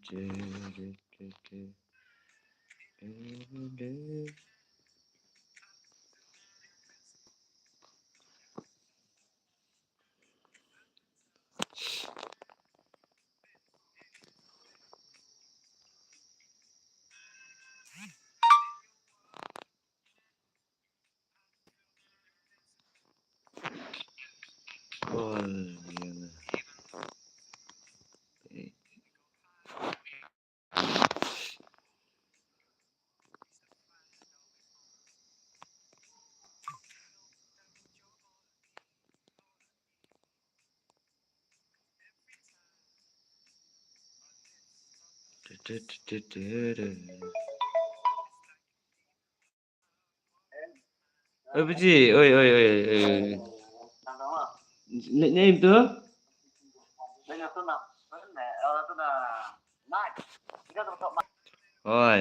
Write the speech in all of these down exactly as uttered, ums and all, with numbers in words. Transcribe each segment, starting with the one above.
Oi, Paji, oi, oi, oi, oi. Name tu? Oi.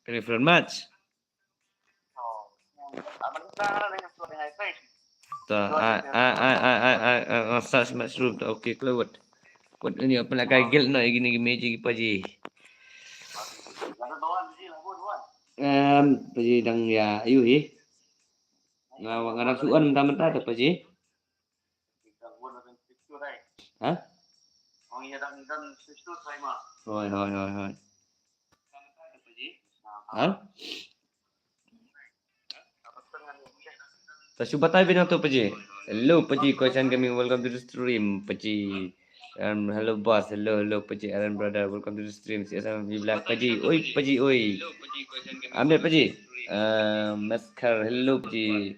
Kani friend match. Ta, ai, ai, ai, search match room ta. Okay, kloi wat. Wat ini apa nak kai guild na ini ki meji ki Paji. Em, Paji dang ya, ayu hi. Nga, nga dang suan mentah-mentah ta Paji. Ha? Hoi, hoi, hoi, hoi. Ha? Ta shu batai bynta tu Paji. Hello Paji, Koisan Gaming, welcome to the stream Paji. Um, hello boss, hello, hello Paji, Aaron brother, welcome to the stream. C S M Black Paji, oi Paji, oi. Ambil Paji. Uh, Maskar, hello Paji.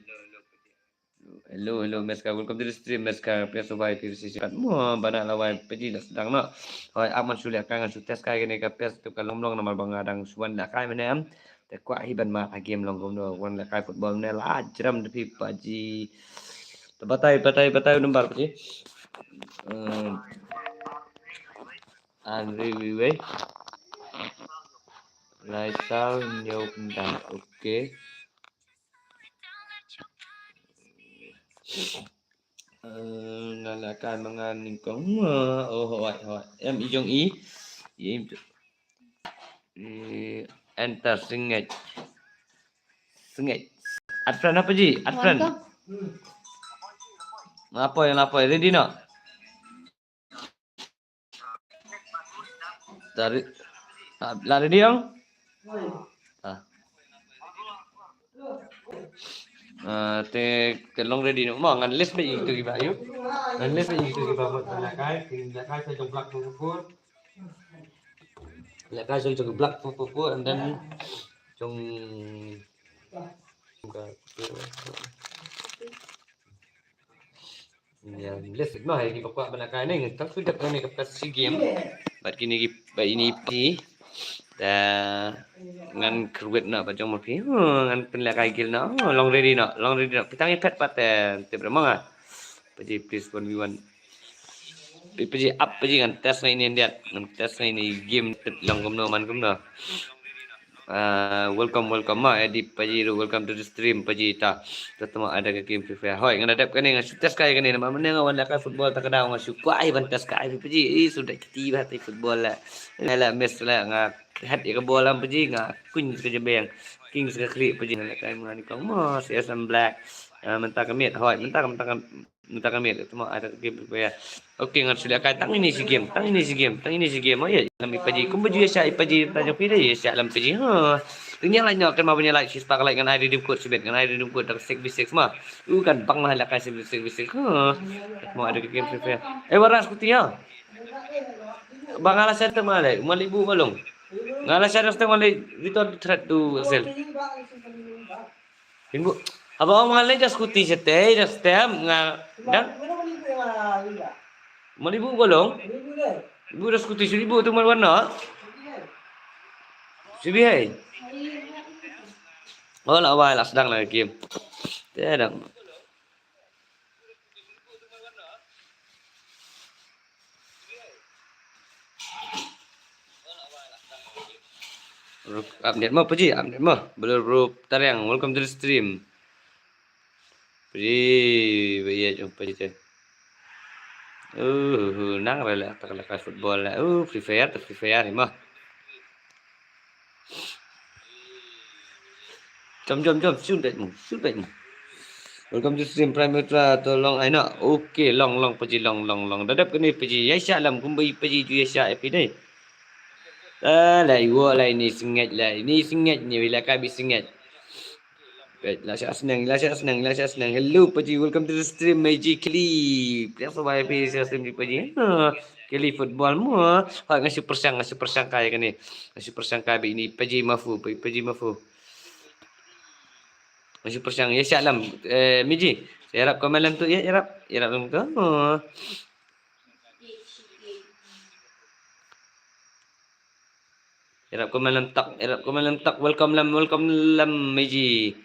Hello, hello, Meskar. Welcome to the stream, Meskar. Phi survive, phi survive. Mo, bana lawai Paji la sdang noh. Hoi, ap man shu lehkai ngan shu test kai kane ka pes tu ka long long namar ba nga dang shu wan lehkai mynne em. Te kwah hi ban mad ha game long kumno, wan lehkai football mynne la jram da phi Paji. Te batai, batai, batai u number Paji. Eh, Andre Wiwei. Lai Sal Nyok Nda. Okay. Eh, nga la kai ma nga nyngkong. Oh, hoi, hoi. Em i jong i. Em tu. Eh, enter sngewbha. Sngewbha. Add friend apa ji? Add friend. Nga poi, nga poi. Ready noh? Tari, ah, la ready dong? Ah. Ah, te, te long ready noh. Mo, ngan list beit ïa kito kiba ïoh. Ngan list beit ïa kito kiba mut ban lehkai, ki lehkai sa jong Black four four four. Lehkai sa jong Black four four four and then jong Ïa, list noh, ïa kiba kwah ban lehkai ne, tang shu dep kane ka pes shi game. Bad kine ki, bad ine i phi. Te ngan kyrwit noh bad jong ma phi. Hmm, ngan pynlehkai guild noh. Oh, long ready noh, long ready noh. Phi tang ïa phet pat te, te bra ma nga. Paji, please one v one. Paji, ap Paji, ngan test nga ine indiat. Ngan test nga ine game, long kumno man kumno. Ah, welcome, welcome ma, Eddie Paji ruh, welcome to the stream Paji ta. Ta tama ada ka game Free Fire. Hoi, ngan da dep kane, ngan shu test kai kane, namar mynne nga wan lehkai football ta ka daw, nga shu kwah ban test kai Paji. Ih, suda kiti ba te football la. Nga la miss la, nga head ïa ka ball lam Paji, nga kuñ ka jabeng. Kings ka khlieh Paji, nga lehkai ma nga nyngkong mo, C S M Black. Ah, mynta ka miet, hoi, mynta ka, mynta ka Mynta ka miet, tama ada ka game Free Fire. Okay, ngan shu lehkai tang ine shi game, tang ine shi game, tang ine shi game. Oh ïa, lam i Paji, kumba ju ïa shah i Paji, ta jong phi da ïa shah lam Paji. Ha. Tang ïa like noh, kynmaw ban ïa like, shispah ka like ngan ai redeem code shibit, ngan ai redeem code da ka six v six ma. U kan bang ma lehkai six v six. Ha. Tama ada ka game Free Fire. Eh, wara scooty ha. Ba nga la shah tang ma leh, ma leh bu ba long. Nga la shah tang ma leh, return threat to Excel. Rimbu. Haba ong nga leh da scooty shatei, da stem nga dang. Mali bu golong. Bu da scooty suri bu tu mal warna. Sibi hai. Oh, la wai la sedang la game. Te dang. Update mo, Paji, update mo. Belur bro Tariang, welcome to the stream. Paji, ba ïa jong Paji te. Uh, nang rala tak la football la. Uh, Free Fire, tak Free Fire ni mah. Jom, jom, jom, shoot that mo, shoot that mo. Welcome to stream, Prime Ultra, to long ai na. Okay, long, long, paji, long, long, long. Dadap kene paji, ya sha lam, kumbai paji, ju ya sha epi dei. Ah, la iwo la ini sengit la, ini sengit ni, bila ka bi sengit. Wait, la sha senang, la sha senang, la sha senang. Hello, paji, welcome to the stream, Meji Kili. Please, why pi sha stream di paji. Ah, Kili football mo. Ha, ngasi persang, ngasi persang kai kene. Ngasi persang kai bi ini, paji mafu, paji, paji mafu. Masih persang ya sha lam, eh, Miji. Yarap komen lam tu ya, yarap, yarap lam tu. Oh. Yarap komen lam tak, yarap komen lam tak. Welcome lam, welcome lam Miji.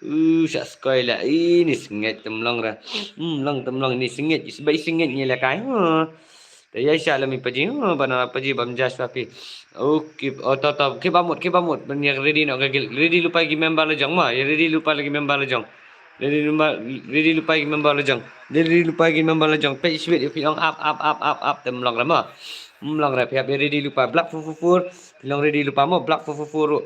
Uh, sha skoi la. Ini sengit temlong ra. Hmm, long temlong ini sengit. Sebai sengit ni la kai. Huh. Te ya sha la mi paji. Huh, bana paji bam jas papi. Oh, keep, oh, to, to. Keep amut, keep amut. Ban ya ready no gagil. Ready lupa gi member la jong ma. Ya ready lupa lagi member la jong. Ready lupa, ready lupa gi member la jong. Ready lupa gi member la jong. Page sweet, you ong up, up, up, up, up. Temlong ra ma. Temlong ra, pihap ya ready lupa. Black four four four. Long ready lupa mo. Black four four four.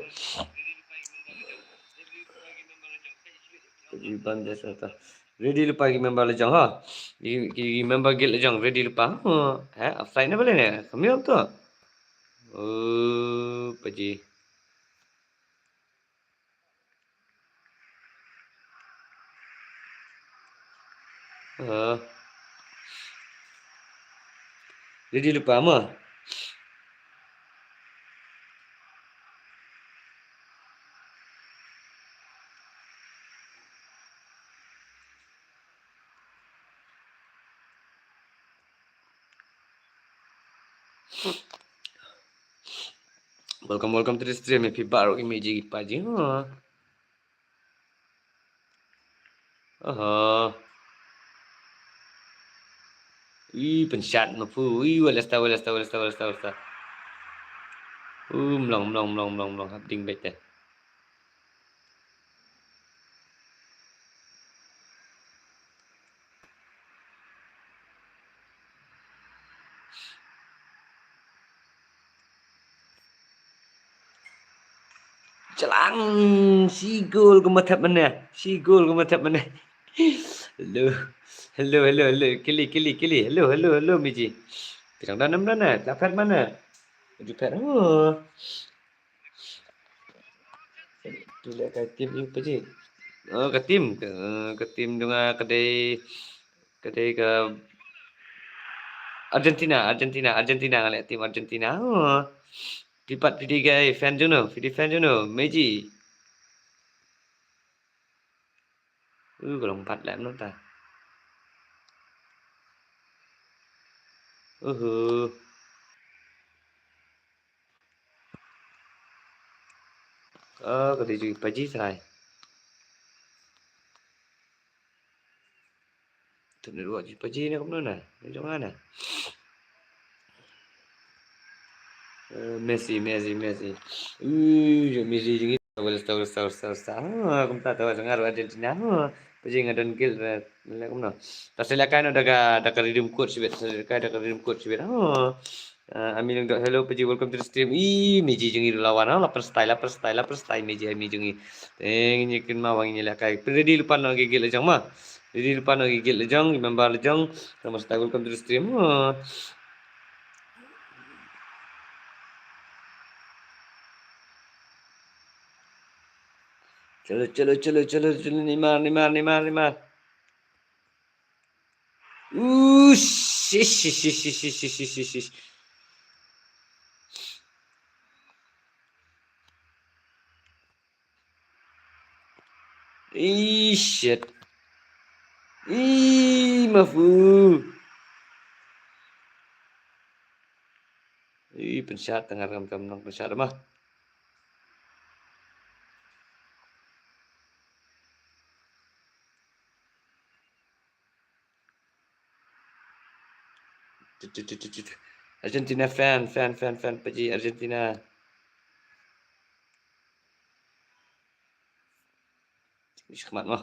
Ready lupa gi member la jong ha. Gi, gi member guild la jong ready lupa. Ha, offside na bale ne. Kami tu. Oh, paji. Ha. Ready lupa mo. Welcome, welcome to the stream. Happy baru image paji. Ha. Aha. Ih, penshat mapu. Ih, walasta, walasta, walasta, walasta, walasta. Uh, mlong, mlong, mlong, mlong, mlong. Hap ding bek te. Chalang, shi gol ka mathap mana, shi gol ka mathap mana. Hello, hello, hello, hello, kili, kili, kili. Hello, hello, hello, Miji. Pidang danam dana, la phet mana? Ju phet. Oh. Tu le ka team yu paji. Oh, ka team, ka, ka team dunga ka dei, ka dei ka Argentina, Argentina, Argentina, ngale team Argentina. Oh. Pipat pidi gai fan juno, pidi fan juno, Meji. Uh, ka long pat lem nota. Uhu. Oh, ka dei ju paji sai. Tu ni ruat ju paji ni kumno na? Ni jong ana. Eh, Messi, Messi, Messi. Uh, ju Messi jing. Wala sta, wala sta, wala sta, wala sta. Ha, kumta tawa sangar Argentina. Ha, paji ngadon gil. Wala kumno. Ta sila kai no daga, daga redeem code sibit. Sila kai daga redeem code sibit. Ha. Uh, Ami Lengdok, hello, paji, welcome to the stream. Ih, Meji jong i lawan, ha, lapan style, lapan style, lapan style, Meji, Ami jong i. Teng, nyi kin ma wang nyi la kai. Ready lupa no gigil la jong ma. Ready lupa no gigil la jong, member la jong. Nama style, welcome to the stream. Ha. Chalo, chalo, chalo, chalo, chalo, Neymar, Neymar, Neymar, Neymar. Ush, ish, ish, ish, ish, ish, ish, ish, ish. Ish, shit. Ih, mafu. Ih, pensat tengah ram kam nang pensat mah. Tut, tut, tut, tut, tut. Argentina fan, fan, fan, fan, paji Argentina. Ish, khmat mah.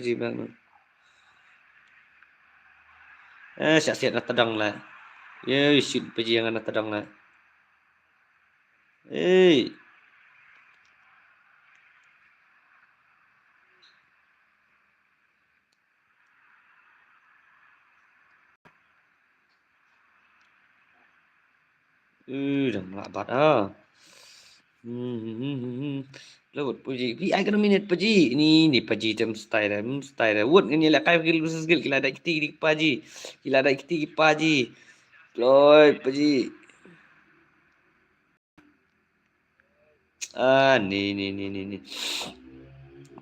paji bang. Eh, sha siat na tadang la. Ye, shoot paji yang na tadang la. Eh. Ui, dang lah bat ah. Hmm, hmm, hmm, hmm, hmm. Lah wut Paji. Phi ai ka minute Paji. Ni, ni Paji tem style, hmm, style. Wut ngan ïa lehkai Guild versus Guild. Ki la dai kti ki Paji. Ki la dai kti ki Paji. Kloi Paji. Ah, ni, ni, ni, ni, ni.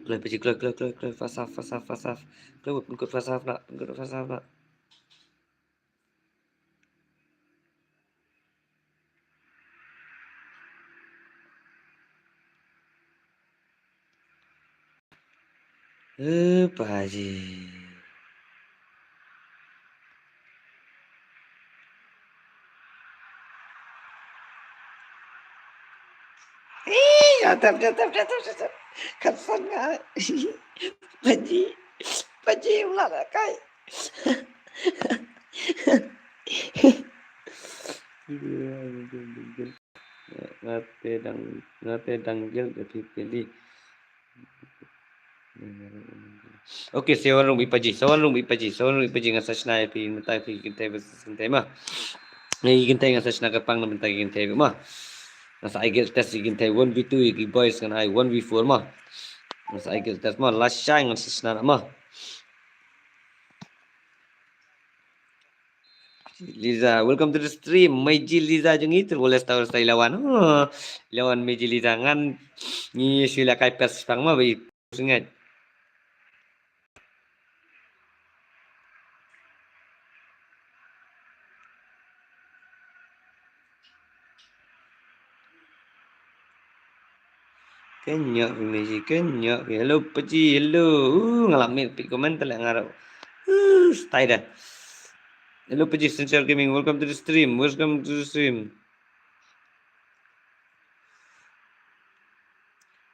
Kloi Paji, kloi, kloi, kloi, kloi. Fast half, fast half, fast half. Kloi wut, pynkut fast half lah. Pynkut fast half lah. Eh, Paji. Eh, jatap, jatap, jatap, jatap. Kan san nga. Paji. Paji, ulah lah kai. Nga te dang, nga te dang guild da phi pili. Okay, sa wan rung bad i Paji, sa wan rung bad i Paji, sa wan rung bad i Paji, nga sa shna ïa phi mynta, phi kynthei versus kynthei ma. Ngi kynthei, nga sa shna kyrpang na mynta ki kynthei ma. Nga sa ai guild test ïa ki kynthei one v two, ïa ki boys ngan ai one v four ma. Nga sa ai guild test ma, lashai ngan sa shna ma. Liza, welcome to the stream. Maiji Liza jong ngi, te wala sta, sta i la wan. Oh, i la wan Maiji Liza, ngan ngi shu lehkai pes shipang ma ba i sngewbha. Kynjoh phi Maiji, kynjoh phi. Hello Paji, hello. Uh, nga la mih phi comment te leh nga ruh. Uh, style da. Hello Paji, Sincere Gaming, welcome to the stream. Welcome to the stream.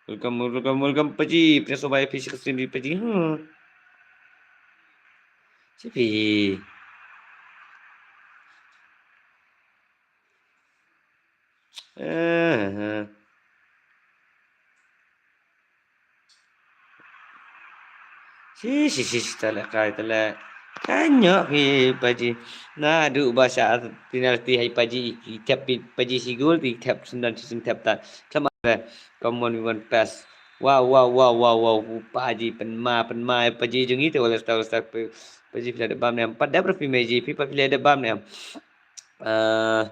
Welcome, welcome, welcome Paji. Phi sngewbha ïa phi sha ka stream ri Paji. Hmm. Shi phi. Eh, eh. Shi, shi, shi, shi, te leh kai, te leh. Kynjoh phi Paji. Naduh ba shah penalty ha i Paji, i thep i Paji shi goal, i thep sngewdon shi sngewthep tad. Khlem ar. Come on, we want pass. Wow, wow, wow, wow, wow. Paji pynma, pynma, Paji jong ngi te wala sta, wala sta, Paji phi la dep bam ne em. Pat dep ruh phi Maiji, phi pat phi la dep bam ne em. Eh,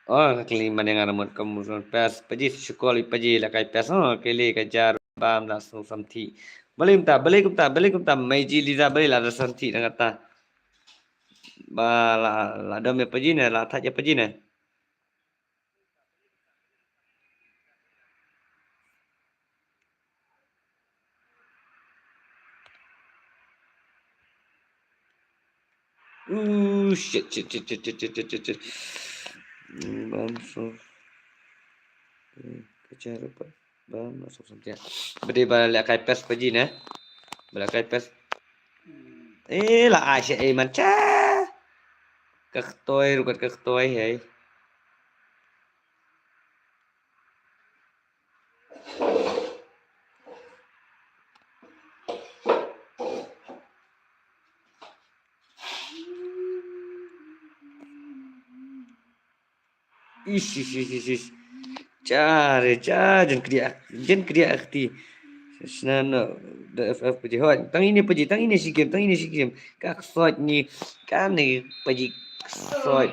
oh, ka kli mane nga namut ka muson pes. Paji shukor i Paji la kai pes. Oh, kli ka jar bam la sung samthi. Balei kumta, balei kumta, balei kumta, Maiji Liza balei la da samthi na kata. Ba la, la dom ïa Paji ne, la thait ïa Paji ne. Uh, shit, shit, shit. Hmm, bam so. Eh, ka jar pat. Bam na so samtia. Bade ba la kai pes Paji ne. Ba la kai pes. Eh, la ai shit, eh, man cha. Ka ktoi rukat ka ktoi, hei. Ish, ish, ish, ish, ish. Cha re, cha, jan kdiah, jan kdiah kti. Sna no, da F F Paji. Hoi, tang ine Paji, tang ine shi game, tang ine shi game. Ka ksoit ni, kane Paji ksoit.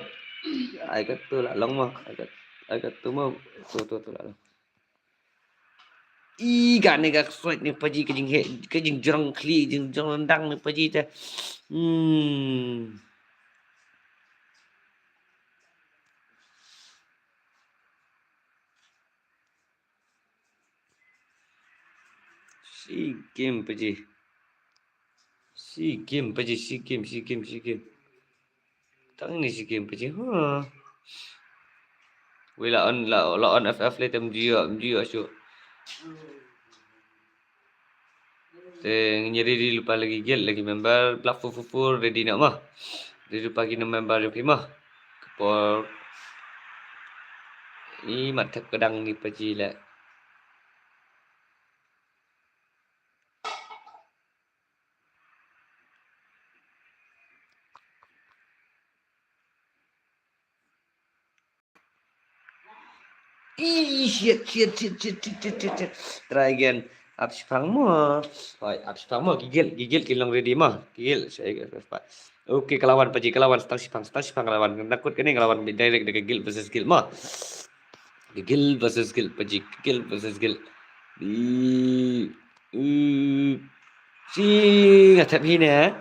Ai ka tu la long ma, ai ka, ai ka tu ma, tu, tu, tu la long. I kane ka ksoit ni Paji, ka jinghe, ka jingjrong khlieh, jingjrong ryndang ni Paji te. Hmm. Shi game Paji. Shi game Paji, shi game, shi game, shi game. Tang ni shi game Paji. Ha. Wei la on, la, la on F F le te mjio, mjio shu. Te ngin ready lypa lagi guild lagi member, Black four four four ready noh ma. Ready lypa ki member jong phi ma. Ka por. I mat thep ka dang ni Paji le. Ih, shit, shit, shit, shit, shit, shit, shit, shit. Try again. Ap shipang mo. Hoi, ap shipang mo. Gigil, gigil, ki long ready mo. Gigil. Shai, shai, shai. Okay, ka la wan Paji, ka la wan, stang shipang, stang shipang ka la wan. Nakut kane ka la wan direct da ka Guild versus Guild mo. Ka Guild versus Guild, Paji, Guild versus Guild. Ih, ih. Shi, nga thep hi ne.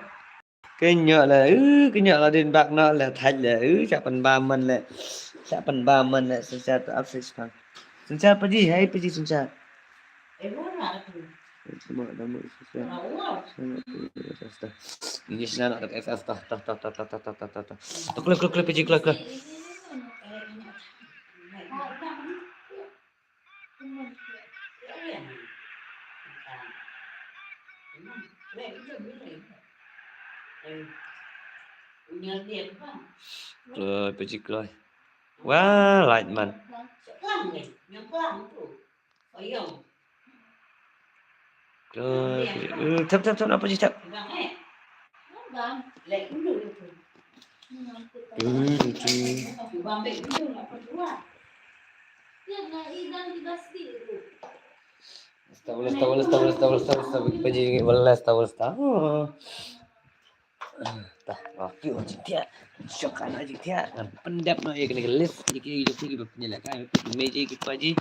Kynjoh le, uh, kynjoh la din bak noh le, thait le, uh, sha pynbam man le. Sha pynbam man le, sha sha ta ap sha sha. Sha sha Paji, hai Paji sha sha. Ini sha na F F ta, ta, ta, ta. Ta kloi, kloi, kloi, Paji, kloi, kloi. Kloi, Paji, kloi. Wah, light man. Kloi, Paji. Uh, thep, thep, thep, na Paji, thep. Tawal, tawal, tawal, tawal, tawal, tawal, Paji, wala tawal, tawal. Tah, okay, oh, jingthiah. Shok ana jingthiah. Ngan pyndep noh ïa kane ka list ïa ki, ïa ki, ïa ki ba pynïalehkai, ki Meji, ki Paji.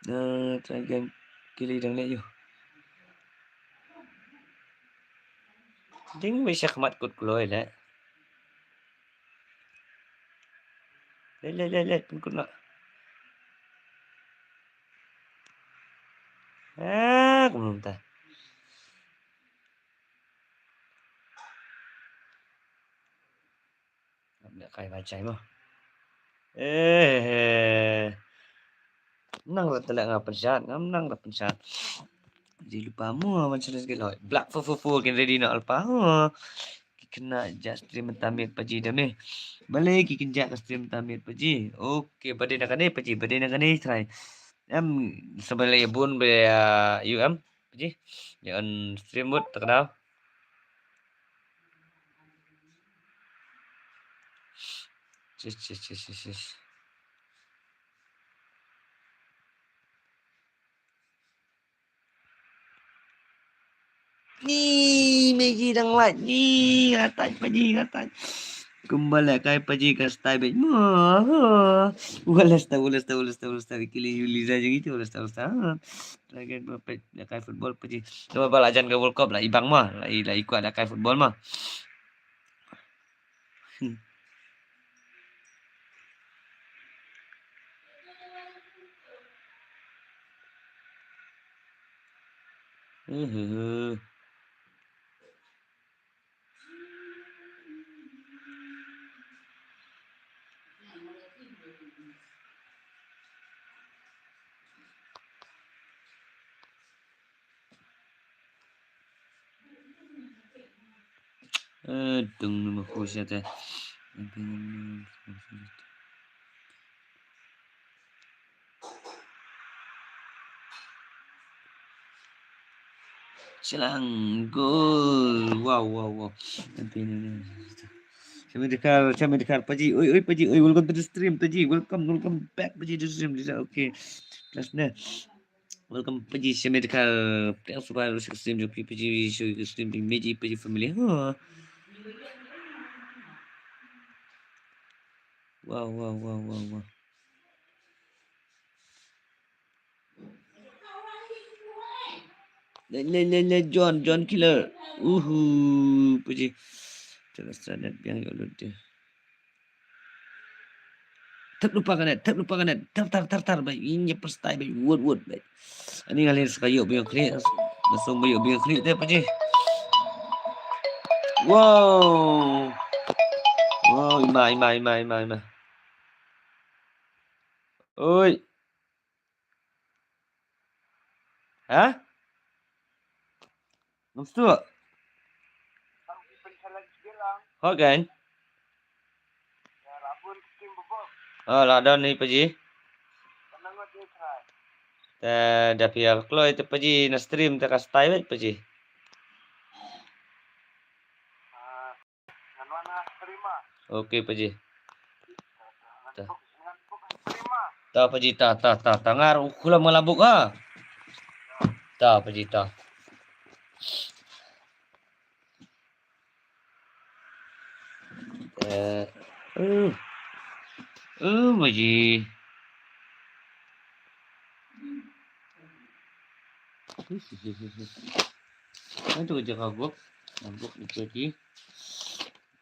Nah, try again. Kili dang leh ïoh. Ding wei sha khmat kut kloi leh. Leh, leh, leh, leh, pynkut noh. Ah, kumno mynta. Ngam lehkai ba jai mo. Eh, nang la tele nga pynshad, ngam nang la pynshad. Ji lypa mo, man sha leh Black four four four kin ready noh lypa. Oh. Ki khynnah jah stream mynta miet Paji da me. Balei ki kynjah ka stream mynta miet Paji. Okay, ba dei na kane Paji, ba dei na kane try. Em, sa balei bun ba, ah, U M Paji. Ïa on stream mode ta ka daw. Sis, sis, sis, sis, sis. Ni, Meji dang lait. Ni, nga thait Paji, nga thait. Kumba lehkai Paji ka style beit. Mo. Wala sta, wala sta, wala sta, wala sta. Kili Liza jong itu, wala sta, wala sta. Ha. Lagi ba peit lehkai football Paji. Cuba ba la jan ka World Cup la i bang ma, la i, la i kwah lehkai football ma. Hmm. Eh, dung nama ku siate. Shillong goal. Wow, wow, wow. Shami Dkhar, Shami Dkhar, Paji. Oi, oi, Paji. Oi, welcome to the stream, Paji. Welcome, welcome back, Paji, to the stream. Okay. Plus ne. Welcome Paji Shami Dkhar. Thanks for the stream, Paji, Paji, show you stream, Paji, Paji family. Huh. Wow, wow, wow, wow, wow. Le, le, le, le, John, John Killer. Uhu, Paji. Terus terhadap yang yuk lu dia. Thep lypa ka net, thep lypa ka net, thep, thep, thep, thep, beit, ïa pyrshah beit, wut, wut, beit. Ani nga leh sa ka ïoh biang khlieh, nga song ba ïoh biang khlieh te Paji. Wow. Wow, ima, ima, ima, ima, ima. Oi. Ha? Ngam sngewthuh. Hot kan? Oh, la don ni Paji. Te da phi ïa kloi te Paji na stream te ka style beit Paji. Okay Paji. Ta. Ta Paji ta ta ta ta ngar u khulam nga la buk ha. Ta Paji ta. Eh, uh, uh, Paji. Ai tu ka jaka gop. Gop ni Paji.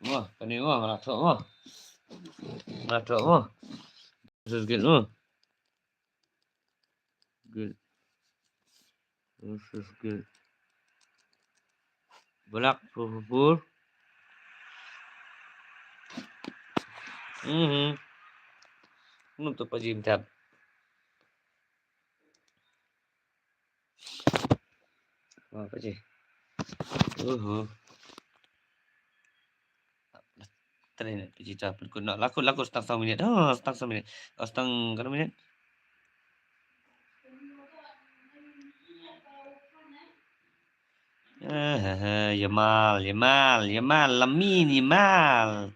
Wah, kane wah, nga la thoh wah. Nga la thoh wah. This is good wah. Good. This is good. Black four four four. Mhm. Num tu Paji mtap. Wah, Paji. Uhu. Tren Paji ta pun kuna. Lakut, lakut setang setang minit. Oh, setang setang minit. Oh, setang kena minit. Eh, eh, eh, Yamal, Yamal, Yamal, Lamine Yamal.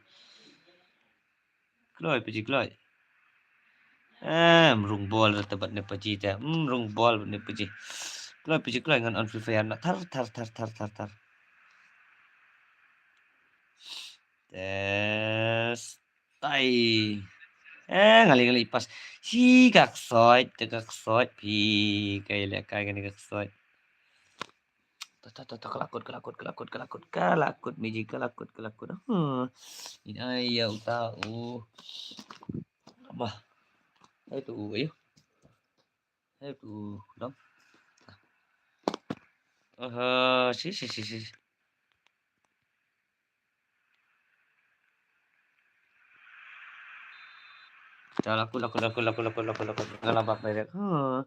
Kloi Paji kloi. Eh, mrung bol ra te bad ne Paji te. Hmm, mrung bol bad ne Paji. Kloi Paji kloi ngan on Free Fire na thar thar thar thar thar thar. Test. Tai. Eh, ngali ngali pas. Hi ka ksoit, te ka ksoit phi. Kai le kai kani ka ksoit. Ta ta ta ta, ka la kut, ka la kut, ka la kut, ka la kut, ka la kut, Meji, ka la kut, ka la kut. Huh. Ini ai ya uta u. Bah. Ai tu u ayo. Ai tu u dong. Aha, si si si si. Ta la kut, la kut, la kut, la kut, la kut, la kut, la kut. Nga la bak direct. Huh.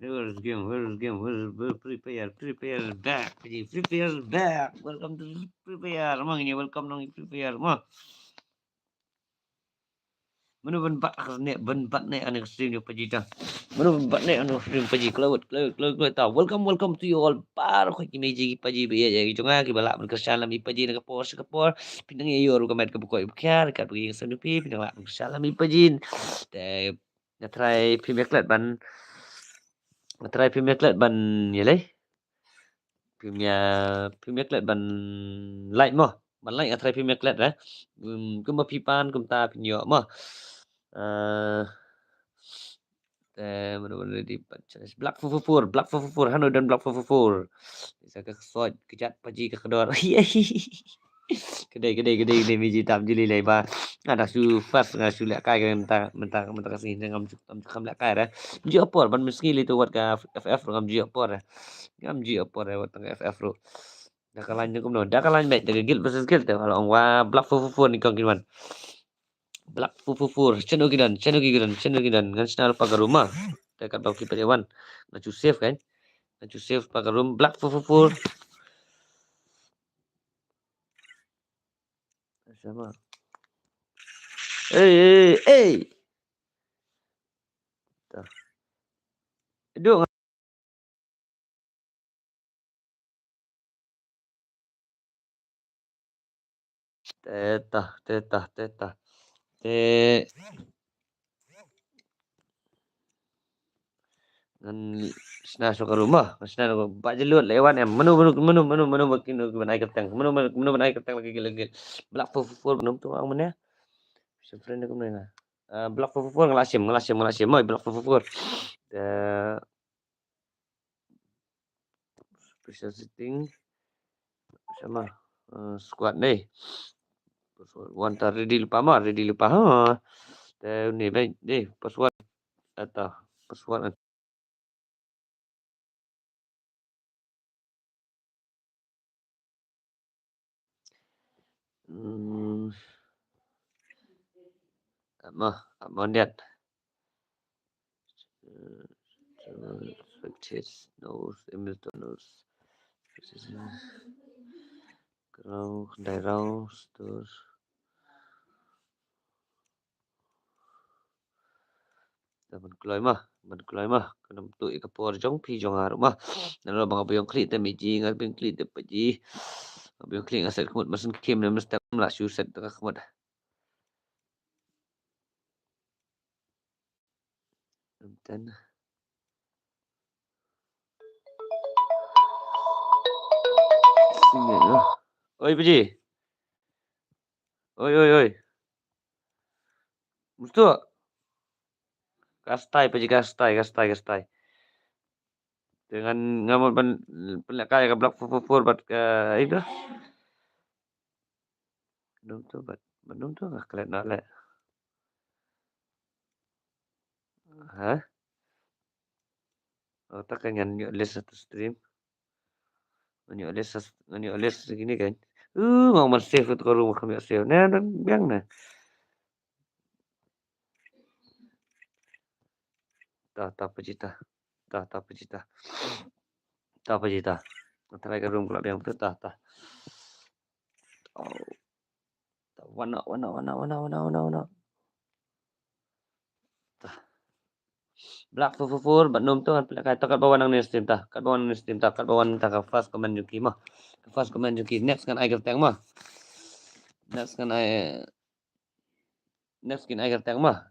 Where is game? Where is game? Where is, where Free Fire? Free Fire is back. Free Fire is back. Welcome to Free Fire. Ma ngin welcome nong Free Fire. Ma. Mano ban bat ne, ban bat ne ane stream jong Paji ta. Mano ban bat ne ane stream Paji. Kloi, kloi, kloi, kloi ta. Welcome, welcome to you all. Baroh ki Meji ki Paji ba ïa ki jong nga kiba lah ban kyrshan lam i Paji na ka por sha ka por. Phi nang ïa ïoh ruh ka met kaba koit ba khiar, kat ba ki ïeng sngewthuh phi, phi nang lah ban kyrshan lam i Paji. Te nga try phim ïa klet ban, nga try phim ïa klet ban ïa lei. Phim ïa, phim ïa klet ban like mo. Ban like nga try phim ïa klet eh. Hmm, kumba phi pan kumta phin ïoh mo. Eh, Te mano mano ready ban challenge. Black four four four, Black four four four, hano don Black four four four. Sa ka ksoit, ka jat Paji ka kdor. Kadei, kadei, kadei, kadei, Meji tam juli lei ba. Nga da shu first, nga shu lehkai ka mynta, mynta, mynta ka sngi ngam ju, ngam ju kham lehkai re. Ju apor, ban mynta sngi lei to wat ka F F ro ngam ju apor re. Ngam ju apor re, wat ka F F ro. Da ka line kumno, da ka line beit, da ka guild versus guild te, wala ong wa Black four four four ni kong kin wan. Black four four four, chano ki don, chano ki don, chano ki don, ngan shna lypa ka room ma. Te kat ba ki pade wan. Nga chu save kan. Nga chu save lypa ka room, Black four four four. Sama. Ei, ei, ei. Ta. Duk. Te ta, te ta, te ta. Te ngan shna shuh ka room ma, ngan shna shuh ba jylliew leh wan em. Mano, mano, mano, mano, mano ba kin ban ai kyrteng. Mano, mano, mano ban ai kyrteng lagi, lagi. Black four four four, mano tu ang mane. Sa friend aku mane. Ah, Black four four four, nga la shim, nga la shim, nga la shim. Moi, Black four four four. Te Special setting. Sama, eh, squad ni. Password. Wan ta ready lypa ma, ready lypa. Ha. Te ni beit ni password. Ata password. Hmm. Ama, ama niat. Spectate, no, Hamilton, no. Khyndai round, stur. Ban kloi ma, ban kloi ma. Kan ym tuh ïa ka por jong phi jong nga ruh ma. Nalor ba nga ba ïong khlieh te Meiji, nga ba ïong khlieh te Paji. Nga ba ïong khlieh nga set khmut ma sngewkhia ne mesti la shu set ka khmut. Ynten. Oi Paji. Oi oi oi. Mustu. Ka stai Paji, ka stai, ka stai, ka stai. Te ngan, ngan mut ban pynlehkai ka block four four four bad ka, eh, ito. Dum tu bad, bad dum tu ka klet na leh. Ha? Oh, ta ka ngan ïoh list satu stream. Ngan ïoh list sat-, ngan ïoh list kine kan. Uh, ngam man save tu ka room kam ïoh save. Nah, dan biang nah. Ta, ta Paji ta. Ta, ta Paji ta. Ta Paji ta. Try ka room ka la biang tu ta, ta. Oh. Ta, wan noh, wan noh, wan noh. Ta. Block four four four, bad num tu ngan pynlehkai ta, katba wan nangne stream ta, katba wan nangne stream ta, katba wan ta ka first comment jong ki ma. Ka first comment jong ki, next ngan ai kyrteng ma. Next ngan ai, next kin ai kyrteng ma.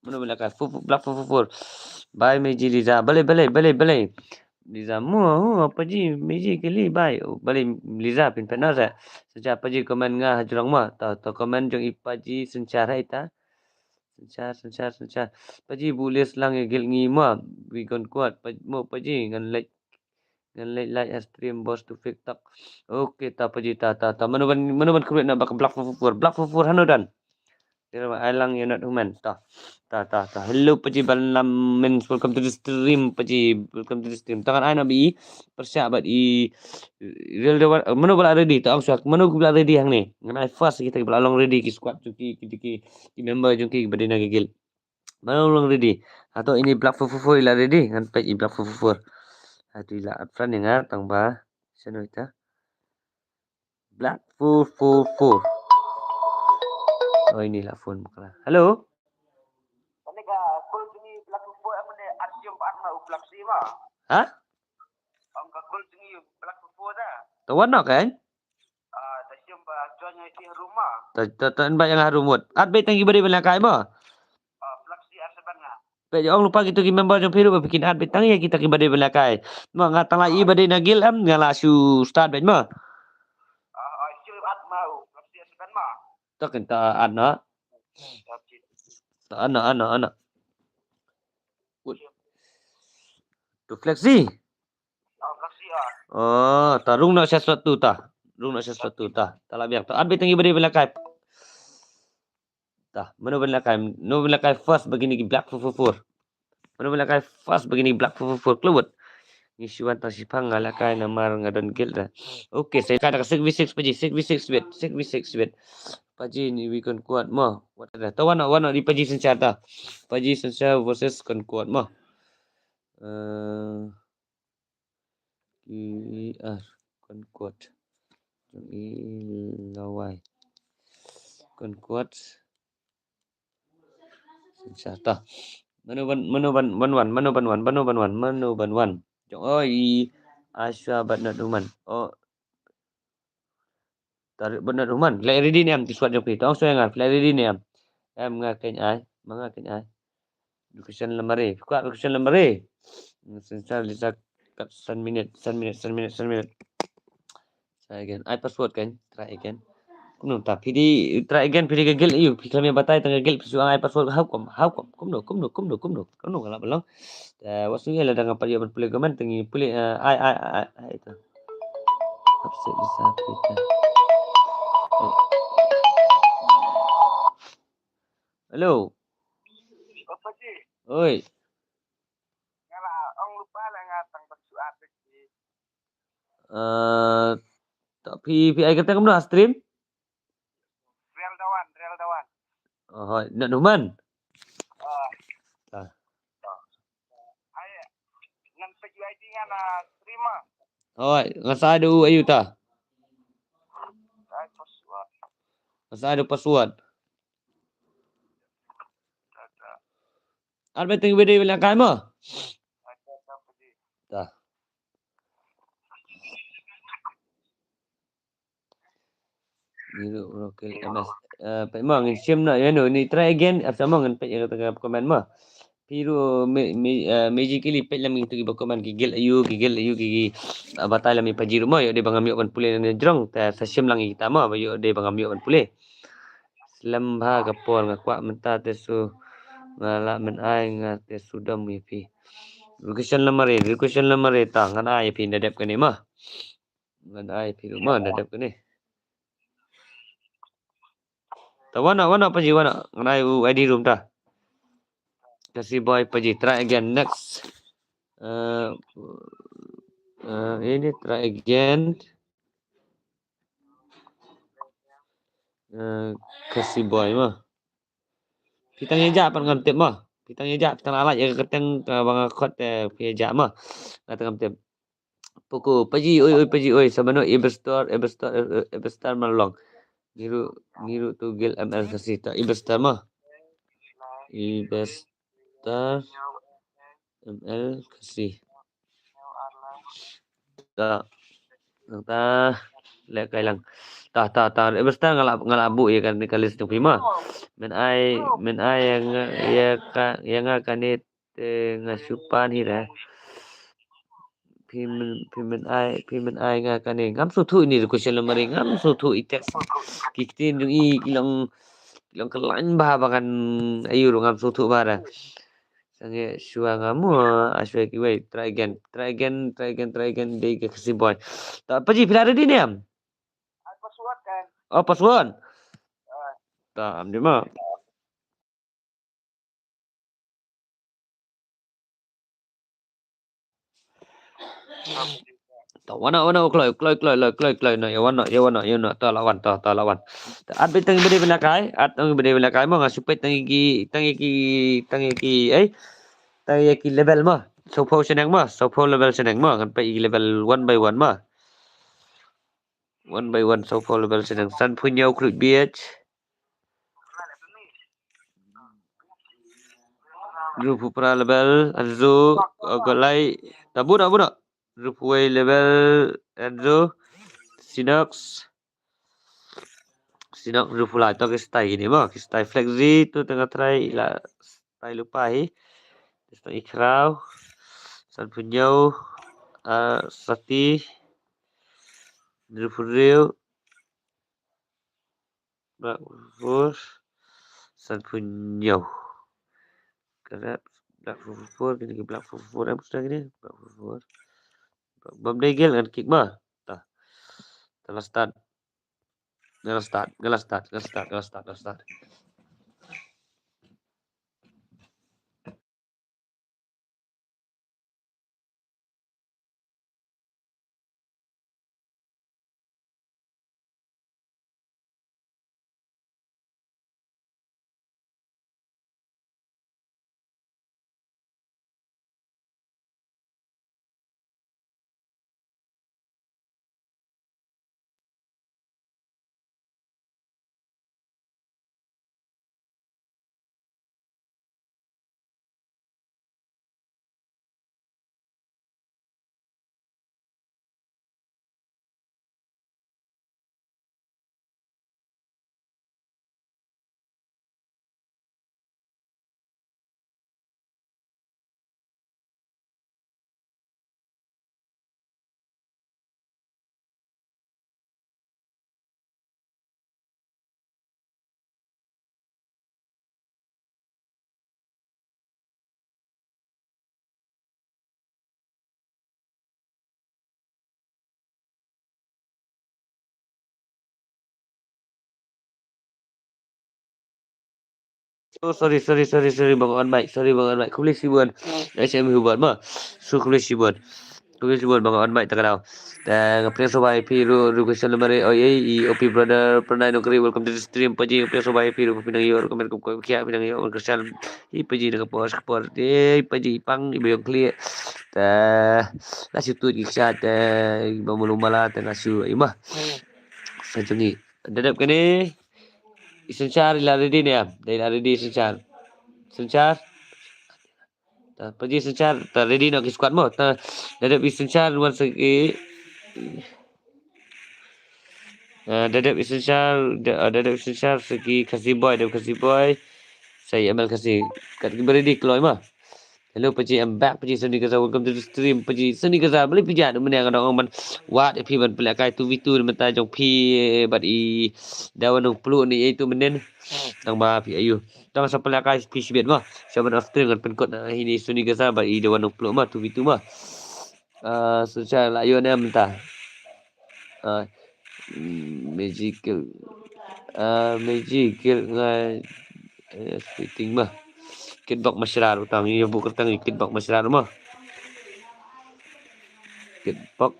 Mano ba lehkai four, four, block four four four. Bye Meiji Liza. Balei, balei, balei, balei. Liza mo, oh, Paji, Meiji kili, bye. Oh, balei Liza phin pynah sa. Synshar Paji comment nga hajrong ma. Ta, ta comment jong i Paji synshar hai ta. Synshar, synshar, synshar. Paji bu list lang ïa guild ngi ma. Wi kon kuat. Pa-, mo Paji ngan leit Ngan leit live stream boss to TikTok. Okay, ta Paji ta, ta, ta. Mano ban, mano ban create na ba ka block four four four. Block four four four hano dan. Dia ba ai lang you're not human. Ta. Ta, ta, ta. Hello Paji Ban Lam Mins. Welcome to the stream Paji. Welcome to the stream. Ta ngan ai na ba i pyrshah bad i real de mano ba la ready. Ta ong shuwa mano ba la ready hangne. Ngan ai first kita ki ba la long ready ki squad jong ki, ki, ki, ki member jong ki ba dei na ki guild. Mano long ready. Hato ini block four four four i la ready. Ngan peit i block four four four. Hato i la up front ïa nga tang ba. Sano ita. Block four four four. Oh, ini la phone bakla. Hello. Kane ka call jong i block four four four em ne arsium ba arma u block si ma. Ha? Ong ka call jong i block four four four da. Tawan no kan? Ah, ta siem ba join ïa ki ha room ma. Ta, ta, ta invite ïa nga ha room mut. Add beit tang ki ba dei ban lehkai ma. Ah, Flexi ar seven nga. Peit ong lypa kito ki member jong phi ruh ba phi kin add beit tang ïa kita ki ba dei ban lehkai. Ma nga tang la i ba dei na guild em nga la shu start beit ma. Ah, ah, shu add ma u Flexi ar seven ma. Ta kin ta add na. Ta add na, add na, add na. Ut. Tu Flexi. Oh, ta rung na sha slot tu ta. Rung na sha slot tu ta. Ta la biang ta. Add beit tang i ba dei ban lehkai. Ta, mano ban lehkai, mano ban lehkai first ba kine ki block four four four. Mano ban lehkai first ba kine ki block four four four. Klewut. Ngi shu wan tang shipang nga lehkai namar nga don guild da. Okay, sa ka da ka six v six Paji, six v six wait, six v six wait. Paji ni wi kon kuat mo. Wat da. Ta wan, wan di Paji synshar ta. Paji synshar versus kon kuat mo. Eh, Ki ar kon kuat. Jong i lawai. Kon kuat. Sa ta. Mano ban, mano ban, ban wan, mano ban wan, mano ban wan, mano ban wan. Jong oi Ashwa but not woman. Oh. Tarik bad not human. Leh ready ne em ti squad jong phi. Tong soi nga leh ready ne em. Em nga keiñ ai. Ma nga keiñ ai. Location lamare. Kwah location lamare. Sensor lisa kat san minit, san minit, san minit, san minit. Try again. Ai password keiñ. Try again. Kumno ta phi dei try again phi dei ka guild ïa u. Phi khlem ïa batai tang ka guild phi shu ai password how come? How come? Kumno, kumno, kumno, kumno. Kumno ka lah ba long. Eh, wat sngew ïa lada nga pat ïoh ban pule comment te ngi pule, eh, ai, ai, ai, ai, ito. Upset is up, ito. Hello. Oi. Eh, ta phi, phi ai kata kumno stream? Real Dawan, Real Dawan. Oh, hoi, not human. Ah. Ah. Ai, ngan page I D ngan, ah, stream ah. Hoi, ngan sa ai da u ayu ta. Ai, password. Ngan sa ai da u password. Ta, ta. Ar bad tang ba dei ba la kai mo. Ta. Ngi ruh, ruh kil M S. Eh, peit mo, ngin shim noh ïa no, ni try again, ap sa mo, ngin peit ïa kata ka comment mo. Phi ruh, me, me, eh, Meji Kili, peit lem ïa kitu kiba comment, ki guild aïu, ki guild aïu, ki, ki, ah, batai lem ïa phaji ruh mo, ïoh dei ba ngam ïoh ban pule na jrong, te sa shim lang ïa kita mo, ba ïoh dei ba ngam ïoh ban pule. Slem bha ka por, nga kwah mynta te su, nga lah men ai nga te su dom ïa phi. Requisition lamari, requisition lamari ta, ngan ai ïa phi na dep kane mo. Ngan ai phi ruh mo, na dep kane. Ta wan noh, wan noh phaji, wan noh. Ngan ai u I D room ta. Khasi boy phaji, try again, next. Eh, eh, ini try again. Eh, Khasi boy mo. Phi tang ïa jah pat ngam tip mo. Phi tang ïa jah, phi tang la lait ïa ka kyrteng kaba nga khot, eh, phi ïa jah mo. Nga tang ngam tip. Poko, phaji, oi, oi, phaji, oi, sa mano, Ibestar, Ibestar, Ibestar Malong. Ngi ruh, ngi ruh tu guild M L Khasi ta, Ibestar mo. Ibestar M L Khasi. Ta, ta, leh kai lang. Ta, ta, ta, Ibestar nga la, nga la buh ïa ka, ka list jong phi mo. Men ai, men ai ïa nga, ïa ka, ïa nga kane te nga shu pan hi re. Phi men, phi men ai, phi men ai nga kane. Ngam sngewthuh ine i question lamari, ngam sngewthuh i text. Ki ktien jong i ki long, ki long kyllain bha ba ngan aïu ruh ngam sngewthuh bha re. Sangeh shuwa nga mo, ah, shuwa kiwei. Try again, try again, try again, try again. Dei ka Khasi boy. Ta, phaji phi la ready ne em? Oh, password. Ta, am dei mo. Ta wan noh, wan noh, kloi, kloi, kloi, kloi, kloi, kloi, noh, ïa wan noh, ïa wan noh, ïa noh, ta la wan, ta, ta la wan. Ta at beit tang ba dei ba la kai, at tang ba dei ba la kai mo, nga shu peit tang ïa ki, tang ïa ki, tang ïa ki, eh, tang ïa ki level mo. Sawphew shaneng mo, sawphew level shaneng mo, ngan peit ïa ki level one by one mo. One by one, sawphew level shaneng, sanphew hynñiew Khluit B H. Hynriewphew phra level, Enzo, uh, Golai. Ta bun ah, bun ah. Hynriewphew wei level, Enzo, Sinox. Sinox hynriewphew lai, to ki style kine mo, ki style Flexi, tu tang nga try la style lypa hi. Style i khraw, sanphew hynñiew, uh, Sati, hynriewphew hynriew, Black forty-four, sanphew hynñiew. Ka rep, Black forty-four, kine ki Black forty-four, em, sdang kine, Black forty-four. Bam dei gel ngan kick ma. Ta. Ta la start. Nga la start, nga la start, nga la start, nga la start, nga la start. Oh, sorry, sorry, sorry, sorry, bang on mic, sorry, bang on mic. Khublei shibun. Ai, shem hubot ma. So, khublei shibun. Khublei shibun, bang on mic, ta ka daw. Te nga pdiang sngewbha ïa phi ruh, ruh ka shalom mare, oi, ei, i, O P brother, Pranay Nokri, welcome to the stream, Paji, nga pdiang sngewbha ïa phi ruh, phi nang ïoh, ruh ka met kum ka khiah, phi nang ïoh, ruh ka shalom. I Paji, nang ka pos, ka por, ei, Paji, i pang, i ba ïong khlieh. Te, la shu tuid ki kshaid, te, i ba mulu mala, te, la shu, i ma. Sa jong i. Da dep kane, i synshar, i la ready ne, em? Da i la ready synshar. Synshar. Ta, Paji Synshar, ta ready noh ki squad mo. Ta, da dep i Synshar wan sa ki. Ah, da dep i Synshar, da, ah, da dep i Synshar sa ki Khasi Boy, dep Khasi Boy. Sa i M L Khasi. Kat ki ba ready kloi mo. Hello Paji, I'm back. Paji Sony Gaza, welcome to the stream. Paji Sony Gaza, balei phi jan mynne nga dang ong ban wad ïa phi ban pynlehkai two v two mynta jong phi bad i Dawan Nongpluh ne ïa itu mynne. Tang ba phi ayu. Tang sa pynlehkai phi shibit mo. Sa ban after ngan pynkut na hini Sony Gaza bad i Dawan Nongpluh mo, two v two mo. Ah, Synshar la ïoh ne mynta. Ah, mm, Magical. Ah, Magical nga, eh, splitting mo. Kitbok Mashra utang, ïa bu kyrteng Kitbok Mashra mo. Kitbok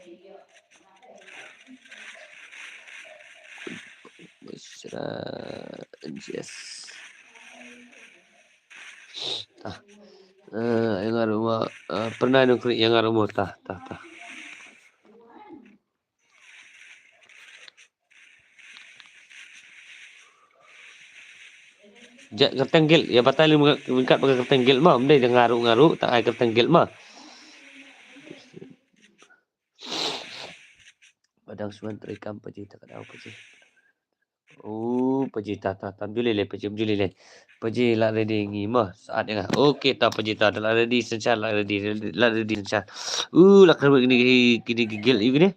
Mashra, yes. Ta. Eh, ïa nga ruh mo, eh, Pyrnai Nongkri ïa nga ruh mo, ta, ta, ta. Ja, kyrteng guild, ïa batai lem ryngkat bad ka kyrteng guild mo, ym dei da nga ruh, nga ruh, tang ai kyrteng guild mo. Ba dang shuwa treikam Paji, ta ka daw Paji. Oh, Paji ta, ta, ta, ym ju lei lei Paji, ym ju lei lei. Paji la ready ngi mo, sat ïa nga. Okay, ta Paji ta, la ready Synshar, la ready, la ready Synshar. Uh, la kyrwit kine ki, kine ki guild ïa kine.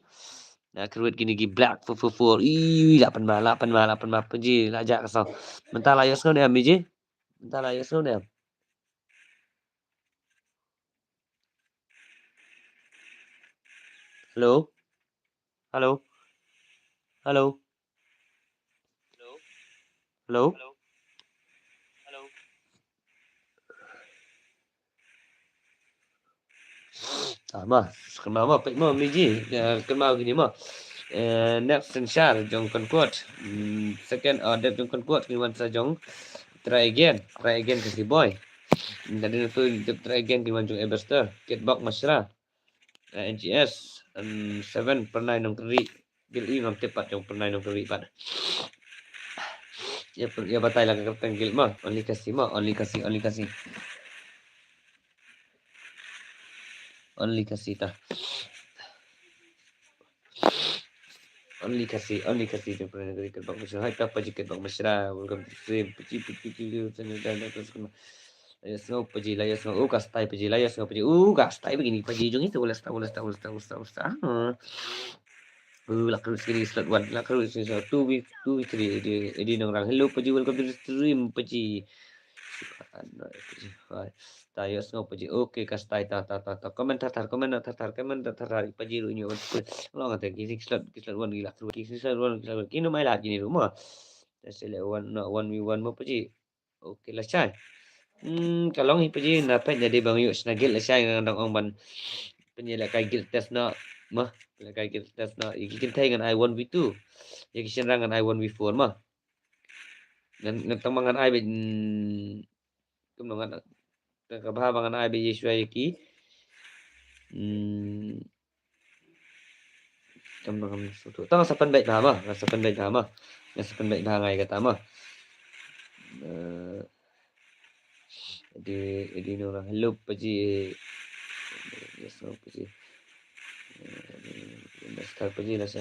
La kyrwit kine ki black four four four. Ih, la pynma, la pynma, la pynma Paji, la jah ka song. Mynta la ïohsngew ne em Paji? Mynta la ïohsngew ne em? Hello? Hello? Hello? Hello? Ah, ma, kynmaw ma, peit ma, Miji, eh, kynmaw kine ma. Eh, next Synshar jong Concord. Hmm, second, ah, dep jong Concord, kine wan sa jong Try Again, Try Again Khasi Boy. Hmm, dep Try Again, kine wan jong Eberster, Kitbok Mashra. Eh, N G S, and seven, Pyrnai Nongkri. Guild i ngam tip pat jong Pyrnai Nongkri pat. Ïa, ïa batai la ka kyrteng guild ma, Only Khasi ma, Only Khasi, Only Khasi. Only Khasi ta. Only Khasi, Only Khasi jong Pyrnai Nongkri, Kitbok Mashra. Hai ta Paji Kitbok Mashra. Welcome to stream. Paji, Paji, Paji, Paji, Paji, Paji, Paji. La ïohsngew Paji, la ïohsngew. Oh, ka style Paji, la ïohsngew Paji. Oh, ka style Paji jong ngi tu, la style, la style, la style, la style, la style. Ah. Oh, la kyrus kini slot one, la kyrus kini slot two v, two v three, Edi, Edi Nongrang. Hello Paji, welcome to the stream Paji. Hai. Ta ïohsngew Paji. Okay, ka style ta, ta, ta, ta. Comment thar thar, comment thar thar, comment thar thar. Paji ruh ngi wan. Long ta ki slot, ki slot one, ki la kyrus, ki slot one, ki slot one. Kino mai la kini ruh ma. Ta sele one, no, one v one ma Paji. Okay, lashai. Hmm, ka long hi Paji, na peit na dei ba nga ïoh shna guild lashai, nga dang ong ban pynïalehkai guild test noh. Mah, pynïalehkai guild test noh. Ïa ki kynthei ngan ai one v two. Ïa ki shynrang ngan ai one v four mah. Ngan, ngan tang ba ngan ai beit, hmm, kumno ngan, ka bha ba ngan ai beit ïa shuwa ïa ki. Hmm. Kam, kam sngewthuh. Tang sa pynbeit bha ma, nga sa pynbeit bha ma. Nga sa pynbeit bha ngai kata ma. Eh, Edi, Edi Nongrang, hello Paji. Yes, no, Paji. Eh, Paji la sa,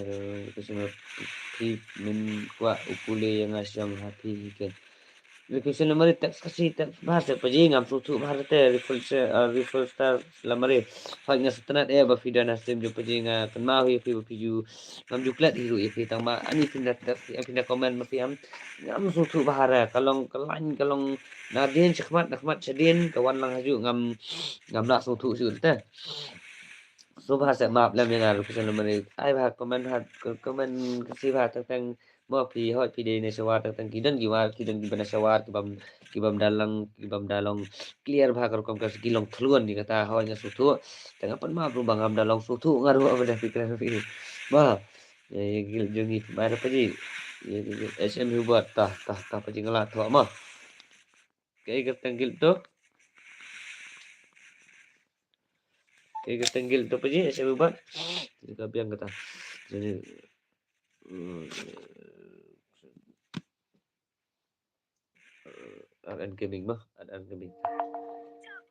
Paji min kwah u pule ïa nga shong ha phi hi ken. Requisition lamari, text Khasi, text Bahasa Paji, ngam sngewthuh Bahasa te, requisition, uh, requisition lamari. Hoi nga sngewtynnat eh ba phi don ha stream jong Paji, nga kynmaw hi ïa phi ba phi ju, ngam ju klet hi ruh ïa phi tang ba ani phin da text, ani phin da comment ma phi em. Ngam sngewthuh Bahasa, ka long ka lain, ka long nadien shakhmat, nakhmat shadien, ka wan lang hajuh ngam, ngam lah sngewthuh shuh te. So Bahasa map lem ïa nga requisition lamari. Ai ba comment ha, comment Khasi ba teng teng. Mo phi hoi phi dei na shawar tang tang ki don ki war, ki don ki ba na shawar, ki bam, ki bam da long, ki bam da long clear bha ka rukom ka ki long thlun ni kata hoi nga sngewthuh. Tang nga pat ma bru ba ngam da long sngewthuh nga ruh ba da phi kren phi. Ma, ïa, ïa guild jong ngi phi mai da Paji. Ïa, ïa, ïa, H M Hubert ta, ta, ta Paji nga la thoh ma. Kaei ka kyrteng guild to? Kaei ka kyrteng guild to Paji, H M Hubert? Ka biang kata. Jadi, Hmm. R N Gaming mah, R N Gaming.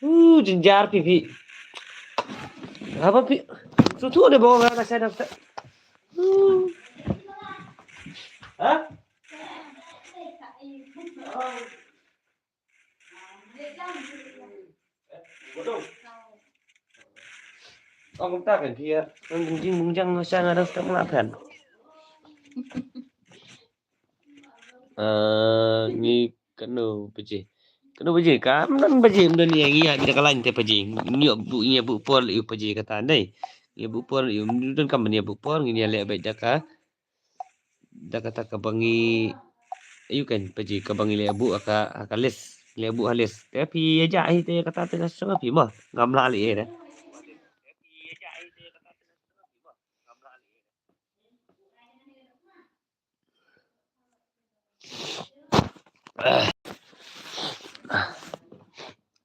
Uh, jynjar phi phi. Haba phi. Tu tu de bo nga na sa da. Ha? Ong kumta kan phi ïa. Ong bung jing bung jang nga sa nga dang step nga phan. Eh, ngi kano baje. Kano baje ka, mynta baje mynta ngi ïa ngi ïa da ka lain te baje. Ngi ïa bu, ngi ïa bu por ïa baje kata dei. Ngi ïa bu por ïa, mynta kam ngi ïa bu por ngi ïa leh bad da ka, da kata kaba ngi ayu kan baje kaba ngi leh bu ha ka, ha ka list. Leh bu ha list. Te phi ïa ja hi te kata te ka song phi mo. Ngam lah leh ïa da.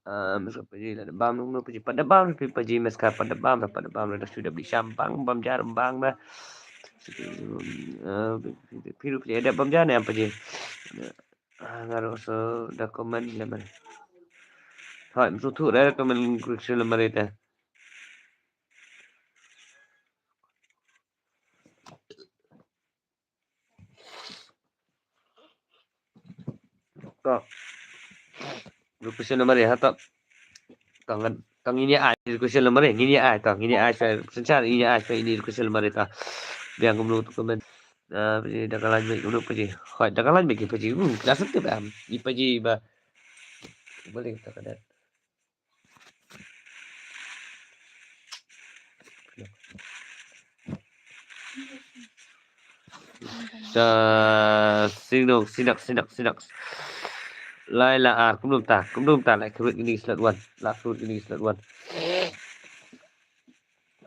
Ah, mas ka paji la da bam nung paji pat da bam pi paji mas ka pat da bam pat da bam la da suda beli sham bang bam jar bang ba. Ah, pi pi pi da bam jar ne paji. Ah, ngaro so da comment le mari. Hoi, msu thu da comment question le mari ta. To. Request number ya to. To ngan, to ngin ïa ai request number, ngin ïa ai to, ngin ïa ai sa, sensar ngin ïa ai sa ini request number to. Biang kumno to comment. Ah, da ka lain bad kumno paji. Hoi, da ka lain bad ki paji. Hmm, da sentip am. Ni paji ba. Boleh kita kadat. Ta, sinok, sinak, sinak, sinak. Lai la ar, kumno ta, kumno ta, la khrut ini slot one, la khrut ini slot one.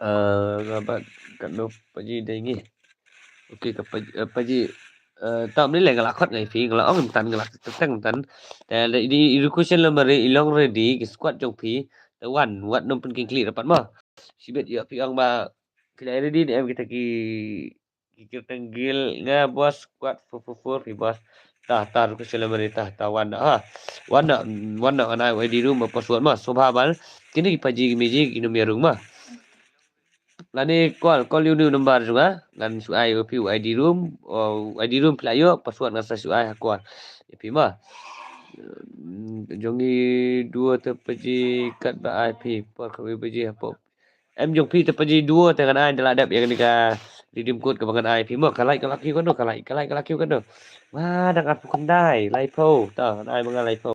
Eh, nga ba katno paji dei ngi. Okay, ka paji, eh, paji, eh, tam ni le nga la khot ngai phi, nga la ong tan, nga la teng tan. Te ini i question la mari i long ready ki squad jong phi. Te wan, wat num pun king kli rapat ma. Sibet ïa phi ong ba phi la ready ne em kita ki ki kyrteng guild nga boss squad four four four phi boss. Ta ta ruh ka sila mari ta ta wan da ha. Wan da wan da ngan ai I D room ba password ma. Sobha bal kini ki paji ki meji ki num ïa rung ma. Lane call call ïa u number jong nga ngan shu ai ïa phi u I D room, o I D room phi la ïoh password ngan sa shu ai ha call ïa phi ma. Hmm, jong ngi dua te paji kat ba ai phi por ka paji ha pop. Em jong phi te paji dua te ngan ai da la dep ïa kane ka redeem code kaba ngan ai phi mo. Ka light ka la kiew katno, ka light ka light ka la kiew katno. Wah, dang arphew khyndai, laiphew. Ta ngan ai ma nga laiphew.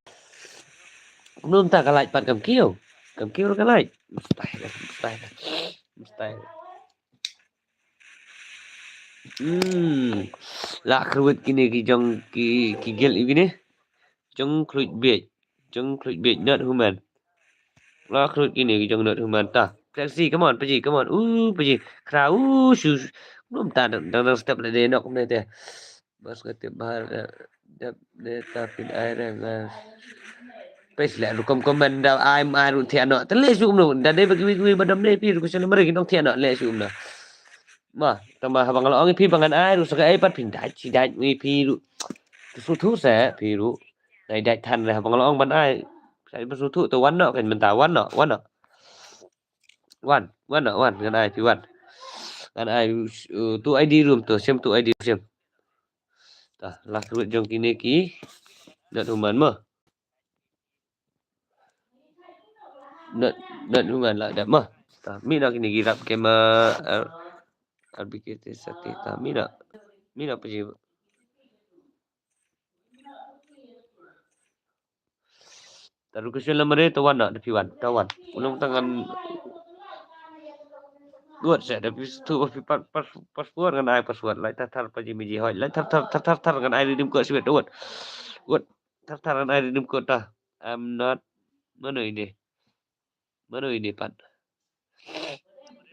Kumno mynta ka light pat kam kiew. Kam kiew ka light. Mustahil, mustahil. Mustahil. Hmm. La khrut kine ki jong ki ki guild ïa kine. Jong Khluit Biej. Jong Khluit Biej, not human. La khrut kine ki jong not human ta. Flexi, come on, paji, come on. Uh, paji. Khra, uh, shu. Ngam ta dang dang dang step la de nok ne te. Bas ka tip bahar da. Dap ne ta pin ai reng. Pes la rukom komen da ai mai rut thiano. Te le shu no. Da de bagi wi badam ne pi rukom shalom re ki nong thiano le shu no. Ma, tama haba nga la ong ïa phi ba ngan ai ruh sa kaei pat phin dait shi dait ngi phi ruh. Te sngewthuh sa phi ruh. Nai dait than re haba nga la ong ban ai. Sa ba sngewthuh te wan noh kan mynta wan noh wan noh. Wan wan noh wan ngan ai phi wan. Ngan ai uh, tu I D room tu sim tu I D sim. Ta la khrut jong kine ki. Not human mo. Not not human la dap mo. Ta mi na kine ki rap kema R B K T sati ta mi na. Mi na paji. Ta ruh ka shalom re ta wan na da phi wan ta wan. Ulung tangan. Guat sa da phi tu phi pat pas pas puan ngan ai password lai tar tar paji meji hoi lai tar tar tar tar tar ngan ai redeem code sibet guat. Guat tar tar ngan ai redeem code ta. I'm not mano ini. Mano ini pat.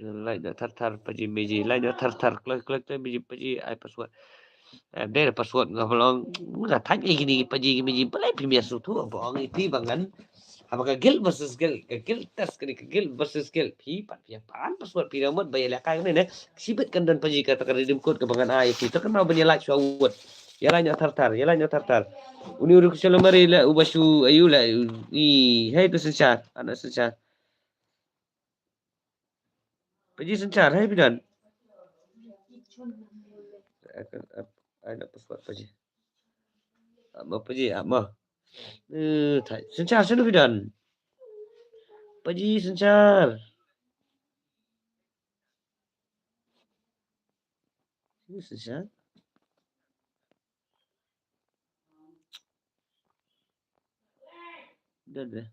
Lai na tar tar paji meji lai na tar tar kloi kloi kloi meji paji ai password. Em dei password nga belong nga thaj ai kini paji meji balai phi mia sutu ba ong iti bangan. Haba ka guild versus guild ka guild test kini ka guild versus guild phi pat phi pan password phi ramot ba ïa kai kini ne. Sibit kan don paji ka ta ka redeem code ka bangan ai phi ta kan mau ban ïa lai shuwa wot. Ïa lai na tar tar ïa lai na tar tar. Uni uri ku shalom mari la uba shu ayu la i hai tu sensar ana sensar. Paji sensar hai bidan. Ai na password paji. Apa paji apa? Eh, thai sensar sunu bidan. Paji sensar. Sunu sensar. Dah dah.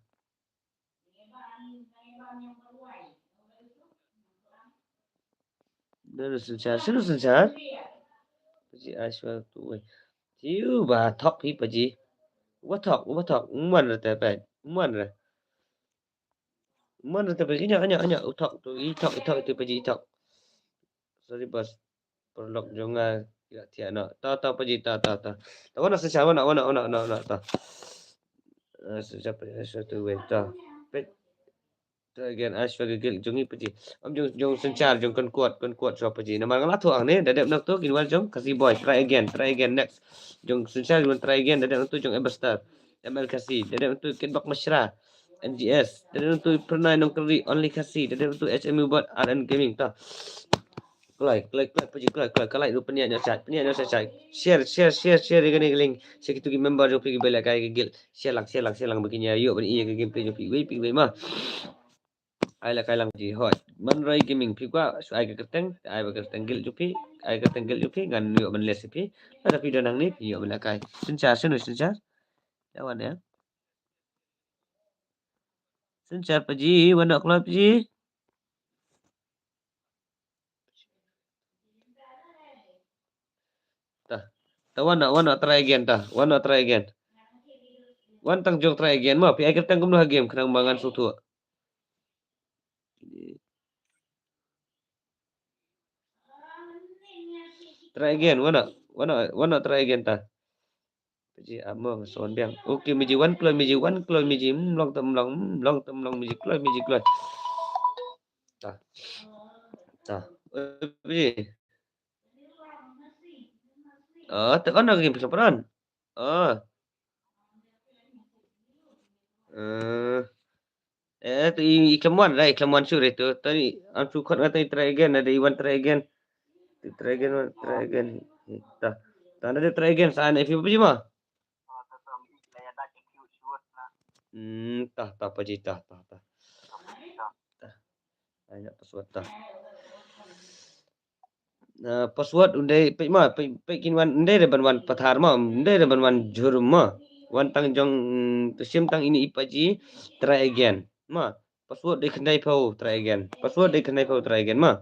Dah dah sensar, sunu sensar. Paji ai shuwa tu wei. Tiu ba thok phi paji. Uba thok, uba thok. Umwan ra te pet. Umwan ra. Umwan ra te pet. Inya, inya, inya. U thok tu, i thok, i thok, itu paji i thok. Sorry bos. Paralok jong nga ki la thiah noh. Ta ta paji ta ta ta. Ta wana sensar wana wana wana wana wana ta. Eh, sensar paji sensar tu wei ta. Pet. Ta again ai shuwa ka guild jong ngi paji. Am jong jong sensar jong kan kuat kan kuat shuwa paji. Namar nga la thuh ang ne da dep nak tu kin wan jong Khasi boy try again try again next. Jong sensar kin wan try again da dep nak tu jong Ebster. M L Khasi da dep nak tu Kitbok Mashra. N G S da dep nak tu Pranai Nongkri only Khasi da dep nak tu H M U bot R N Gaming ta. Kloi, kloi, kloi, paji kloi, kloi, ka like ruh pynïaid noh shait, pynïaid noh shait, shait. Share, share, share, share ïa kane ka link. Share kitu ki member jong phi kiba lehkai ka guild. Share lang, share lang, share lang ba kin ïa ïoh ban ïa ka gameplay jong phi. Wei phi wei ma. Ai lehkai lang ji hoi. Man Roi Gaming phi kwah shu ai ka kyrteng, ai ba kyrteng guild jong phi, ai kyrteng guild jong phi ngan ïoh ban list ïa phi. Lada phi don hangne phi ïoh ban lehkai. Synshar sunu synshar. Ïa wan ïa. Synshar paji, wan noh kloi paji. Ta wan noh, wan noh try again ta. Wan noh try again. Wan tang jong try again mo. Phi ai kyrteng kumno ha game khnang ba ngan sngewthuh. Try again, wan noh, wan noh, wan noh try again ta. Paji amo nga sa wan biang. Okay, miji wan kloi, miji wan kloi, miji mlong tam mlong, mlong tam mlong, miji kloi, miji kloi. Ta. Ta. Oi, paji. Ah, te wan noh game phi sa pran. Ah. Eh. Eh, to i, i khlem wan, da i khlem wan shuh re to. To i, am shu khot nga to i try again, da i wan try again. To try again, wan try again. Ta. Ta da try again, sa ne fi paji ma. Hmm, ta, ta paji, ta, ta, ta. Ta. Ai na password ta. Na password undai peit ma, peit, peit kin wan undai da ban wan pathar ma, undai da ban wan jhur ma. Wan tang jong, mm, to shim tang ine i paji try again. Ma, password dei khyndai phew try again. Password dei khyndai phew try again ma.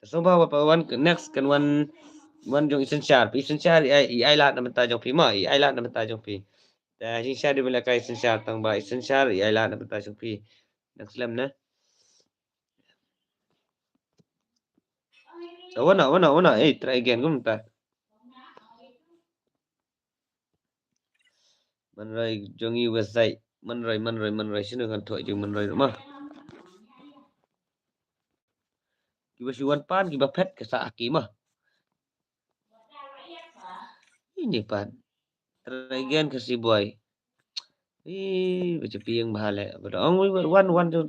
Te sngewbha ba wan next kan wan, wan jong i synshar. I synshar i ai, i ai lad na bynta jong phi ma, i ai lad na bynta jong phi. Te i synshar dei ban lehkai i synshar tang ba i synshar i ai lad na bynta jong phi. Next lem ne. Wan noh, wan noh, wan noh. Eh, try again kumta. Manroi jong i website. Manroi, Manroi, Manroi. Shino ngan thoh jong Manroi ruh ma. Kiba shu wan pan, kiba phet ka sa aki ma. Ini pan. Try again Khasi boy. Ih, baca piang bahale. Pada ong wi wan wan tu.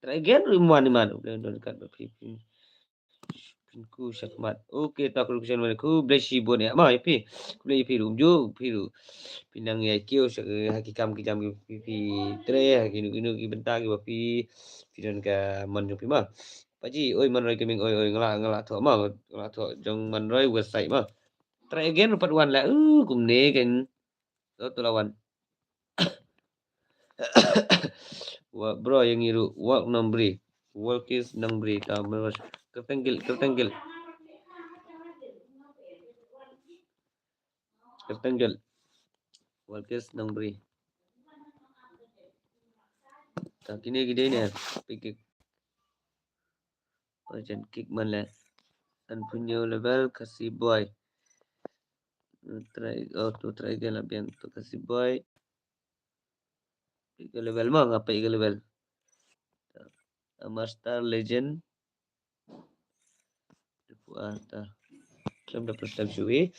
Try again wi man man. Udah udah dekat ba pi pi. Pinku shakmat. Okay, ta kru kusan mana ku bless bun ya. Ma ya pi. Ku bless pi rum ju pi ru. Pinang ya kiu sak haki kam ki jam ki pi pi tre haki nu inu ki benta ki ba pi. Pi don ka man jong pi ma. Paji, oi Manroi Gaming, oi oi ngala ngala thoh ma, ngala thoh jong Manroi website ma. Try again rupat wan la. Uh, kumne kan. To tu lawan. Wa bro yang iru walk nang bri. Walk is nang bri ta bro. Kyrteng guild, kyrteng guild. Kyrteng guild. Walk is nang bri. Ta kine ki dei ne. Pikik. Urgent kick man le. An punyo level Khasi boy. Try, oh, tu try ke la biang tu Khasi boy. Ke level ma, ngapai ke level. A Master Legend. Depu ata. Klem da pun stem shui.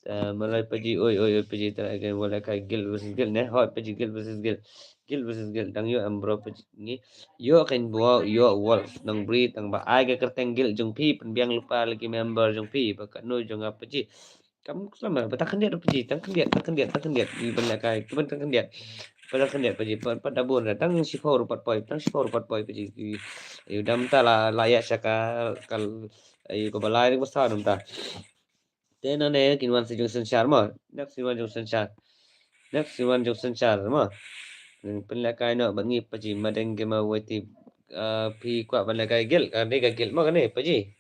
Ta malai paji, oi oi oi paji, try again, wala kai guild versus guild ne. Hoi paji, guild versus guild. Guild versus guild. Dang yo am bro paji ngi. Yo kan bo yo walk nang bri tang ba ai ka kyrteng guild jong phi, pynbiang lypa lagi member jong phi. Ba katno jong nga paji. Kam selama ba tang khyndiat paji, tang khyndiat, tang khyndiat, tang khyndiat. Ki ban lehkai, ki ban tang khyndiat. Ba tang khyndiat paji, pat pat da bun da tang shiphew ruh pat poi, tang shiphew ruh pat poi paji. Ki, yu dam ta la la ya sha ka, ka, yu ka balai ring basa dam ta. Te nane kin wan sa jong synshar ma. Next kin wan jong synshar. Next kin wan jong synshar ma. Pynlehkai noh bad ngi paji, madeng ke ma wei ti, ah, phi kwah ban lehkai guild, ka dei ka guild ma kane paji.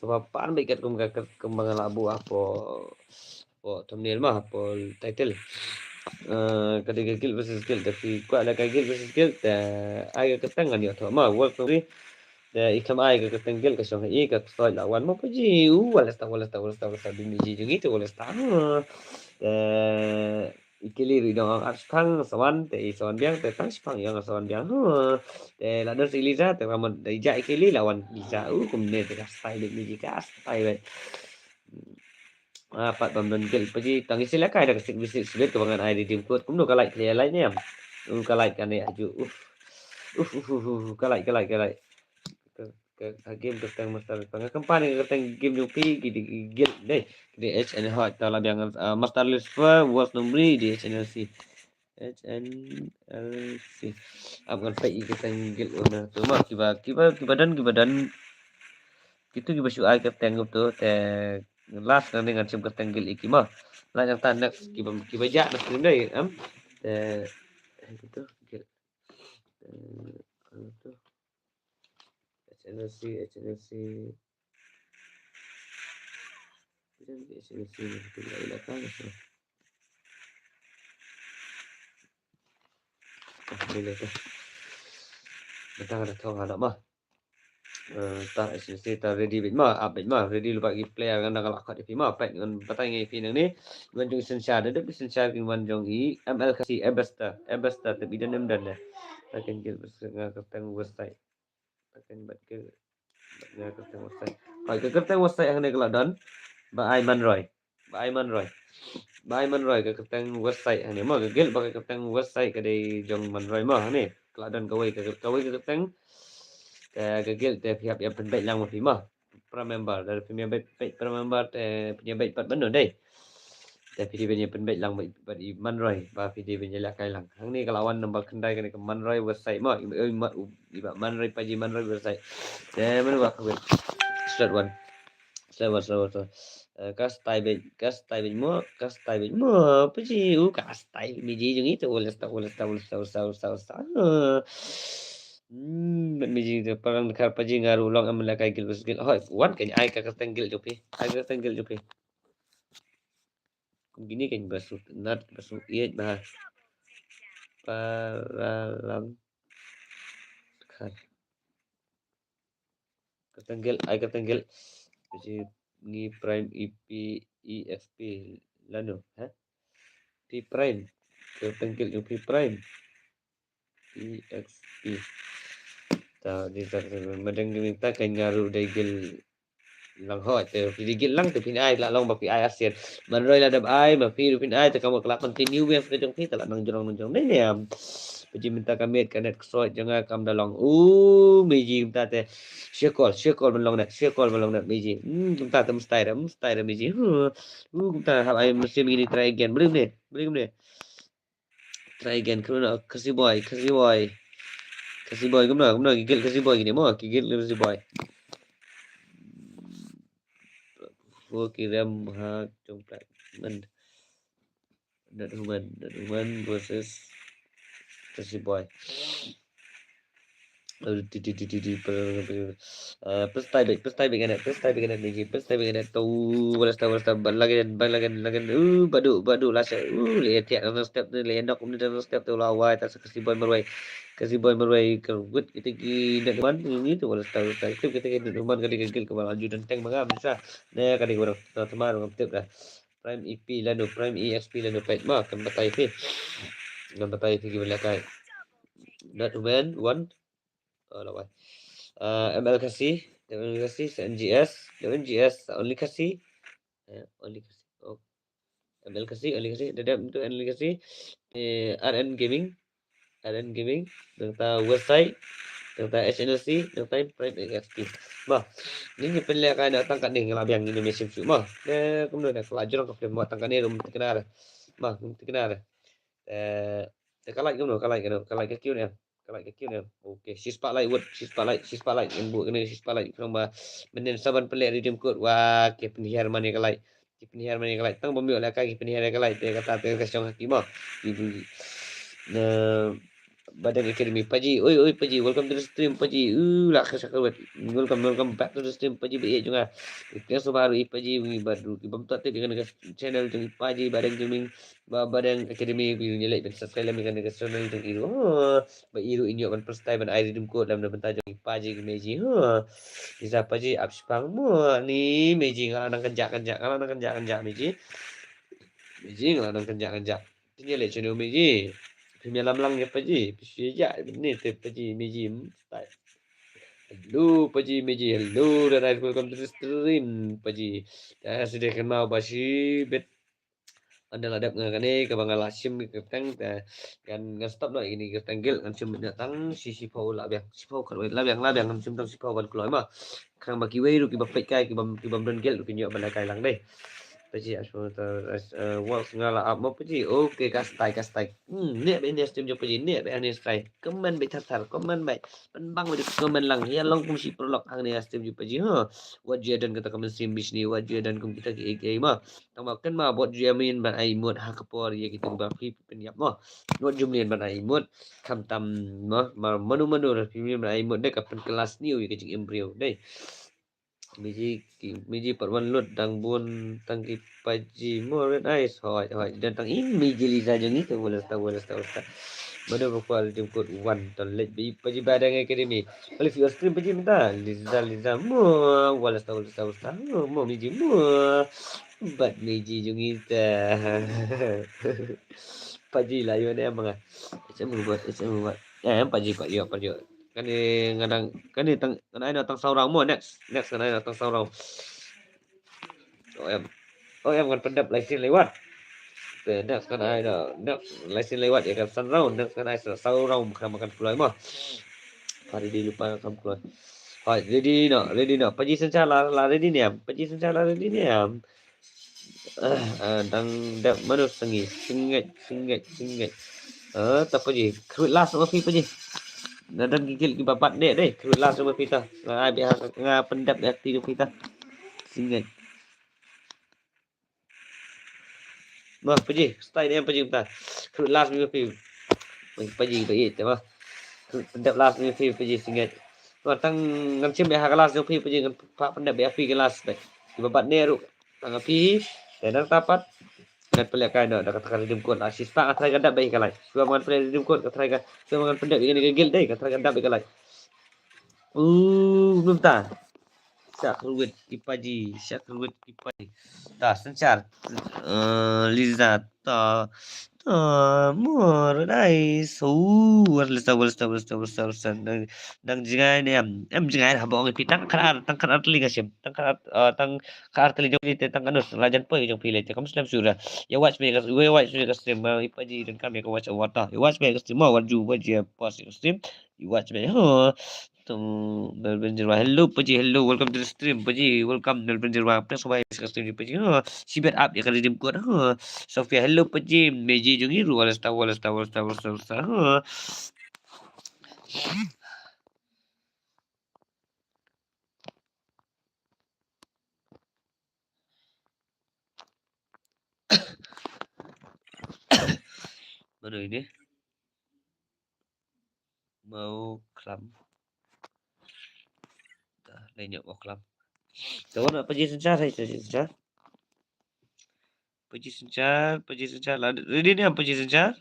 Sngewbha pan beit katkum ka, kat kumba nga la buh hapoh, hapoh thumbnail ma, hapoh title. Ah, ka dei ka guild versus guild, te phi kwah lehkai guild versus guild, te ai ka kyrteng ngan ïoh thoh ma, world story. Te i khlem ai ka kyrteng guild ka shong ha i ka ksoid la wan ma paji. U, wala sta, wala sta, wala sta, wala sta, bim i ji jong i te wala sta. Te i Kelly ruh i dang ong ar shipang sa wan, te i sa wan biang, te tang shipang i ong ar sa wan biang. Te la don sa i Liza, te ka mut da i ja i Kelly la wan Liza. U, kumne te ka style bad i ji ka style bad. Ah, pat bam don guild paji, tang i sila kai da ka six v six bet ka ba ngan ai redeem code. Kumno ka like, clear like ne em. U, ka like kane aju. Uf. Uf, uf, uf, uf, ka like, ka like, ka like. Ka, ka, ka game kyrteng Master List. Nga company ka kyrteng game jong phi ki dei guild dei. Ki dei H N L C, ta la biang, ah, Master List for World Numbri di H N L C. H N L C. Ap ngan peit i kyrteng guild owner tu ma kiba, kiba, kiba don, kiba don. Kitu kiba shu ai kyrteng tu te last ngan, ngan shim kyrteng guild i ki ma. La ngan ta next kiba, kiba ja na screen dei em. Te kitu guild. Te tu. H N L C, H N L C. Kita ni S N C ni kita ila ila kan so. Ah, bila tu. Betang ada thong anak mah. Eh, ta S N C ta ready bit ma, up bit ma, ready lypa ki player ngan dang la khot ïa phi ma, peit ngan batai ngi ïa phi nangne. Wan jong Sunshine, da dep Sunshine kin wan jong i M L Kasi, Ebester, Ebester te bidan em dan ne. Ta ken gil bes nga kyrteng website. Ta ken bat gil. Nga kyrteng website. Hoi, ka kyrteng website hangne ka la don. Ba ai Manroy. Ba ai Manroy. Ba ai Manroy ka kyrteng website hangne mo, ka gil ba ka kyrteng website ka dei jong Manroy mo hangne. Ka la don kawei ka, kawei ka kyrteng. Ka, ka gil te phi hap ïa pynbeit lang ma phi mo. Para member, da phi ïa beit, beit para member te phi ïa beit pat ban dei. Te phi dei ban ïa pynbeit lang bad, bad i Manroy, ba phi dei ban ïa lehkai lang. Hangne ka la wan number khyndai kane ka Manroy website mo, i, i, i, i ba Manroy paji Manroy website. Te mano ba ka web. Slot one. Slot one, slot one, slot one. Eh, ka style beit, ka style beit mo, ka style beit mo, paji, u ka style beit mi ji jong i te, wala sta, wala sta, wala sta, wala sta, wala sta, wala sta. Eh. Hmm, bad mi ji te parang dkhar paji nga ruh long em lehkai gil bas gil. Hoi, wan kan ai ka kyrteng gil jong phi. Ai ka kyrteng gil jong phi. Kum kine kan ba shu nat, ba shu ïeit bha. Paralang. Khan. Kyrteng gil, ai kyrteng gil. Paji ngi Prime E P E X P lano, ha? Phi Prime. Kyrteng gil jong phi Prime. E X P. Ta di ta, madeng di mynta kan nga ruh dei gil lang hoi, te phi dei gil lang te phin ai, la long ba phi ai arsien. Manroy la dep ai, ma phi ruh phin ai, te ka mut ka la continue wave ka jong phi, te la nang jrong nang jrong ne ne am. Paji mynta ka miet ka net ka soi jong nga kam da long. U, mi ji mynta te. Share call, share call ban long net, share call ban long net mi ji. Hmm, mynta te mstai da, mstai da mi ji. Hmm. U, mynta hap ai mynsiem ïa kine try again. Beli ne, beli ne. Try again, kumno, Khasi boy, Khasi boy. Khasi boy, kumno, kumno, ki guild Khasi boy kine mo, ki guild Khasi boy. Wo ki rem ha jong plat. Man. Not human, not human versus Khasi boy. Aduh, di, di, di, di, di, per-, per-, eh, pynshai beit, pynshai beit kane, pynshai beit kane, Meiji, pynshai beit kane, to, wala sta, wala sta, ba lagen, ba lagen, lagen, uh, badu, badu, la sa, uh, le tiak, dang step, le nok, dang step, to, la wai, ta sa Khasi boy marwei, Khasi boy marwei, ka wit, kita ki, nak man, ni tu, wala sta, wala sta, kita, kita, kita, nak man, kadi ka guild, ka ba laju, dan tank, mangam, sa, ne, kadi ka ba, ta, ta, mar, ngam tip dah. Prime E P lano, Prime E X P lano, peit ma, kan batai phi. Kan batai phi ki ba lehkai. Not human, one, Oh, lawan. Uh, M L Khasi, M L Khasi, sa N G S, M L G S, sa only Khasi. Eh, only Khasi. Oh. M L Khasi, only Khasi, dadam tu only Khasi. Eh, R N Gaming, R N Gaming, nangta Westside, nangta H N L C, nangta Prime X P. Bah, ni ni pynlehkai na tang kat ni nga la biang ni machine shoot ma. Eh, kumno na ka la jrong ka film ma tang kat ni rum tiknar. Ma, rum tiknar. Eh, te ka like kumno, ka like kumno, ka like ka kiew ne. Ka like ka kiew ne. Okay, shi spotlight wut, shi spotlight, shi spotlight. Ngan buh kane shi spotlight. Khnang ba mynnin sa ban pynleh redeem code. Wa, ki pynhiar man ïa ka like. Ki pynhiar man ïa ka like. Tang ba ym ïoh lehkai ki pynhiar ïa ka like. Te kata te ka shong ha ki mo. Ki, ki, na, Badeng Academy, Paji. Oi, oi, Paji. Welcome to the stream, Paji. Uh, la ka shakal wet. Welcome, welcome back to the stream, Paji. Ba ïa jong nga. Thanks so baru i Paji. Ngi bad ruh ki bym tip ïa kane ka channel jong i Paji. Badeng Gaming. Ba, Badeng Academy, ba ïa leh ban subscribe lem ïa kane ka channel jong i ruh. Ha, ba i ruh in ïoh ban pyrshah ban ai redeem code lem na bynta jong i Paji ki Meiji. Ha. Isa Paji ap shipang mo ni Meiji nga la nang kynjah kynjah, nga la nang kynjah kynjah Meiji. Meiji nga la nang kynjah kynjah. Tin ïa leh channel Meiji. Phim ïalam lang ïa Paji. Phi shu ïa ni te Paji Meiji. Hmm, style. Hello Paji Meiji. Hello dan welcome to the stream Paji. Dah sedih kenal ba shi bit. Ynda la dep nga kane kaba nga la shim ka kyrteng te ngan, ngan stop noh ïa kine ki kyrteng guild, ngan shim noh tang shi, shiphew la biang, shiphew khat wei la biang, la biang ngan shim tang shiphew ban kloi ma. Khnang ba kiwei ruh kiba peit kai, kiba, kiba ym don guild ruh kin ïoh ban lehkai lang dei. Paji, as for the, as, uh, works nga la up mo Paji. Okay, ka style, ka style. Hmm, ne ba ne stream jong Paji, ne ba ne style. Comment ba thar thar, comment ba. Pynbang ba comment lang. Ïa long kum shi paralok hangne stream jong Paji. Ha. Wat ju ïa don kata ka mynsiem bishni, wat ju ïa don kum kita ki A K ma. Tang ba kynmaw bad ju ïa mih ban ai mut ha ka por ïa kita kiba phi pynïap mo. Wat ju mih ban ai mut. Khamtam mo, ma mano mano ruh phi mih ban ai mut dei ka pynkylla sniew ïa ka jingim briew dei. Miji ki, miji pat wan lut dang bun tang ki paji mo red eyes. Hoi, hoi. Dan tang i miji Liza jong i te wala sta, wala sta, wala sta. Mano ba kwah redeem code wan ton leit ba i paji ba dang academy. Kali fi stream paji mynta. Liza, Liza mo wala sta, wala sta, wala sta. Mo, mo miji mo. Bat miji jong i te. Paji la yo ne manga. H M buat, H M buat. Eh, paji pat yo, paji. Kane ngadang, kane tang, ngan ai no tang saw round mo. Next, next ngan ai no tang saw round. O em. O em ngan pyndep license lewat. Te next ngan ai no, next license lewat ïa ka san round, next ngan ai sa saw round khlem makan kloi mo. Pari di lupa kam kloi. Hoi, ready no, ready no. Paji synshar la, la ready ne em. Paji synshar la ready ne em. Ah, ah, dang dep mano sngi, sngewbha, sngewbha, sngewbha. Ah, ta paji, khrut last ma phi paji. Na dang gigil kiba bat ne dei, khrut last ma phi ta. Nga ai bha, nga pyndep bha ti phi ta. Sngewbha. Ma paji, style ne em paji ta. Khrut last ma phi. Paji ba it ma. Khrut pyndep last ma phi paji sngewbha. Ma tang ngan shim bha ka last ma phi paji ngan pa pyndep bha phi ka last. Kiba bat ne ruh. Tang phi, te nangta pat ngan pynlehkai noh da kata ka redeem code. Ah, shispah nga try ka dap bha ïa ka live. Shuwa ngan pynleh redeem code ka try ka, shuwa ngan pyndep ïa kane ka guild dei ka try ka dap bha ïa ka live. Uh, mynta. Sha kyrwit ki paji, sha kyrwit ki paji. Ta synshar. Eh, Liza ta. Ah, mor dai so. War lista, war lista, war lista, war lista, war lista. Dang, dang jngai ne em. Em jngai ha bong pi tang kar, tang kar tli nga shim. Tang kar, ah, tang kar tli jong phi te tang anus. La jan poi jong phi le te kam slem sura. Ya watch me ka, ya watch me ka stream. Ma i paji don kam ya ka watch award ta. Ya watch me ka stream. Ma wat ju watch ya pas ka stream. You watch me. Huh. To Melbourne Jirwa. Hello, Paji. Hello. Welcome to the stream, Paji. Welcome, Melbourne Jirwa. Thanks for watching the stream, Paji. Huh. She bet up. Ya ka redeem code. Huh. Sophia. Hello, Paji. Meji jong i ruh. Wala sta, wala sta, wala sta, wala sta, wala sta. Huh. Mano ini? Mau klam. Dah, lenyap mau klam. Kawan, apa je sencar, hai, je sencar? Paji sencar, paji sencar. Lah, ready ne em paji sencar?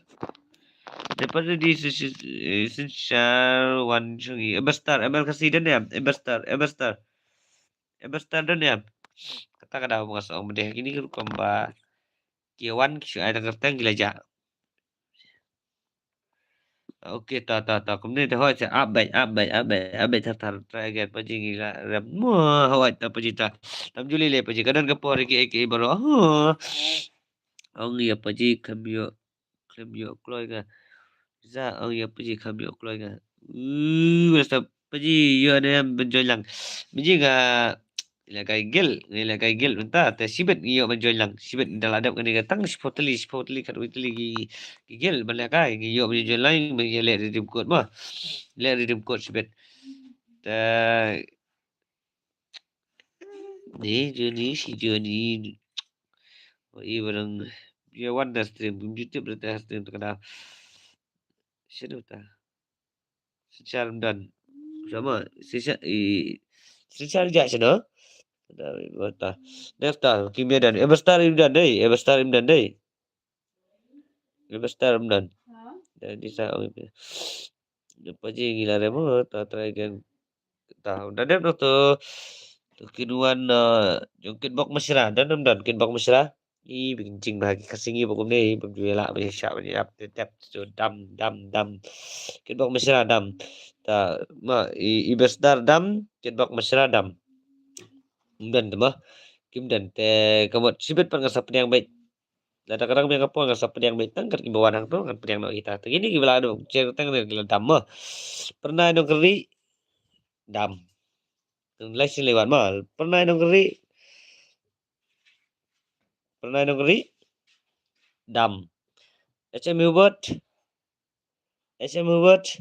Dapat ready se-, se-, eh, sencar wan shong i. Ebestar, Ebel kasi dan ne em. Ebestar, Ebestar. Ebestar dan ne em. Kata ka dau ba nga sa ong ba dei kini ka rukom ba ki wan ki shu ai tang kyrteng ki la jah. Okay, ta, ta, ta. Kumne te hoi, sa update, update, update, update, thar, thar, try again, Paji ngi la rem. Mo, hoi, ta, Paji ta. Tam ju lei lei, Paji, ka don ka por ki, ki, baro. Huh. Ong ïa, Paji, khlem ïoh, khlem ïoh kloi nga. Za, ong ïa, Paji, khlem ïoh kloi nga. Uh, rasa Paji ïoh ne em ban join lang. Paji nga, ngi la kai guild, ngi la kai guild mynta te shibit ngi ïoh ban join lang. Shibit ngi da la dep kane ka tang shiphew tylli, shiphew tylli, khatwei tylli ki, ki guild ban la kai, ngi ïoh ban join lang ban ïa leh redeem code mo. Leh redeem code shibit. Te ni Joni, shi Joni. O i barang ïa wan da stream, YouTube da stream te ka da. Shano ta? Synshar im don. Sama, synshar, i, synshar ja shano? Da, ta. Next ta, kim ïa don. Ebestar im don dei, Ebestar im don dei. Ebestar im don. Da, di sa, oh, Paji ngi la rem, oh, ta, try again. Ta, da dep noh to. To kin wan, eh, jong Kitbok Mashra, don im don, Kitbok Mashra. I, ba kin jing ba ki Khasi ngi ba kumne, ba ju ïa lah, ba ïa shah, ba ïa ap, tep, tep, so dam, dam, dam. Kitbok Mashra dam. Ta, ma, i, Ebestar dam, Kitbok Mashra dam. Im don te ma. Kim don te ka mut shibit pat nga sa pdiang beit. Lada ka dang biang ka por nga sa pdiang beit tang kat kiba wan hangto ngan pdiang noh ita. Te kine kiba la dang cher tang ne ki la dam ma. Pyrnai nongkri dam. Tang lai sien lei wan ma. Pyrnai nongkri. Pyrnai nongkri dam. H M Hubert. H M Hubert.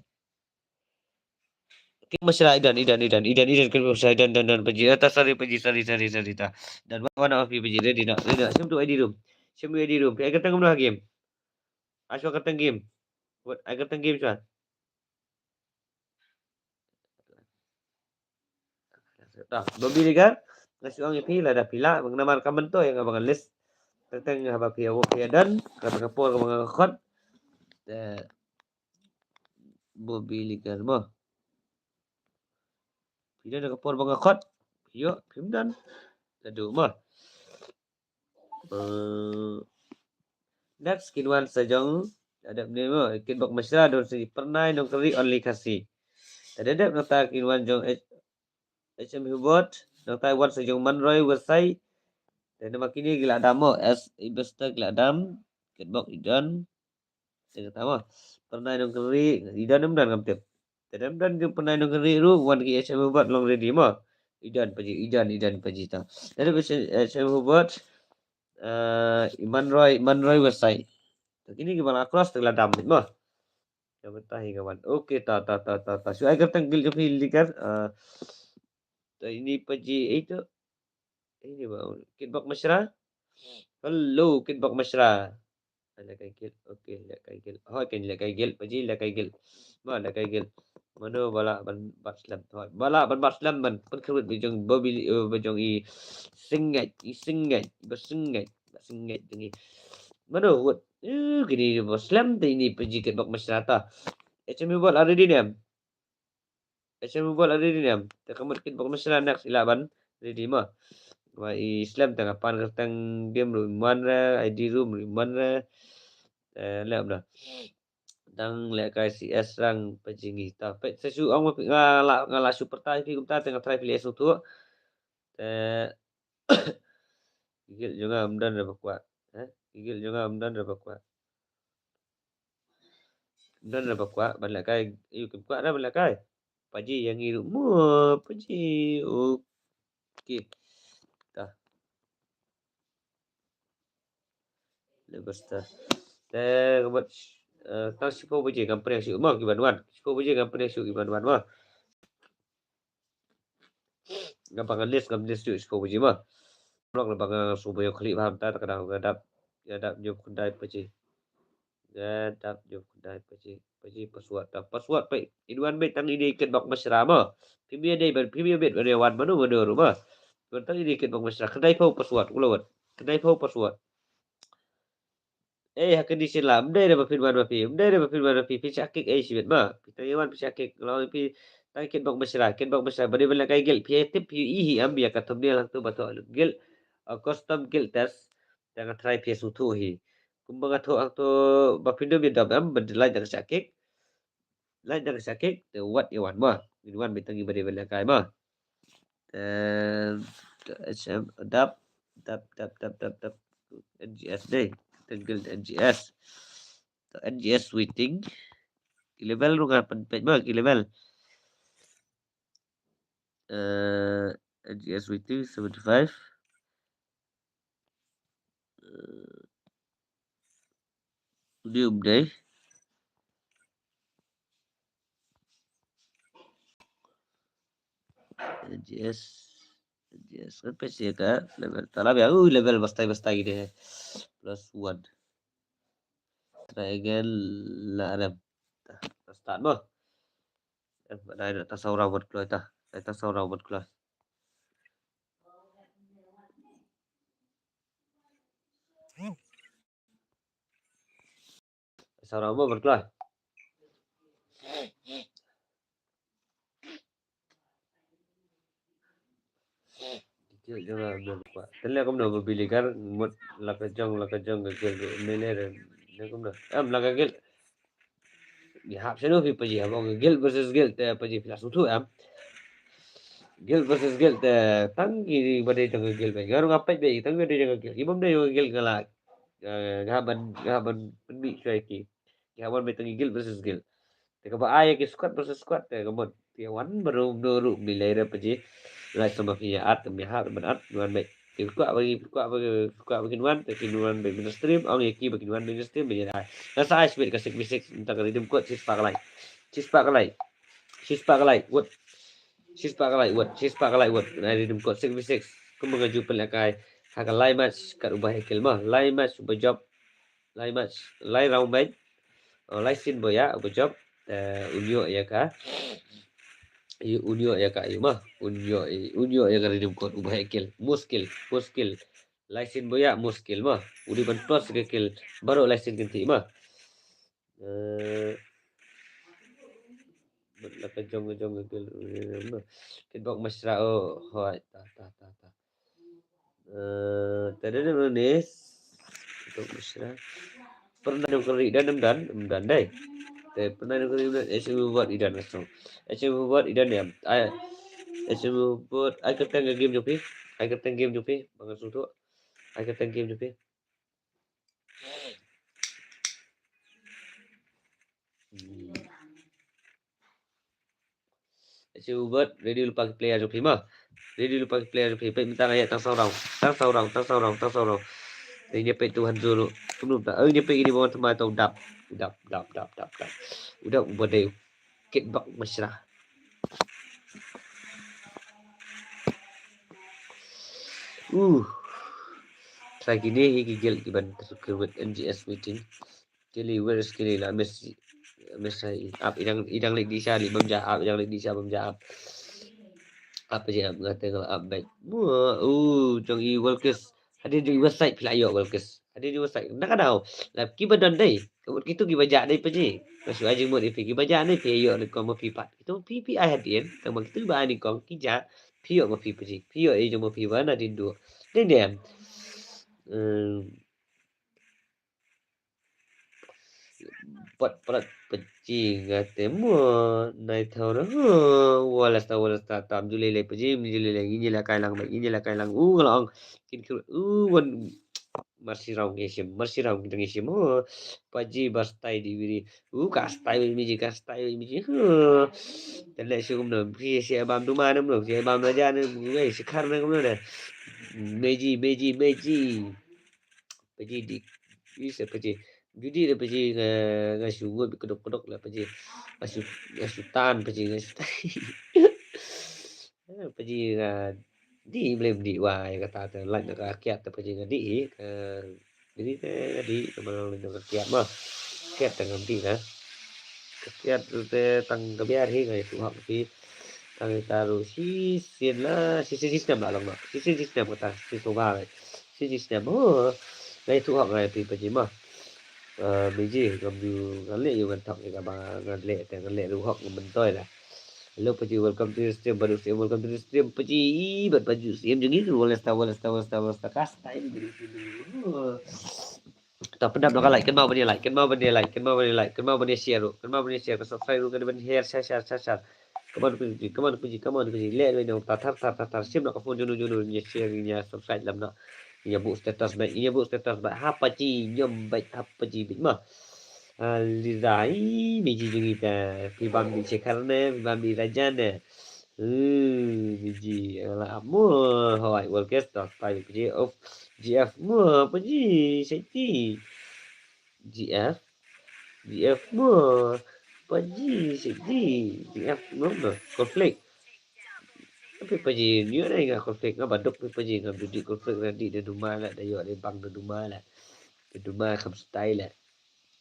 Kim Mashra, i don, i don, i don, i don, i don, Kim Mashra, i don, don, don, Paji. Eh, ta, sorry, Paji, sorry, sorry, sorry, ta. Don, wan, wan, wan, Paji, ready noh, ready noh. Shim tu I D room. Shim I D room. Phi ai kyrteng kumno ha game? Ai shuwa kyrteng game. Wat, ai kyrteng game shuwa. Ta, Bobby Ligar. Nga shu ong ïa phi lada phi lah, namar ka mynta ïa nga ba ngan list. Teng teng haba phi ïa, phi ïa don, ka por kaba nga khot. Te Bobby Ligar mo. Phi don ka por ba nga khot. Ïoh, phim don. Ladu mo. Eh, next kin wan sa jong, ada ni mo, Kitbok Mishra don sa Pyrnai Nongkynrih only Khasi. Ada dep nangta kin wan jong H-, H M Hubert, nangta wan sa jong Manroy Wesai. Dan nama kini gila dam mo, S Ibester gila dam, Kitbok Idon. Tengah tama. Pyrnai Nongkynrih, Idon em dan ngam tip. Tedem dan ke Pyrnai Nongkynrih ruh, wan ki H M Hubert long ready mo. Idon paji, Idon, Idon paji ta. Tedem H M Hubert, eh, Manroy, Manroy Wesai. Ta kini ki bala cross tengla dam mo. Ka bata hi ka wan. Okay, ta, ta, ta, ta, ta. Shu ai kyrteng gil jong phi Ligar. Eh, ta ini paji, eh, tu. Ini ba, Kitbok Mishra. Hello, Kitbok Mishra. Lehkai gil. Okay, lehkai gil. Hoi, kan lehkai gil. Paji lehkai gil. Ba lehkai gil. Mano bala ban bat slem. Hoi, bala ban bat slem ban pynkhrut ba jong Bobby, eh, ba jong i Singait, i Singait, ba Singait, ba Singait jong i. Mano wut. Eh, kini ba slem te ini paji Kitbok Mishra ta. H M Hubert already nem. H M Hubert already nem. Te ka mut Kitbok Mishra next ila ban ready mo. Wa i slem tang apan kyrteng game ruh man re, I D room ruh man re. Eh, lem dah. Dang lehkai C S rang pajingi ta. Peit sa shu ong nga la, nga la shu pyrta ïa phi kumta te nga try phi leh sngewthuh. Te gil jong nga ym don re ba kwah. Eh, gil jong nga ym don re ba kwah. Ym don re ba kwah ban lehkai, ïa kim kwah re ban lehkai. Paji ïa ngi ruh mo, paji. Okay. Ta. Lepas ta. Te ka mut, eh, tang shiphew baje ngam pynïaid shuh mo ki ban wan. Shiphew baje ngam pynïaid shuh ki ban wan mo. Ngam pynïaid list, ngam list shuh shiphew baje mo. Blok na ba nga shu ba ïoh khlieh bha mynta, ta ka dang nga dap, nga dap ñiew khyndai paje. Nga dap ñiew khyndai paje. Paje password, ta password peit. In wan beit tang ine Kitbok Mishra mo. Phim ïa dei ban, phim ïa beit ban ïa wan mano mano ruh mo. Wan tang ine Kitbok Mishra. Khyndaiphew password, u la wan. Khyndaiphew password. Eh, ha kane sien la, ym dei re ba phin wan ma phi, ym dei re ba phin wan ma phi, phin shah kick ei shibit ma. Phi tang ïa wan phi shah kick, la phi tang Kitbok Mishra, Kitbok Mishra, ba dei ban lehkai guild, phi tip phi i hi em ïa ka thumbnail hangto ba thoh guild, uh, custom guild test, tang nga try phi sngewthuh hi. Kumba nga thoh hangto ba phin dom ïa dom em, ban lait da ka shah kick. Lait da ka shah kick, te wat ïa wan ma. Ngin wan beit tang ïa ba dei ban lehkai ma. Then H M adapt, adapt, adapt, adapt, adapt, adapt. N G S dei. Tang guild N G S. Tang N G S waiting. Ki level ruh nga pynpeit ma ki level. Eh, N G S waiting seventy-five. Eh, Uni um dei. N G S, N G S kan peit ïa ka level. Ta la biang, ui, level bastai bastai gini. Plus one. Try again la rem. Ta start mo. Em, dai ta saw round bad kloi ta. Dai ta saw round bad kloi. Saw round mo bad kloi. Tele kumno ba Billy Gar mut la ka jong, la ka jong ka guild ne ne ne kumno. Em, la ka guild. Ngi hap shano phi paji, hap ong guild versus guild te paji phi la sngewthuh em. Guild versus guild te tang ki ba dei jong ka guild ba. Nga ruh nga peit ba tang ki ba dei jong ka guild. Ki bym dei jong ka guild nga la, eh, nga hap ban, nga hap ban pynmih shuwa ïa ki. Ki hap wan beit tang ki guild versus guild. Te kaba ai ïa ki squad versus squad te ka mut. Phi wan baroh mno ruh ym lei re paji. Lait sa ma phi ïa at, ym hap ban at, wan beit. Te kwah ba ki, kwah ba ki, kwah ba kin wan, te kin wan beit main stream, ong ïa ki ba kin wan main stream, ba ïa ai. Nga sa ai shibit ka six v six, mynta ka redeem code shispah ka like. Shispah ka like. Shispah ka like, wut. Shispah ka like, wut. Shispah ka like, wut. Nga ai redeem code six v six. Kumba nga ju pynlehkai ha ka lai match kat uba hei kill ma. Lai match uba jop. Lai match, lai round beit. Oh, lai sien ba ïa, uba jop. Eh, un ïoh ïa ka. Ïa, un ïoh ïa ka, ïa ma. Un ïoh, ïa, un ïoh ïa ka redeem code, uba heh kill. Muskil, muskil. Lai sien ba ïa, muskil ma. U dei ban plus ka kill. Baroh lai sien kynthih ma. Eh, la ka jong, ka jong ka kill. Kitbok Mashra, oh, hoi, ta, ta, ta, ta. Eh, ta da da ne. Kitbok Mashra. Pernah dong kali dan, dan, dan dai. Te pernah dong kali dan, S M U buat idan asong. S M U buat idan ya. Ai, S M U buat, ai kyrteng game jong phi. Ai kyrteng game jong phi. Bang sung tu. Ai kyrteng game jong phi. Hmm. Achu bot, ready lypa ki player jong phi ma. Ready lypa ki player jong phi. Peit mynta nga ïa tang saw round. Tang saw round, tang saw round, tang saw round. Te ngi peit tu Hanzo ruh. Kumno ta. Oi, ngi peit ini bawah thymmai tau dap. U dap, dap, dap, dap, dap. U dap uba dei. Kitbok Mashra. Uh. Try kine hi ki guild ki ban recruit N G S meeting. Kili, where is kili la Messi? Messi ap, i dang, i dang leit dih sha, leit bam ja ap, i dang leit dih sha bam ja ap. Ap je ap, nga te nga ap back. Mua, uh, jong i Walkers. Hadien jong i website phi la ïoh Walkers. Hadien jong i website. Naka daw. La kiba don dei. Ka mut kitu kiba jah dei pa ji. Nga shu ai jingmut ïa phi kiba jah dei phi ïoh ne kong ma phi pat. Kitu phi phi ai hadien. Tang ba kitu ba ai ne kong ki jah. Phi ïoh ma phi pa ji. Phi ïoh i jong ma phi ba na dien duh. Dei dei. Em, Pat pat pa ji nga te mo nai thau na. Wala sta wala sta tam ju lele pa ji mi ju lele ngi la kai lang ba ngi la kai lang u nga la ong. Kin khu u wan. Marsi rau ngi sim, marsi rau ngi sim ho. Pa ji ba stai di wiri u ka stai mi ji, ka stai mi ji ho. Tele si um no si si bam duma no si bam na ja no si khar no no. Meji, meji, meji. Pa ji di. Wi sa pa ji. Judi da pa ji nga, nga shu ngut kedok kedok la pa ji. Nga shu, nga shu tan pa ji, nga shu tan. Pa ji nga di blem di wa ya kata te lait na ka kiat te pa ji nga di. Jadi te nga di te ma lait na ka kiat ma. Kiat te ngam di na. Ka kiat te tang ka biar hi nga tu hak pi. Tang ita ru si sien la, si sien si snem la long ma. Si sien si snem kata, si so ba. Si sien si snem. Oh. Ngai tu hak ngai pi pa ji ma. Eh, mi ji ngam ju ngan leh yu ngan thok ïa ka ba ngan leh te ngan leh ru hok ngan myntoi la. Hello pa ji, welcome to the stream, Badu stream, welcome to the stream pa ji, bad pa ji stream jong ngi tu wala sta wala sta wala sta wala sta ka sta ini Badu stream. Ta pyndap noh ka like, kynmaw ban ïa like, kynmaw ban ïa like, kynmaw ban ïa like, kynmaw ban ïa share ruh, kynmaw ban ïa share, ka subscribe ruh, kynmaw ban ïa share, share, share, share. Come on, P G, come on, P G, come on, P G. Leh wei noh, ta thar, thar, thar, thar. Sim noh ka phone junu, junu, ïa share, ïa subscribe lam noh. Ïa buh status bad, ïa buh status bad. Ha pa ji, ñiom bad, ha pa ji bad ma. Ah, Liza, ih, mi ji jong ita. Phi bam di Shekhar ne, phi bam di Raja ne. Hmm, mi ji, ala mo, hoi, World Guest, ta, ta, P G, of, G F, mo, pa ji, safety. G F, G F mo, pa ji, safety, G F mo, mo, conflict. Tapi pa ji, nyu na nga conflict, nga baduk pa ji, nga dudi conflict, na di da duma la, da yo, da bang da duma la. Da duma kam style la.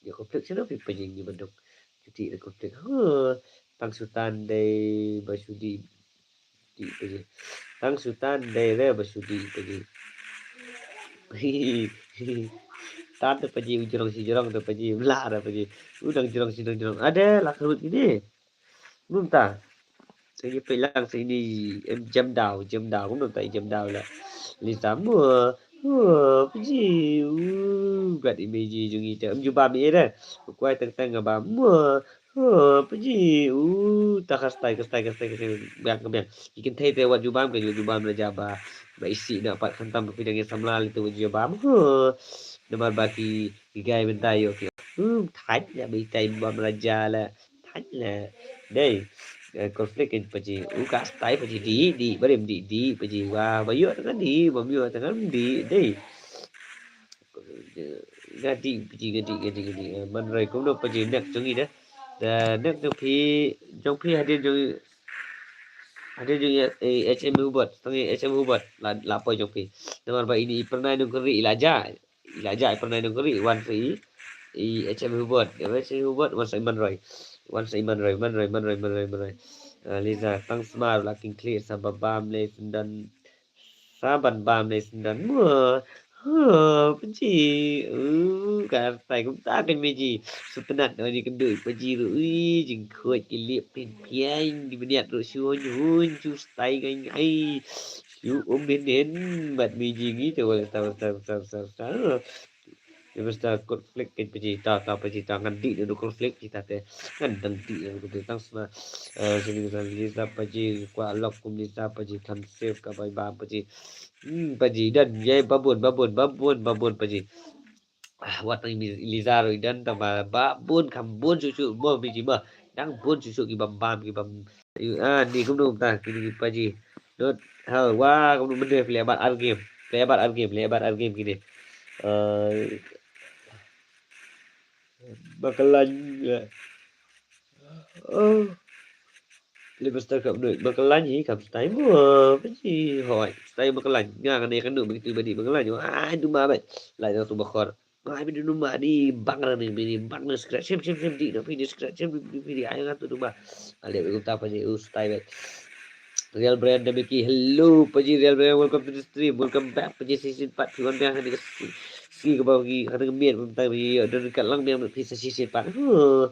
Yo conflict sino pi pa ji ngi baduk. Cuti da conflict. Huh, tang sutan dei ba sudi. Di pa ji. Tang sutan dei re ba sudi pa ji. Tan te pa ji, u jrong si jrong te pa ji, mla re pa ji. U dang jrong si dang jrong. Ada la kerut ini. Nunta. Ngi peit lang sa ini em Jem Daw, Jem Daw, kumno ta i Jem Daw la. Lisa mo. Oh, pa ji. Uh, gat i mi ji jong i te. Em jubab i re. Kwai teng teng ba mo. Oh, pa ji. Uh, ta ka stai, ka stai, ka stai, ka stai. Biang, ka biang. I kynthei te wat jubab, ka jubab na ja ba. Ba isi na pat khantam ba pidang i samla li te wat jubab. Oh. Namar ba ki, ki gai mynta ïoh ki. Uh, thait ya ba i tai bam raja la. Thait la. Dei. Eh, conflict in pa ji. U ka stai pa ji di, di, barim di, di, pa ji. Wa, ba ïoh tang di, bam ïoh tang di, dei. Nga di, pa ji, nga di, nga di, nga di. Eh, man roi kumno pa ji next jong i da. Da next jong phi, jong phi hadien jong i. Hadien jong i, eh, H M Hubert, tang i H M Hubert. La, la poi jong phi. Namar ba ini i pernah nung keri i la ja. I la ja i pernah nung keri, wan sa i, i H M Hubert. Wan sa i Hubert, wan sa i man roi. Wan sa i man roi, man roi, man roi, man roi, man roi. Ah, Liza, tang sma ruh la kin khleh sa ba bam lei syndon. Sa ban bam lei syndon. Mo. Ha, paji. Uh, ka tai kumta kan meji. Sutnat oi ni kynduh paji ruh. Ui, jingkhuid ki lip pin piang. Ki bniat ruh shu hun hun, shu stai ngai ngai. Shu um hin hin. Bad meji ngi te wala sa, sa, sa, sa, sa. Ïa, basta conflict kan paji ta, ta paji ta ngan dih na du conflict kita te. Ngan dang dih na du tang sma. Eh, sini kita Liza paji, kwah lok kum Liza paji, kham save ka bai bam paji. Hmm, paji, don, ïa, babun, babun, babun, babun paji. Ah, wat nang mi Liza ruh i don, tang ba, babun, kham bun shuh shuh, mo, miji, mo. Dang bun shuh shuh ki bam bam, ki bam. Ah, ni kumno ta, kini ki paji. Not, ha, wa, kumno bynta phi leh bat ar game. Phi leh bat ar game, phi leh bat ar game kini. Eh, Bakalan, eh. Oh. Lepas tu kat menurut Bakalan ni, kam stai mo, paji, hoi. Stai Bakalan. Nga kena kena begitu badi Bakalan. Ai, duma bai. Lai dah tu bakor. Ai, bidi duma di bang ni, bidi bang ni scratch, sim, sim, sim, di, no, pidi scratch, sim, pidi, pidi, ai, nga tu duma. Ale, begitu apa je, uh, stai bai. Real Brian Damiki, hello, paji Real Brian, welcome to the stream, welcome back, paji season part, phi wan biang, hani ka si, si ka bau ki, hani ka miet, phi tang, phi, don kat lang biang, phi sa season part. Huh.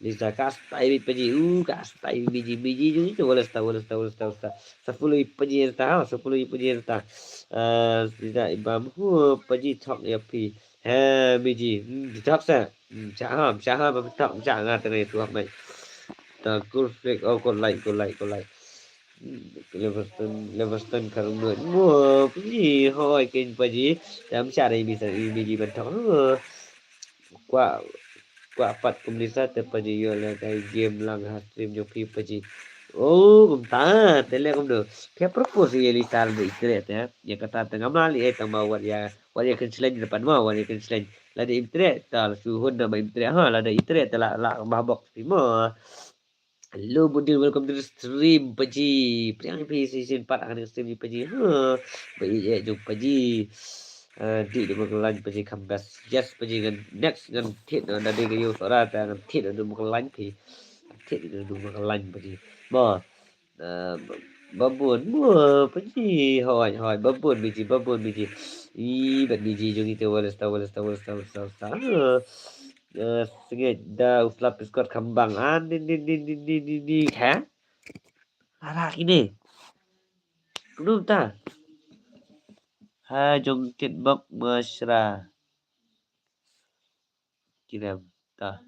Lisa, ka stai bit, paji, uh, ka stai, miji, miji, jung, jung, wala sta, wala sta, wala sta, wala sta. Sa follow i paji sta, ha, sa follow i paji sta. Ah, Lisa, ibam, huh, paji thok ya phi. Ha, miji, hmm, di thok sa. Hmm, cha ha, cha ha, ba thok, cha nga tengah itu hak mai. Ta, cool flick, oh, kol like, kol like, kol like. Leverton, Leverton Karunut. Mo, paji, hoi, ken paji. Dam sha dai bisa, i miji ban thok. Kwah, kwah pat kum Lisa te paji, ïoh leh kai game lang ha stream jong phi paji. Oh, kumta, te leh kumno. Phi propose ïa Lisa lada i treh te. Ïa kata te ngam lah leh, eh, tang ba wat ïa, wat ïa kren challenge dapat mo, wat ïa kren challenge. Lada im treh, ta la shu hun da ba im treh. Ha, lada i treh te la, la ba bok phi mo. Hello, Budin, welcome to the stream, paji. Priang phi season part ha kane ka stream ni paji. Ha, ba i eh jong paji. Ah, di du Bakalan paji, kham best. Yes, paji, ngan next ngan thied na da dei ka ïoh sora ta ngan thied na du Bakalan phi. Thied na du Bakalan paji. Mo. Ah, ba-, babun, mo, paji. Hoi, hoi, babun miji, babun miji. I, bad miji jong i te wala sta, wala sta, wala sta, wala sta, wala sta. Ha. Eh, sngewbha da u slap piskot kham bang. Ah, ni, ni, ni, ni, ni, ni, ni, ha? Ara kine. Kumno ta? Ha, jong kit bok mashra. Kinem ta.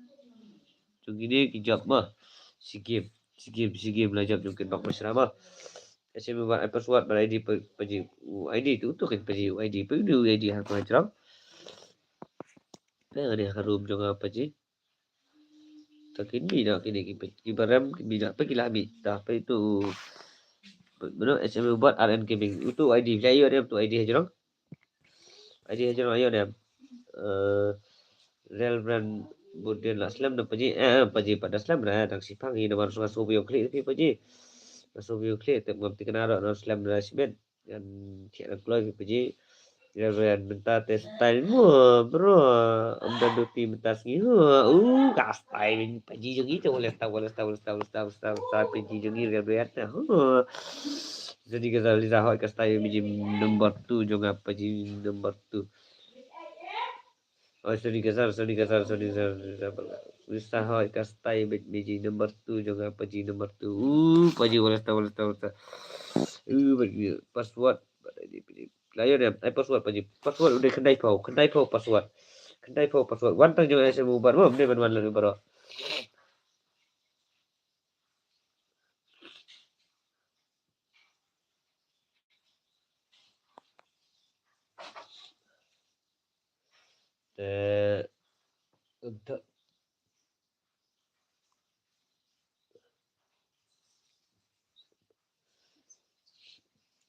Jong kine ki jop ma. Sigim, sigim, sigim la jop jong kit bok mashra ma. Kasi mo ba ai password ba I D pa, paji. U I D tu, tu kan paji, u I D pa, u I D ha ko jrong. Pe ngani ha room jong nga paji. Ta kini na kini ki, ki barem, kini na pe ki lah mi. Ta pe tu. Mano S M U bot R N Gaming. Utu I D, phi ïoh dem tu I D ha jrong. I D ha jrong ïoh dem. Eh, Real Brand Budin la slem da paji. Eh, paji pat da slem da. Dang sipang i da ban sunga subi ong klik tapi paji. Subi ong klik, tep ngam tikna ro na slem da sibet. Ngan thiah ngan kloi phi paji. Reverend mynta te style mo, bro. Am dan duty mynta sngi. Huh, uh, ka style ni paji jong i te wala sta, wala sta, wala sta, wala sta, wala sta, wala sta, paji jong i Reverend te. Huh. Jadi ka Liza hoi ka style miji number two jong nga paji number two. Oh, sorry kasar, sorry kasar, sorry kasar, sorry kasar. Lisa hoi ka style bit miji number two jong nga paji number two. Uh, paji wala sta, wala sta, wala sta. Uh, paji password. Layo ne, ai password paji. Password udah khyndai phew, khyndai phew password. Khyndai phew password. Wan tang jong S M U bar mo, ne ban wan lanu baro. Eh, untuk,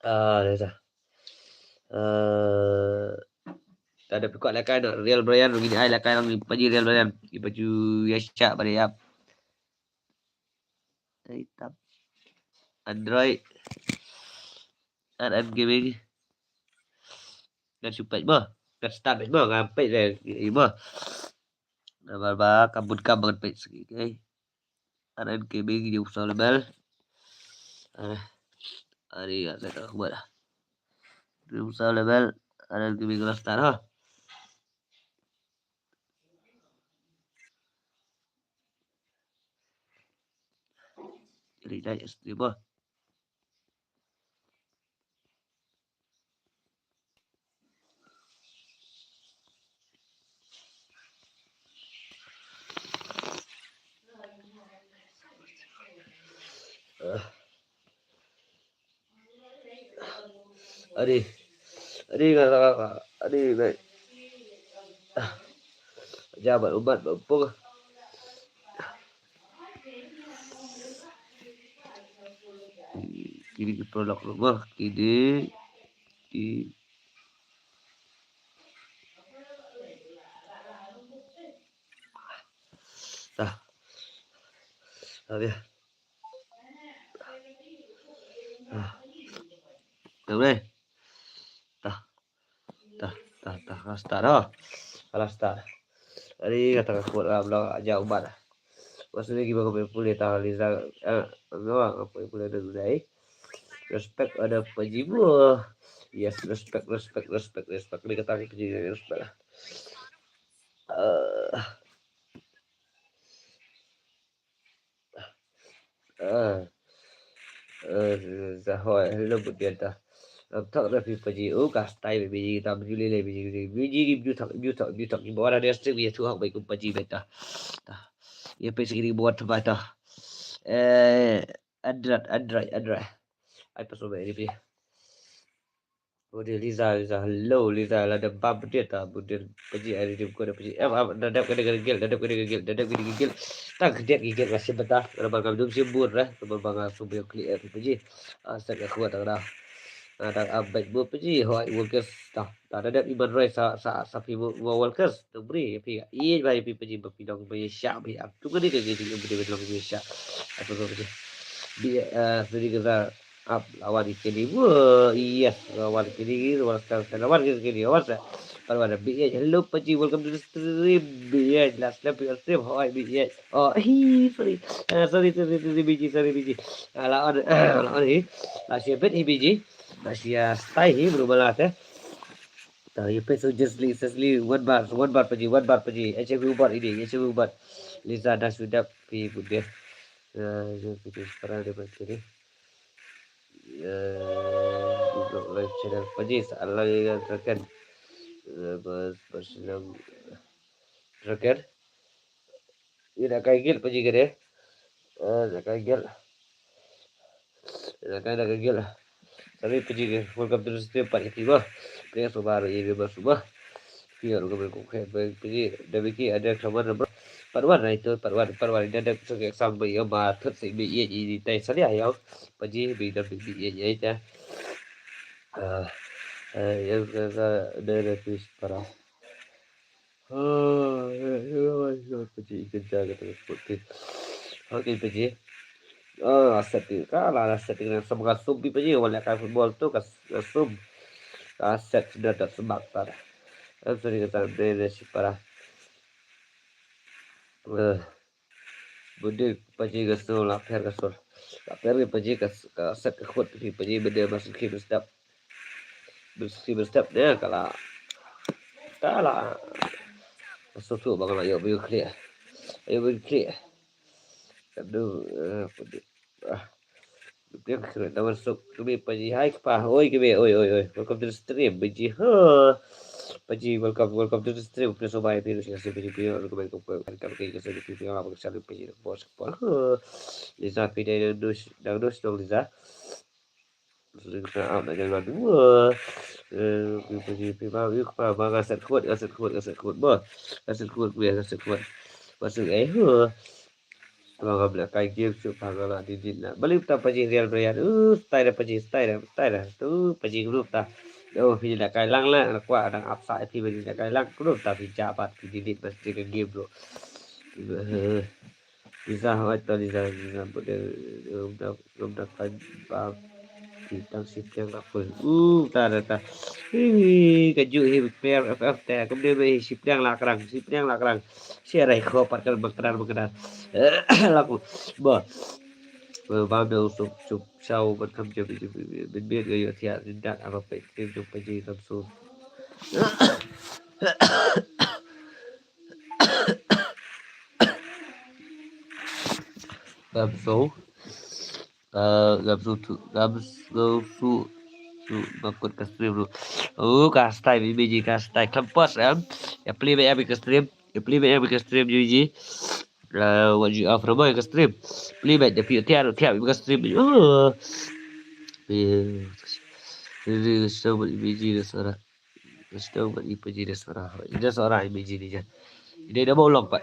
ah, dah, dah. Eh, tak ada pekak lakai nak Real Brian, begini ai lakai lang ni paji Real Brian. Di baju ya syak pada yap. Hitam. Android. R M Gaming. Ngan shu peit mo. Ngan start peit mo. Ngan peit deh. Imo. Namar ba ka bun kam ban peit sigi, okay. R M Gaming, jong u Solomel. Are, are, ka sa ka khubor. Rim sa level, are ki bi kelas tar ha. Ri dai stream ba. Adi, adi, adi, adi, adi. Jabat ubat bapung. Kini ki produk rumah, kini ki Tah. Tah, ya. Tah. Tah, tah, tah, tah. Ka start, ha. Ka la start. Ari kata ka kuat ram la aja ubat. Maksudnya gimana kau boleh tahu Liza, eh, enggak, kau boleh dengar, eh. Respect ada Paji. Wah. Yes, respect, respect, respect, respect. Ni kata ni Paji, respect lah. Eh. Ah. Eh, za hoi, hello, but dia ta. Am tak da phi Paji. Oh, ka style Paji ta, Paji le, Paji, Paji, Paji, Paji, tak, Paji, tak, Paji, tak. Ba da dia style, Paji tu hak baik Paji beta. Ta. Ia pe segini buat ta beta. Eh, adrat, adrat, adrat. Ai, pas ba ini Paji. Budi Liza, Liza, hello, Liza, la da bam budi ta, budi Paji, ai, dim ko da Paji. Em, em, da dep kene kene gel, da dep kene kene gel, da dep kene kene gel. Tang kene kene gel, masih beta, da bang kam dum sibur, eh, da bang kam sum yok kli, eh, Paji. Ah, sa ka kuat ta da. Ah, da update bu Paji, hoi, workers, ta, ta, da dep iman roi sa, sa, sa phi bu, bu workers, tu bri, phi, ih, bai, phi Paji, ba phi dong, ba ye sha, phi, ah, tu kene kene gel, budi, budi, budi, sha. Apa tu Paji? Bi, eh, budi kita, Ap, lawan kini. Wah, yes, lawan kini, lawan style, style, lawan kini, kini, lawan style. Lawan B H, hello, Paji, welcome to the stream, B H, last time your stream, how are B H? Oh, hi, sorry. Ah, sorry, sorry, sorry, B G, sorry, B G. Ah, lawan, lawan, hi. Last year, bet, hi, B G. Last year, style, hi, berubah lah, eh. Tah, you pay so justly, justly, one bar, one bar, Paji, one bar, Paji. H F U bar, ini, H F U bar. Liza, dah sudah, pi, bude. Ah, you pay so para, dia, Paji. Eh, untuk live channel Paji, salah ya, rakan. Eh, bas, bas, silang, rakan. Ina kai gil Paji kene. Eh, ina kai gil. Ina kai, ina kai gil. Sorry Paji ke, welcome to the stream, Paji. Terima kasih, Paji. Pia, ada kawan, bro. Part one lah itu, part one, part one. Ini ada satu exam yang ma thut si bi ye ini tai salia ya. Paji bi da bi ye ye ya. Ah, eh, yang kata ada ada tu para. Ah, ya, ya, ya, Paji kerja kata seperti. Okey, Paji. Ah, aset tu. Kalau aset tu kena sama kasum pi Paji, wala kai football tu kas-, kasum. Aset sudah tak sebab tak. Kan sering kata ada si para. Eh, budi Paji ka sur, la pher ka sur. La pher ka Paji ka, ka set ka khut, ki Paji bidi ba sukhi ba step. Ba sukhi ba step ne, ka la. Ka la. Ka sur tu ba ka la ïoh ba ïoh khlieh. Ïoh ba ïoh khlieh. Ka du, eh, budi. Ah. Dia kira dah masuk. Kami Paji. Hai, kpa. Oi, kami. Oi, oi, oi. Welcome to the stream, Paji. Ha. Paji, welcome, welcome to the stream. Please, oh, bye. Please, kasi Paji, Paji. Welcome, welcome, welcome. Kami kasi Paji, Paji. Apa kasi Paji? Bos, kpa. Ha. Liza, pi dei nang dus, nang dus dong, Liza. Sudah kita up nak jalan dua. Eh, Paji, Paji, Paji. Yuk, kpa. Bang, aset kuat, aset kuat, aset kuat. Bos. Aset kuat, gue, aset kuat. Masuk, eh, ha. Ba ngam lah kai game shuh, ba nga lah delete lah. Balei uta Paji Real Brian. Uh, style dah Paji, style dah, style dah. Tu Paji group ta. Oh, phi lah kai lang lah, lah kwah dang ap sa phi Paji lah kai lang. Group ta phi jabat, phi delete bas ka game bro. Liza, hoi to Liza, Liza, ngam da, ngam da kai ba. Ki tang shiptiang ka pun. Uh, ta, ta, ta. Hi, ka ju hi player F F te. Kumne ba hi shiptiang la krang, shiptiang la krang. Share ai kho pat kan bangkran bangkran. Laku. Ba. Ba ba me u suk chup chau ban kam jam jam bin bin ga yo thiah din dak apa pe tim jong paji tam su. Tam su. Eh, ngam su tu, ngam su su tu bakut ka stream tu. Oh, ka style bi biji ka style campus em. Ya pli ba ya bi ka stream. Ya pli ba ya bi ka stream ji ji. Eh, wat ju off rama ka stream. Pli ba ya pi tiar tiar bi ka stream. Oh. Eh. Ini style bi biji da sara. Style bi biji da sara. Ida sara bi biji ni ja. Ida ida mau long pa.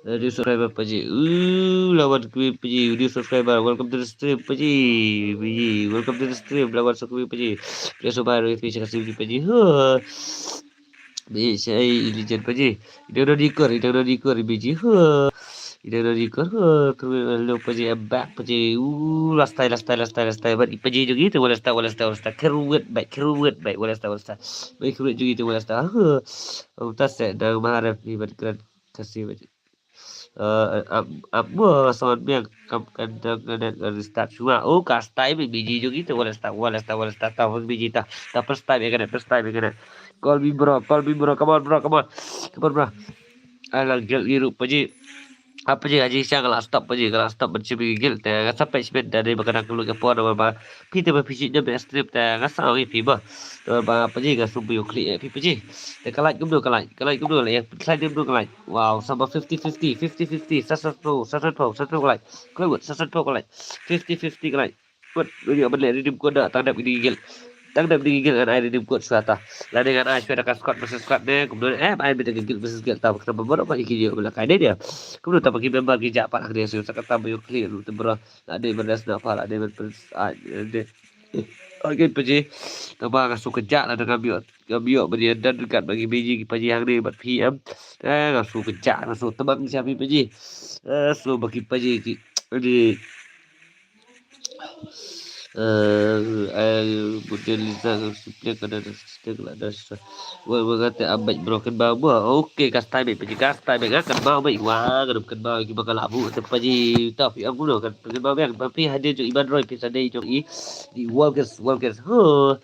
New subscriber paji. Uh, lawan kui paji. New subscriber. Welcome to the stream paji. Paji. Welcome to the stream. Lawan sukui paji. Dia sobat review chaka sini paji. Huh. Bi sai ilijan paji. Ida udah dikur, ida udah dikur paji. Huh. Ida udah dikur. Huh. Kru lo paji, I'm back paji. Uh, last time, last time, last time, last time. But paji juga itu. Wala sta, wala sta, wala sta. Kru wet baik, kru wet baik. Wala sta, wala sta. Baik kru wet juga itu. Wala sta. Huh. Utas saya dah maharap ni buat keren. Kasih paji. Eh, ap ap mo son biang kam kan dang kan dang restart shuwa. Oh, ka style bi biji jong ita. Wala sta, wala sta, wala sta. Ta first biji ta. Ta first time ya kan, first time ya kan. Call me bro, call me bro. Come on bro, come on. Come on bro. Alang gel iru paji. Apa ji haji siang la stop paji, la stop ban chibi gel te. Nga sampai chibi da dei ba ka dang kulu ka por ba. Phi te ba phi shi nyam stream te nga sa ngi phi ba. Te ba paji nga sum bu klik eh phi paji. Te ka like kumno ka like, ka like kumno ka like. Ka like kumno ka like. Wow, sama fifty fifty, fifty fifty, sa sa pro, sa sa pro, sa sa pro ka like. Klik sa sa pro ka like. Fifty fifty ka like. Kut, ngi ban leh redeem code da tang dap ïa ki guild. Tang dap ïa ki guild ngan ai redeem code shuwa ta. Lane ngan ai shuwa da ka squad versus squad ne, kumno ne, eh, ai beit da ka guild versus guild ta, khnang ba baroh ba ïa ki ïoh ba la kai ne dia. Kumno ta ba ki member ki jah pat hangne shuwa sa kata ba ïoh clear ruh te bro. La dei ban rest na pha, la dei ban prince ai ne. Okay paji. Tang ba nga shu kynjah lada ngam ïoh, ngam ïoh ban ïadon ryngkat bad ki B G ki paji hangne bad P M. Eh, nga shu kynjah, nga shu tbang sha phi paji. Eh, shu ba ki paji ki. Ni. Eh, eh, Budian Liza, Supriya, kada ada, kada ada. Wah, wah, kata abang broken bau, bro. Okay, custom bait, paji custom bait, kan bau bait. Wah, kan bau, ki bakal abu, tapi paji, tapi aku dah kan bau bait, tapi hadir jong Iban Roy, pisa dei jong i, di Walkers, Walkers. Huh.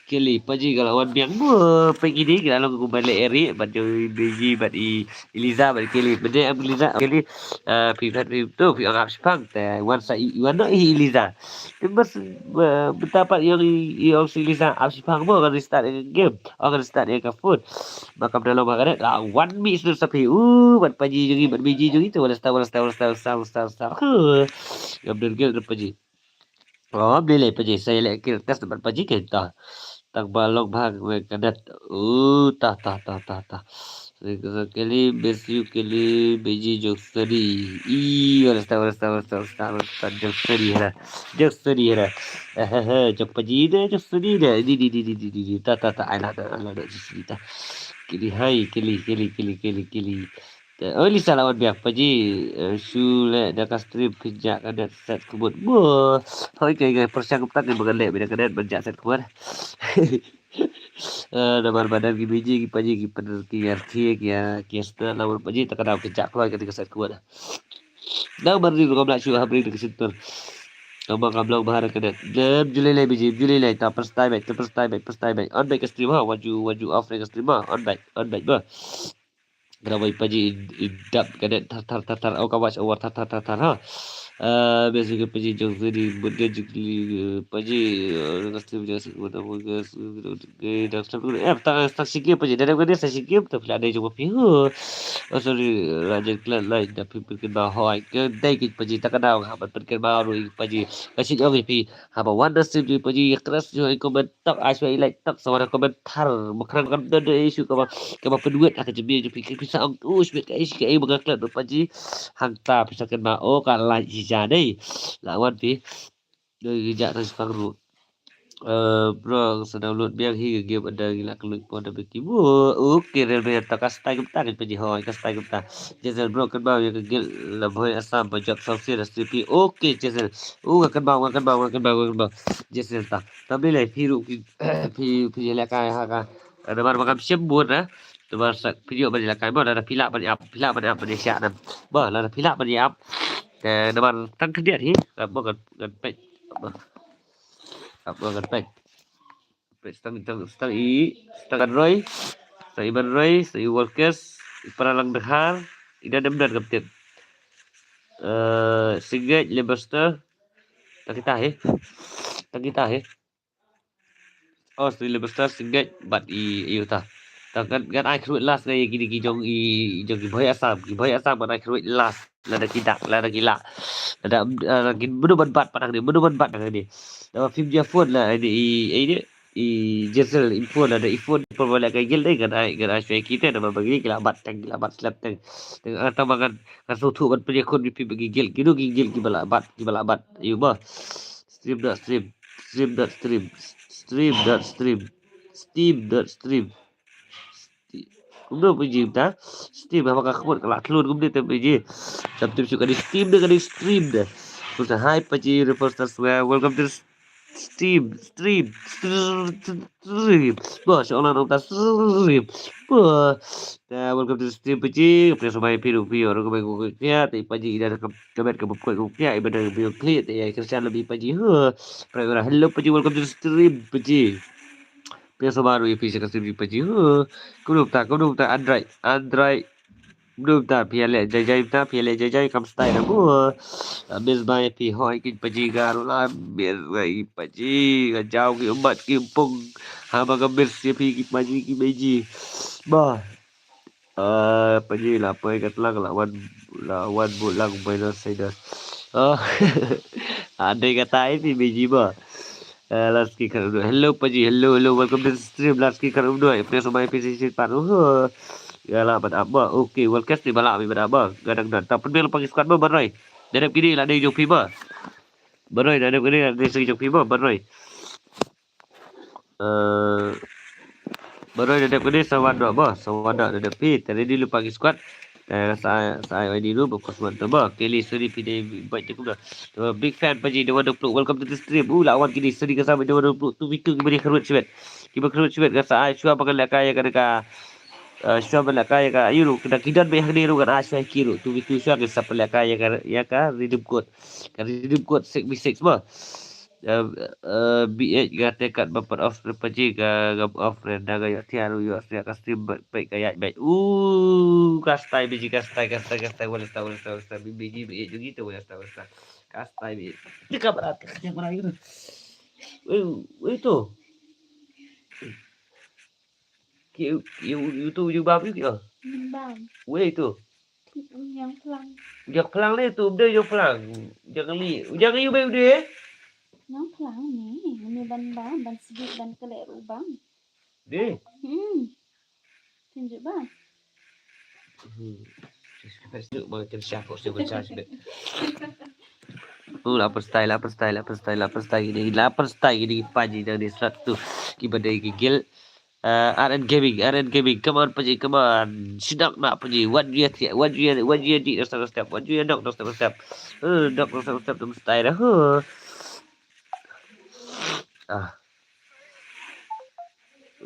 Kili, paji kalau wan biang, bro. Pagi ni, kita lalu ke kumbai le Eric, bad jong i Beji, bad i Eliza, bad kili, bad i Eliza, kili. Ah, pi phat pi tu, pi angap sipang te, wan sa i, wan no i Eliza. Te bas, ba, beta pat ïong i, ïong si Eliza, ap sipang mo, kan start ïa ka game, oh, kan start ïa ka phone. Makam dalam makanan, ah, wan mi sdut sapi, uh, wan paji jong i, wan biji jong i, tu, wan sta, wan sta, wan sta, wan sta, wan sta, wan sta. Huh. Ngam dun game, wan paji. Oh, beli leh paji, saya leh kill test bad paji kita. Tang ba long bha wei kadet. Uh, tah, tah, tah, tah, tah. Kili, best you kili, B G jong seri. Ih, wala sta, wala sta, wala sta, wala sta, wala sta, jong seri hara. Jong seri hara. Eh, eh, eh, jong paji de, jong seri de. Di, di, di, di, di, di, di. Tah, tah, tah, ai la, ai la, jong seri tah. Kili hai, kili, kili, kili, kili, kili. Te, oh, Lisa lawan biang paji, eh, shu leh da ka stream kynjah ka net set kebut. Wah, hoi kai kai persiang ketak ni ba ka leh bida ka net ban jah set kebut. Eh, namar ba dang ki biji ki paji ki pynrki ki arki ki ki sna lawan paji ta ka daw kynjah kloi ka set kebut. Dang ban ring rukom la shu ha bring da ka center. Ka ba ka blok bahar ka net. Dem julai lai biji, julai lai ta first time, ta first time, first time. On back ka stream ha, waju, waju off ka stream ha. On back, on back ba. Kena wei paji i, i dap kena thar, thar, thar, thar. Oh, ka watch over thar, thar, thar, thar, ha. Eh, biasa ke paji jong sini, buat dia jikli, eh, paji, eh, ka stream jong sini, buat apa ke, ke, dah stream, eh, tak, tak sikit paji, dah, dah, dah, tak sikit, tapi ada jong papi, huh. Oh, sorry, Rajan Klan lain, tapi pikir bah, hoi, ke, dai ke paji, tak kenal, ha, pikir bah, ruh paji. Ka sik ong pi, haba wan da stream jong paji, keras jong i comment, tak, ai shuwa i like, tak, sa wan da comment thar, ba khrang kan da, da issue kaba, kaba pynwit, ha ka jingmut jong phi, phi sa ong, oh, shuwa ka issue ka i ba nga klet bad paji, hangta phi sa kynmaw, oh, ka like hi ja dei. La wan phi. Dei ki ja tang shipang ruh. Eh, bro, sa download biang hi ka game ada ngi la kylluid pon da beki. Wo, okay, Real Madrid ta ka style kumta ka paji hoi, ka style kumta. Jason bro, kynmaw ïa ka guild la bhoi Assam ba jop sawsien da stream phi. Okay, Jason. Oh, nga kynmaw, nga kynmaw, nga kynmaw, nga kynmaw. Jason ta. Tam lei lei phi ruh phi, phi, phi leh kai ha ka. Namar ba ngam shim bun na. Namar sa phi ïoh ban ïalehkai mo, lada phi lah ban ïap, phi lah ban ïap ban ïashah nam. Mo, lada phi lah ban ïap. Te namar tang khyndiat hi, mo, ngan, ngan peit. Mo. Mo, ngan peit. Peit, stang, stang, stang i, stang Anroi, stang i Banroi, stang i Walkers, i Paralang Dkhar, i Dam Dam Dam Kapten. Eh, Singate, Lobster, tang kita hi. Tang kita hi. Oh, Sri Lobster, Singate, bad i, i uta. Tang ngan, ngan ai kyrwit last ngan ïa kine ki jong i, jong ki Bhoi Assam, ki Bhoi Assam ngan ai kyrwit last. Lada ki dak, lada ki lah. Lada, lada ki mano ban bat pat hangne, mano ban bat hangne. Lada phim jia phone la, ini i, i, i, i Jezreel, in phone, lada i phone, phone ba la ka gil dei, ngan ai, ngan ai shwa ïa ki te, namar ba ki, ki la bat teng, ki la bat slap teng. Teng, ah, tang ba ngan, ngan sngewthuh ban pynïakhun ïa phi ba ki gil, kino ki gil kiba la bat, kiba la bat. Ayu mo. Stream dot stream, stream dot stream, stream dot stream, steam dot stream. Kumno pynji mynta? Steam, haba ka khmut ka la tlun kumne te pynji. Jam tim shu ka dei steam de, ka dei stream de. Kumta hi pynji, Reverse Swear, welcome to the stream, stream, stream, stream. Bo, shu ong lang nangta stream. Bo. Te welcome to the stream pynji. Pynji sumai phi ruh phi ong ruh kumai kumai phi te pynji ida ka bet ka bukoi kumai phi iba da phi ong kli te ïa Christian lebih pynji. Huh. Pynji, hello pynji, welcome to the stream pynji. Pynji sumai ruh ïa phi sha ka stream pynji. Huh. Kumno mynta, kumno mynta Android, Android. Kumno mynta phi ïaleh jai jai mynta, phi ïaleh jai jai kam style na mo. Miss bai phi hoi kin pynji nga ruh la miss bai pynji nga jaw ki ummat ki umpung. Haba nga miss ïa phi ki pynji ki pynji. Bah. Ah, pynji la poi ka tlang la wan, la wan buh lang bai na sai das. Oh. Andai kata ai phi pynji bah. Eh, Laski Khan Umno. Hello, Paji. Hello, hello. Welcome to the stream, Laski Khan Umno. Ipne somai pisi sit pat. Uh. Ya lah, ban ap ba. Okay, well, cast ni bala, ban ap ba. Gadang dan. Tapi bil pagi squad ba, Baroi. Dadap kini lah dei jong phi ba. Baroi, dadap kini lah dei segi jong phi ba, Baroi. Eh, Baroi dadap kini sawan dok ba. Sawan dok dadap phi. Tadi di lupa ki squad. Eh, sa, sa ai di lu, ba kos wan tu ba. Kelly, sorry, phi dei bait cukup dah. Tu, big fan Paji, dua dua puluh. Welcome to the stream. Uh, lawan kini, sorry, ka sampai dua dua puluh. Tu, bitu, kiba dei kharwit sibet. Kiba kharwit sibet, ka sa ai, shuwa ba ngan lehkai ïa ka, ka, eh, shuwa ba lehkai ïa ka, ayu, ruh, kena kidan ba ïa kani, ruh, ngan ai, shuwa ki, ruh. Tu, bitu, shuwa, ka sa pynlehkai ïa ka, ïa ka, redeem code. Ka redeem code, six v six, ba. Eh, eh, B H nga te kat ba pat off screen Paji ka, ka off screen da nga ïoh tiar ïoh sria ka stream ba peit ka ïaid beit. Uh, ka style Paji, ka style, ka style, ka style, wala style, wala style, wala style, Paji, Paji, jong ito, wala style, wala style. Ka style Paji. Ni ka berat, ka berat gitu. Weh, weh tu. Ki, you, you tu, you bam, you kio. Bam. Weh tu. Yang pelang. Yang pelang le tu, udah yang pelang. Jangan li, jangan you baik udah. Yang pelang ni, ni ban bam, ban sedih, ban kelek rubang. Deh. Hmm. Tunjuk bam. Hmm. Tunjuk bam, kena siap kok, siap pecah sibet. Oh, lapar style, lapar style, lapar style, lapar style gini, lapar style gini, Paji dah di slot tu. Kiba dei gigil. Uh, R N Gaming, R N Gaming, come on, Paji, come on. Sidak nak, Paji. What do you think? What do you, what do you think? Step, step. What do you knock, step, step. Uh, knock, step, step, step, step, huh. Ah.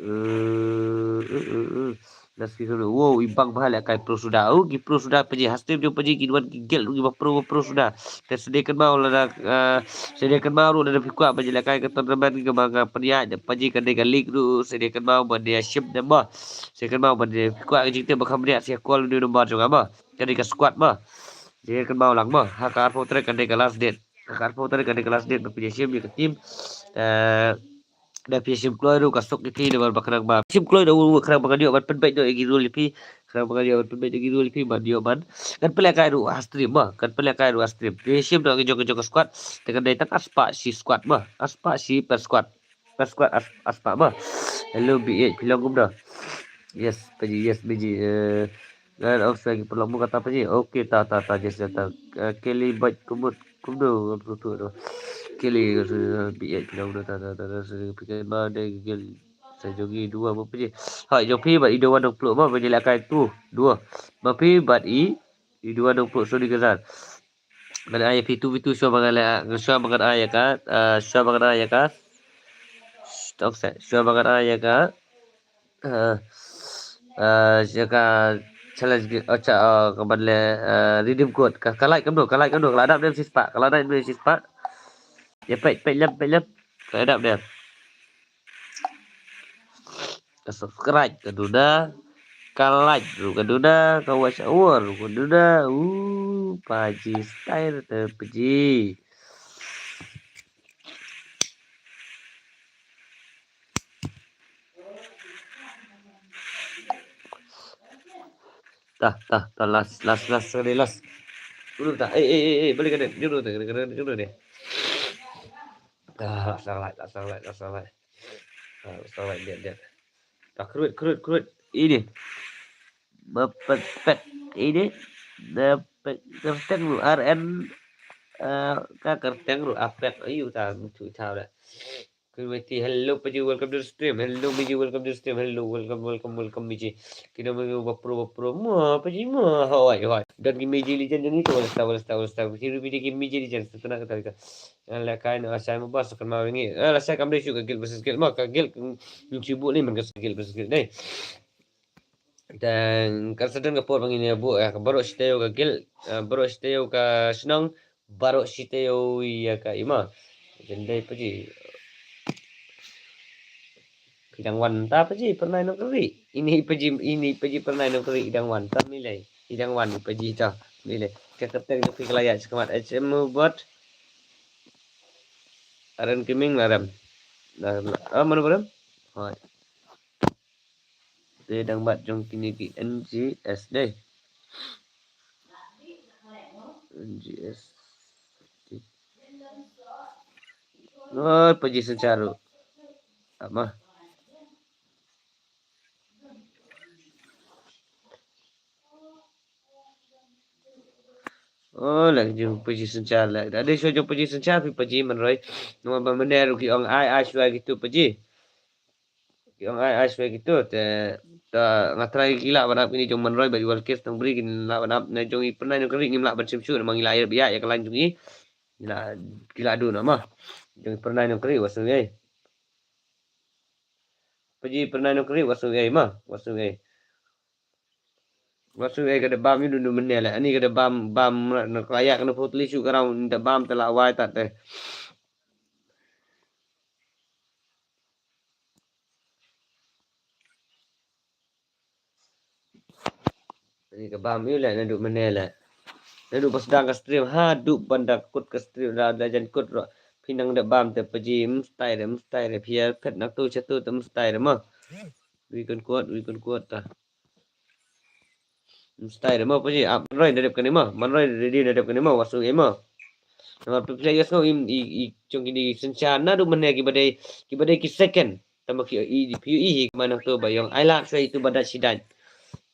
Uh, uh, uh, uh. Last kick, wow, i bang bha lehkai pro suda. Oh, ki pro suda Paji, ha stream jong Paji ki wan ki gel ruh kiba pro, pro suda. Te sdei kynmaw lada, eh, sdei kynmaw ruh lada phi kwah ban lehkai ka tournament kaba nga pynïaid da Paji ka dei ka league ruh, sdei kynmaw ban ïa shim ne mo. Sdei kynmaw ban ïa phi kwah ka jingtip ba kham bniah sdei call ïa u number jong nga mo. Ka dei ka squad mo. Sdei kynmaw lang mo. Ha ka arphew tarik ka dei ka last date. Ka arphew tarik ka dei ka last date ba phi ïa shim ïa ka team. Eh, Da phi shim kloi ruh ka suk ïa phi namar ba khnang ba shim kloi da u khnang ba ngan ïoh ban pynbeit noh ïa ki rule ïa phi. Khnang ba ngan ïoh ban pynbeit ïa ki rule ïa phi ban ïoh ban. Ngan pynlehkai ruh ha stream mo. Ngan pynlehkai ruh ha stream. Phi shim noh ki jong ki jong ka squad. Te ngan dei tang arspah shi squad mo. Arspah shi per squad. Per squad ars-, arspah mo. Hello B H, phi long kumno? Yes, Paji, yes, Paji. Eh, Ngan off sa ki pynlong mo kata Paji. Okay, ta, ta, ta, just ta. Eh, Kelly bait kumut, kumno, kumno tu, tu. Kelly, eh, B H, pynlong tu, ta, ta, ta, ta, sa, pynlong ma, de, gel, sa, jong i dua, mo, Paji. Ha, jong phi, bad i dua, dong, pluh, mo, Paji, lehkai tu, dua. Ma phi, bad i, i dua, dong, pluh, sorry, ka zan. Ngan ai phi tu, phi tu, shuwa ba ngan ai, shuwa ba ngan ai ka, eh, shuwa ba ngan ai ka. Stop sa, shuwa ba ngan ai ka. Eh, Eh, ïa ka challenge guild, oh, cha, oh, ka ban leh, eh, redeem code. Ka, ka light kumno, ka light kumno, ka la dap ne em shispah, ka la dap ne em shispah. Ïa peit, peit lem, peit lem. Ka la dap ne em. Ka subscribe ka duna, ka like ruh ka duna, ka watch hour ruh ka duna. Uh, paji style te paji. Tah, tah, tah, last, last, last, sekali last. Dulu tah, eh, eh, eh, eh, balik ka deh, dulu tah, dulu tah, dulu tah. Ah, last, last, last, last, last, last. Ah, last, last, lihat, lihat. Tah, kruit, kruit, kruit. Ini. Mepet, pet. Ini. Mepet, kerteng lu, R N. Eh, ka kerteng lu, apek. Ayu, tah, mutu, tah, dah. Kuwait, hello, Paji, welcome to the stream. Hello, Miji, welcome to the stream. Hello, welcome, welcome, welcome, Miji. Kino Miji, bapro, bapro. Ma, Paji, ma, hoi, hoi. Dan ki Miji Legend jong ito, wala sta, wala sta, wala sta. Kiro Miji ki Miji Legend, sta tena kata, kata. Ala kai na asai mo bas, kan ma wengi. Ala sai kam dei shu ka guild versus guild. Ma, ka guild, mm, shu bu ni man ka guild versus guild dei. Dan kan sa don ka por ba ngin ïa buh, eh, ka baroh shi taïew ka guild, eh, baroh shi taïew ka shnong, baroh shi taïew ïa ka ima. Jendai Paji. Ki dang wan ta Paji, pernai nongkri. Ini Paji, ini Paji pernai nongkri, i dang wan ta milai. I dang wan Paji ta milai. Ka kerteng jong phi ka la ïaid shakhmat H M bot. Aren kiming larem. Larem. Ah, mano barem? Hoi. Te dang bat jong kine ki N G S dei. N G S. Oh, Paji Synshar ruh. Ama. Oh, la jong Paji Synshar la. Da dei shuwa jong Paji Synshar phi Paji Manroi. Namar ba mynne ruh ki ong ai ai shuwa kito Paji. Ki ong ai ai shuwa kito te, te nga trai ki lah ban ap kine jong Manroi bad Iwal Kes tang bri kin lah ban ap, ne jong i pernai nongkri ngim lah ban shim shuh namar ngi lah ïa, ïa, ïa ka line jong i. Ngi lah, ki lah duna ma. Jong i pernai nongkri wa shu ei. Paji pernai nongkri wa shu ei ma, wa shu ei. Wa shu ei ka da bam ïa duna mynne la. Ani ka da bam, bam na, na klaya ka na putli shu ka rau da bam te la wai tat te. Ni ka bam ïa leh naduh mynne leh. Naduh ba sdang ka stream haduh ban da kut ka stream, da, da jan kut ruh. Phi nang da bam te Paji mstai re, mstai re, phi ïa phet na tu sha tu te mstai re ma. Wi kun kut, wi kun kut ta. Mstai re ma Paji, ah, Manroi da dep kane ma, Manroi ready da dep kane ma, wa shu ei ma. Namar phi phi ïa sngew im i, i jong kine Synshar naduh mynne ki ba dei, ki ba dei ki second. Tang ba ki ïohi, phi ïohi hi kumno nangto ba ïong ai lad shuwa itu ba dait shi dait.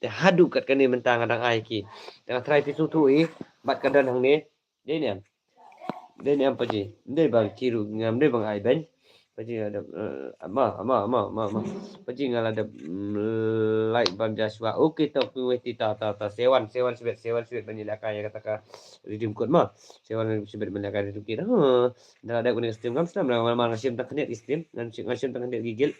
Te haduh kat kane mynta nga dang ai ki. Te nga trai phi sngewthuh hi bad ka don hangne. Dei ne em? Dei ne em Paji? Dei ba ki ruh ngam dei ba nga ai beiñ. Paji nga dep, eh, ama, ama, ama, ama, ama. Paji nga la dep, mm, like bam ja shuwa. Okay, to phi wei ti ta, ta, ta. Sewan, sewan shibit, sewan shibit ban ïalehkai ïa kata ka redeem code ma. Sewan shibit ban ïalehkai redeem code. Huh. Da la dep kane ka stream kam snem, namar nga shim tang khyndiat ki stream, nga shim, nga shim tang khyndiat ki guild.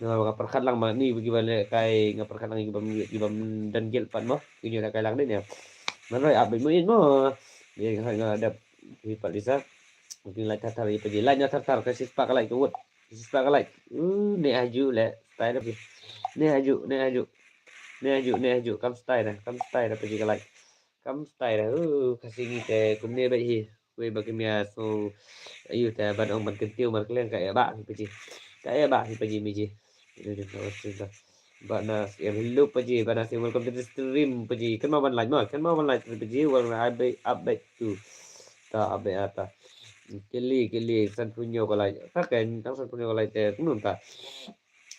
Nga, nga pyrkhat lang ma ni kiba lehkai, nga pyrkhat lang kiba, kiba don guild pat mo. Ki ïoh lehkai lang dei ne. Manroi ap beit mo ïeit mo. Ïa nga, nga dep hi pat Lisa. Mungkin like thar thar ïa Paji. Like na thar thar ka shispah ka like ka wut. Shispah ka like. Uh, ne aju le. Style dah. Ne aju, ne aju. Ne aju, ne aju. Kam style dah. Kam style dah Paji ka like. Kam style dah. Uh, ka sngi te kumne beit hi. Wei ba kim ïa sngew, ayu te ban ong ban kyntiew markylliang ka ïa bah hi Paji. Ka ïa bah hi Paji Miji. Ba na siem, hello Paji, ba na siem, welcome to the stream Paji. Kan ma ban like ma, kan ma ban like Paji, welcome, I be update tu. Ta update ata. Kili, kili, san punyo ko like. Ta kan, tang san punyo ko like te kumno ta.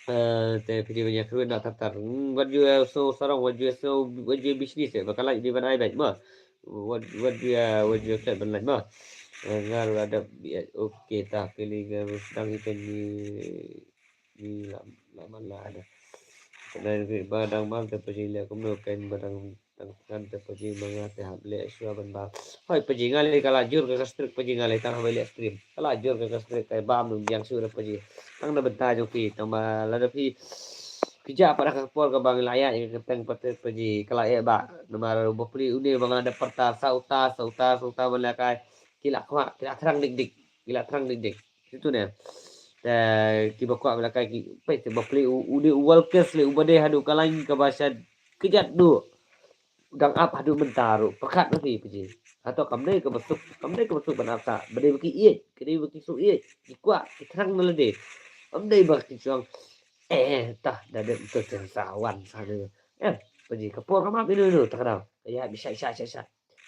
Eh, te phi dei ban ïa kyrwit na thar thar. Hmm, wat ju, eh, so sarong, wat ju, eh, so, wat ju, eh, business, eh, ba ka like dei ban ai beit ma. Wat, wat ju, eh, wat ju, eh, klet ban like ma. Eh, nga ruh la dep, eh, okay, ta kylli nga ruh sdang ite ni, ni la, la man la ada. Kane ba dang bam te Paji leh kumno kein ba dang Tang kan te Paji ma nga te hap leh shuwa ban bam. Hoi Paji nga leh ka la jur ka ka streak Paji nga leh tang haba leh stream. Ka la jur ka ka streak ka bam num biang shuwa Paji. Tang na bynta jong phi tang ba lada phi Ki jah pat ha ka por kaba ngi la ïaid ïa ka kyrteng pat te Paji, ka la eh bah. Namar u bapli une ba nga da pyrta sa uta, sa uta, sa uta ban lehkai. Ki la kwah, ki la thrang dik dik. Ki la thrang dik dik. Situ ne. Te kiba kwah ban lehkai ki, peit te bapli u, une u Walkes leh uba dei haduh ka lain kaba sha kjat duh. Dang ap haduh mynta ruh, pyrkhat ma phi Paji. Hato kam dei kaba suk, kam dei kaba suk ban ap sa, ba dei ba ki ïeit, ka dei ba ki suk ïeit, ki kwah, ki thrang na lade. Kam dei ba ki shu ong, eh, tah, da dep to chen sa wan sa ne. Em, Paji, ka por kam ap ino ino, ta ka daw. Ka ïaid bishai shai shai shai.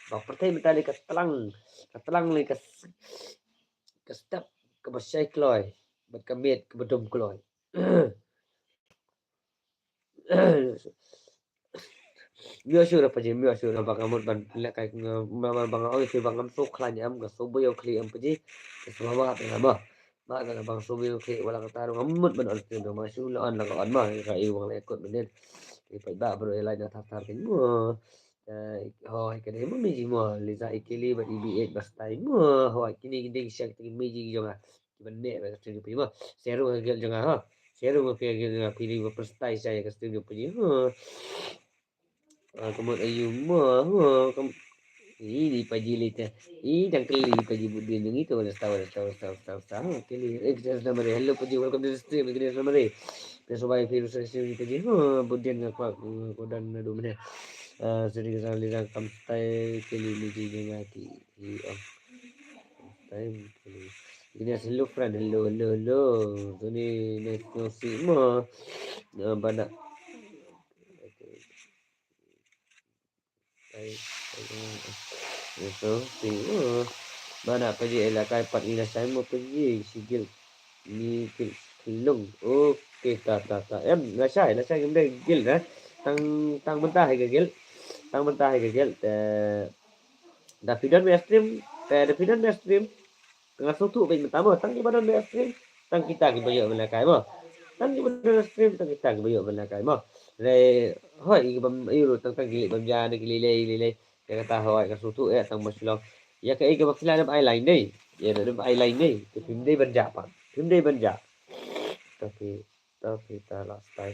Ba pyrthei mynta lei ka tlang, ka tlang lei ka s-, ka step kaba shai kloi, bad ka miet kaba dum kloi. Mih shuh re Paji, mih shuh re ba nga mut ban lehkai, nga, ba, ba, ba nga ong ïa phi ba ngam sngewkhlaiñ em, nga sngewbha ïa u khlieh em Paji. Nga sngewbha te nga ba. Ba nga ba nga sngewbha ïa u khlieh, wat la katta ruh ngam mut ban on stream, ma shu la on la ka on ma, ka i wang la kut mynnin. Ki peit ba bro ïa lai na thar thar kein mo. Eh, hoi ka dei mo Meji mo, Liza Ikili bad I B H ba stai mo. Hoi kine ki dei ki shak ki Meji ki jong nga. Kiba neh ba ka stream jong phi mo. Share ruh ka guild jong nga ha. Share ruh ka guild jong nga, phi dei ba pyrshah share ka stream jong phi ha. Ah, ka mut ayu mo ha. Kam, ih, ni Paji lei te. Ih, dang kylli Paji bud dien jong ngi te, wala sta, wala sta, wala sta, wala sta, wala sta. Ha, kylli. Eh, kita selamat hari. Hello Paji, welcome to the stream. Kita selamat hari. Kita selamat hari, Paji. Ha, bud dien nga kwah, ko dan na du menit. Ah, sedikit salah lidah kam stai kylli Meji jong nga ki. Ki, oh. Time, ini hello friend, hello, hello, hello. Tuni ni no si mo. Na bana. Time, time. So si mo. Bana Paji, ïalehkai pat ina sai mo Paji, sigil. Ni ki long. Okey, ta, ta, ta. Em, lashai, lashai ngam dei guild, eh. Tang, tang mynta hi ka guild. Tang mynta hi ka guild. Eh, da phi don ba stream, eh, da phi don ba stream. Nga sngewthuh bad mynta mo, tang kiba don ba stream. Tang kita kiba ïoh ban lehkai mo. Tang kiba don ba stream, tang kita kiba ïoh ban lehkai mo. Re, hoi, kiba ïoh tang, tang ki leh bam ja, ne ki leh leh, leh leh. Ïa kata hoi, nga sngewthuh ïa tang ba shu long. Ïa kaei kaba phi la dep ai line dei. Ïa dep ai line dei. Te phim dei ban jah pat. Phim dei ban jah. Tapi, tapi ta la stai.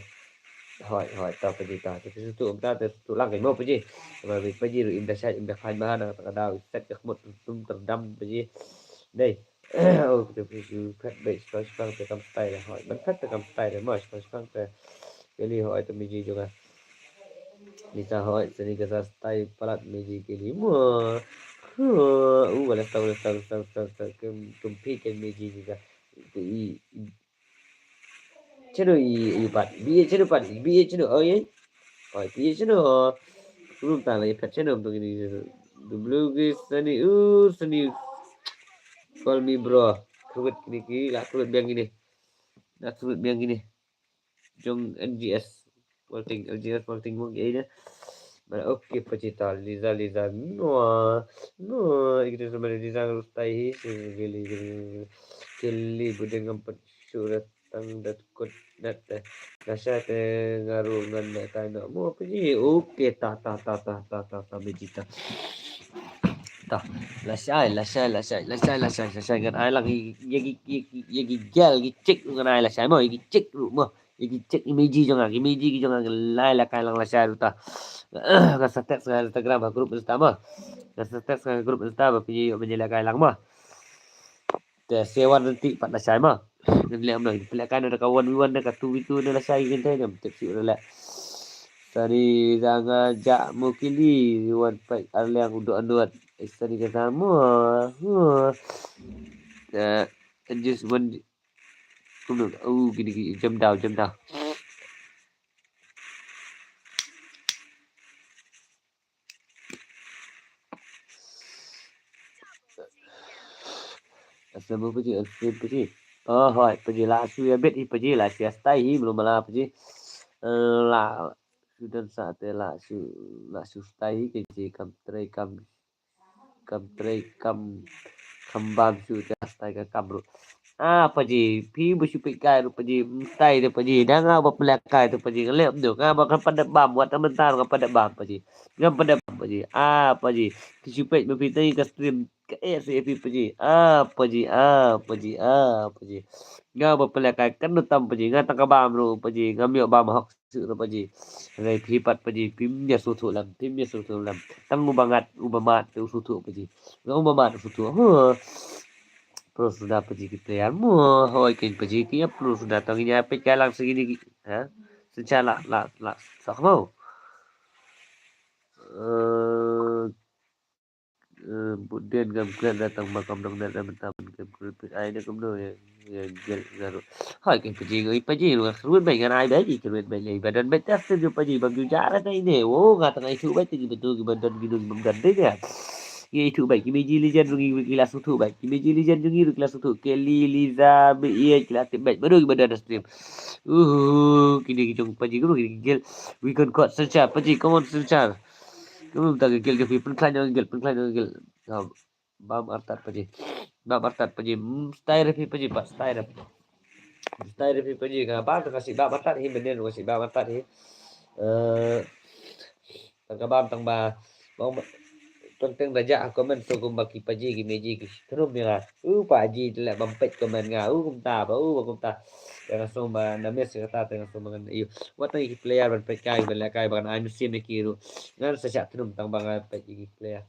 Hoi, hoi, ta Paji ta. Tapi sngewthuh mynta te sngewthuh lang kein mo Paji. Ba Paji ruh im da shait, im da khlaiñ bha na kata ka daw. Set ka khmut tum terdam Paji. Dei. Oh, kita pi shu phet beit, shipang shipang te kam stai le hoi. Ban phet te kam stai le mo, shipang shipang te. Kylli hoi te Meji jong nga. Lisa hoi, sani ka sa stai palat Meji kylli mo. Huh, uh, wala sta, wala sta, wala sta, wala sta, sta, kem, kem phi ken Meji jong nga. Te i, i, chano i, i pat, bi chano pat, bi chano, oh, ye. Oh, bi chano. Rum ta la, i pat chano, tu kini. W G sani, uh, sani. Call me bro. Kruit kini ki, la kruit biang kini. La kruit biang kini. Jong N G S Walting, N G S Walting mo ki ai ne. Mana, okey, Paji ta, Liza, Liza. No, no, ikut sama Liza ngarus tai hi, si gili, gili, gili, bud dien ngam pat shu rat tang dat kut dat, eh. Lashai te nga ruh ngan lehkai noh mo Paji. Okey, ta, ta, Meji ta. Ta, lashai, lashai, lashai, lashai, lashai, lashai. Ngan ai lang ïa ki, ïa ki, ïa ki, ïa ki gal, ki chick ruh ngan ai lashai mo, ïa ki chick ruh mo. Ïa ki chick, ïa ki Meji jong nga, ïa ki Meji ki jong nga, ngan ai lehkai lang lashai ruh ta. Nga sa text nga Instagram ha group Insta mo. Nga sa text nga group Insta ba phi ïoh ban ïalehkai lang mo. Te sewan nanti pat lashai mo. Ngan leh mo, phi lehkai na da ka one v one, na ka two v two, na lashai ki kynthei, na tip shuh ruh leh. Sani da nga jah mo kylli, wan peit ar liang u doh anduat. Sani ka sa mo. Huh. Eh, and just one. Kumno, oh, kini ki jam daw, jam daw. Asal mo Paji, asal Paji. Oh, hoi, Paji la shu ïa bet hi Paji, la shu ïa stai hi, belum mala Paji. Eh, la, shu don sa te la shu, la shu stai hi, ke ji kam trei kam, kam trei kam, kam bam shu te stai ka kam ruh. Ah, Paji, phi ba shu peit kai ruh Paji, stai te Paji, da nga ba pynlehkai te Paji, ngan leh mano, nga ba kan pat dep bam, wat mynta nga pat dep bam Paji. Ngam pat dep bam Paji. Ah, Paji, phi shu peit ba phi teng ka stream Ka eh si phi paji. Ah, paji, ah, paji, ah, paji. Nga ba pele kai kan tam paji. Nga tang ka bam ruh paji. Nga miok bam hok su ruh paji. Rai phi pat paji. Pim nya su thu lam. Pim nya su thu lam. Tang uba ngat, uba mat, tu su thu paji. Nga uba mat su thu. Huh. Pro suda paji ki player. Mo, hoi ken paji ki ya pro suda tang nya pet kai lang segi ni. Ha? Secha la, la, la. Sak mau. Eh, Eh, bud den ngam klet da tang ba kam dang da da mynta ban kem kret pit ai da kumno ya, ya gel garu. Hai kem paji ngai paji ruh kret bai ngan ai bai ki kret bai lei ba don bai tas tu paji bam ju jara ngai ne. Wo nga tang ai tu bai ti ki betul ki ban don ki dung bam don de ya. Ki ai tu bai ki meji lijan ruh ki la su tu bai ki meji lijan ruh ki la su tu ke li li za be ye ki la tip bai baru ki ban don da stream. Uh, kini ki jong paji guru kini ki gel. We can cut search paji, come on search. Kumta ka gel ka phi pynkhlaiñ ka gel pynkhlaiñ ka gel. Bam artat paji. Bam artat paji. Style phi paji pat style. Style phi paji ka ba ka si bam artat hi menen ka si bam artat hi. Eh, tang ka bam tang ba bam tang teng da ja comment tu kumba ki paji ki meji ki thrum ni la. U paji le bam pet comment nga u kumta ba u ba kumta. Tang song ba na mes kata tang song ba ngan yu. Wat tang ki player ban pet kai ban le kai ban ai mesin ni ki ru. Ngan sa cha thrum tang ba ngan pet ki player.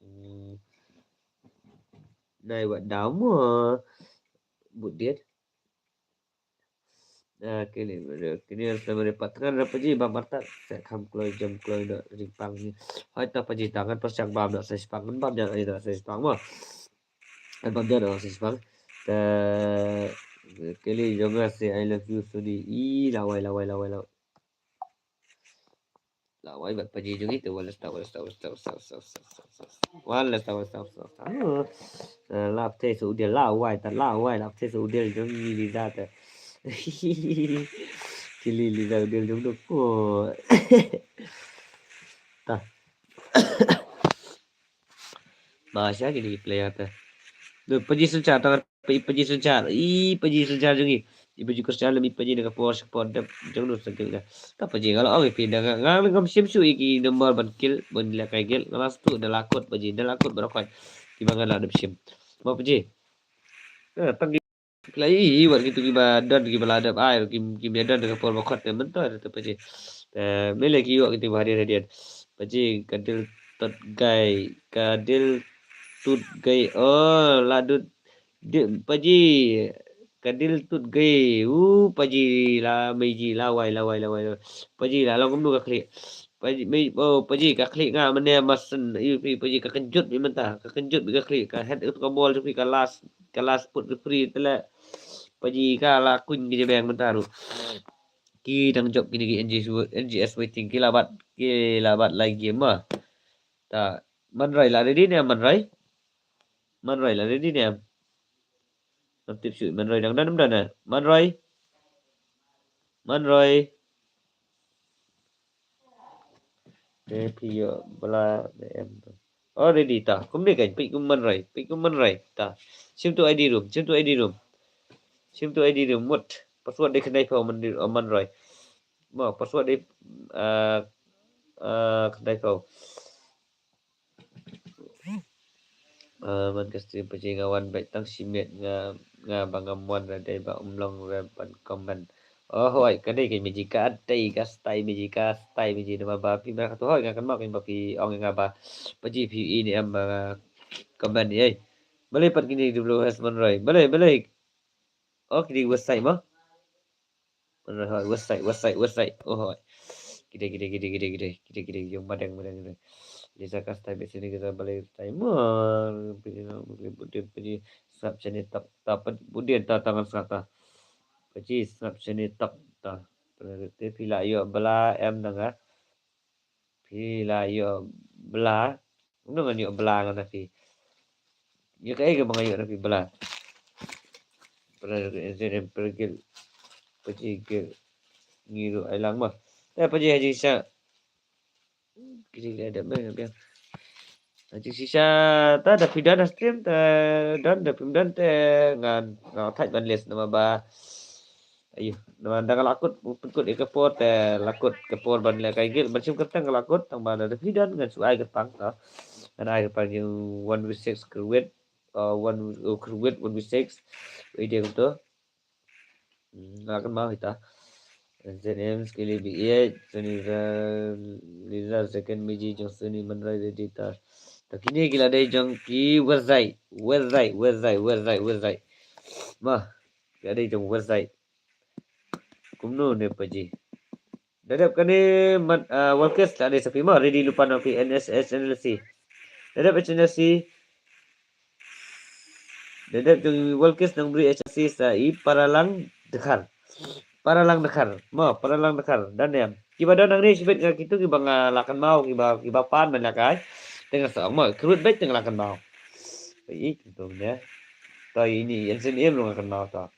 Hmm. Nai wat dau mo. Bud diet. Ah, kini, kini harus nama dapat tangan apa ji bam artat. Saya kam kloi jam kloi dok ring pang ni. Hai tak apa ji tangan persiang bam dok saya sepang bam jangan dok saya sepang mo. Bam jangan dok saya sepang. Te kili jonga si I love you suni. Ih lawai lawai lawai lawai. Lawai bad paji jong itu wala sta wala sta wala sta wala sta wala sta wala sta wala sta wala sta wala sta wala sta. Lap te su udel lawai ta lawai lap te su udel jong ni li da ta. Kili li da udel jong dok. Ta. Ba sha kini ki player te. Dei paji Sunchar tang paji Sunchar. I paji Sunchar jong i. I paji Sunchar lem i paji na ka por sha por dep jong nu sangkil da. Ta paji nga la ong i phi da nga nga ngam shim shu i ki number ban kill ban leh kai kill nga la stu da la kut paji da la kut ba da kut. Ki ba nga la dep shim. Ba paji. Tang Ki la i wat kitu kiba don kiba la dep ai ki kiba don ka por ba khot te mynta te paji. Te mele ki yu kitu ba hadir hadir. Paji ka dil tut gai ka dil tut gai oh la dut di paji ka dil tut gai u paji la meji la wai la wai la wai paji la long kumnu ka khlieh. Paji mei oh paji ka khlieh nga mane masen yu paji ka kynjut mi mynta ka kynjut mi ka khlieh ka head ka bol yu ka last ka last put referee te la paji ka la kuñ ki jabeng mynta ruh. Ki dang jop kini ki N G S, N G S waiting ki la bat ki la bat lai game ma. Ta Manrai la ready ne Manrai? Manrai la ready ne? Nam tip shu Manrai dang dan dan Manrai. Manrai. Te phi ïoh bla ne em. Already ta. Kumne kan peit kum Manrai, peit kum Manrai ta. Shim to I D room, shim to I D room. Shim to I D room mut. Password dei khyndai phew Manrai. Ma password dei ah ah khyndai phew. Ah, man ka stream paji nga wan bad tang shimet nga nga ba ngam wan ra dei ba um long ra ban comment. Oh hoi ka dei ka meji ka dei ka stai meji ka stai meji nama ba phi ba ka tu hoi nga kan ma phi ba phi ong nga ba paji phi i ni am ba comment ni ei. Balei pat kini W S Manrai balei balei. Oh kini website ma. Website, website, website. Oh, gede, gede, gede, gede, gede, gede, gede, yung madeng, madeng, gede. Lisa kastai bet sini kita balik tai mar. Pini na mungkin budin pini sngap sini tak tak budin ta tangan sngap ta. Paji sngap sini tak ta. Te pila yo bela em danga. Phi la ïoh bla. Kumno ngan ïoh bla ngan na phi. Ïa kaei kaba nga ïoh na phi bla. Para N Z M pergil. Paji gil. Ngi ruh ai lang ma. Te paji haji sha. Kiri le da me biang. Haji shisha ta da phi don stream ta don da phi don te ngan ngan thait ban list nama ba. Ayo, namar da nga la kut, pynkut ïa ka por te la kut ka por ban lehkai guild, ban shim kyrteng nga la kut, tang ba da phi don ngan shu ai kyrpang ta. Ngan ai kyrpang ïa one v six kyrwit, uh, one, uh, kyrwit one v six. Ïa dei kumto. Hmm, nga la kynmaw ita. N Z M, Skilly B eight, Sony Ra-, Lisa second, Miji jong Sony, Manrai ready ta. Ta kine ki la dei jong ki Westside, Westside, Westside, Westside, Westside. Ma, ki la dei jong Westside. Kumno ne paji. Da dep kane mat, ah, Walkers la dei sa phi ma, ready lypa na phi N S S N L C. Da dep H N L C. Da dep jong Walkers nang bri H N L C sa i Paralang Dkhar. Paralang Dkhar. Ma, Paralang Dkhar. Dan em. Kiba don nangne shibit nga kitu kiba nga la kynmaw kiba, kiba pan ban lehkai. Te nga sa ong ma, kyrwit beit te nga la kynmaw. Ïa kitu ne. Ta ïa ini, ïa sien im ruh nga kynmaw ta.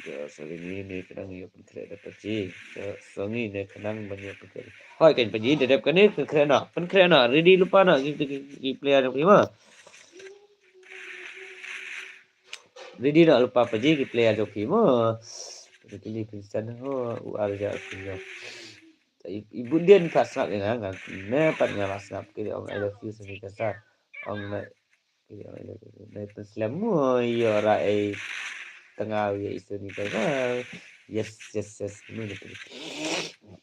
Ka songi ne khnang ïa pynkhreh da paji. Ka songi ne khnang ban ïa pynkhreh. Hoi kan paji da dep kane pynkhreh noh. Pynkhreh noh. Ready lypa noh. Ki, ki, ki, ki player jong phi ma. Ready noh lypa paji ki player jong phi ma. Ki li pynsan ho. U ar ja phi ma. I, i bun dien ka sngap ïa nga, nga ne pat nga la sngap ki ong I love you sani ka sa. Ong na Nai pynslem mo ïoh ra ei tnga ïa i Sony ka. Yes, yes, yes. Kano ni pynslem.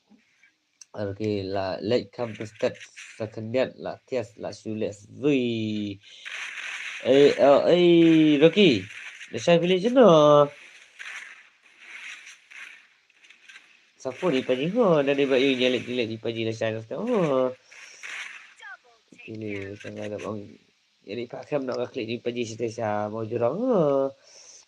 Okay, la leit kham pynstet sa khyndiat la test la shu leh zui. Ei, oh, ei, Rocky. Lashai village no. Sa phone i paji ho, da dei ba i ïa leit, leit i paji lashai no. Oh. Kini sa nga da ong. Ïa leit pat khlem noh ka klik i paji site sa mo jurong.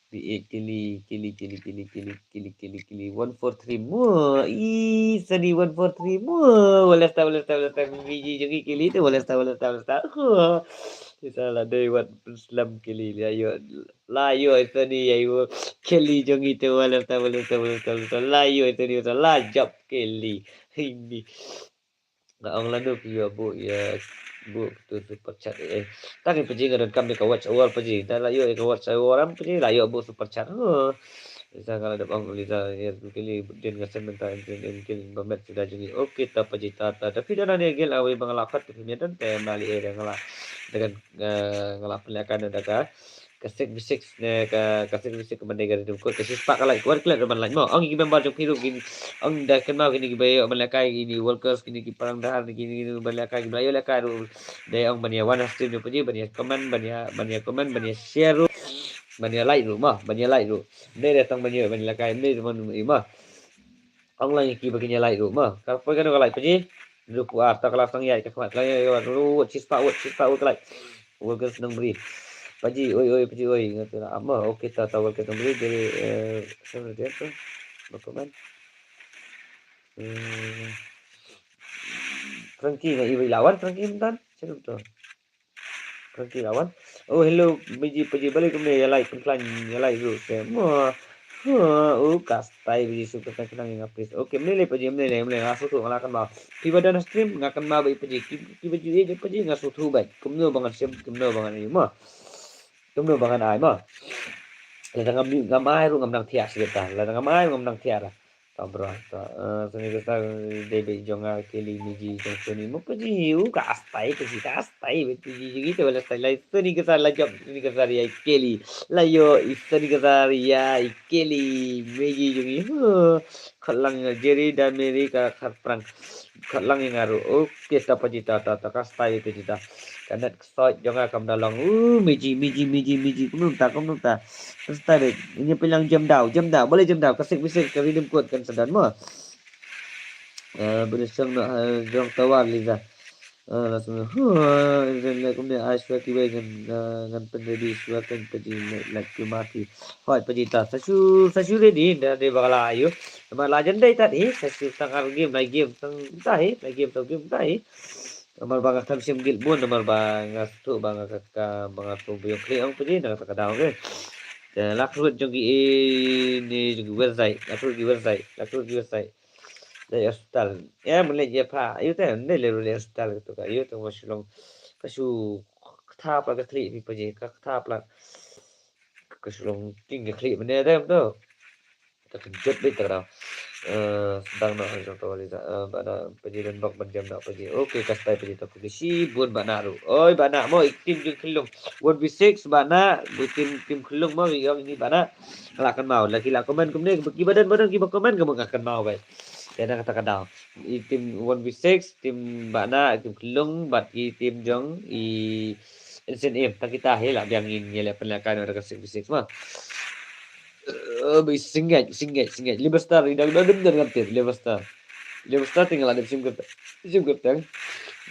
Bi i kili, kili, kili, kili, kili, kili, kili, kili. One four three mo. I sani one four three mo. Wala sta, wala sta, wala sta. Biji jong i kili te wala sta, wala sta, wala sta. Isa la dei wat slam kili la ïoh. La ïoh i sani ïa ïoh. Kili jong i te wala sta, wala sta, wala sta, wala sta. La ïoh i sani wala la jop kili. Ini. Nga ong lano ki ïoh buh ïa buh tu super chat eh. Ta ki paji nga donkam ïa ka watch hour paji. Da la ïoh ïa ka watch hour am paji la ïoh buh super chat. Huh. Lisa nga la dep ong Lisa ïa kili din nga send mynta in kin ba met sida jong ngi. Okay ta paji ta ta. Da phi da nane gel awi ba nga la pat phi mia don te mali eh da nga la. Da kan, eh, nga la pynlehkai da ka ka six v six ne ka, ka six v six ka ban dei ka rhythm code ka six pack ka like, wan klet ban like mo. Ong ki member jong phi ruh kin ong da kynmaw kine ki ba ïoh ban lehkai kine workers kine ki parang dahar kine kine ban lehkai ki ba ïoh lehkai ruh. Dei ong ban ïa wan ha stream ruh paji ban ïa comment ban ïa, ban ïa comment ban ïa share ruh. Ban ïa like ruh mo, ban ïa like ruh. Dei dei tang ban ïa ban lehkai dei ban ïa mo. Ong lang ïa ki ba kin ïa like ruh mo. Ka poi kano ka like paji. Ruh ku ar ta ka la sang ïa ka khmat ka la ïa ruh six pack wot six pack wot ka like. Workers nang bri. Paji oi oi paji oi. Nga tu na ama. Okay ta ta workers nang bri dari, eh, siapa dia tu? Ba comment. Eh, Frankie nga iwi lawan Frankie mentan. Siapa tu? Frankie lawan. Oh hello Miji paji balik kumne ïa like kumne ïa like ruh te. Mo. Huh, oh kastai biji su kata kenang ïa nga please. Okay mne le paji mne le mne nga sutu nga la kan ba. Ki ba don stream nga kan ba ba paji ki, ki ba ju eh paji nga sutu ba. Kumno ba ngan sim kumno ba ngan ai mo. Kumno ba ngan ai mo. Lada ngam ngam ai ruh ngam nang thiah sih ta. Lada ngam ai ruh ngam nang thiah. Ta bro ta, eh, sani ka sa dei beit jong nga kili Miji jong sani mo paji u ka astai ka ji ka astai beit paji jong ita wala astai lai sani ka sa la jop sani ka sa ri ai kili la ïoh i sani ka sa ri ai kili Miji jong i. Huh. Khat lang Jerry da Mary ka khat prang. Khat lang i nga ruh. Okay ta paji ta ta ta ka astai paji ta. Ka net ka soi jong nga kam da long. Uh, Miji, Miji, Miji, Miji. Kumno ta, kumno ta. Ka astai beit. Ini pelang jam daw, jam daw. Boleh jam daw. Ka six v six ka rhythm code kan sa don mo. Eh, beri song nak, eh, jong tawar Liza. Eh, langsung. Huh, dan le kumne ai shuwa kiwei ngan, eh, ngan pynready shuwa kan paji like ki mati. Hoi paji ta. Sa shu, sa shu ready da dei ba la ayu. Namar la jan dei ta hi. Sa shu tang ar game, lai game tang ta hi. Lai game tang game ta hi. Namar ba nga khlem shim guild bun namar ba nga sngewthuh ba nga ka, ka ba nga sngewthuh ba ïong khlieh ong paji na kata ka daw ke. Te la kyrwit jong ki, eh, ne jong ki website, la kyrwit ki website, la kyrwit ki website. Dei hospital. Ïa mlei ïa pha, ïa te ne le le hospital tu ka ïa tu wa shu long. Ka shu kata pla ka khlieh phi paji, ka kata pla. Ka shlong king ka khlieh mynne te em to. Ta kynjut beit ta ka daw. Eh, sdang noh jong to Lisa. Eh, Bah Nah, Paji don bok ban jem noh Paji. Okay, ka style Paji ta, phi shibun Bah Nah ruh. Oi Bah Nah mo, i team jong Khyllung. One v six Bah Nah, bu team, team Khyllung mo, i ong ini Bah Nah. Nga la kynmaw, la ki la comment kumne, kiba don, ba don kiba comment ka mo nga kynmaw beit. Te na kata ka daw. I team one v six, team Bah Nah, team Khyllung, bad i team jong i Instant Aim, tang kita hi la biang ngin ïa leh pynlehkai noh da ka six v six ma. Eh, ba i Singate, Singate, Singate. Liver Star, i dang dang dang dang tir, Liver Star. Liver Star tinggal ada sim kyrteng. Sim kyrteng.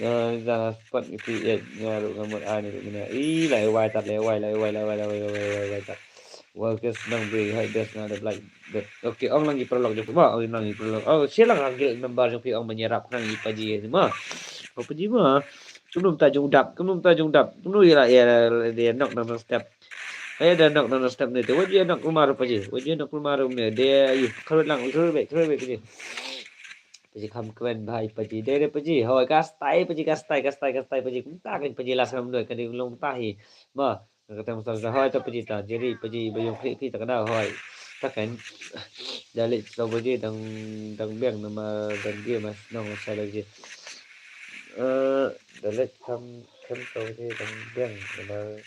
Eh, da spot iti, eh, nga ruh nga mut ai ni ruh mina. Ih, lai wai tat, lai wai, lai wai, lai wai, lai wai, lai wai, lai wai tat. Workers nang bri, hai best na da black. Okay, ong lang ki paralok jong phi ma, ong lang ki paralok. Oh, share lang ha guild member jong phi, ong ban ïarap nang i Paji ni ma. Oh, Paji ma. Kumno mynta jong u dap, kumno mynta jong u dap. Kumno ïa la, ïa la, ïa la, ïa nok nang step. Ïa da nok nang step ne te. Wat ïa nok kumar Paji. Wat ïa nok kumar ne. De, ïa, kharwet lang, kharwet beit, kharwet beit Paji. Paji kham kmen bha i Paji. De, de Paji. Hoi, ka style Paji, ka style, ka style, ka style Paji. Kumta kan Paji la sam noi kan dei long ta hi. Ma. Kata masa sa hoi ta Paji ta, Jerry Paji ba ïong khlieh phi ta ka daw hoi. Ta kan. Da leit snow Paji dang, dang biang namar dang biang mas nong sa da Paji. Eh, da leit kham, kham snow Paji dang biang namar.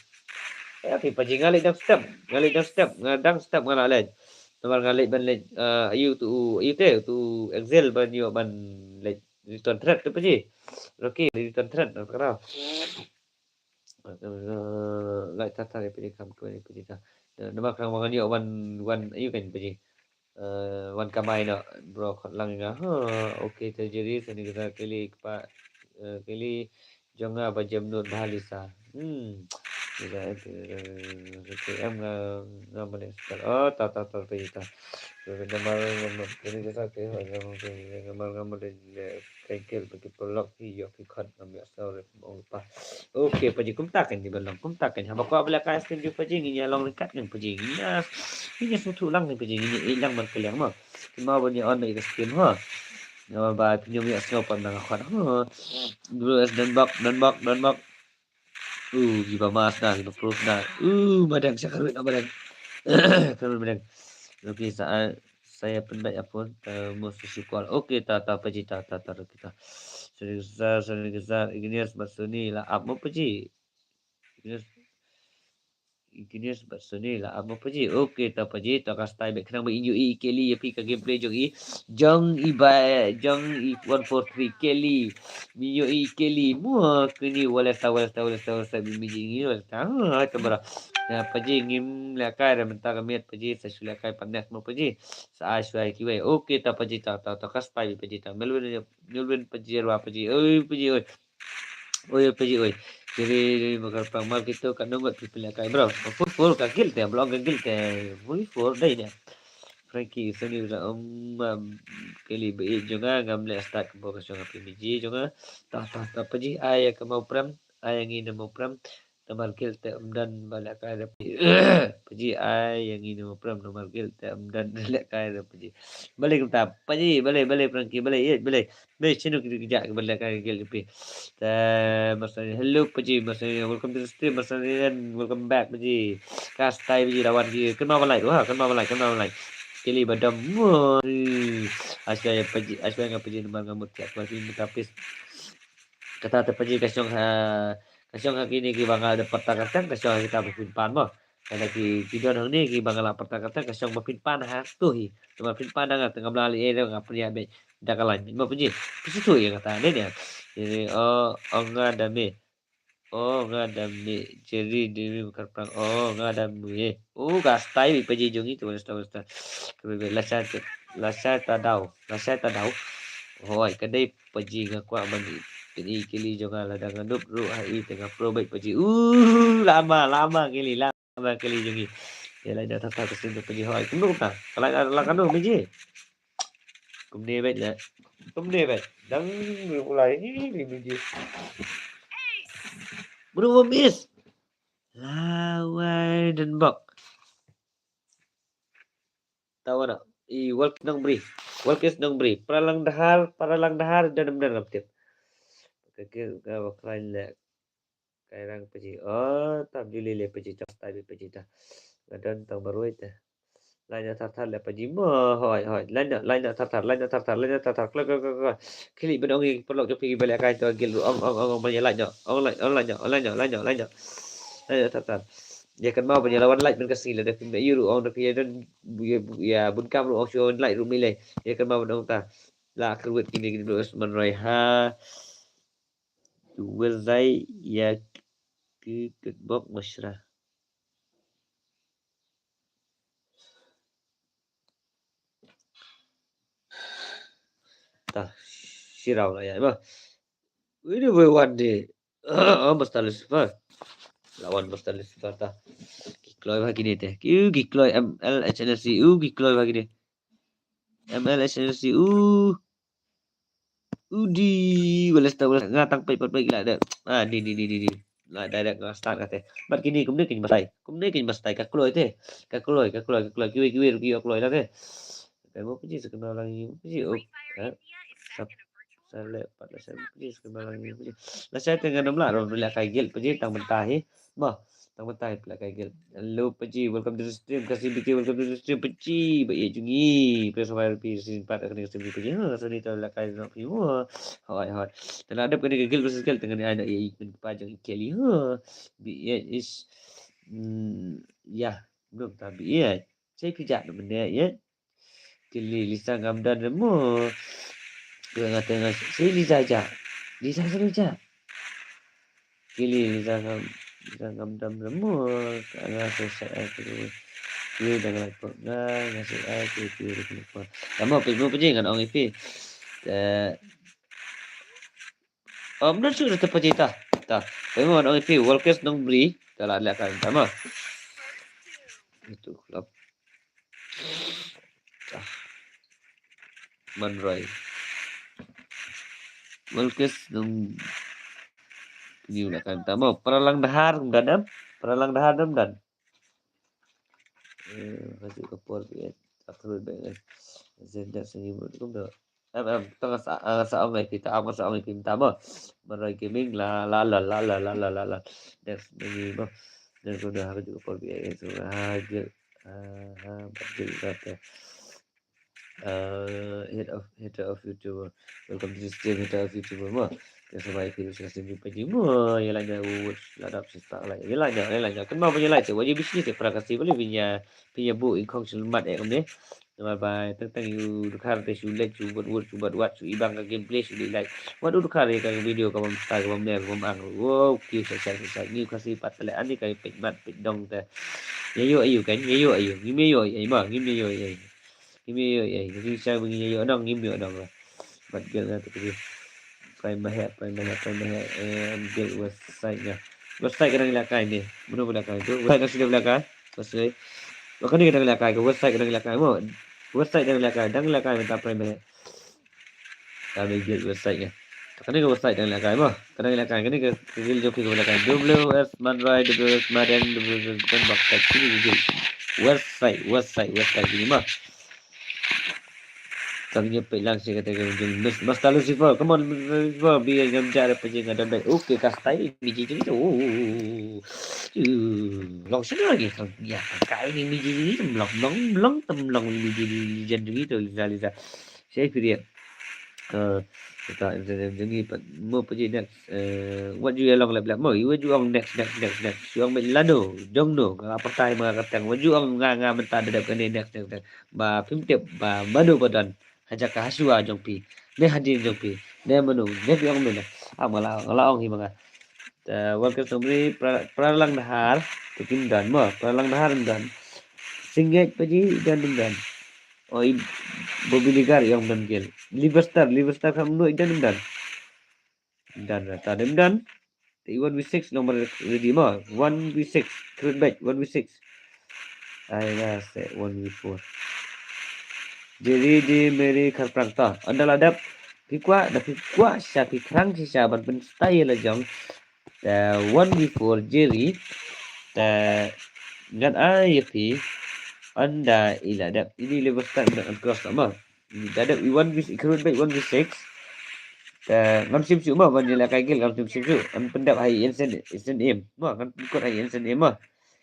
Eh, phi Paji nga leit dang step, nga leit dang step, nga dang step nga la leit. Namar nga leit ban leit, eh, ayu tu, ayu te, tu exile ban ïoh ban leit return thread tu Paji. Rocky, return thread, na ka daw. Lai ta ta ri Paji kham kmen Paji ta. Namar khrang ba ngan ïoh wan, wan, ayu kan Paji. Eh, wan kamai noh, bro, khot lang nga. Ha, okay, ta Jerry, sani kita kili kpa, eh, kili jong nga ba jem nud bha Lisa. Hmm. Lisa, eh, em nga, nga mane star. Oh, ta, ta, ta, Paji ta. Namar nga mane, kili kita ke, namar nga mane, Thank you, bagi pelok hi, yo, ki khot ngam yak saw rep ong pa. Okay, Paji kumta kan di balong, kumta kan. Haba ko bela ka stream ju Paji, ngi nya long ringkat kan Paji, ngi nya, ngi nya suthu lang ni Paji, ngi nya ilang man keliang mo. Ki mau bani on bagi ka stream ho. Nama ba pinjom yak saw pan nang khot ho. Dulu es dan bak, dan bak, dan bak. Uh, giba mas na, giba proof na. Uh, madang sa karwit na madang. Karwit madang. Okay, sa, saya pendek apa? Uh, mau susu kual. Okay, ta, ta, Paji ta, ta, ta, kita. Sorry, sorry, sorry, Ignis, Matsuni, la, apa Paji? Ignis, Ignis, Matsuni, la, apa Paji? Okay, ta Paji, ta ka style bek khnang ba inyu i keli ya pi ka gameplay jong i. Jong i ba, jong i one four three keli. Miyo i keli. Mua keni walesa, walesa, walesa, walesa, bimiji ngi walesa. Ha, ha, ta bara. Ya, Paji ngim lekai da mynta ka miet Paji, sa shu lekai pan next mo Paji. Sa ai shu ai kiwei. Okay, ta Paji ta, ta, ta ka style Paji ta. Melwin, Melwin Paji, rwa Paji. Oi, Paji, oi. Oi, Paji, oi. Jadi, jadi bakar pang mal kita kat nungut pipil lekai, bro. Full, full ka guild te, belong ka guild te. Full, full dai ne. Frankie, Sony, um, um, keli ba i jong nga, ngam leh start ka bok ka shong ka P M G jong nga. Ta, ta, ta, Paji, ai ka mau prem, ai ngi na mau prem. Namar guild te um dan ba leh kai da Paji. Paji, ai ngi na mau prem, namar guild te um dan leh kai da Paji. Balik kumta, Paji, balik, balik, Frankie, balik, ye, balik. Mei, sino ki, ki jak ki balik kai guild ki pi. Te, Master, hello, Paji, Master, welcome to the stream, Master, welcome back, Paji. Ka style Paji lawan ki. Kynmaw ba like, wah, kynmaw ba like, kynmaw ba like. Keli badam. Wah. Asya ya Paji, asya nga Paji namar nga mut ya Paji mut tapis. Kata te Paji ka shong ha, ka shong ha kini ki ba nga da pyrta ka tang, ka shong ha kita ba pynpan mo. Kata ki, ki don hangne ki ba nga la pyrta ka tang, ka shong ba pynpan ha tu hi. Namar pynpan da nga tang, ngam la leh eh da nga pynïaid beit da ka lain. Mo Paji. Phi shu tu ïa kata ne ne. Jadi, oh, oh nga da me. Oh, nga da me, Jerry, Jerry bakar prang. Oh, nga da me. Oh, ka style Paji jong i tu, style, style. Ka be, be, lashai, lashai ta daw, lashai ta daw. Hoi, ka dei Paji nga kwah ban i, kini keli jong nga lada nga dup ruh ha i te nga pro beit Paji. Uh, lama, lama keli, lama keli jong i. Ya, lai da ta ta ka sin Paji hoi. Kumno ka? Ka lai da la kano Paji? Kumne beit la. Kumne beit. Dang ri ulai ni ri ni ji. Bro, miss. Lawai dan bok. Tawa da. I walk nang bri. Walk is nang bri. Paralang dahar, paralang dahar dan dan ngam tip. Ka kir ka bakran le. Kairang Paji. Oh, ta bili le Paji, ta style Paji ta. Nga don tang marwei te. Lain na thar thar le paji mo, hoi, hoi. Lain na, lain na thar thar, lain na thar thar, lain na thar thar. Kloi, kloi, kloi, kloi. Khili ban ong i paralok jong phi ba lehkai to guild ruh ong, ong, ong, ong, ban ïa lain na. Ong lain, ong lain na, ong lain na, lain na, lain na. Lain na thar thar. Ïa kynmaw ban ïa la wan like ban ka sngi lada phim da ïa ruh ong da phi ïa don, ïa, ïa bun kam ruh ong shu wan like ruh mih lei. Ïa kynmaw ban ong ta. La kyrwit kine kine ruh Usman Roy ha. Tu wazai ïa ki kitbok mashra. Ta, shiraw la ïa ba. Ini wei wan di. Oh, Master Lucifer. Lawan Master Lucifer ta. Ki kloi ba kine te. Ki, ki kloi M L H N S C. U, ki kloi ba kine. M L H N S C. U. Udi, wala sta, wala nga tang peit, peit, peit, la da. Ah, ni, ni, ni, ni, ni. La direct nga start kate. Bad kine kumne kin bastai. Kumne kin bastai ka kloi te. Ka kloi, ka kloi, ka kloi. Kiwei, kiwei ruh ki ïoh kloi la te. Ka mo piji sa kena lang ni, piji, oh. Ha? Sap. Sa le pat la sa piji sa kena lang ni, piji. La sa te nga nam la ron la kai guild piji tang mynta hi. Mo. Tang mynta hi pla kai guild. Hello paji, welcome to the stream. Kasi biki, welcome to the stream paji. Ba ïa jong ngi. Pla samai rupi sin pat kane ka stream paji. Ha, sani ta la kai no pi mo. Hoi, hoi. Tang la dep kane ka guild versus guild tang kane ai na ïa i pin pa jong i Kelly. Ha. Bi ïa is. Hmm, ya. Belum ta bi ïa. Saya pijak na benda ïa. Kili Lisa ngam dam remo. Kila ngate ngan si Lisa ja. Lisa si Lisa. Kili Lisa ngam, Lisa ngam dam remo. Ka nga si sa ai ku. Kili dang lai pok nga, nga si ai ku, kili dang lai pok. Tamo pejmu peji ngan ong ipi. Eh, om dan su da pejita. Ta. Pejmu ngan ong ipi. Walkers nong bri. Ta la lek kan tamo. Itu klub. Ah. Manroy. Walkes dong ni la kan tamo. Paralang dahar dam dam. Paralang dahar dam dam. Eh, kasih ke por ya. Aku lebih. Zendak sini buat kum dah. Em, em, tang sa, ah, sa ong ai pita, ong sa ong ai pita mo. Manroy Gaming la la la. Next ni mo. Next udah aku juga por biaya so harga. Ah, ha, budget berapa? Eh, head of, head of YouTuber. Welcome to the stream, head of YouTuber mo. Yang sama itu saya sini pagi mo. Yang lainnya watch ladap setak lah. Yang lainnya, yang lainnya. Kan mau punya lain. Wajib bisnis ya. Prakasi boleh punya punya bu ingkong selamat eh kami. Bye bye. Tang tang ïa u dkhar te shu leh shu bad wad shu bad wad shu ibang ka gameplay shu leh like. Wat u dkhar ïa ka video ka bam star ka bam ler ka bam ang. Wow, kiew sa sa sa ngi ka si pat le ani ka peit mat peit dong te. Ïa ïoh aïu kan, ïa ïoh aïu. Ngim ïa ïoh aïu ma, ngim ïa ïoh aïu. Ngim ïa ïoh aïu. Ngim ïa ïoh dong, ngim ïa ïoh dong. Bad guild nga te ka dei. Prime Mahek, Prime Mahek, Prime Mahek, eh, guild website nga. Website ka dang lehkai ne. Mano ba lehkai tu? Website ka sdang lehkai. Website. Wa kane ka dang lehkai, ka website ka dang lehkai mo. Website dang lehkai, dang lehkai mynta Prime Mahek. Ka dang guild website nga. Kane ka website dang lehkai mo. Ka dang lehkai, kane ka guild jong phi ka lehkai. W S Manrai, W S Madeng, W S Gunbak, kine ka guild. Website, website, website kine mo. Tang ïa peit lang shi kata ka jong Mas-, Master Lucifer. Come on, Master Lucifer. Bi ngam ja da pajing ada dai. Okay, ka style mi ji jong itu. Oh, oh, oh, oh. Uh, long sini lagi kang ya kang kai ni mi ji ni tem long long long tem long mi ji ni jan jong itu Liza Liza. Saya period. Eh, kita internet jong i pat mo paji next. Eh, wat ju ïa long lap lap mo, wat ju ong next, next, next, next. Ju ong mei lano, jong no, nga pyrthei ma nga kyrteng. Wat ju ong nga, nga mynta da dep kane next, next, next. Ba phim tip, ba mano ba don. Ha jaka ha shuwa jong phi. Ne hadien jong phi. Ne mano, ne phi ong mei ne. Ah, ma la, la ong hi ma nga. Te Walker Sumri, pra, Pralang Dahar, te kim don mo, Pralang Dahar don. Singek paji don, don, don. Oi, Bobby Ligar ïong don gel. Liverstar, Liverstar kam no don, don. Don, ta dem don. Te one v six nomor ready mo. One v six. Crit bet one v six. Ai na se one v four. Jadi di Mary Kharprang ta. Anda ladap. Phi kwah, da phi kwah sha phi krang shisha ban pynstyle la jong. Te one v four Jerry. Te ngan ai ïa phi. Anda i ladap. Ini level start ngan cross nama. Da dep i one v six, i crude bait one v six. Te ngam shim shuh mo, ban ïalehkai guild ngam shim shuh. Ngan pyndep ha i instant, instant aim. Mo, ngan pynkut ha i instant aim mo.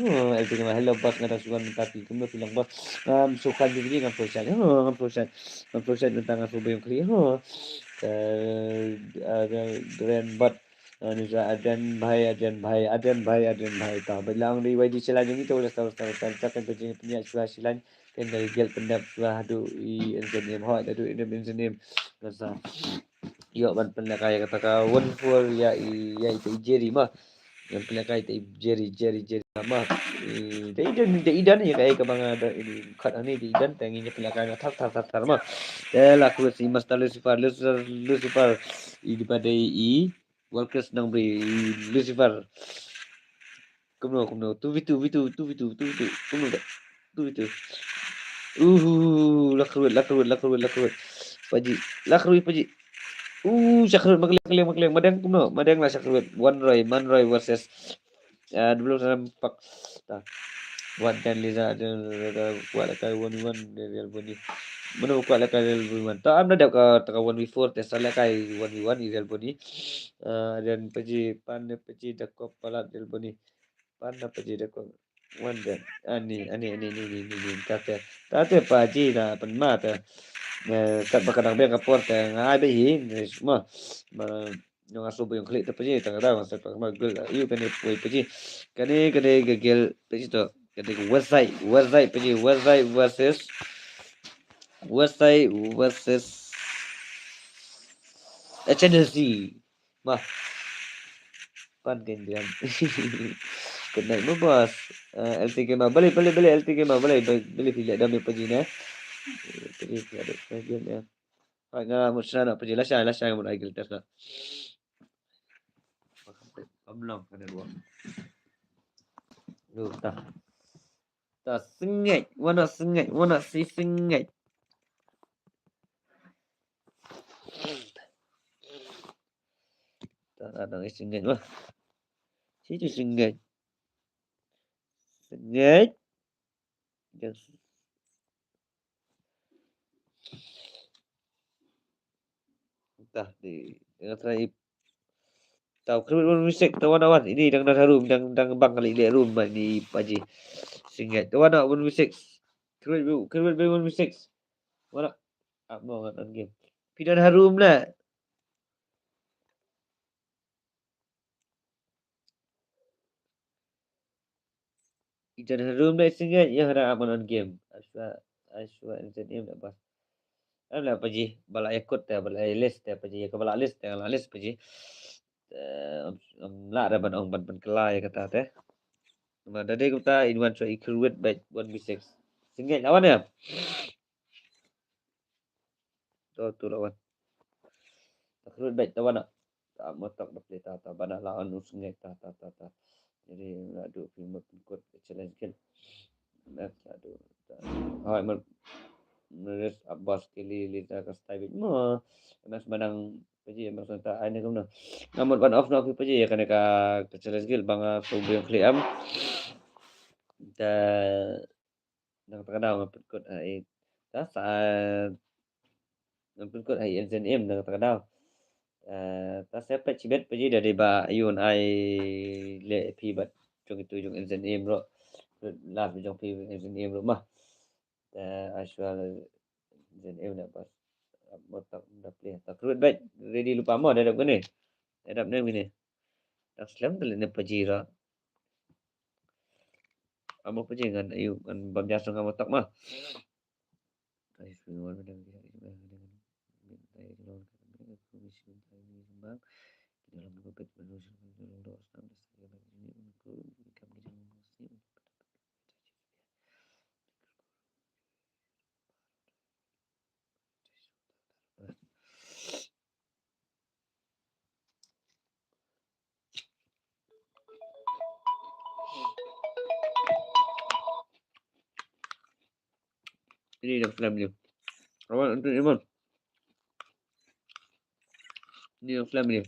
Ho, Elton Kemar, hello boss, nga dang shu wan mynta phi, kumno phi long boss? Ngam shu khan jong phi, ngam shu shait. Ho, ngam shu shait. Ngam shu shait mynta, ngam shu biang khlieh. Ho. Eh, eh, Dren Bot. Eh, ni sa Adrian Bhai, Adrian Bhai, Adrian Bhai, Adrian Bhai. Ta, bad lang di Y D Shillong jong ngi, ta, ta, ta, ta, ta, kan pynjing pynjah shuwa Shillong. Kan da gel pyndap shuwa haduh i N Z M, hoi, haduh i N Z M. Kan sa. Ïoh ban pynlehkai ïa kata ka one four ïa i, ïa i, ïa i Jerry ma. Ïa pynlehkai ïa i Jerry, Jerry, Jerry ma. I, da i don, da i don ïa ka, ïa ka ba nga da i khat ani da i don, tang ïa pynlehkai na thar, thar, thar, thar ma. Te la ku si Master Lucifer, Lucifer, Lucifer. I di ba dei i Workers Nongbri, i Lucifer. Kumno, kumno, two v two, v two, two v two, two v two, kumno da, two v two. Uhu, la kruid, la kruid, la kruid, la kruid. Paji, la kruid, paji. Uh, sha kruid, makleng, makleng, makleng. Madeng kumno, madeng la sha kruid. Wan Roy, Man Roy versus Ah, dua puluh enam pak. Ta. Wan Ten Liza, kwah lehkai one v one, Real Boni. Mano kwah lehkai Real Boni one. Ta, am da dep ka, ta ka one v four, te sa lehkai one v one, Real Boni. Ah, dan paji, pan ne paji da kop palat Real Boni. Pan ne paji da kop. Wan dan. Ani, ani, ani, ni, ni, ni, ni. Ta te, ta te paji na, pan ma te. Eh, kat ba ka dang biang ka por te, ngai be hi, ni, ma, ma, Nong asu bu yung klik te paji, tang da, masa pak ma gul, yu kane poi paji. Kane, kane gagel paji to. Kane Westside, Westside paji, Westside versus, Westside versus H N L C. Ma. Pan kan diam. Good night, my boss. Uh, L T K ma, balik, balik, balik, L T K ma, balik, balik, balik, balik, dam paji na. Paji, paji, paji, ya. Hai, nga mut sna na paji, lashai, lashai nga mut ai gil test na. Kam long ka network. Duh, ta. Ta sengej, wana sengej, wana si sengej. Ta ada sengej lah. Si tu sengej. Sengej. Yes. Tah di, tengah try. Tau kruid one v six, tau wan wan. Ini dang dang harum, dang dang bang kali dia room ba ni paji. Sengej. Tau wan one v six. Kruid kruid one v six. Wana. Ap mo ngan on game. Phi don harum na. Ijan harum dai sengej, ïa hana ap on game. Ashwa, ashwa N Z M da bas. Am la paji, ba la ïa kut te, ba la ïa list te paji, ïa ka ba la list te, la list paji. Te, am, am la da ban ong ban ban kela ïa kata te. Ma da dei kumta in wan shwa i kruid bad one v six. Sengej lawan ïa. To tu lawan. Ta kruid bad ta wana. Ta motok da play ta ta bana lawan u sengej ta ta ta ta. Jadi la du film pengkut challenge kan. Met la du. Hai mer. Meres Abbas kili li ta ka style bit mo. Mas manang paji mas ta ai ne kumno. Namut ban off no paji ya kane ka ka challenge gil bang so bu yang kli am. Ta nang ta ka daw nga pynkut ha i. Ta sa nang pynkut ha i N Z M nang ta ka daw. Eh, ta sa pet chibet paji da dei ba yun ai le phi bat jong itu jong N Z M ro. Lap jong phi N Z M ro mah. Ta ashwa N Z M na pas. Motak da play. Ta kruid bad ready lupa mo da dap kene. Da dap nem kene. Ta slem kali ne paji ra. Amo paji ngan ayu ngan bam jasong amo tak mah. Ini dah film ni. Awak untuk Iman. Ini dah film ni.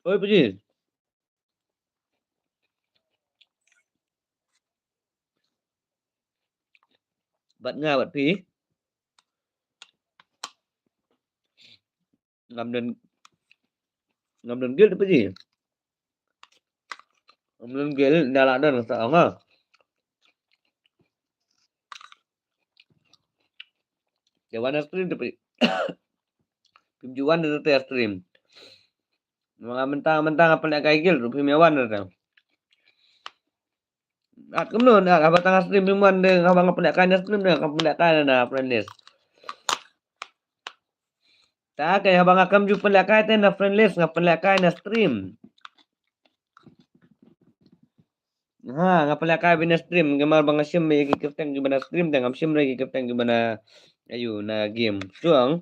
Oi, pergi. Bad nga bad phi. Ngam don ngam don guilt apa ji? Ngam don guilt da la don sa nga. Dia wan stream tu phi. Phi ju wan tu stream. Manga mentang mentang apa nak kai guilt tu phi me wan tu. At kumno na haba tang stream wan de haba nga pynlehkai na stream de nga pynlehkai na friend list. Ta ka haba nga kam ju pynlehkai te na friend list nga pynlehkai na stream. Ha nga pynlehkai bad na stream nga mar ba nga shim ïa ki kyrteng ki ba na stream te ngam shim ïa ki kyrteng ki ba na ayu na game. Suang.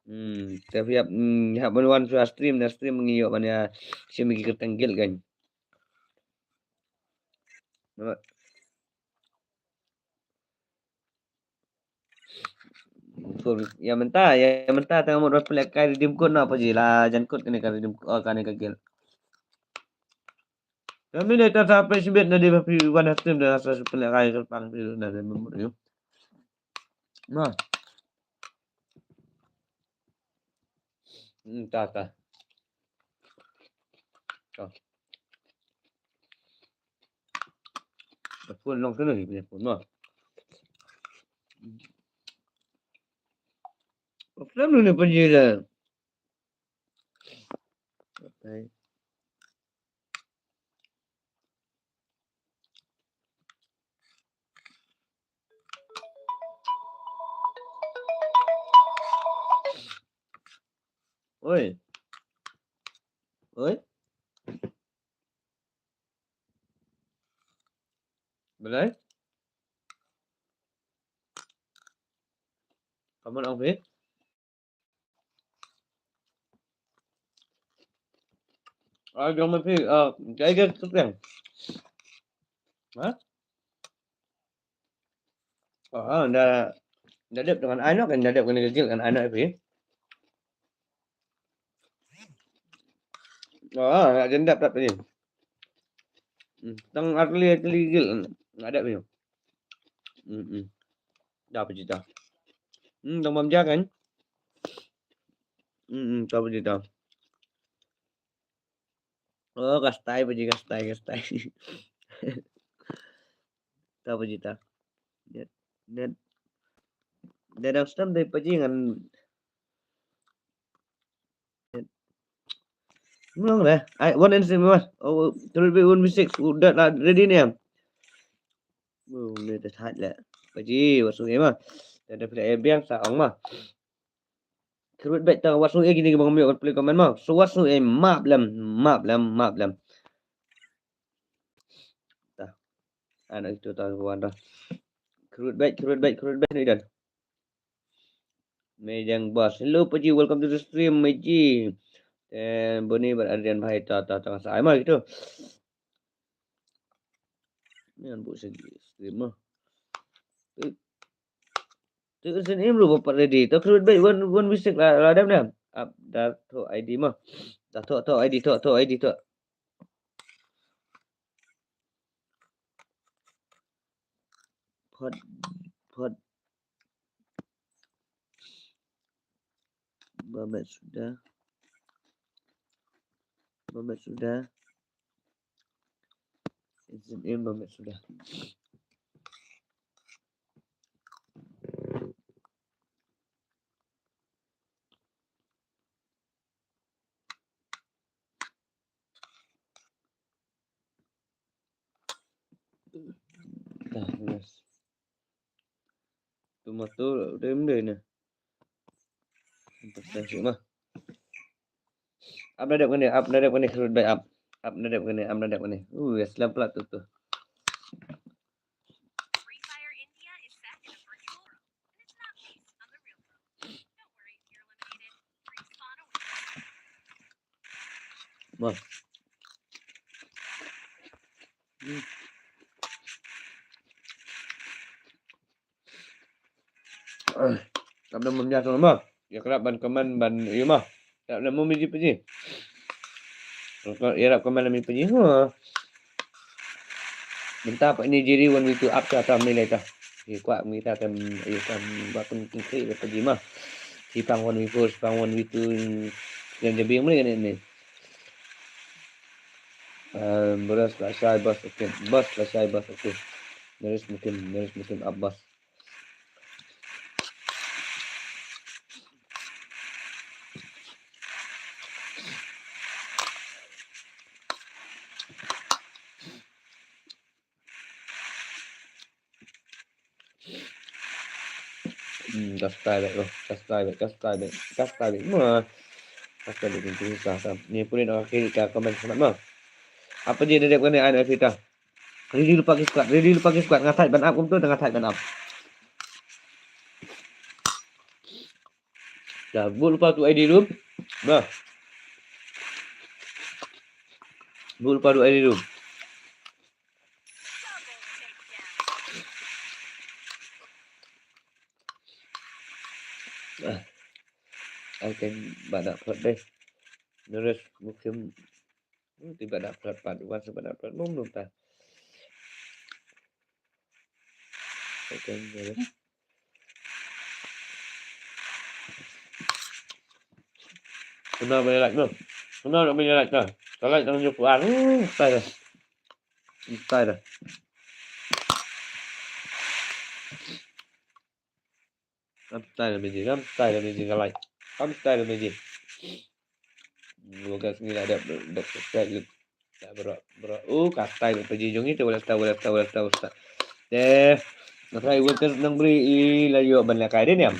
Hmm, te phi hap, hmm, hap ban wan sha stream, na stream ngi ïoh ban ïa shim ki kyrteng guild kan. Ïa mynta, ïa mynta tang mut ba pynlehkai redeem code na pa ji la jan code kane ka redeem code, oh, kane ka guild. Kami ne ta ta pe sibet na di ba pi wan hastim da sa pynlehkai ka pang pi na di ba mut yu. Na. Hmm, ta ta. Ta. Phone long kena ni punya phone mah. Apa ni punya je. Okay. Oi. Oi. Balei? Kamu nak ambil? Ah, jangan mati. Ah, kayak gitu kan. Hah? Ah, dah, dah dep dengan anak kan, dah dep kena kecil kan anak sih. Ah, nak jendap tak tadi? Hmm, tang atli atli gil nak dep ni. Hmm, hmm. Dah apa cerita? Hmm, tang bam jakan. Hmm, hmm, tak apa cerita. Oh, kastai pa ji, kastai, kastai. Ta pa ji ta. Net, net. Net dang stem dei pa ji ngan. Net. Mlong deh. Ai, one and six, one. Oh, three by one by six. Udah lah ready ni em. Oh, ni dah tight lah. Pa ji, wat sung em ah. Dah dah pilih biang sa ong mah. Kyrwit bad ta wat sngew ïa kine kiba ngam ïoh ban plie comment mo. So wat sngew ïa map lem, map lem, map lem. Ta. Ana itu ta wan ta. Kyrwit bad, kyrwit bad, kyrwit bad ni dan. Mejang Boss. Hello Paji, welcome to the stream Meji. And Boni bad Adrian bhai ta ta ta sa ai ma gitu. Ni an bu segi stream mo. Tu tu sen im lu ba pat ready. To kyrwit bad one one wisik la la dam dam. Ap da tho I D mo. Da tho tho I D tho tho I D tho. Pot pot. Ba met sudah. Ba met sudah. Izin im ba met sudah. Dah, yes. Tu ma tu dei mdei ne. Ap na dep kane, ap na dep kane, kyrwit bad ap. Ap na dep kane, ap na dep kane. Uh, ya slap pula tu tu. Bos. Hmm. Ap na mum ja tu mah. Ïa krap ban comment ban ïa mah. Ïa na mum ji paji. Ïa rap comment na mi paji. Ha. Mynta pat ini jiri wan witu ap ta ta mile ta. Ïa kwah mynta kan ïa kan ba pun kingkri da paji mah. Sipang wan witu sipang wan witu. Yang jabi mule kan ini. Em, beres lah shai bos, okey. Bos lah shai bos, okey. Beres mungkin, beres mungkin ap bos. Hmm, kastai bek tu, kastai bek, kastai bek, kastai bek. Wah. Kastai bek tu susah tau. Ni pun ni dah kiri ka komen sangat mah. Apa je dia dep kena air kita? Ready lupa ke squad, ready lupa ke squad. Ngatai ban up kumtu, ngatai ban up. Dah, bu lupa tu I D dulu. Dah. Bu lupa tu I D dulu. Ai kan ba da phlot dei. Nurse mukim. Ti ba da phlot pat wan sa ba da phlot mum mum ta. Ai kan nurse. Kena ba like no. Kena nak ba like no. Ka like nang jop an. Hmm, style dah. Style dah. Kam style meji, kam style meji ka like. Kam style meji. Lukas ngi la dep dep subscribe lut. Bro, bro. Uh, ka style pa ji jong ngi te wala sta wala sta wala sta wala sta. Te na kai Wilkers nang bri i la yo ban la kai de niam.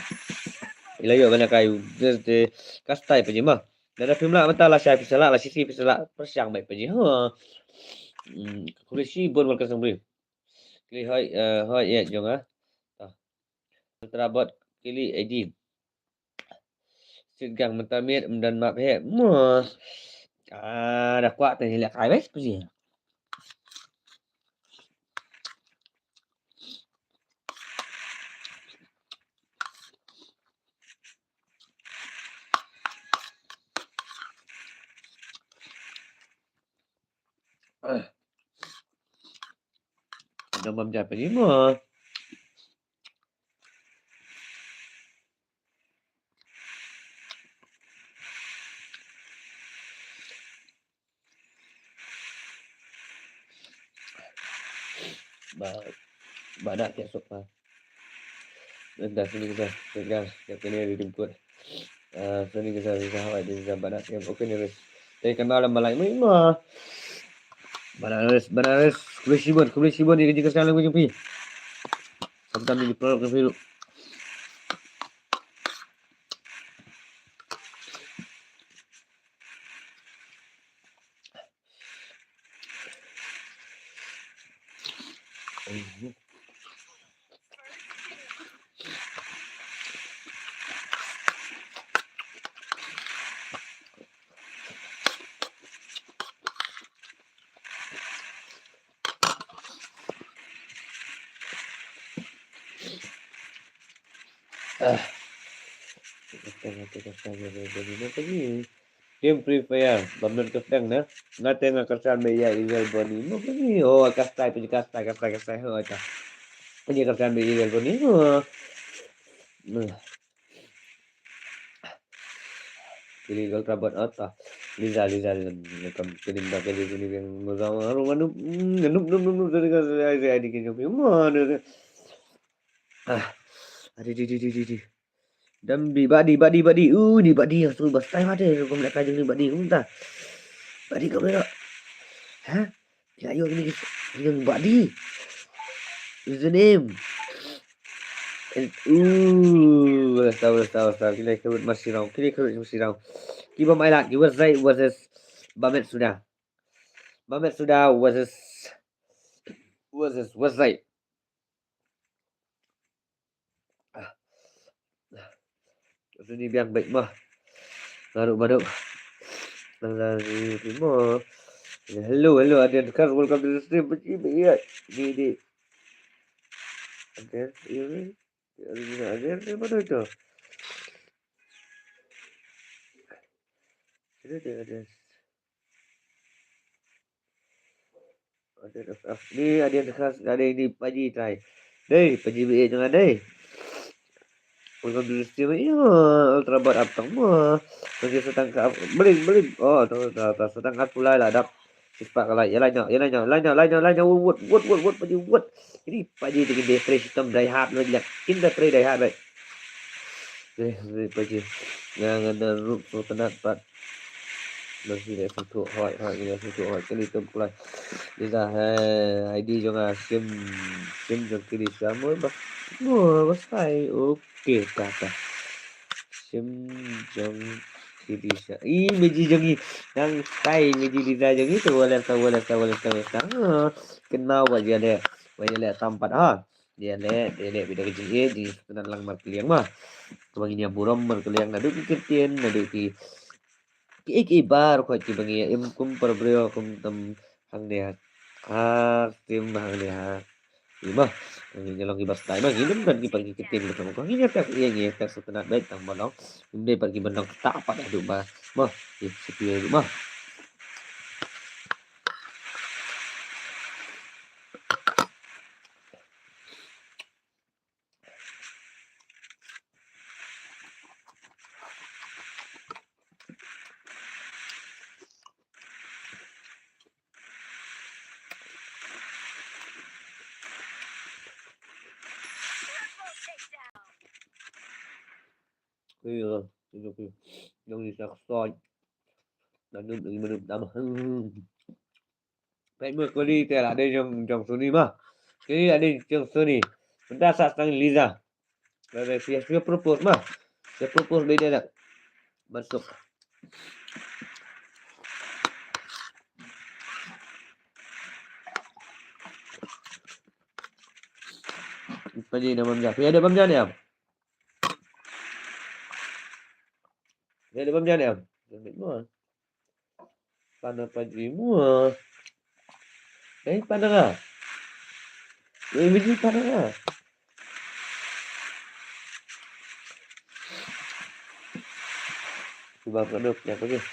I la yo ban la kai Wilkers te ka style pa ji ma. Lada phim lah mynta la shai phi sa lah, la shi phi sa lah pyrshang beit pa ji. Ha. Hmm, kuli shi bon Wilkers nang bri. Kili hoi, eh, hoi, eh, jong, ah. Ah. Ultra bot kili I D. Sit gang mynta miet, ym don map he. Mo. Ah, da kwah te leh kai bes puji. Ah. Dah mam japa ni mo. Ba, ba da kiak suk pa. Dah sini kita, kita, kita kena dijemput. Ah, sini kita, kita hawai, kita ba da kiak, okay ni res. Tapi kenal dalam balai, mui ma. Banaras, Banaras, khublei shibun, khublei shibun, ïa ka jingkyrshan lang ka jong phi. Samtam ni produk ka phi ruh. Ah. Game Free Fire, ba mut ka pdeng na. Nga te nga kyrshan beit ïa Evil Bonnie. Mo kani, oh, ka style phi, ka style, ka style, ka style, oh, ka. Phi kyrshan beit ïa Evil Bonnie. Oh. Nah. Kili Ultra bot ata. Liza, Liza, Liza. Kam kini ba kini kini yang muzama. Harum anu. Nup, nup, nup, nup. Dari ka, dari ka, dari ka, dari ka. Ah. Adi, di, di, di, di, di. Dambi, badi, badi, badi. Uh, ni badi yang suruh bastai mate. Kau melihat kajung ni badi. Kau minta. Badi kau melihat. Hah? Ya, yo, ni yang badi. Is the name. And, ooh, wala sa, wala sa, wala sa. Kini kawit masih raw. Kini kawit masih raw. Kiba mailat, ki Wazai versus Bamet Suda. Bamet Suda versus, versus Wazai. Ah. Sini biang baik mah. Baru, baru. Hello, hello, Adrian Khas, welcome to the stream. Pergi baik ya. Di, di. Adrian, ini. Adrian, Adrian, di mana tu? Sini dia, Adrian. Ni Adrian Khas, ada ini Paji try. Dei, Paji B A jangan dei. Welcome to the stream. Ya, Ultra Bot up tang mo. Nanti setang ka bling, bling. Oh, tang, tang, tang, setang ka pulai lah dap. Sispak ka lai. Ya lai nyok, ya lai nyok, lai nyok, lai nyok, lai nyok. Wut, wut, wut, wut, Paji wut. Ini Paji tu kita fresh hitam die hard lagi lah. Kita fresh die hard lagi. Eh, ni Paji. Nga, nga da rup so tenat pat. Nanti dia sentuh hoi, hoi, dia sentuh hoi. Kali tu pulai. Dia dah, eh, I D jong nga sim, sim jong kili sim. Mo bas, mo bas tai. Okey, kata. Sim jong kili sim. Ih, meji jong i. Nang tai meji di da jong i. Tu wala, tu wala, tu wala, tu wala. Ah, kenal wajah dia. Wajah dia tampat ha. Dia leh, dia leh bida ka jingeh, jingeh sngewtynnat lang markylliang ma. Kaba ngin ïa burom markylliang naduh ki ktien, naduh ki, ki, ki bar, khoit kiba ngi ïa im kum para briew, kum tam hangne ha. Ha, tim hangne ha. Ima. Ngi long ki ba sdang ma ngi nym don ki pat ki ktien ba tang ko ngi ïa tak ïa ngi tak sngewtynnat beit tang ba long. Ym dei pat ki ban long ktah pat haduh ba mo. Ki shu phi haduh mo. Iya, iya, iya. Yang ni tak soy. Nanum ini menum tambah. Hmm. Peit mo kali te la dei jong jong Sony ma. Kali la dei jong Sony. Mynta sa tang Liza. Ba ba phi phi propose ma. Phi propose ba ïa da. Masuk. Peit ïa da bam ja. Phi ïa da bam ja ne em? Ïa da bam ja ne em? Ïa da bam ja. Pan apa ji mua? Eh, pan nga. Eh, biji pan nga. Cuba produk yang pergi.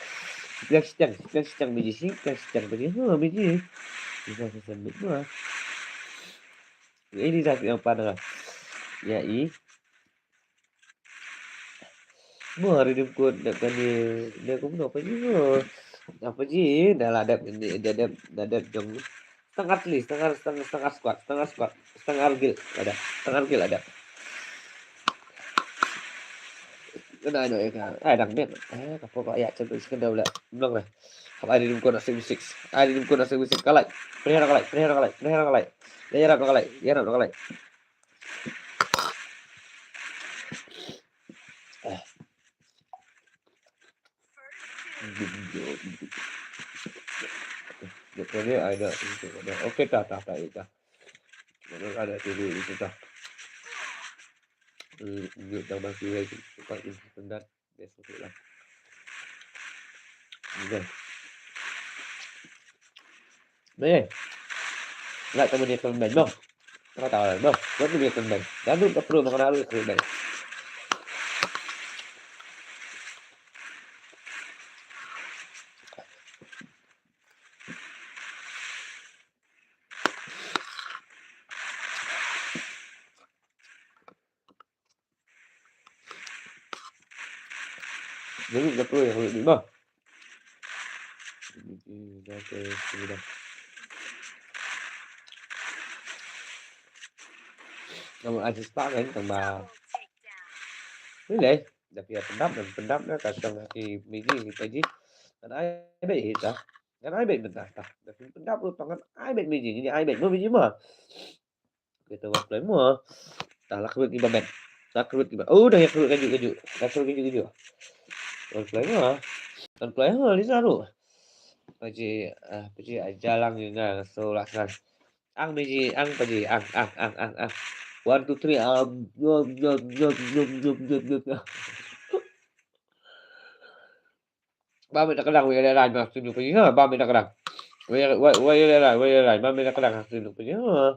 Sepiang setiang, sepiang setiang biji sih, sepiang setiang biji. Ha, biji. Bisa sesemit mua. Ini dah yang pan nga. Ya, i. Mo ha ri dim kut dep kane, dep kumno pa ji mo. Apa ji da la dep ni da dep da dep jong. Setengah teli, setengah setengah setengah squat, setengah squat, setengah argil ada, setengah argil ada. Kena ino ya ka. Ai dang dep. Eh ka pok ya cem tu sekendau la. Mlong la. Hap ai ri dim kut nasib bisik. Ai ri dim kut nasib bisik kalai. Perihal kalai, perihal kalai, perihal kalai. Ya ya rap kalai, ya rap kalai. Okey, ta, ta, ta, ta. Mana ada tu dulu itu ta. Eh, dia tambah kira tempat itu standar. Biasa tu lah. Okey. Meh. Ngat ka mene ka mene noh. Ngat ka mene noh. Ngat mene ka mene. Danu ka pro mangana lu ka mene. Jadi, dah tu yang ni mah. Ini dah ke sini dah. Namun aja sepak kan tambah. Ni leh, dah pia pendap dan pendap dah kacang kaki biji ni kaji. Dan ai beit hita. Dan ai beit mentah tah. Dah pendap tu tangan ai beit biji. Ini ai beit mau biji mah. Kita buat play mo. Dah lah kerut kiba bet. Dah kerut kiba. Oh, dah ya kerut kaju kaju. Dah kerut kaju kaju. Buat play mo. Kan play mo Liza tu. Paji ah paji ajalang ni na so lah kan. Ang biji ang paji ang ang ang ang ang. One two three um yum yum yum yum yum yum yum. Ba mi ta kadang wi le ran ma sinu paji ha ba mi ta kadang. Wi wi wi le ran wi le ran ba mi ta kadang sinu paji ha.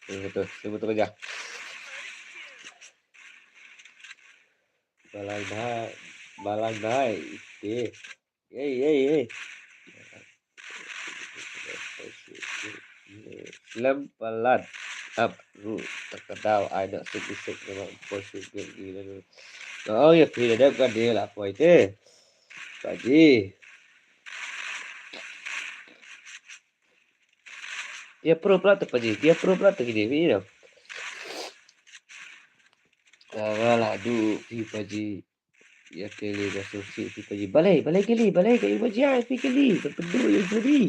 Tunggu tu, tunggu tu kejap. Balan bahai, balan bahai. Okey. Ei, ei, ei. Lem palat. Ap ru takadau ai nak sik isik nama posu gil gila tu. Oh ya phi da dep ka dia lah poi te. Paji. Dia pro plat tu paji. Dia pro plat tu gini ni. Ala la du phi paji. Ya keli ka susi phi paji. Balai, balai keli, balai keli paji ai phi keli. Kan pendu ya suri.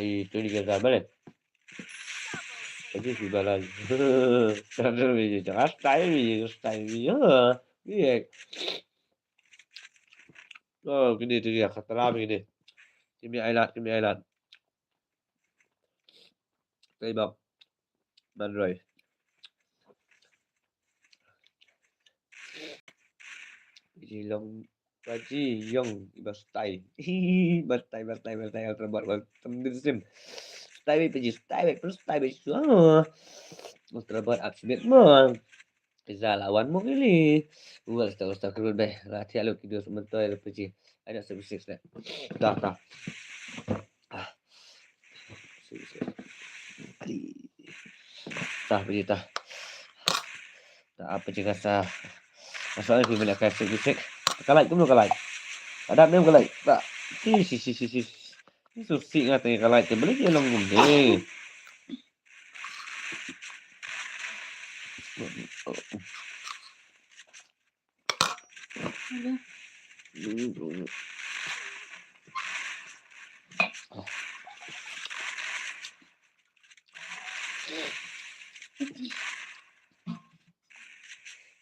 i Tony Gaza balen. Pajih si balan. Tadar biji jangan style biji style biji. Biji. Oh, kini tu dia khatara kini. Kimi Island, Kimi Island. Tei bak. Manroi. Jilong Paji Yong Bastai. Bastai, Bastai, Bastai, Ultra Bot, Ultra Sim. Stai bai Paji, stai bai, terus stai bai. Ultra Bot, Axbit mo. Iza lawan mo kili. Uwa sta usta kerut bai. Rati alo kido sementoi Paji. Ada service six dah. Dah, dah. Ah. Adi. Tah, Paji, tah. Tah, apa je kasa. Masalah ni, bila kai sik, sik. Kalai, kumno kalai? Ada nem kalai. Tak. Si, si, si, si, si. Ni susik ngat ni kalai. Boleh je long kumne.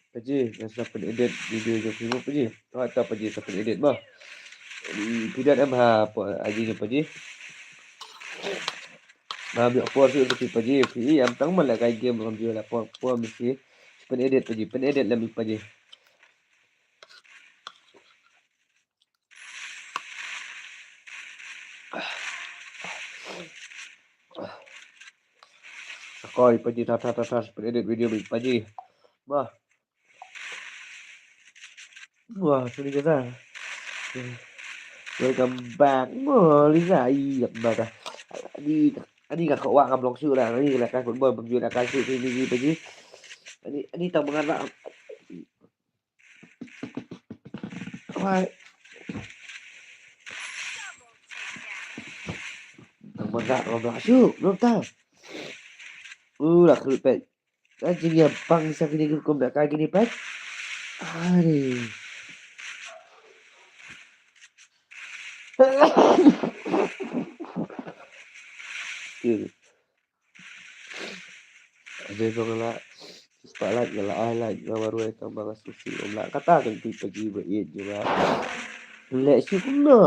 Paji, nga sa pynedit video jong phi mo Paji. Kata Paji sa pynedit mo. Phi don em ha, Paji, Paji. Nga ïoh por shuh ïa phi Paji, phi ïam tang ma lehkai game ruh ngam ju leh por, por mesti pynedit Paji, pynedit lem Paji. Sakoi Paji, ta ta ta ta pynedit video Paji. Bah. Wah, sorry kata. Welcome back. Wah, Liza, iya, bata. Ani, ani ka khawah ngam long shuh lah. Ani lehkai football, bym ju lehkai shuh, sini, sini, Paji. Ani, ani tang mangan lah. Wah. Tang mangan, ngam long shuh, belum tahu. Uh, lah, kerut pet. Ka jingïapang sa kine ki rukom da ka kine pat. Aduh. Aduh, bang la spotlight nga la ai light nga baru ai tang bang susi om la kata kan tu Paji ba ïeit juga. Leh shu kumno.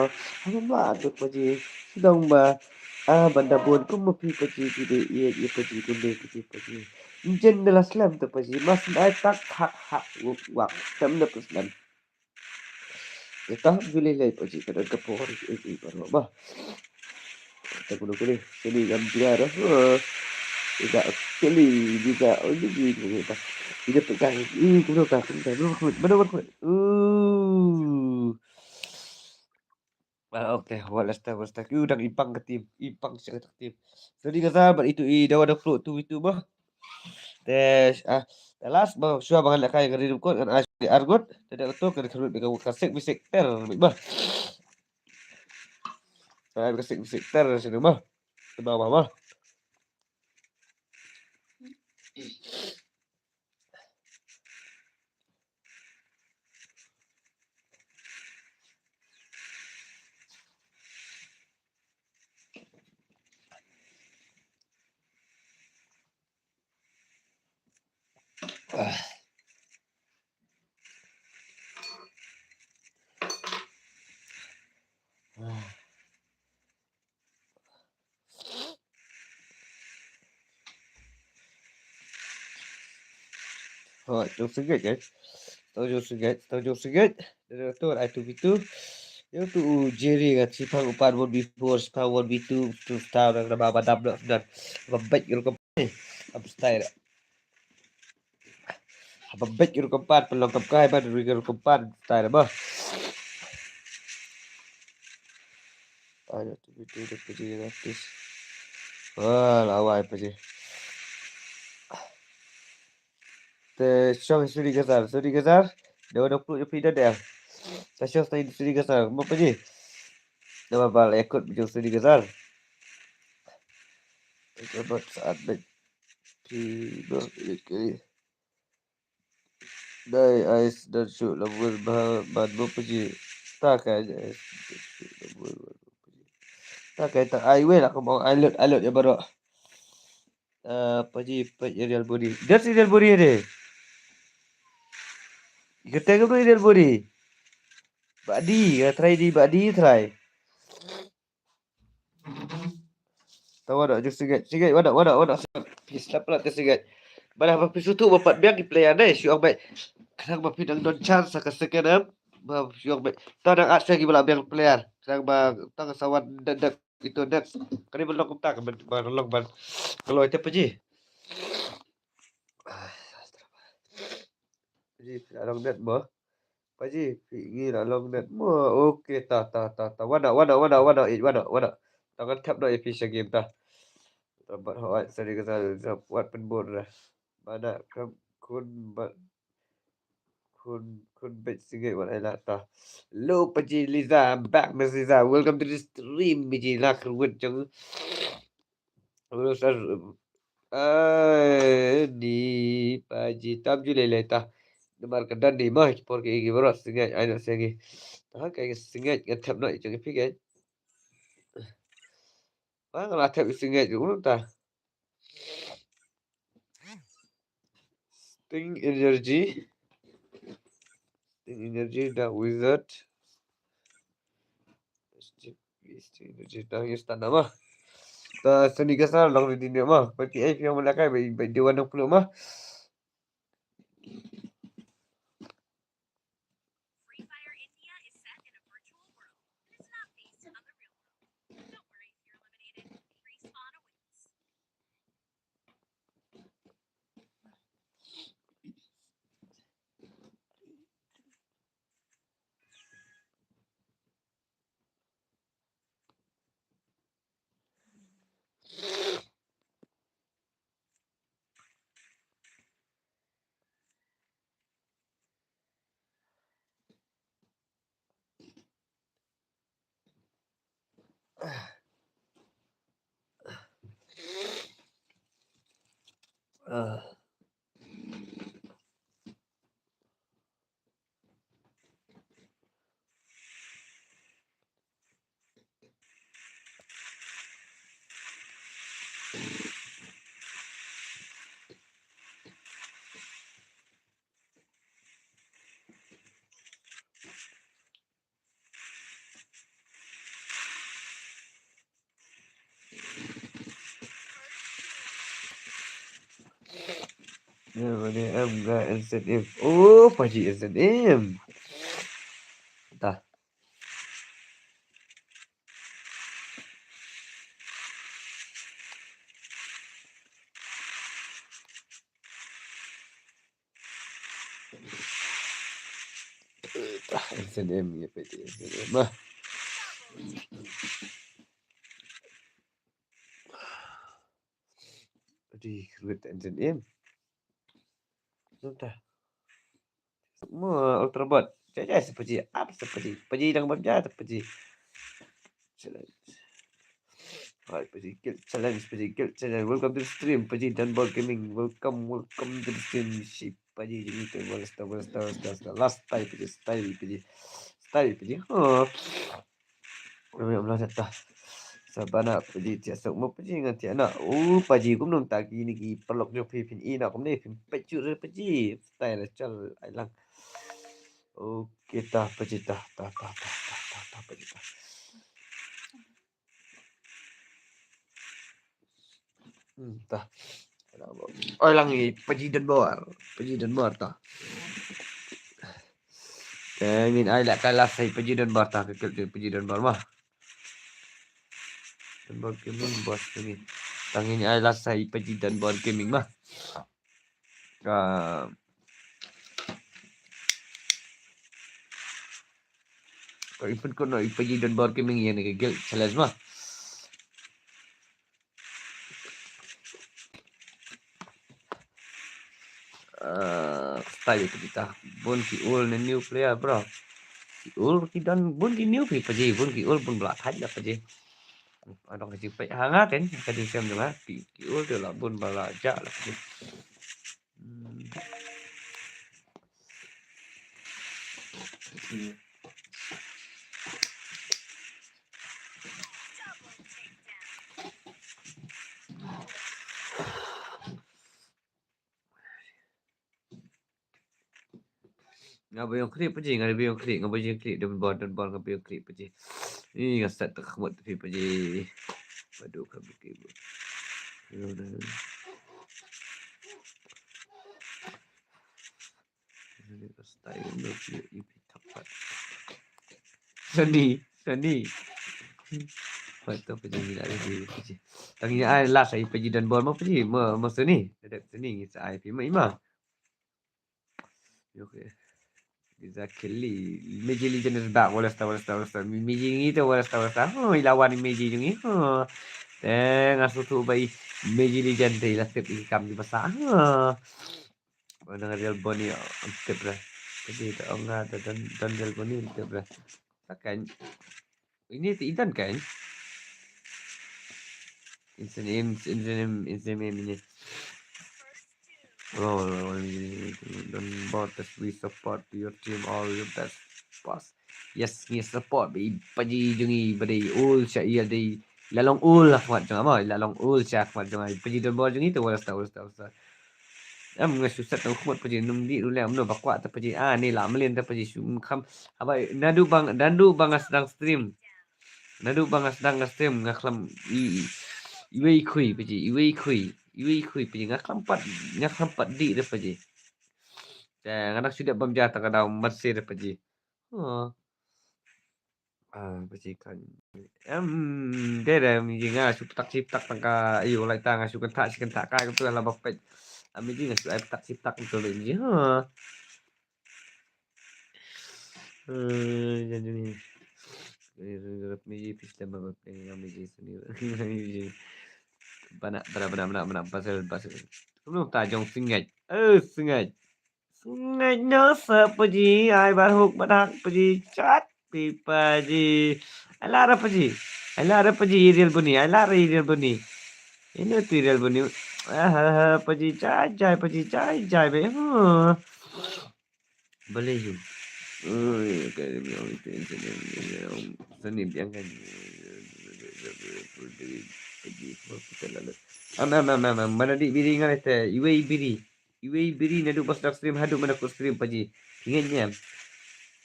Haba ma tu Paji. Shu dang ba. Ah, ban da bun kum ma phi Paji, phi dei ïeit ïa Paji, kum dei Paji, Paji. Jen da la slem tu Paji, mas nai tak hak hak wuk wak. Tem da phi slem. Ita ju lei lei Paji, ka don ka por ïeit ïeit baroh ba. Kata kuno kuni, sini ngam jia dah. Ida kali, ida, oh, ni, ni, ni, ida. Ida pegang, uh, kuno ka, kuno ka, kuno ka, kuno ka, kuno ka. Uh. Ah, okay, wala sta, wala sta. Ki u dang ipang ka team, ipang sha ka team. Tadi ka sa, bad itu i dawa da float tu itu bah. Te, ah, te last bah, shuwa ba ngan lehkai ngan ri rukom ngan ai argot. Te da tu kan kharut bika ka sek bisek ter bah. Ai bika sek bisek ter sini bah. Te bah bah bah. Hooid, jong sngewbha, guys. Tang jong sngewbha, tang jong sngewbha. Dei tu ai tu bitu. Ïa tu u Jerry ngan shipang u pat one v four, shipang one v two, tu style nang nama ba dam noh sdang. Ba beit rukom pat. Am style. Ba beit rukom pat, pynlong kam kai ban rukom pat style ba. Ai tu bitu, tu bitu, tu bitu. Wah, lawai pa ji. Te shong suri gazar, suri gazar. Dei ba dang pluh ïa phi da dei. Te shong suri gazar, mo pa ji. Dei ba bal ekut jong suri gazar. Ekut bad saat bad. Phi ba, okay. Dai ais dan shu lamur ba ban mo paji. Ta kai ais dan shu lamur ba mo paji. Ta kai ta ai wei la ka mo ai lut ai lut ya baro. Ah, paji paji real body. Dan si real body de. Kita ke real body. Badi, ya try di badi try. Ta wada ju singet, singet wada wada wada. Phi slap plat te singet. Bada ba phi sutu ba pat biang ki player ne shu ong bai. Khnang ba phi dang don chance sa ka second em. Ba shu ong bai. Ta dang at sa ki bala biang player. Khnang ba tang sa wan dak dak itu dak. Kani ba long kumta ka ban ba long ban. Kalau itu paji. Paji, long net mo. Paji, phi ngi la long net mo. Okay, ta ta ta ta. Wada wada wada wada eh wada wada. Tangan tap no eh phi sha game ta. Tabat hawai sari ka sa wat pen bor dah. Mana kam kun bat kun kun bet singai wat ai la ta. Hello paji Liza, I'm back Miss Liza. Welcome to the stream paji la kruwet jong. Hello sir. Ai ni paji tam ju lele ta. Namar ka dan ni mah ki por ki igi baros singai ai na singai. Ta kai singai ngan tap no i jong phi kai. Ba nga la thep i singeh ju ta. Sting Energy. Sting Energy da Wizard. Sting Energy da Wizard nama. Ta seni ka sa long di dunia mah. Berarti ai phi ong melakai bai bai dewan dong puluh mah. Free Fire India is set in a virtual world that is not based on the real world. Don't worry if you're eliminated. Respawn awaits. Ya, mana M ga N Z M. Oh, paji N Z M. Dah. Ah, N Z M ya peti N Z M ah. Aduh, kruwet N Z M. Nonta. Mo ultra bot. Jai jai sepaji. Ap sepaji. Paji dang bam jai sepaji. Challenge. Hai paji kill challenge, paji kill challenge. Welcome to the stream, paji Dunbar Gaming. Welcome, welcome to the stream. Shi paji jing tu. Last time, last time, last time, last time paji, style paji. Style paji. Huh. Ui, amla jata. Sabana paji tia sok mo paji ngan tia na. Oh, paji kum nung taki ni ki paralok jo phi phin i na kum ni phin pet ju re paji. Style chal ai lang. Okay ta paji ta ta ta ta ta ta ta paji ta. Hmm, ta. Oi lang i paji Dunbar. Paji Dunbar ta. Te ngin ai la ka la sai paji Dunbar ta ka kel paji Dunbar mah. Dunbar Gaming bos ngin. Te ngin ai la sai paji Dunbar Gaming mah. Ka ka ipun kono i paji Dunbar Gaming ïa ni ka guild challenge mah. Ah, style kita. Bun ki old ne new player, bro. Ki old ki don, bun ki new ki paji, bun ki old bun bla thaj la paji. Adong ka jingpeit ha nga kan, ka jingshem jong nga, phi, ki ul te la bun ba la jah la. Hmm. Nga ba ïong klik pa ji, nga ba ïong klik, nga ba ïong klik, don bor, don bor, nga ba ïong klik pa ji. Ih, nga start ta khmut phi pa ji. Padu ka buki bu. Sani, Sani. Patut pa ji ni lah di pa ji. Tang ïa ai lah sa i pa ji don bor mo pa ji, mo, mo Sani. Dedak Sani ngi sa ai phi ma i ma. Okay. Exactly. Magi Legend is back. Wala sta, wala sta, wala sta. Magi ngi te wala sta, wala sta. Oh, i la wan Magi jong ngi. Oh. Te nga sngewthuh ba i Magi Legend te i la tip i kam di basa. Oh. Wan nga Real Bonnie, oh, tip re. Jadi ta ong nga ta don, don Real Bonnie tip re. Takan. Ini ti idan kan? Insane aim, insane aim, insane aim ini. Oh, don bor, we support your team, all your best. Pass. Yes, ngi support ba i pa ji jong ngi ba dei ul sha ïa dei. La long ul la khmat jong nga, la long ul sha khmat jong nga. Pa ji don bor jong ngi te wala sta, wala sta, wala sta. Em, nga shu set nang khmut pa ji, num di ruh lem no ba kwah ta pa ji. Ah, ni la mlien ta pa ji, shu kham. Haba naduh ba, naduh ba nga sdang stream. Naduh ba nga sdang nga stream, nga khlam i, i, iwei i khui pa ji, iwei i khui, iwei i khui pa ji, nga khlam pat, nga khlam pat di re pa ji. Te nga dang shu dep bam ja ta ka daw mat se re pa ji. Oh. Ah, pa ji kan. Em, de de, mi ji nga shu ptak shi ptak tang ka, ayo, lai ta nga shu kynthah shi kynthah ka, ka tu la ba peit. Am mi ji nga shu ai ptak shi ptak tu le ji. Ha. Eh, jan ni. Mi ji pis lem ba peit, mi ji sini. Bana, bana, bana, bana, bana, pasal, pasal. Kumno ta jong sngewbha. Eh, sngewbha. Sngewbha no sa pa ji, ai bar huk bar hak pa ji, chat pi pa ji. Ai la ra pa ji. Ai la ra pa ji Real Bonnie, ai la ra Real Bonnie. Ino tu Real Bonnie. Ah, ha, ha, pa ji, jai, jai, pa ji, jai, jai, be. Huh. Boleh ju. Ui, ka mi ong itu internet ni, ong seni biang kan. Am, am, am, am, am, mana di biri ngan ite, iwei biri. Iwei biri naduh ba sdang stream haduh mana ku stream pa ji. Ingat nyam.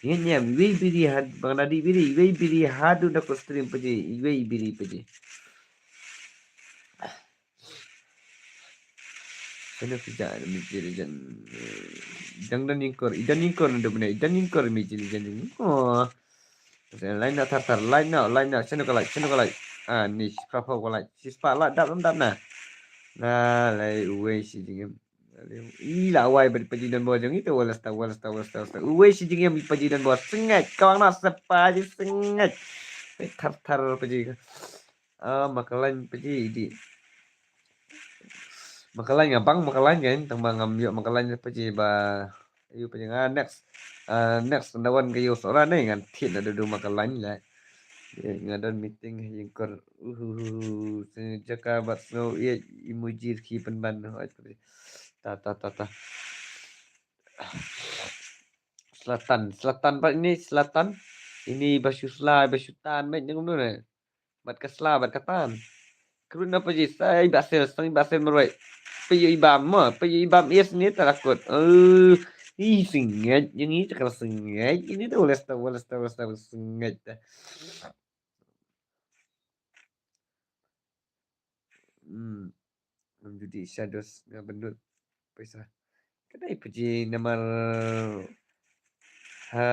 Ingat nyam, iwei biri had, bang nadi biri, iwei biri haduh na ku stream pa ji, iwei biri pa ji. Sana pija mi jiri jan, eh, jang dan ingkor, idan ingkor naduh mana, idan ingkor mi jiri jan. Oh. Line na thar thar, line na, line na, sana ka like, sana ka like. Ah, ni, pha pha ka like, si spa like, dap dap na. Na, lai, uwei si jingim. I la wai ba pa ji don bor jong i te wala sta, wala sta, wala sta, wala sta. Uwei shi jingim pa ji don bor sngewbha, kawang na sa pa ji sngewbha. Thar thar pa ji. Ah, ma ka line pa ji di. Ma ka line nga bang ma ka line kan, tang ba ngam ïoh ma ka line pa ji ba. Ayu pa ji nga next. Ah, next nda wan ka yu sora ne ngan thied na duh ma ka line la. Nga don meeting ha ïingkor. Uhuhu. Jaka bad sngew ïa emoji ki pynban. Ta, ta, ta, ta. Selatan, selatan, bad ini selatan. Ini ba shu sla, ba shu tan, bad ini kumno ne? Bad ka sla, bad ka tan. Khrun na pa ji, sa i ba sel, sa i ba sel marwei. Pa ïoh i bam mo, pa ïoh i bam, yes, ni ta rakut. Eh, i sngewbha, ïa ngi ta ka sngewbha. Ini ta wala sta, wala sta, wala sta, sngewbha ta. Hmm. Ngam judi shadows nga bynnud pisa. Ka dei pa ji namar ha,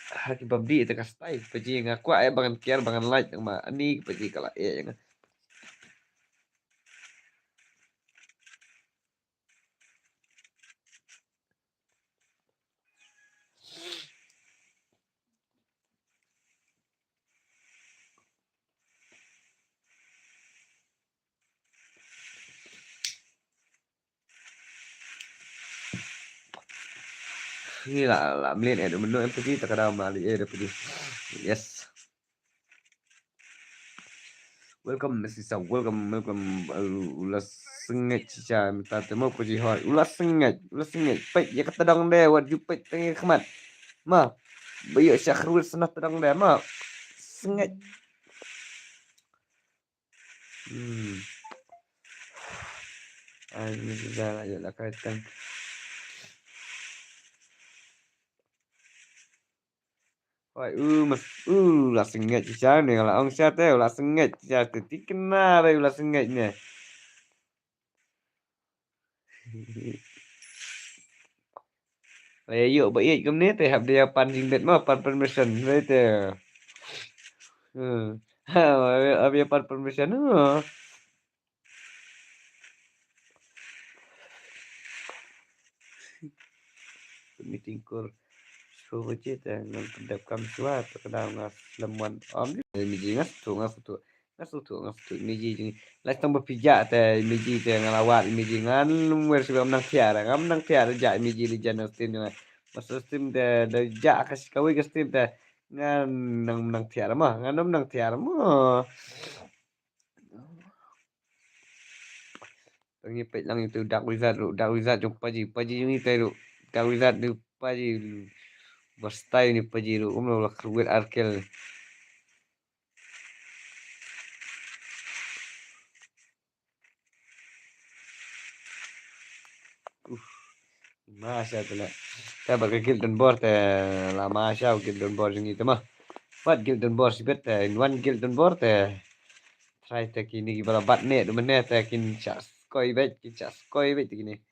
ha ki bam di ta ka style pa ji nga kwah ïa ba ngan care ba ngan like ma ani pa ji ka la ïa nga. Ni la, la mlien eh, menu em pergi tak ada mali eh, dah pergi. Yes. Welcome, Mister Sa. Welcome, welcome. Uh, u la sngewthuh shisha mynta te mo, pajih hoi. U la sngewthuh, u la sngewthuh. Peit ïa ka tdong de, wat ju peit tang ïa ka khmat. Ma, ba ïoh sha khrwit sa na tdong de, ma. Sngewthuh. Hmm. Ai, ni shisha ïoh la kai tang. Hoi, u mas, u la sngewthuh shisha ne, la ong shisha te, u la sngewthuh shisha te, thikna re u la sngewthuh ne. La ïoh ba ïeit kumne te hap da ïa pan jingbit mo, pan permission re te. Hmm. Ha, hap ïa pan permission. Hmm. Meeting kur shu baje te ngan pyndep kam shuwa te ka dang nga slem wan om. Imi ji nga shu nga shu nga shu nga shu imi ji jing. Lai tang ba phi ja te imi ji te nga la wad imi ji ngan lum wer shu ngam nang thiar ngam nang thiar ja imi ji li jan stream jong nga. Master stream te da ja ka shi kawei ka stream te ngan nang nang thiar ma ngan nang thiar ma. Tang ngi peit lang ïa utu Dark Wizard ruh, Dark Wizard jong Paji, Paji jong ngi te ruh. Dark Wizard ruh Paji. Ba style ni Paji ruh, um la khrwit ar kill. Uf. Ma sha te la. Te bad ka guild donbor te la ma sha guild donbor jong ngi te ma. Bad guild donbor shibit te in wan guild donbor te. Try te kine kiba la bat ne du mane te kin shah skoi beit kin shah skoi beit te kine.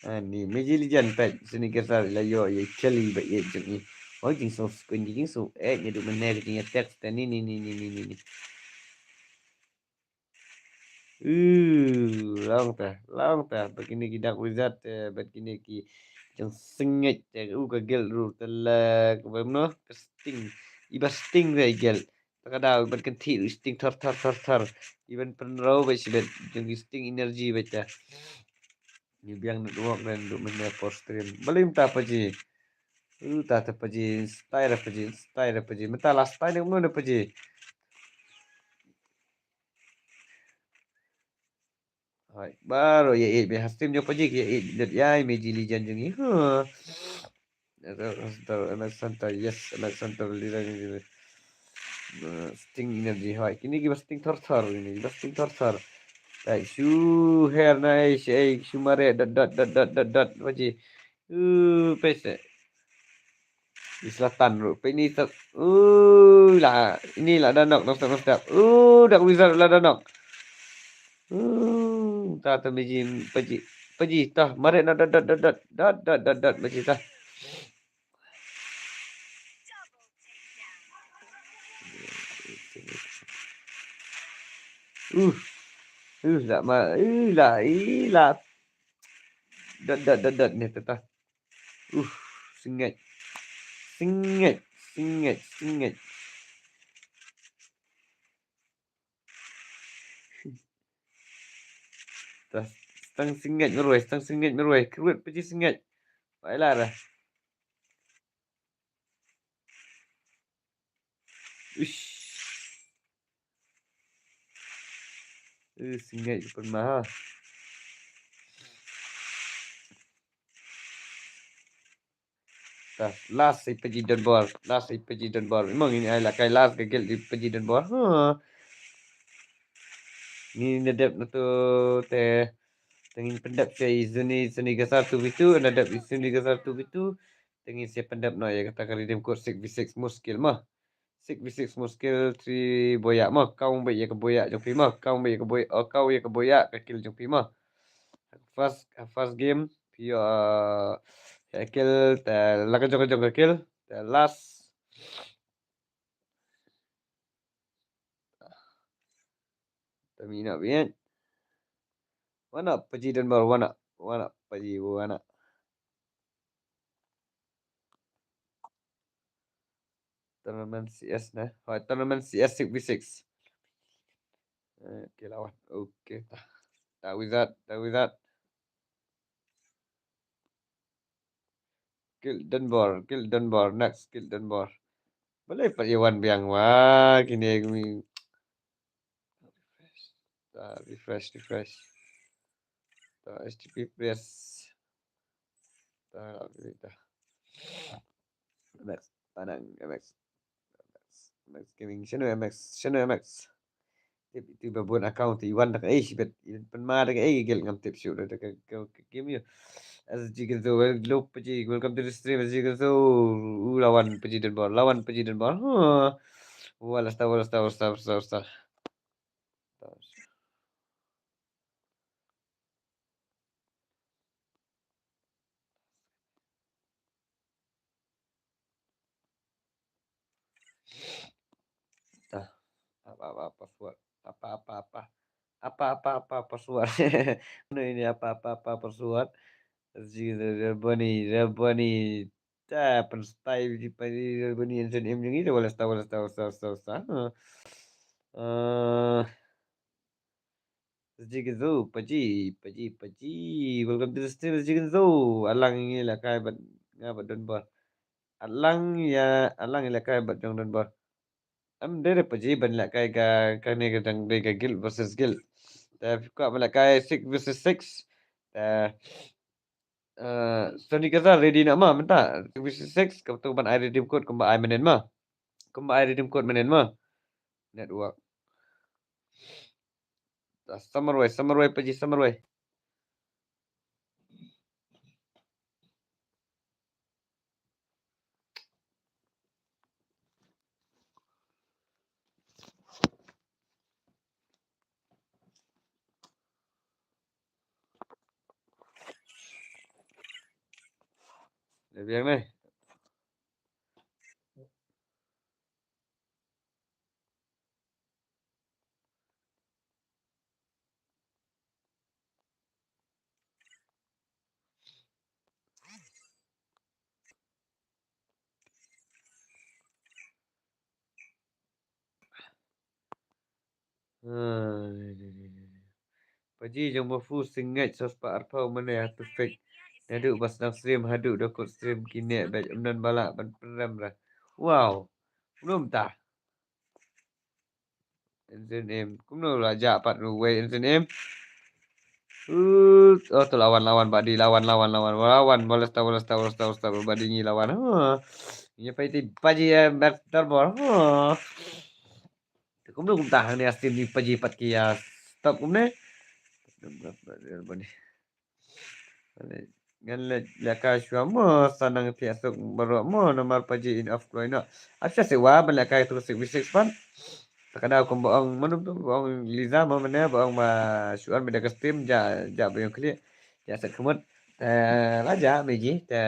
Ani meji lijan peit sini ka sar la ïoh ïa kali ba ïa jong i. Oi jingsngew skun jingsngew eh ngi du mane ka jingïatext te ni ni ni ni ni ni ni. Uh, long te long te bad kine ki Dark Wizard te bad kine ki jingsngeit te u ka guild ruh te la ka ba mno ka Sting. Iba Sting te guild. Ta ka daw ban kynthih u Sting thor thor thor thor. Iban pynraw ba shibet jong u Sting energy ba ta. Ni biang network dan du mynne por stream. Balim ta Paji. U ta ta Paji, style ra Paji, style ra Paji. Mynta la style ne kumno ne Paji. Hai, baru ïa ïa be ha stream jong Paji ïa ïa ïa ïa meji lijan jong i. Huh. Alexander, Alexander, yes, Alexander, liran ni. Sting energy, hoi. Kini kiba Sting thor thor, kini kiba Sting thor thor. Like, shu hair na, eh, shu, eh, shu mare, dot, dot, dot, dot, dot, dot, baji. Uh, pese. Di selatan, bro. Pe ini tak. Uh, lah, ini lah danok, nong step, nong step. Uh, dak wizard lah danok. Uh, ta ta meji, paji, paji, ta, mare na dot, dot, dot, dot, dot, dot, dot, dot, paji, ta. Uh, uh, lah, ma, uh, lah, ih, lah. Dot, dot, dot, dot, ni, ta, ta. Uh, singit. Singit, singit, singit. Tang singit marwei, tang singit marwei. Kruat paji singit. Baiklah dah. Uish. Eh, singit pun maha. Last i paji donbor, last i paji donbor. Memang ini ai lakai last gagal di paji donbor. Ha. Ni nadep na tu te tengin pendep te izuni suni gasar tu bitu, nadep izuni gasar tu bitu. Tengin sia pendep no ya kata ka redeem code six v six muskil mah. Six v six muskil three boya mah. Kau ba ya ka boya jong pi mah. Kau ba ya ka boya, oh, kau ya ka boya ka kill jong pi mah. First, first game. Phi ïoh, uh, ïa kill te la ka jong ka jong ka kill te last. Te mi na bian. Wana paji donbor wana wana paji wana. Tournament C S ne? Hoi, tournament C S six v six. Eh, okay, lawan. Okay, ta. Ta wizard, ta wizard. Guild Dunbar, Guild Dunbar, next Guild Dunbar. Balei pat ïa wan biang wah kine kine. Ta refresh, refresh. Ta H T T P press. Ta, ta. M X, Panang, M X. M X Gaming, shano M X, shano M X. Tip itu ba bun account i wan da kaei shibit, i pynma da kaei guild ngam tip shuh da ka, ka, ka game ïa. S G Ginzo, wel-, hello Paji, welcome to the stream, S G Ginzo. U lawan Paji Dunbar, lawan Paji Dunbar. Huh. Wala star, wala star, wala star, wala star, wala star. Ah, apa, apa, apa, password? Apa, apa, apa? Apa, apa, apa, password? Mana ini apa, apa, apa, password? Reboni, Reboni. Ta, pynstyle di pa di Reboni, N Z M jong i, wala star, wala star, wala star, wala star, wala star. Eh, Paji Ginzo, Paji, Paji, Paji. Welcome to the stream, Paji Ginzo. Alang ngi lehkai bad nga bad Dunbar. Alang ïa, alang ïa lehkai bad jong Dunbar. Em dei re Paji ban lehkai ka, kane ka dang dei ka guild versus guild. Te phi kwah ban lehkai six versus six. Te, eh, Sony Gaza ready noh ma mynta. Six versus six, ka tu ban ai redeem code kumba ai mynnin ma. Kumba ai redeem code mynnin ma. Network. Summer Way, Summer Way, Paji, Summer Way. Dah biang ni. Paji jong ba fu sing ngeit sospa arpau mane hatu fake. Naduh ba sdang stream haduh da kut stream kine bad umnan bala ban pynrem ra. Wow. Belum ta. N Z M. Kumno la jah pat ruh wei N Z M. Uh, oh, tu lawan, lawan, badi, lawan, lawan, lawan, lawan, Molesta, Molesta, Molesta, Molesta, badi ngi lawan. Huh. Ngi pai ti Paji, eh, Max Terbor. Huh. Kumno kumta hangne a stream ni Paji pat ki ïa stop kumne. Badi. Ngan leh, lehkai shuwa mo, sa nang thiah suk baroh mo, namar Paji in off kloi noh. Ap sha sewa ban lehkai tu six v six pat. Ta ka daw kumba ong, mano tu ba ong Liza mo mane, ba ong ba shuwa me da ka stream, ja, ja ba ong khlieh. Ja set khmut. Te la ja me ji, te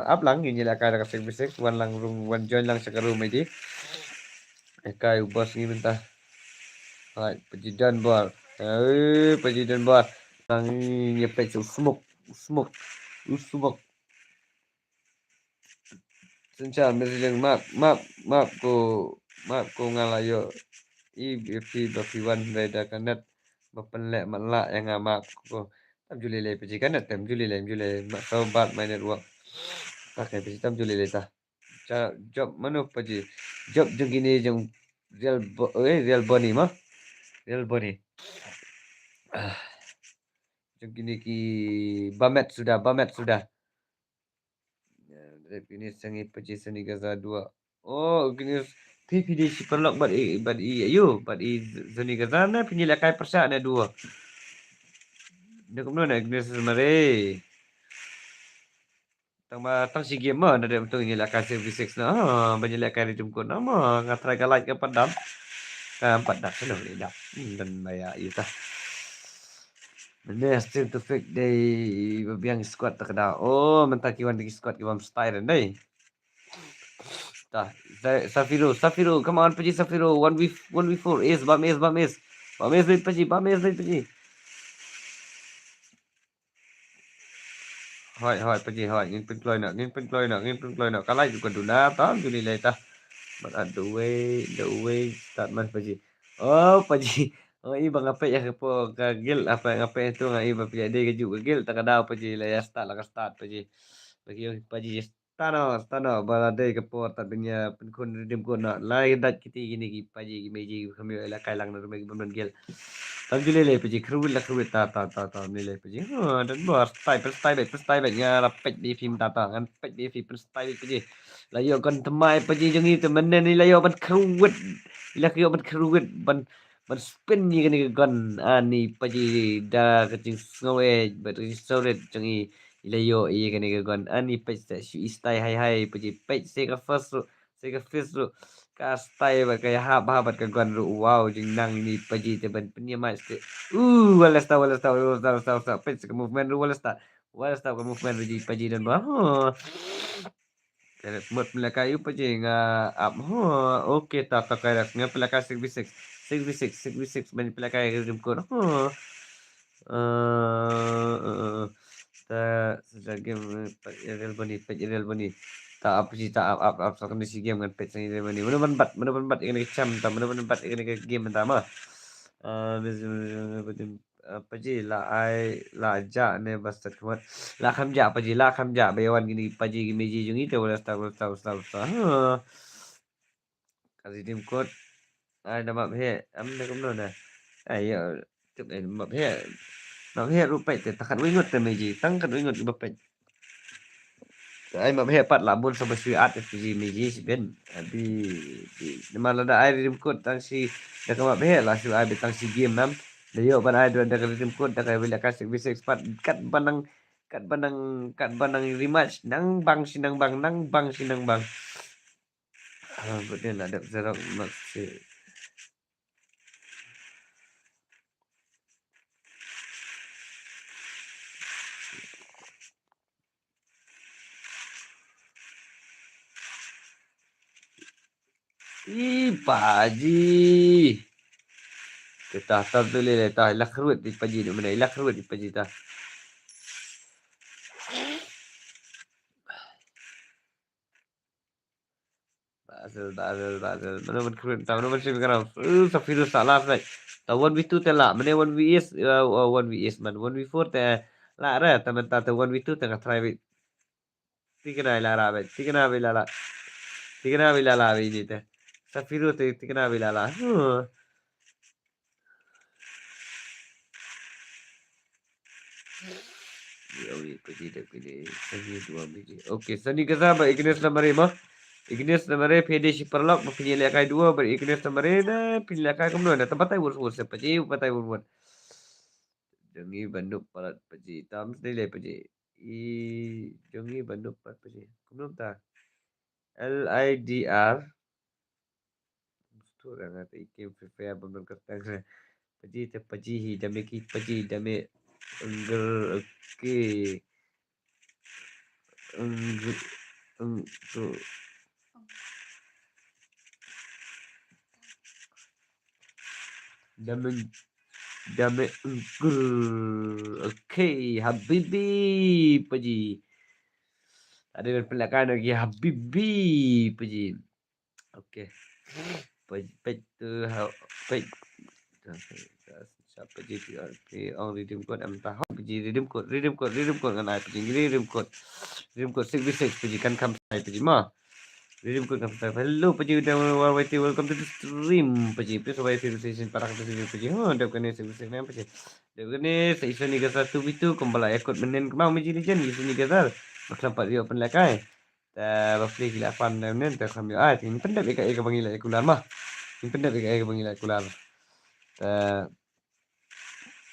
ap lang ïa ngi lehkai da ka six v six, wan lang rung, wan join lang sha ka room me ji. Lehkai u boss ngi mynta. Hai, Paji Dunbar. Eh, Paji Dunbar. Nang ngi peit u smoke, u smoke, u smoke. Synshar, messaging map, map, map ko, map ko nga la ïoh. I, i phi ba phi wan hynrei da ka net ba pynleh mat lah ïa nga map ko. Tam ju lei lei Paji ka net, tam ju lei lei, ju lei. Mat so bad my network. Okay, Paji tam ju lei lei ta. Cha, job mano Paji? Job jong kine jong Real Bo-, eh, Real Bonnie ma? Real Bonnie. Ah. Jong kine ki bamet suda, bamet suda. Ya, dep kine sangi Paji Sony Gaza dua. Oh, kine phi phi dei shi paralok bad i, bad i, ayo, bad i Sony Gaza na phi ngi lehkai pyrshah na dua. Na kumno na kine sesmare. Tang ba, tang shi game ma, na dep tu ngi lehkai six v six na, ha, ba ngi lehkai ri jumkut na, ma, nga try ka light ka pat dap. Ka pat dap, shalom ni dap. Hmm, dan ba ïa, ïa ta. Mane, stream tu fake dei, ba biang squad ta ka daw. Oh, mynta ki wan da ki squad ki bam style dei. Ta, Sa-, Safiro, Safiro, come on, Paji Safiro, one v, one v four, ace, bam ace, bam ace. Bam ace, Paji, bam ace, Paji. Hoi, hoi, Paji, hoi, ngin pynkloi noh, ngin pynkloi noh, ngin pynkloi noh. Ka light ju ka duna, tam ju lei lei ta. But at the way, the way, start man, Paji. Oh, Paji. Oh, i ba nga peit ïa ka po ka guild, apa nga peit tu nga i ba peit dei ka ju ka guild, ta ka daw, Paji, la ïa start, la ka start, Paji. Paji, Paji, Thanos, Thanos, ba la dei ka por, ta dunia, pynkhun Redeem Code noh. Lai dat kiti kini ki paji, ki meji, ki kham ïoh ïalehkai lang na ruh ki bym don gel. Tam ju lei lei paji, khrwit la khrwit, ta, ta, ta, ta, lei lei paji. Ha, don bor, stai, pyn stai beit, pyn stai beit, nga la peit beit phim ta, ta, ngan peit beit phim, pyn stai beit paji. La ïoh gun thymmai paji jong ngi te mynne ni la ïoh ban khrwit. La ïoh ban khrwit, ban, ban spin ïa kane ka gun, ani paji da ka jingsngew eh, bad ka jingsngewrit jong ngi. La ïoh ïa kane ka gun, ani peit sa shu i stai hai hai paji, peit sa ka first ruh, sa ka first ruh. Ka stai bad ka ïahap hap bad ka gun ruh, wow, jingnang ini paji te ban pynïamai stai. Uh, Wallesta, Wallesta, Wallesta, Wallesta, Wallesta, peit sa ka movement ruh Wallesta. Wallesta ka movement paji, paji don bor. Huh. Kare mut pynlehkai ïa u paji nga ap. Huh. Okay, ta ta kai rak nga pynlehkai six v six. Six v six, six v six, ban pynlehkai Redeem Code. Huh. Eh, eh, eh, eh. Ta, sa game, eh, peit ïa real bani, peit ïa real bani. Ta ap ji, ta ap, ap, ap, sa kane shi game ngan peit sa ïa real bani. Mano ban bat, mano ban bat ïa kane ka cham ta, mano ban bat ïa kane ka game ta ma. Eh, paji, eh, paji la ai, la jah ne bastard khmat. La kham jah paji, la kham jah ba ïa wan kine paji ki meji jong ngi te Wallesta, Wallesta, Wallesta, Wallesta. Huh. Ka Redeem Code. Ai, da map heh. Am da kumno na. Ai, ïa, tup, eh, map heh. Map heh ruh peit te, tang katwei ngut te meji. Tang katwei ngut ba peit. Ai map heh pat la bun sa ba shu ai te meji, meji shi ben. Abi, bi, namar lada ai Redeem Code tang shi, da ka map heh la shu ai beit tang shi game nam. Da ïoh ban ai da, da ka Redeem Code, da ka wila ka six v six pat, kat ba nang, kat ba nang, kat ba nang rematch, nang bang shi nang bang, nang bang shi nang bang. Ah, but then la dep Xerox Max shi. I paji. Kita tar tu lele ta, ila khrwit i paji ni mana, ila khrwit i paji ta. Basel, Basel, Basel. Mano ban khrwit ta, mano ban shim kana. Uh, Safirus sa last night. Ta one v two te la, mane one v is, uh, uh, one v is man, one v four te la re, ta mynta te one v two te nga try beit. Tikna ila la beit, tikna ila la. Tikna ila la beit ni te. Safirus te, tikna ila la. Huh. Ïa, wi, paji da kine, paji dua paji. Okay, Sani Gaza bad Ignis Namare ma. Ignis Namare, phi dei shi paralok, ba phin ïalehkai dua bad Ignis Namare, na phin ïalehkai kumno, na ta batai wut wut sa paji, batai wut wut. Jong ngi ba nup palat paji, tam sdei lei paji. I, jong ngi ba nup palat paji. Kumno ta? L I D R. Sto ra nga te i game Free Fire bym don kyrteng re. Paji te paji hi, dame ki paji, dame engger, okay. Engger, eng-, tu. Dame, dame engger. Okay, Habibi paji. Tadi ban pynlehkai noh ki Habibi paji. Okay. Peit, peit tu, ha, peit. Sa paji, phi ong Redeem Code em ta. Paji, Redeem Code, Redeem Code, Redeem Code ngan ai paji, Redeem Code. Redeem Code six v six paji, kan kham sai paji ma. Redeem Code kan kham sai. Hello paji, welcome to the stream paji. Please subscribe to the station para ka stream paji. Ha, dep kane six v six ngan paji. Dep kane sa i Sani Gaza two v two, kumba la ïa code mynnin kynmaw Mobile Legend, i Sani Gaza. Ba khlem pat ïoh pynlehkai. Te bapli ki la pan ne mynnin te khlem ïoh ai, te ngin pyndep ïa kaei kaba ngi la ïa kular ma. Ngin pyndep ïa kaei kaba ngi la ïa kular. Te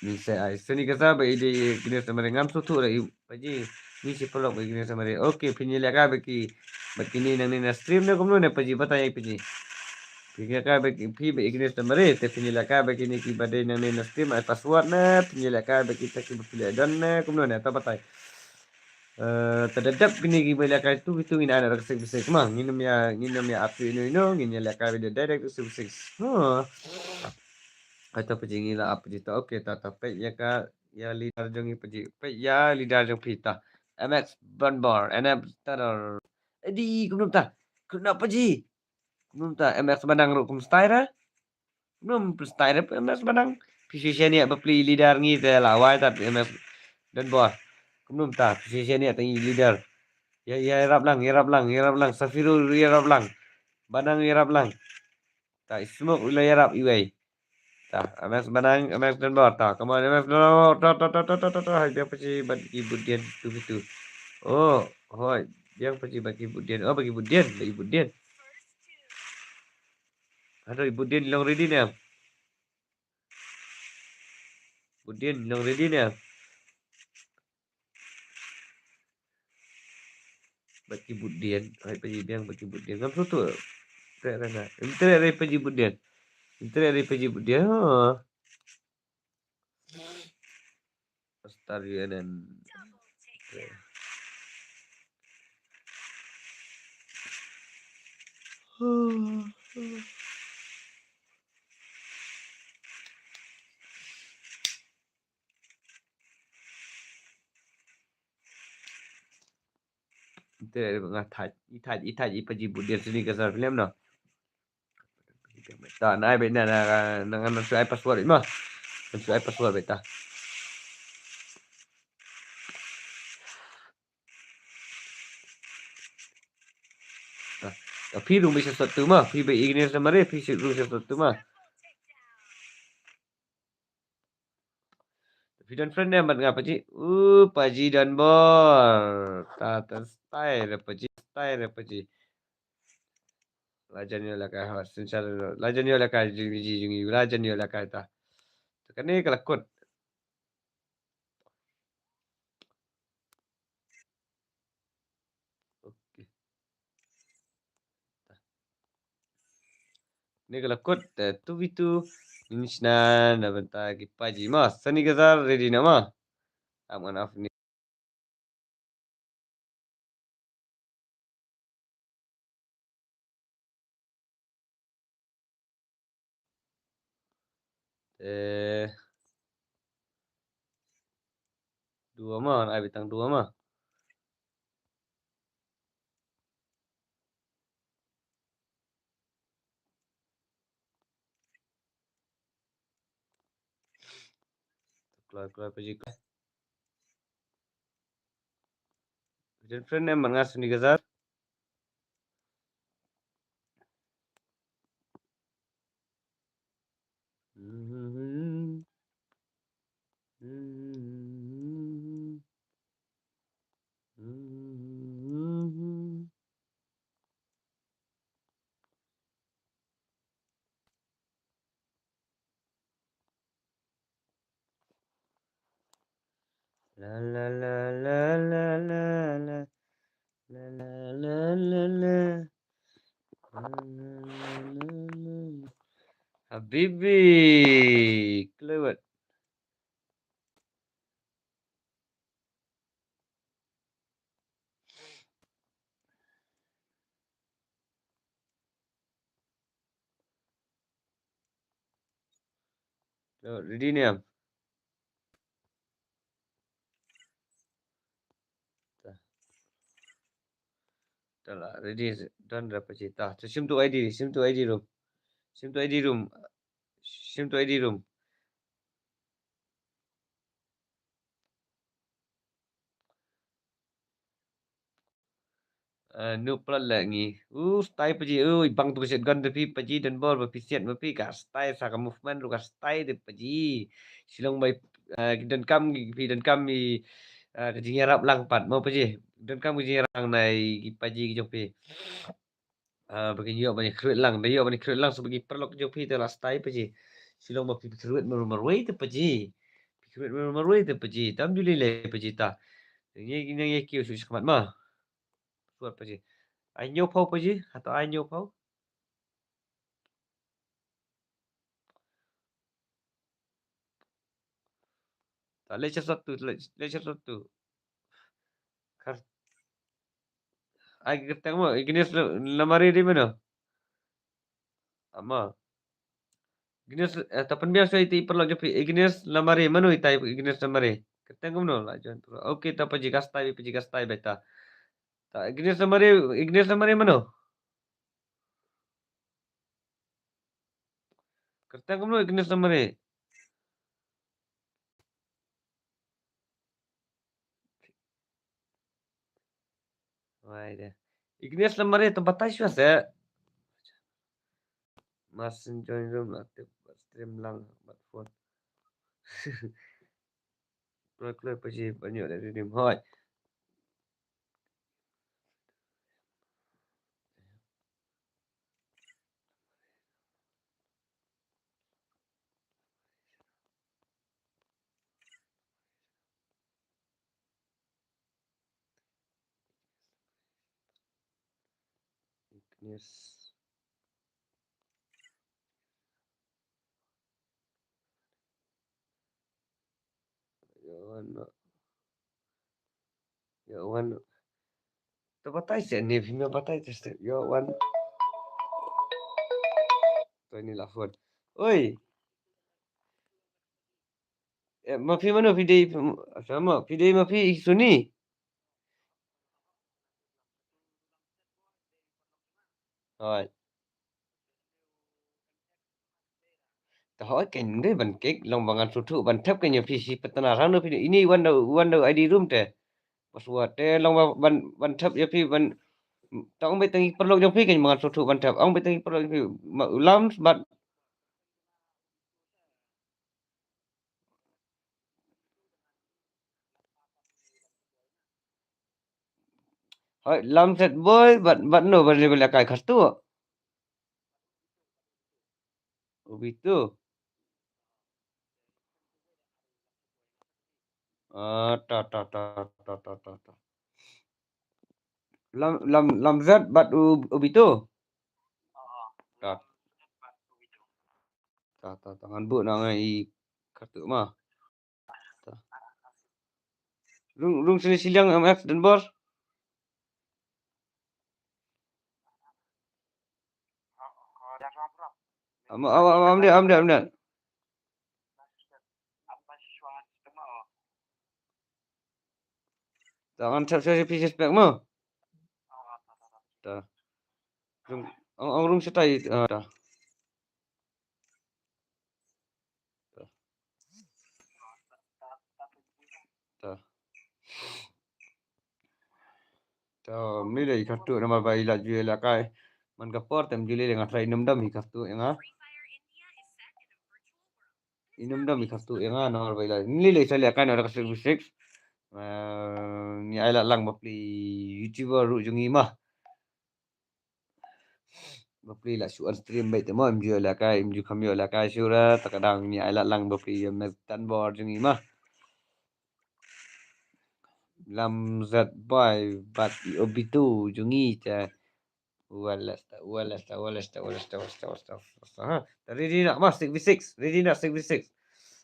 ngin sa ai. Sani Gaza bad i dei Ignis Namare, ngam sngewthuh da i paji. Ngi shi paralok bad Ignis Namare. Okay, phin ïalehkai bad ki, bad kine nangne na stream ne kumno ne paji, batai ïa paji. Phin ïalehkai bad ki, phi bad Ignis Namare, te phin ïalehkai bad kine kiba dei nangne na stream, ai password ne, phin ïalehkai bad kita kiba phi la don ne, kumno ne, ta batai. Eh, ta dep dep kine kiba ïalehkai two v two ngin ai na six v six ma. Ngin ym ïa, ngin ym ïa ap ïano ïano, ngin ïalehkai beit direct two v six. Huh. Kata paji ngi la ap paji ta. Okay, ta, ta peit ïa ka, ïa leader jong ngi paji. Peit ïa leader jong phi ta. M X Banbor, N F Tador. Edi, kumno ta? Kumno paji? Kumno ta? M X Banang ruh kum style ra? Kumno pyn style ra M X Banang? Phi shisha ne bapli leader ngi te la wai ta M X Banbor. Kumno ta? Phi shisha ne ta ngi leader. Ïa, ïa, ïarap lang, ïarap lang, ïarap lang. Safiro ïarap lang. Banang ïarap lang. Ta, i Smoke ruh la ïarap iwei. Ta, M X Banang, M X Donbor. Ta, come on, M X Donbor. Ta, ta, ta. Hai, biang Paji bad ki Budian tu tu. Oh, hoi, biang Paji bad ki Budian. Oh, bad ki Budian, bad ki Budian. Aduh, i Budian long ready ne. Budian long ready ne. Bad ki Budian, hai Paji biang bad ki Budian. Ngam sngewthuh. Treh rana. Treh re Paji Budian. Treh re Paji Budian. Ha. Star U N N. Te nga thait, i thait, i thait, i Paji Budian sini ka sar film no. Ta, nai beta na, na, na, na, shu ai password ma. Shu ai password beta. Ta, ta, phi rung beta sot tu ma, phi ba Ignis na mare, phi rung beta sot tu ma. Phi don friend ne bad nga Paji. Uh, Paji Donbor. Ta, ta style re Paji, style re Paji. Lajan ïoh lakai ha, sincere. Lajan ïoh lakai jong i, jong i, lajan ïoh lakai ta. Ta kane ka la kut. Okay. Ni ka la kut, eh, two v two. Ni shna na bynta ki Paji ma. Sani ka sar ready na ma. Am ngan off ni. Eh, dua ma, ai beit tang dua ma. Kloi, kloi, Paji, kloi. Friend, friend, em, man nga sini ka sar. La, la, la. La, la, la, la, la. La, la, la, la, la. Habibi, kloi wat. Ready ne em? Ta. Ta la, ready, done re Paji. Ta, to shim to I D, shim to I D room. Shim to I D room. Shim to I D room. Eh, nu plat la ngi. Uh, stai Paji. Uh, i bang tu ka shotgun da phi Paji Donbor ba phi siat ma phi ka stai sa ka movement ruh ka stai de Paji. Shilong bai, eh, ki donkam, phi donkam i, eh, ka jingïarap lang pat mo Paji. Donkam ka jingïarap lang na i ki Paji ki jong phi. Ah, ba kin ïoh ban ïakhrwit lang, da ïoh ban ïakhrwit lang sa ba ki paralok jong phi te la stai Paji. Shilong ba phi khrwit mar marwei te Paji. Phi khrwit mar marwei te Paji. Tam ju lei lei Paji ta. Ngi ngi ngi kiew shu shakhmat ma. Suat Paji. Ai ñiew phaw Paji, hato ai ñiew phaw. Ta, leit sha sot tu, leit, leit sha sot tu. Khar. Ai kyrteng mo, Ignis La-, Lamare dei mano? Ama. Ignis, eh, ta pynbiang sha iti paralok jong phi, Ignis Lamare, mano itai Ignis Lamare? Kyrteng kumno la join pro. Okay, ta Paji ka stai, Paji ka stai beta. Ta Ignis Lamare, Ignis Lamare mano? Kyrteng kumno Ignis Lamare? Mai de. Igneous Lamare to batai shuwa se. Martin join room, active stream lang bad phone. Kloi kloi pa ji ban ïoh da redeem hoi. Igneous. Ïa wan. Ïa wan. To batai se ni, phi ma batai te se. Ïa wan. To ini la phone. Oi. Eh, ma phi mano phi dei, sama phi dei ma phi i Suni. Hoi. Ta hoi kein dei ban kik long ba ngan sngewthuh ban thep kein ïa phi shi patna rang no phi ini wan da wan da I D room te. Password te long ba ban ban thep ïa phi ban ta ong beit tang i paralok jong phi kein ba ngan sngewthuh ban thep ong beit tang i paralok jong phi ma ulam sbat. Hoi, lam set boy, bat bat no ban leh kai khatu. Ubi tu. Ah, ta ta ta ta ta ta ta. Lam lam lam set bat u ubi tu. Ta ta ta ta ngan bu na ngai i khatu ma. Rung rung sini siliang M F Denbor. Am am am am dia am dia am dia. Ta ngan thep sha phi spek mo. Ta. Rung ang ang rung setai ta. Ta. Ta. Ta mli le i khatu namar ba i la ju ïalehkai. Man ka por tem ju lei nga try i num dam i khatu ïa nga. I num dam i khatu ïa nga namar ba i la mli le i sa lehkai na da ka six v six. Ngi ai la lang ba pli YouTuber ruh jong ngi ma. Ba pli la shu on stream beit te mo im ju ïalehkai im ju kham ïalehkai shuh ra ta ka dang ngi ai la lang ba pli ïa me tan bor jong ngi ma. Lam zat bai bat i obitu jong ngi te. Walesta walesta walesta walesta walesta walesta. Ha. Ready na ma six v six. Ready na six v six.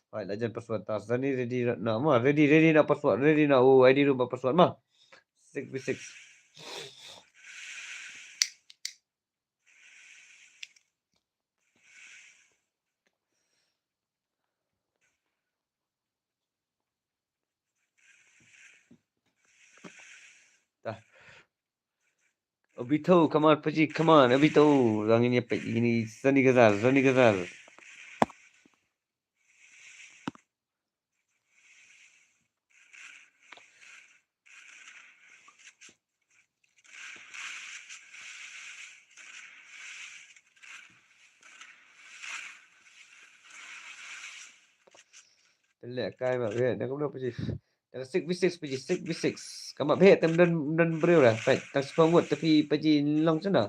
Hai la jan password ta zani ready na ma ready ready na password ready na u I D room password ma. Six v six. Ta. Obito, come on, Paji, come on, Obito. Rang ini apa ini? Zani Gazar, Zani Gazar. Lehkai ma bhe na kumno Paji. Tang six v six Paji, six v six. Kama bhe tem don don briew ra. Peit tang spong ngut tapi Paji long sana.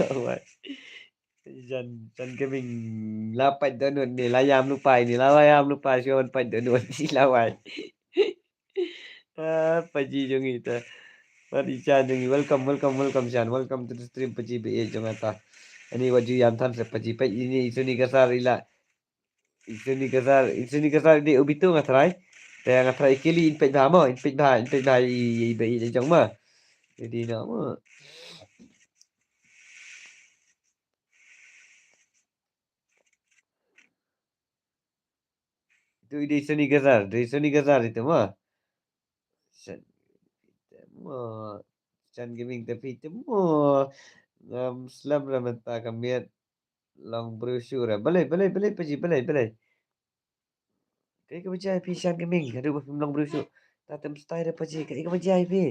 Lawai. Jan jan gaming la pait donut ni la yam lupai ni la yam lupai shuwa pait donut ni lawai. Ah, Paji jong ngi ta. Paji Chan jong ngi. Welcome, welcome, welcome Chan. Welcome to the stream Paji be jong nga ta. Ani waju yam than se Paji pait ini Suni Gazar ila. Suni Gazar, Suni Gazar di Obito nga try. Te nga try kili in peit ba mo, in peit ba, in peit ba i i ba i jong ma. Jadi na mo. Itu di Suni Gazar, di Suni Gazar itu mo. Sen mo. Sen gaming tapi itu mo. Ngam slam ra menta kamiat. Long briew shuh ra. Balei, balei, balei Paji, balei, balei. Kaei kaba jia ïa phi Shan Gaming, haduh ba phim long briew shuh. Ta tem style da Paji, kaei kaba jia ïa phi.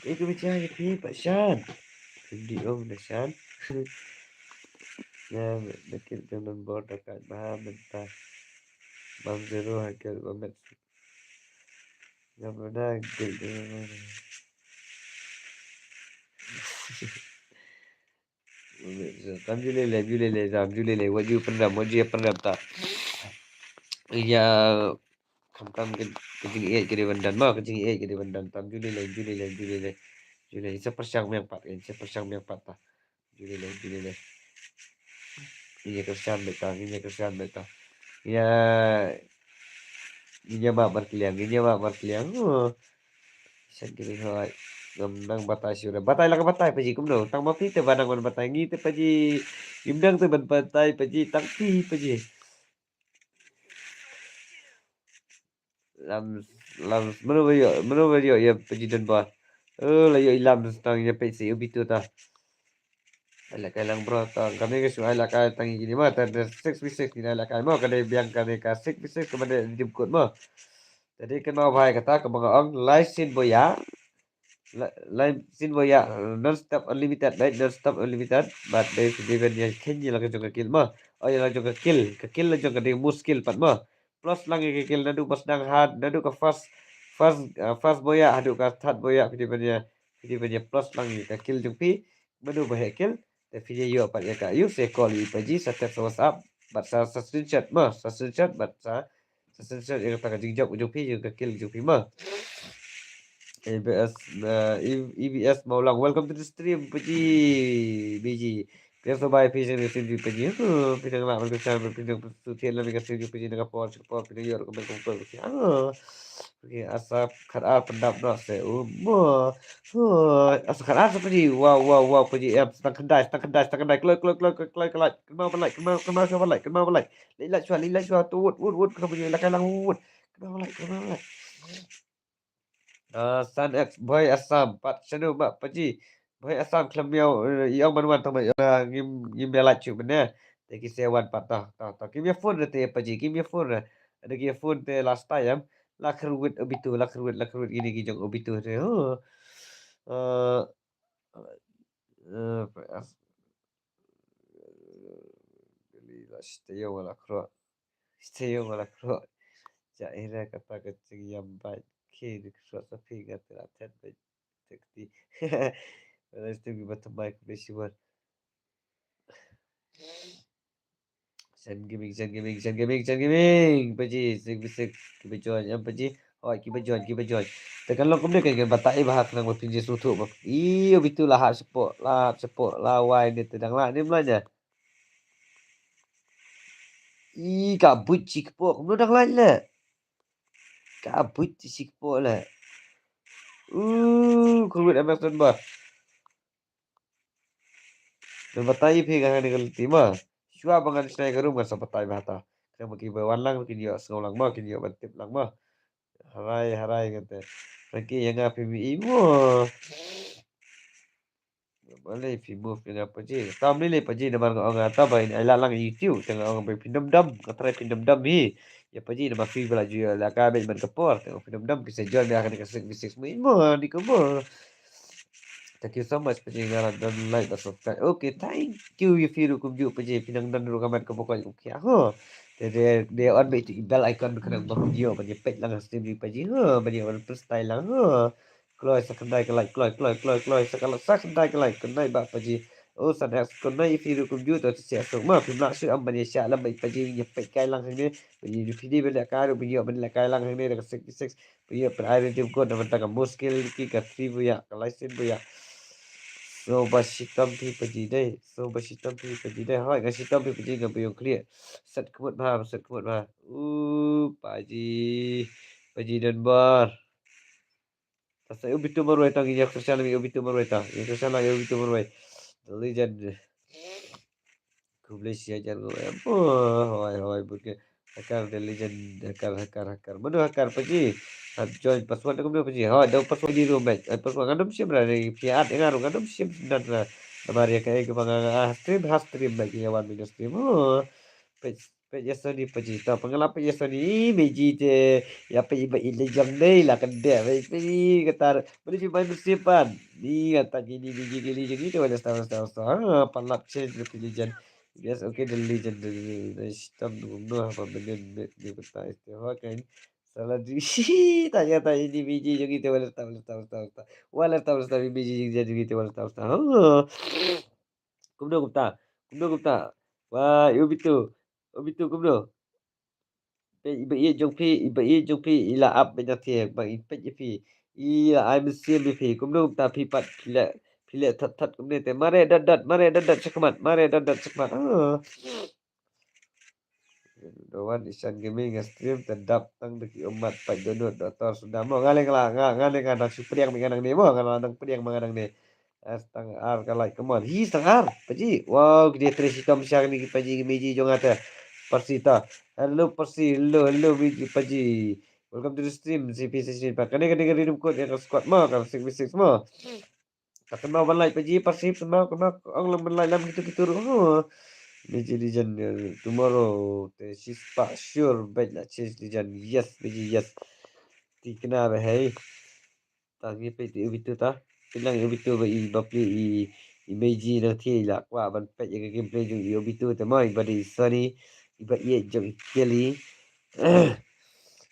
Ïa ka bicha ïa phi pat Shan. Phi dih um da Shan. Ïa, na kit jong Don Bor da kat bha mynta. Bam zero ha kit ba met. Ïa, ba da kit. Tam ju lei lei, ju lei lei, tam ju lei lei, wat ju pyndam, wat ju ïa pyndam ta. Ïa, khamtam ka, ka jingïeit ka dei ban don mo, ka jingïeit ka dei ban don, tam ju lei lei, ju lei lei, ju lei lei. Ju lei, sa pyrshang biang pat, sa pyrshang biang pat ta. Ju lei lei, ju lei lei. Ngin ïa kyrshan beit ta, ngin ïa kyrshan beit ta. Ïa, ngin ïa map markylliang, ngin ïa map markylliang. Oh. Shan ki ri hoi. Ngam nang batai shuh re. Batai la ka batai Paji kumno. Tang ma phi te ba nang ban batai ngi te Paji. Ngim nang te ban batai Paji. Tang phi Paji. Lam, lam, mano ba ïoh, mano ba ïoh ïa Paji Don Bor. Oh, la ïoh i lam tang ïa peit si u bitu ta. Ai lehkai lang bro, tang kane ka shu ai lehkai tang ïa kine ma, tang da six v six kine ai lehkai mo, ka dei biang kane ka six v six kaba dei dim kut mo. Jadi kynmaw bha ïa kata kaba nga ong, lai sien bo ïa, lai, lai sien bo ïa, non stop unlimited, right? Non stop unlimited, but dei phi dei ban ïa khein ïa la ka jong ka kill mo. Oh ïa la jong ka kill, ka kill la jong ka dei muskil pat mo. Plus lang ïa ka kill naduh ba sdang ha, naduh ka first, first, uh, first bo ïa, haduh ka third bo ïa, phi dei ban ïa, phi dei ban ïa plus lang ïa ka kill jong phi. Mano ba heh kill, te phi ïa ïoh pat ïa ka, ïoh sa call ïa i Paji, sa text sa WhatsApp, bad sa, sa screenshot mo, sa screenshot, bad sa, sa screenshot ïa kata ka jingjop jong phi, ïa ka kill jong phi mo. E B S, uh, E-, E B S Mawlang, welcome to the stream, Paji, B G. Phi sa bai phi sa ni stream jong Paji. Huh, phi nang lah ban kyrshan, phi nang pynsuhthied lem ïa ka stream jong Paji na ka por sha ka por, phi nang ïoh ruh ka ban kumto. Huh. Okay, asa khat ar pyndap noh se u mo. Hoi, asa khat ar sa Paji. Wow, wow, wow, Paji em. Stang khyndai, stang khyndai, stang khyndai. Kloi, kloi, kloi, kloi, kloi, kloi. Kynmaw ban like, kynmaw, kynmaw shuwa ban like, kynmaw ban like. Leit like shuwa, leit like shuwa. Tu wut, wut, wut. Kynmaw ban like, kynmaw ban like. Kynmaw ban like. Ah, San X, Boy Assam, pat shano ma Paji. Boy Assam khlem miaw, eh, i ong ban wan tang ba, eh, ngim, ngim ïa lait shuh mynne. Te ki sa wan pat ta, ta, ta. Kim ïa phone te Paji, kim ïa phone. Ada ki ïa phone te last time. La kyrwit Obito, la kyrwit, la kyrwit kine ki jong Obito te. Huh. Eh, eh, Boy As-, Kali la stay wala kro. Stay wala kro. Ja ira kata ka jingïam bad ki di kro sa phi nga te la ten bad tekti. Wala stu ki ba tymbai ku de shiwan. Shan Gaming, Shan Gaming, Shan Gaming, Shan Gaming. Paji, sik bisik, ki ba join, em Paji. Hoi, ki ba join, ki ba join. Te kan long kumne kan, kan batai ba ha khnang ba pynjah sngewthuh ba. Ï, Obito la hap shapoh, la hap shapoh, la wai ne te dang la, ne mla nya. Ï, ka buit shi kpoh, kumno dang lait le. Ka buit shi kpoh le. Uh, kyrwit M S Don Bor. Ngan batai ïa phi nga kane ka lynti mo. Shuwa ba ngan shna ïa ka room ngan sa batai bha ta. Khnang ba ki ba wan lang kin ïoh sngew lang mo, kin ïoh ban tip lang mo. Harai, harai kata. Frankie ïa nga phi mih i mo. Balei phi move ïa nga Paji. Tam lei lei Paji namar nga ong nga ta ba in ai la lang ïa YouTube. Te nga ong ba phin dom dom. Nga try phin dom dom hi. Ïa Paji namar phi ba la ju ïa la ka beit man ka por. Te nga ong phin dom dom ki sa join ïa kane ka six v six mo. Mo ni ko mo. Thank you so much Paji nga la don like bad subscribe. Okay, thank you ïa phi ruh kumjuh Paji. Phi nang don ruh ka met ka ba koit kum khia ho. Te de, de on beit ïa i bell icon ba khnang ba phin ïoh ban ïa peit lang ka stream jong i Paji ho. Ban ïoh ban freestyle lang ho. Kloi sa khyndai ka like, kloi, kloi, kloi, kloi, sa ka, sa khyndai ka like, khyndai ba Paji. O San X, khyndai ïa phi ruh kumjuh to, sa suk ma, phim lah shuh em ban ïa shah lem bad Paji, ïa peit kai lang hangne. Paji, phi dei ban lehkai ruh, phi ïoh ban lehkai lang hangne, da ka six v six, phi ïoh ban ai redeem code, na bynta ka muskil ki, ka three buya, ka license buya. So ba shitom phi Paji dei, so ba shitom phi Paji dei, hoi, nga shitom phi Paji, nga ba ïong khlieh. Set khmut bha, set khmut bha. U, Paji, Paji Don Bor. Tang sa ïa u Bitu Marwei tang, ïa kyrshan ïa u Bitu Marwei tang. Ïa kyrshan ïa u Bitu Marwei. The legend. Khublei shibun jan ngam em. Oh, hoi, hoi, but ke. Hacker, the legend, hacker, hacker, hacker. Mano hacker, Paji? Hap join password kumno, Paji? Ha, da password di room, mate. Ai, password ngam shim ra, ni phi at nga ruh ngam shim na, na. Namar ïa kaei kaba nga, nga, ah, stream, ha stream, mate, ïa wan min stream. Oh. Page, page ïa Sony, Paji. Ta pynlap page ïa Sony, Meiji te, ïa page ba i lejang dei la ka dei, Paji, Paji, kata. Mano phi main Meiji pan? Ni kata kini Meiji ki lejang ni te, wala sta, wala sta, wala sta. Ha, pynlap change the legend. Yes, okay, the legend, the, the, the, the, the, the, the, the, the, the, the, the, the, the, the, Salah di, ta ïa ta ini Meiji jong ite, wala sta, wala sta, wala sta, wala sta. Wala sta, wala sta, Meiji jong ite, wala sta, wala sta. Ha. Kumno kumta? Kumno kumta? Wah, Obito. Obito kumno? Peit, i ba ïeit jong phi, i ba ïeit jong phi, i la ap beit na thiang, ba i peit ïa phi. I la ai mynsiem ïa phi. Kumno kumta phi pat, phi leh, phi leh thot thot kumne te. Mare dot dot, mare dot dot, shakhmat, mare dot dot, shakhmat. Ah. Dowan Ishan Gaming nga stream te dap tang da ki ummat pat download da tor suda mo. Nga leh nga la, nga, nga leh nga dang shu pdiang, nga dang ne mo, nga la dang pdiang, nga dang ne. Ah, stang ar ka like, come on. Hi, stang ar, Paji. Wow, ki dei tre shitom sha kine ki Paji, ki Meiji jong nga te. Parsi ta. Hello Parsi, hello, hello Meiji, Paji. Welcome to the stream, C P sixteen pat. Kane, kane, kane, ridum kot, ïa ka squad mo, ka six v six mo. Ka kynmaw ban like, Paji, Parsi, kynmaw, kynmaw, ong lang ban like, lam kitu, kitu ruh. Huh. Meiji Legend, eh, tomorrow, te shispah, sure, beit la, change Legend. Yes, Meiji, yes. Tikna ba hei. Ta ngi peit te Obito ta. Peit lang Obito ba i bapli i, i Meiji nang thie la kwah ban peit ïa ka gameplay jong i Obito te mo, i ba dei Sony, i ba ïeit jong i Kelly.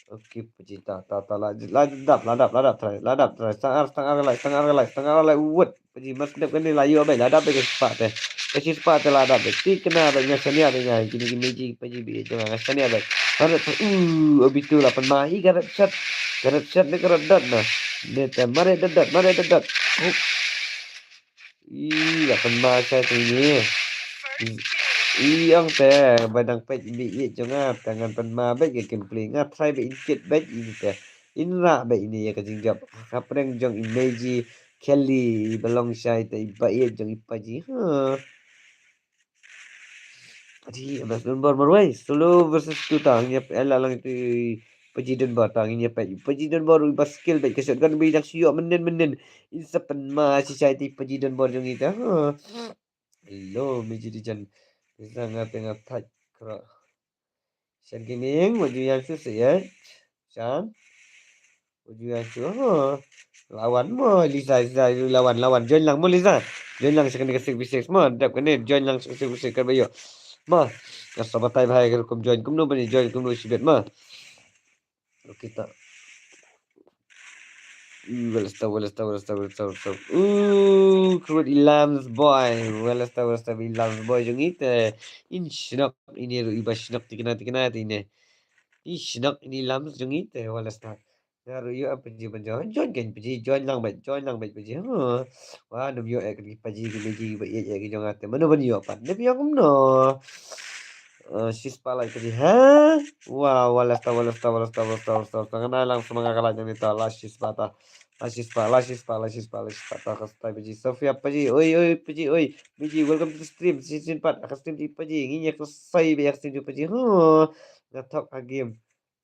Okay, Paji ta, ta, ta, la, la dap, la dap, la dap, try, la dap, try. Stang ar, stang ar, like, stang ar, like, stang ar, like, wut. Paji mas dep kane la ïoh beit, la dap beit ka shispah te. Ka shispah te la dap beit. Tikna beit nga shaniah beit nga, kine ki Meiji Paji beit jong nga shaniah beit. Ka red, uh, Obito la pynma, i ka red shot. Ka red shot ne ka red dot na. Ne te mare dot dot, mare dot dot. Hup. I la pynma shai te ine. I ong te ba dang peit i ba ïeit jong nga, te ngan pynma beit ka gameplay, nga try beit in kit beit ine te. In rah beit ine ïa ka jingjop. Ka prank jong i Meiji Kelly i ba long shai te i ba ïeit jong i Paji. Ha. Paji, M S Dunbar marwei. Solo versus two ta. Ngin ïa peit la lang ïa Paji Dunbar ta. Ngin ïa peit Paji Dunbar i ba skill beit ka shotgun ba i dang shu ïoh mynnin mynnin. In sa pynma shisha ïa Paji Dunbar jong i ta. Ha. Hello, Meiji Legend. Isa nga tengah touch kra. Shan Gaming, what do you have to say, eh? Shan? What do you have to, huh? Lawan mo, Liza, Liza, lawan, lawan. Join lang mo, Liza. Join lang sha kane ka six v six mo. Dap kane, join lang sha ka six v six kaba ïoh. Mo, nga sa batai bha ïa ka rukom join. Kumno ban join, kumno shibit mo. Okay ta. Ih, well sta, well sta, well sta, well sta, well sta. Uh, kruid i Lams boy. Well sta, well sta, i Lams boy jong i te. In shnok ine ruh i ba shnok tikna, tikna te ine. I shnok ine Lams jong i te, well sta. Nga ruh ïoh ap Paji ban join, join kan Paji, join lang beit, join lang beit Paji. Huh. Wah, num ïoh eh ki Paji, ki Meiji ba ïeit eh ki jong nga te. Mano ban ïoh pat. Dep ïoh kumno. Eh, shispah like Paji. Ha? Wah, wah, last ta, wah, last ta, wah, last ta, wah, last ta, wah, last ta, wah, last ta. Nga nai lang sa ma nga ka like nangne ta, last shispah ta. Last shispah, last shispah, last shispah, last shispah ta ka style Paji. Sophia Paji, oi, oi, Paji, oi. Meiji, welcome to the stream. Shisien pat, ka stream jong Paji. Ngin ïa ka sai ba ïa ka stream jong Paji. Huh. Nga thok ha game.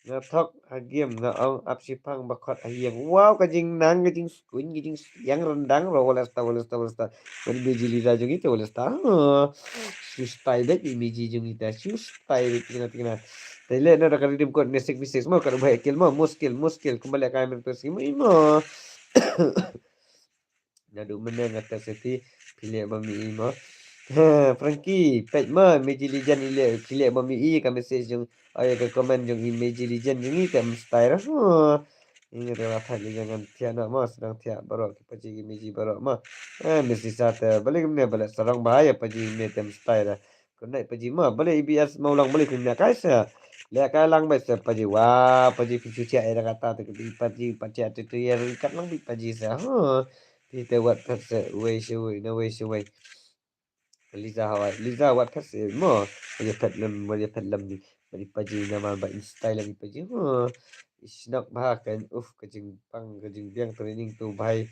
Nga thok ha game, nga ong ap shiphang ba khot ha ïing. Wow, ka jingnang, ka jingskuin, ka jingsiang ryndang ruh, wala sta, wala sta, wala sta. Ban Meiji Liza jong i te, wala sta. Huh. Shu style beit Meiji jong i te, shu style beit tikna, tikna. Te leh na da ka redeem code ne six v six mo, ka da ba kill mo, mo skill, mo skill, kumba leh ka men pes mo, mo. Naduh mynne nga test ïa phi, phi leh ba mih i mo. Frankie, peit mo, Meiji Legend i leh, phi leh ba mih i, ka message jong, oh, ïa ka comment jong i Meiji Legend jong i te mstyle. Huh. Ïa nga te la thait ïa nga ngan thiah noh mo, sdang thiah baroh ki Paji ki Meiji baroh mo. Eh, Miss Lisa te, balei kumne, balei sarong ba ïa Paji ne te mstyle. Kynnoh Paji mo, balei E B S mo long, balei kynnoh kai sa. Leh kai lang beit sa Paji, wah, Paji phi shu thiah ïa kata te Paji, Paji te te ïa kat lang beit Paji sa. Huh. Phi te wat phet sa, wei sha wei, na wei sha wei. Liza hawai, Liza wat phet sa mo. Wat ïa phet lem, wat ïa phet lem ni. Bad i Paji namar ba in style lem i Paji. Huh. I shnok bha kan, uf, ka jingpang, ka jingbiang training tu bhai.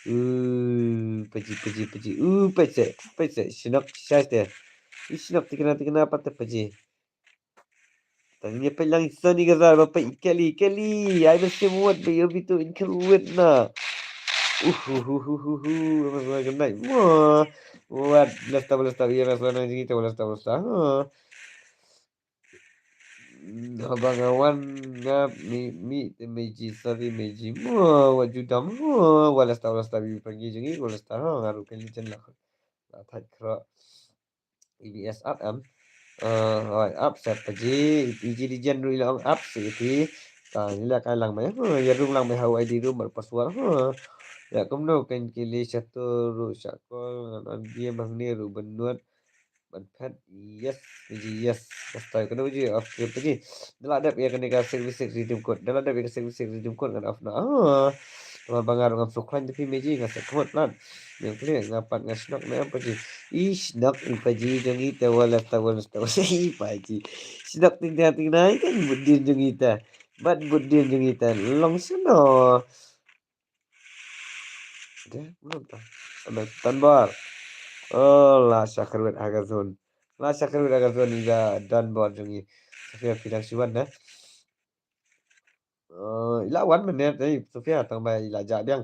Uh, Paji, Paji, Paji. Uh, peit se, peit se, shnok shai te. I shnok tikna, tikna pat te Paji. Tang ïa peit lang Sony Gazar ba peit Kelly, Kelly. Ai ba sim wat ba ïa bitu in kyrwit na. Uh, uh, uh, uh, uh, uh. Mas ma kena. Mo. Wat lesta, lesta, ïa lesta nang jingit, lesta, lesta. Ha. Haba nga wan nga mi, mi te meji, sorry meji. Mo, wat ju dam. Mo, wat lesta, lesta bi prangi jingit, wat lesta. Ha, nga ruh kan jen lah. Lah thait kro. E B S app em. Eh, hoi, app set paji, iji di jen ruh ila ong app set iti. Ta, ila kai lang mai, huh, ïa room lang mai ha U I D room bad password, huh. Ïa kumno kan ki list sha tu ruh sha call, ngan on game hangne ruh ban nud, ban phet, yes, paji, yes. Kastai kano paji, off screen paji. Da la dep ïa kane ka six v six redeem code, da la dep ïa ka six v six redeem code ngan off na. Ah. Namar ba nga ruh ngam sngewkhlaiñ da phi meji, nga sa khmut plan. Nga khlem nga pat nga shnok ne em paji. I shnok i paji jong i te wala ta wala ta wala i paji. Shnok ting ting ting nai kan bud dien jong i ta. Bad bud dien jong i ta long sno. Deh, belum ta. Ana tanbar. Oh, la sha kyrwit ha ka zone. La sha kyrwit ha ka zone i da tanbar jong i. Safia phi dang shu wan na. Eh, ila wan mynne, eh, Sofia, tang ba ila jah biang.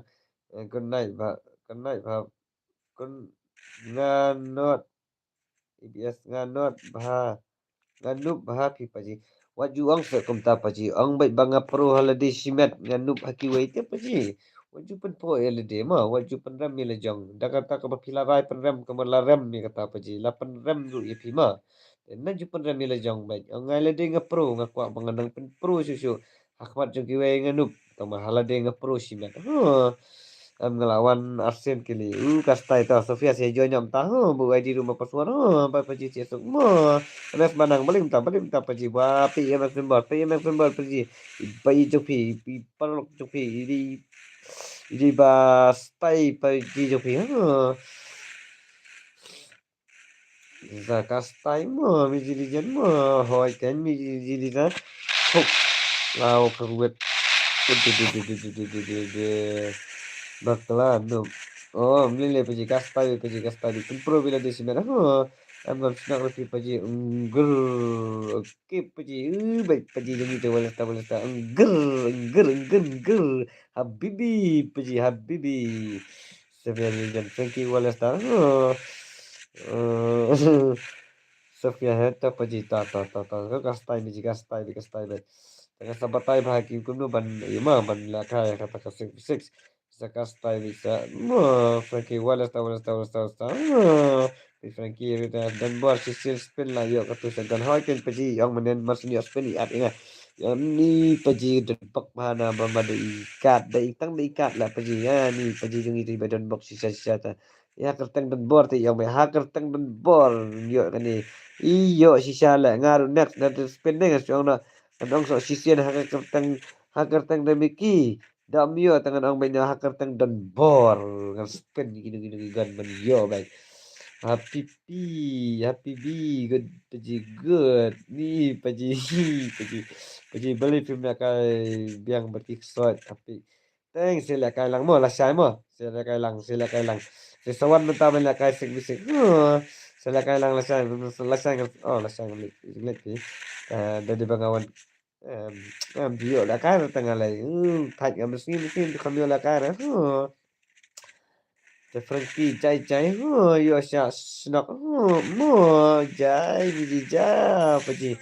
Eh, good night, ba, good night, ba, good, nga not, E B S, nga not, ba, nga noob, ba, phi paji. Wat ju ong sa kumta paji, ong beit ba nga pro ha lade shimet, nga noob ha kiwei te paji. Wat ju pynpro ïa lade ma, wat ju pynrem ïa la jong. Da kata kaba phi la rai pynrem, kaba la rem ïa kata paji, la pynrem ruh ïa phi ma. Te na ju pynrem ïa la jong beit. Ong ngai lade nga pro, nga kwah ba nga nang pynpro shuh shuh. Ha khmat jong kiwei nga noob, tang ba ha lade nga pro shimet. Huh. Em nga la wan arsen kili. Uh, kastai ta, Sofia sia join am ta. Huh, bu I D room password. Huh, ba paji sia suk. Mo. Anas banang, balim ta, balim ta paji. Ba, P M F member, P M F member paji. Ba i jong phi, i paralok jong phi, i di, i di ba stai paji jong phi. Huh. Za kastai mo, mi jili jan mo, hoi kan mi jili jan. Hok. Lau kyrwit. Bakla no. Oh, mlele paji kastai, paji kastai. Pynpro bila di simen. Oh, am ngam snak rupi paji. Unggur. Oke paji. Uh, baik paji jong ita walata walata. Unggur, unggur, unggur, unggur. Habibi paji, habibi. Seven million. Frankie Wallace ta. Huh. Eh, Sofia he ta paji ta ta ta ta. Ka kastai bi ji kastai bi kastai bi. Ta ka sabatai ba ki kumno ban ima ban la kai kata ka six six. Sa kastai bi sa. Mo Frankie Wallace ta Wallace ta Wallace ta Wallace ta. Mo. Bi Frankie ri ta dan bor si sil spin la yo ka tu sa dan hoi ken paji yong menen mas ni spin i at inga. Ïa ni paji don bok bha na ba ma da i kat da i tang da i kat la paji ïa ni paji jong i ri ba don bok shisha shisha ta. Ïa kyrteng don bor te ïa me ha kyrteng don bor ïa kane. I ïa shisha la nga ru next na te spin ne nga shu ong na. Ngan ong so shisien ha kyrteng ha kyrteng da Mickey. Da ym ïa tang ngan ong ba ïa ha kyrteng don bor ngan spin kino kino ki gun ban ïa bai. Happy Pi, happy bi, good, paji good. Ni, paji, paji, paji, beli film la kai biang berki ksot, happy. Teng, sila kai lang mo, la shai mo. Sila kai lang, sila kai lang. Sila sawan menta men la kai sik bisik. Huh. Sila kai lang, la shai, la shai, oh, la shai, ngam lek, lek, eh, dari bangawan. Em, em, dio la kai tang alai. Hmm, thait ngam sngi, sngi, kam dio la kai. Huh. Te Frankie, jai, jai, huh, ïa sha, shnok, huh, mo, jai, biji, ja, paji.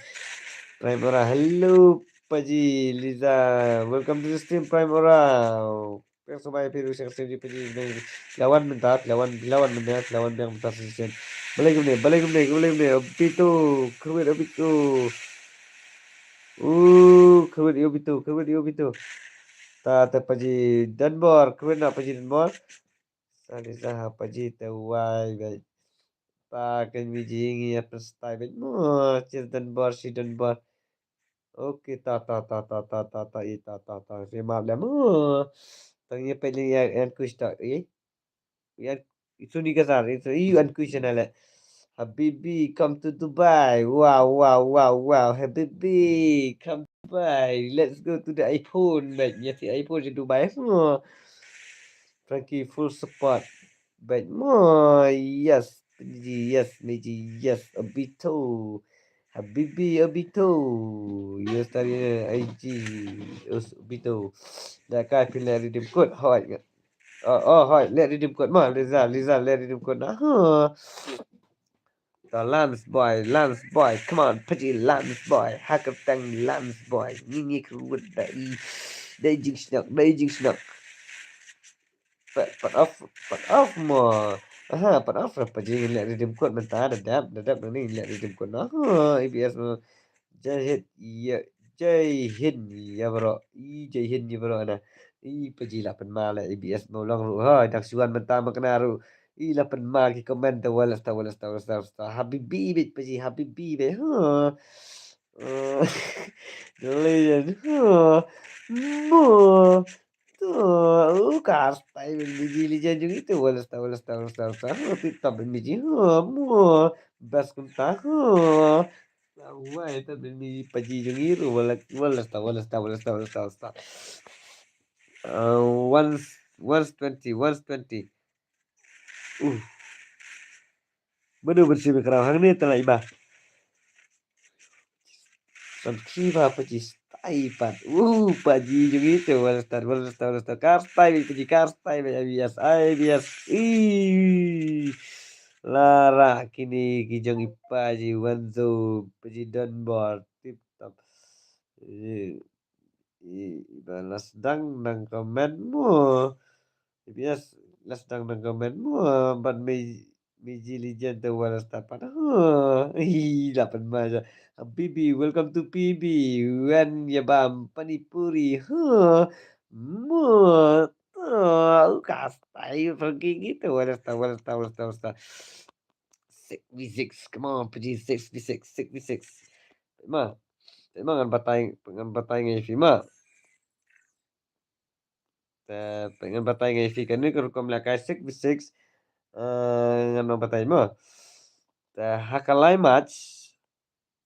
Prime Aura, hello, paji, Liza, welcome to the stream, Prime Aura. Thanks so much, Piru, share, share, paji, lawan mynta, lawan, lawan mynta, lawan biang mynta, session. Balai kumne, balai kumne, balai kumne, Obito, kruid Obito. Uh, kruid Obito, kruid Obito. Ta, ta paji, Dunbar, kruid na paji, Dunbar. Sali saha paji te wai bai. Pa kan mi jing ya pestai bai. Mo, chir Dunbar si Dunbar. Oke, ta, ta, ta, ta, ta, ta, ta, i, ta, ta, ta. Si map le mo. Tang ye pe ling ya an kush ta, i. Ya, itu ni kasar, itu, i an kush na le. Habibi, come to Dubai. Wow, wow, wow, wow. Habibi, come Dubai. Let's go to the iPhone, mate. Ya, si iPhone si Dubai. Mo. Frankie full support. But mo, yes, Meji, yes, Meji, yes, Obito. Habibi Obito. Yes, tadi, eh, I G, Us-, Obito. Da kai phi leh redeem code. Hoi. Oh, oh, hoi. Leh redeem code ma. Liza, Liza, leh redeem code na. Huh. To Lance boy, Lance boy. Come on, Paji Lance boy. Hakatang Lance boy. Ngi ngi kruwet da i. Da i jingsnok, da i jingsnok. Pat, pat off, pat off mo. Aha, pat off ra Paji, ngin leh redeem code mynta, da dep, da dep nangne ngin leh redeem code na. Ha, A B S mo. Jai Hind, ya, Jai Hind, ya bro. I, Jai Hind, ya bro, na. I, Paji la pynma leh A B S mo long ruh. Ha, dang shu wan mynta ma kane ruh. I, la pynma ki comment ta wala sta, wala sta, wala sta, wala sta. Habibi bit Paji, Habibi bit. Ha. Eh, Legend. Ha. Mo. To, u ka stai ben biji Legend jong i to, wala sta, wala sta, wala sta, wala sta. Ho, tip top ben biji. Ho, mo. Best kumta. Ho. Wai, top ben biji Paji jong i ru, wala, wala sta, wala sta, wala sta, wala sta, wala sta. Uh, one, one twenty, one twenty. Uh. Mano ban shim ïa ka rau hangne, te la i ba. San ki ba Paji stai pat. Uh, Paji jong i te, wala star, wala star, wala star. Kar stai beit Paji, kar stai beit, A B S, A B S. Ih. Lara kine ki jong i Paji, Wanzo, Paji Donbor, tip top. Eh, i, i ba la sdang nang comment mo. A B S la sdang nang comment mo. Ban me, Miji Legend te wala sta pat. Huh. Ih, la pynma ja. Habibi, welcome to P B. Wan ïa bam panipuri. Huh. Mo. Huh. Ka stai pergi gitu. Wala sta, wala sta, wala sta, wala sta. Six v six. Come on, Paji. Six v six, six v six. Ma. Te ma ngan batai, ngan batai ngai phi ma. Te, te ngan batai ngai phi kane ka rukom lehkai six v six. Eh, ngan ong batai mo. Te ha ka lai match.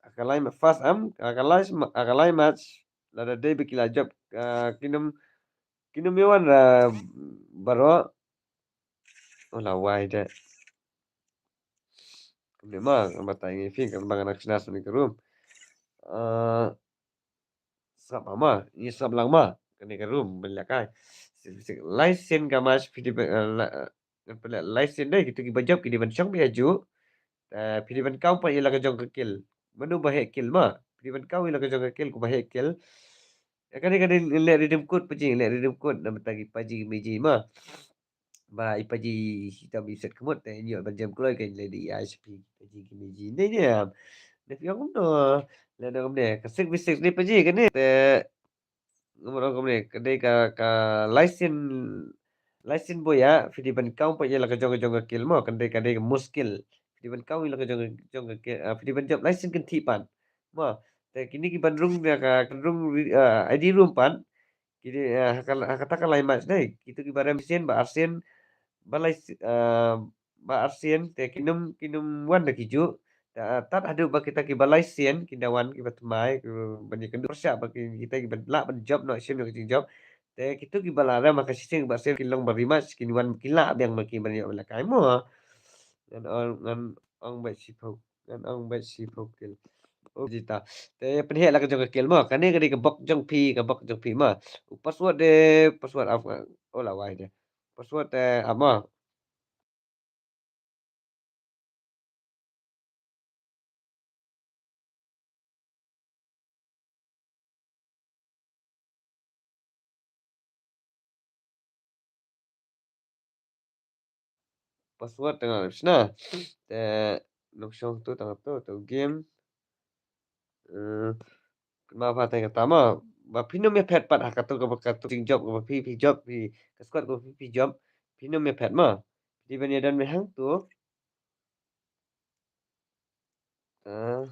Ha ka lai ma-, first am, ha ka lai ma-, ha ka lai match. Lada dei ba ki la jop, eh, kin ym, kin ym ïa wan, eh, baroh. Oh, la wai de. Kumne ma, ngan batai ngai phi, kan ba ngan aksna sini ka room. Eh, sngap ma, ngi sngap lang ma, kane ka room, ban lehkai. Lai sien ka match, phi dei ban, eh, la, eh, ngan pynleh lai sien dei, kito kiba jop, ki dei ban shong beit hajuh. Eh, phi dei ban count pat ïa la ka jong ka kill. Mano ba heh kill ma, phi dei ban count ïa la ka jong ka kill, kumba heh kill. Eh, kane, kane, leh redeem code Paji, leh redeem code, na bynta ki Paji ki Miji ma. Ba i Paji, ita bi set kemut, te ngi ïoh ban jem kloi, kan leh di ai sha phi, Paji ki Miji. Ne, ne, am. Ne phi ong kumno, leh na kumne, ka six v six ne Paji, kane, te, ngam ong kumne, ka dei ka, ka lai sien, lai sien buaïa, phi dei ban count pat ïa la ka jong ka jong ka kill mo, ka dei, ka dei ka muskil. Phi dei ban count ïa la ka jong ka jong ka kill, ah, phi dei ban jop lai sien kynthih pat. Mo, te kine ki ban rung ïa ka, ka rung, ah, I D room pat. Ki dei, ah, ha ka, ha kata ka lai match dei. Kito kiba rem sien, ba arsien, ba lai si-, ah, ba arsien, te kin ym, kin ym wan da ki juh. Te, ah, tad haduh ba kita kiba lai sien, kin da wan kiba thymmai, kiba ban ïakynduh pyrshah ba ki, kita kiba lah ban jop noh shim noh ka jingjop. Te kito kiba la rem ha ka shisien ba arsien kin long ba rematch, kin wan kin lah biang ma ki ban ïoh ban lehkai mo. Ngan ong, ngan ong beit shiphew, ngan ong beit shiphew kill. Oh, jita. Te pynheh la ka jong ka kill mo. Kane ka dei ka bok jong phi, ka bok jong phi mo. U password de, password of, oh, la wai de. Password de, ah, mo. Password tang shna. Te nongshong tu tang tu, tu game. Eh, kynmaw pha te kata ma. Ba phin ym ïa phet pat ha katu kaba katu jingjop kaba phi, phi jop, phi ka squad kaba phi, phi jop. Phin ym ïa phet ma. Phi ban ïa don beit hangtu. Ah.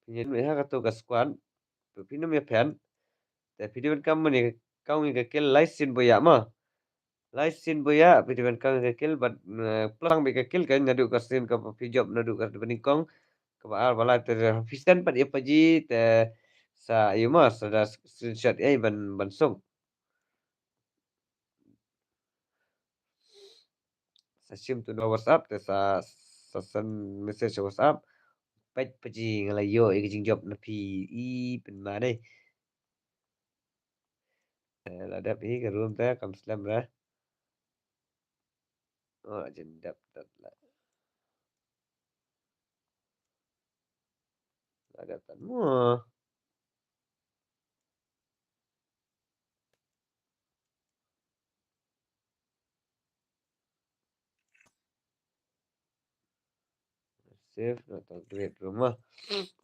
Phi ïa don beit ha katu ka squad. Phi ym ïa phet. Te phi dei ban kam mane count ïa ka kill lai sien buaïa ma. Lai sien buaïa, phi dei ban count ïa ka kill, bad, eh, plus beit ka kill ka naduh ka sien kaba phi jop, naduh ka banyngkong, kaba ar ba lai te phi send pat ïa Paji, te sa ïa ma, sa da screenshot ïa ban, ban song. Sa Shim tu na WhatsApp te sa, sa send message WhatsApp. Peit paji nga la ïoh ïa ka jingjop na phi i pynma dei. Eh, la dep hi ka room te kam slem re. Oh, la jan dep dep la. La dep tan mo. Save, na ta create room ma.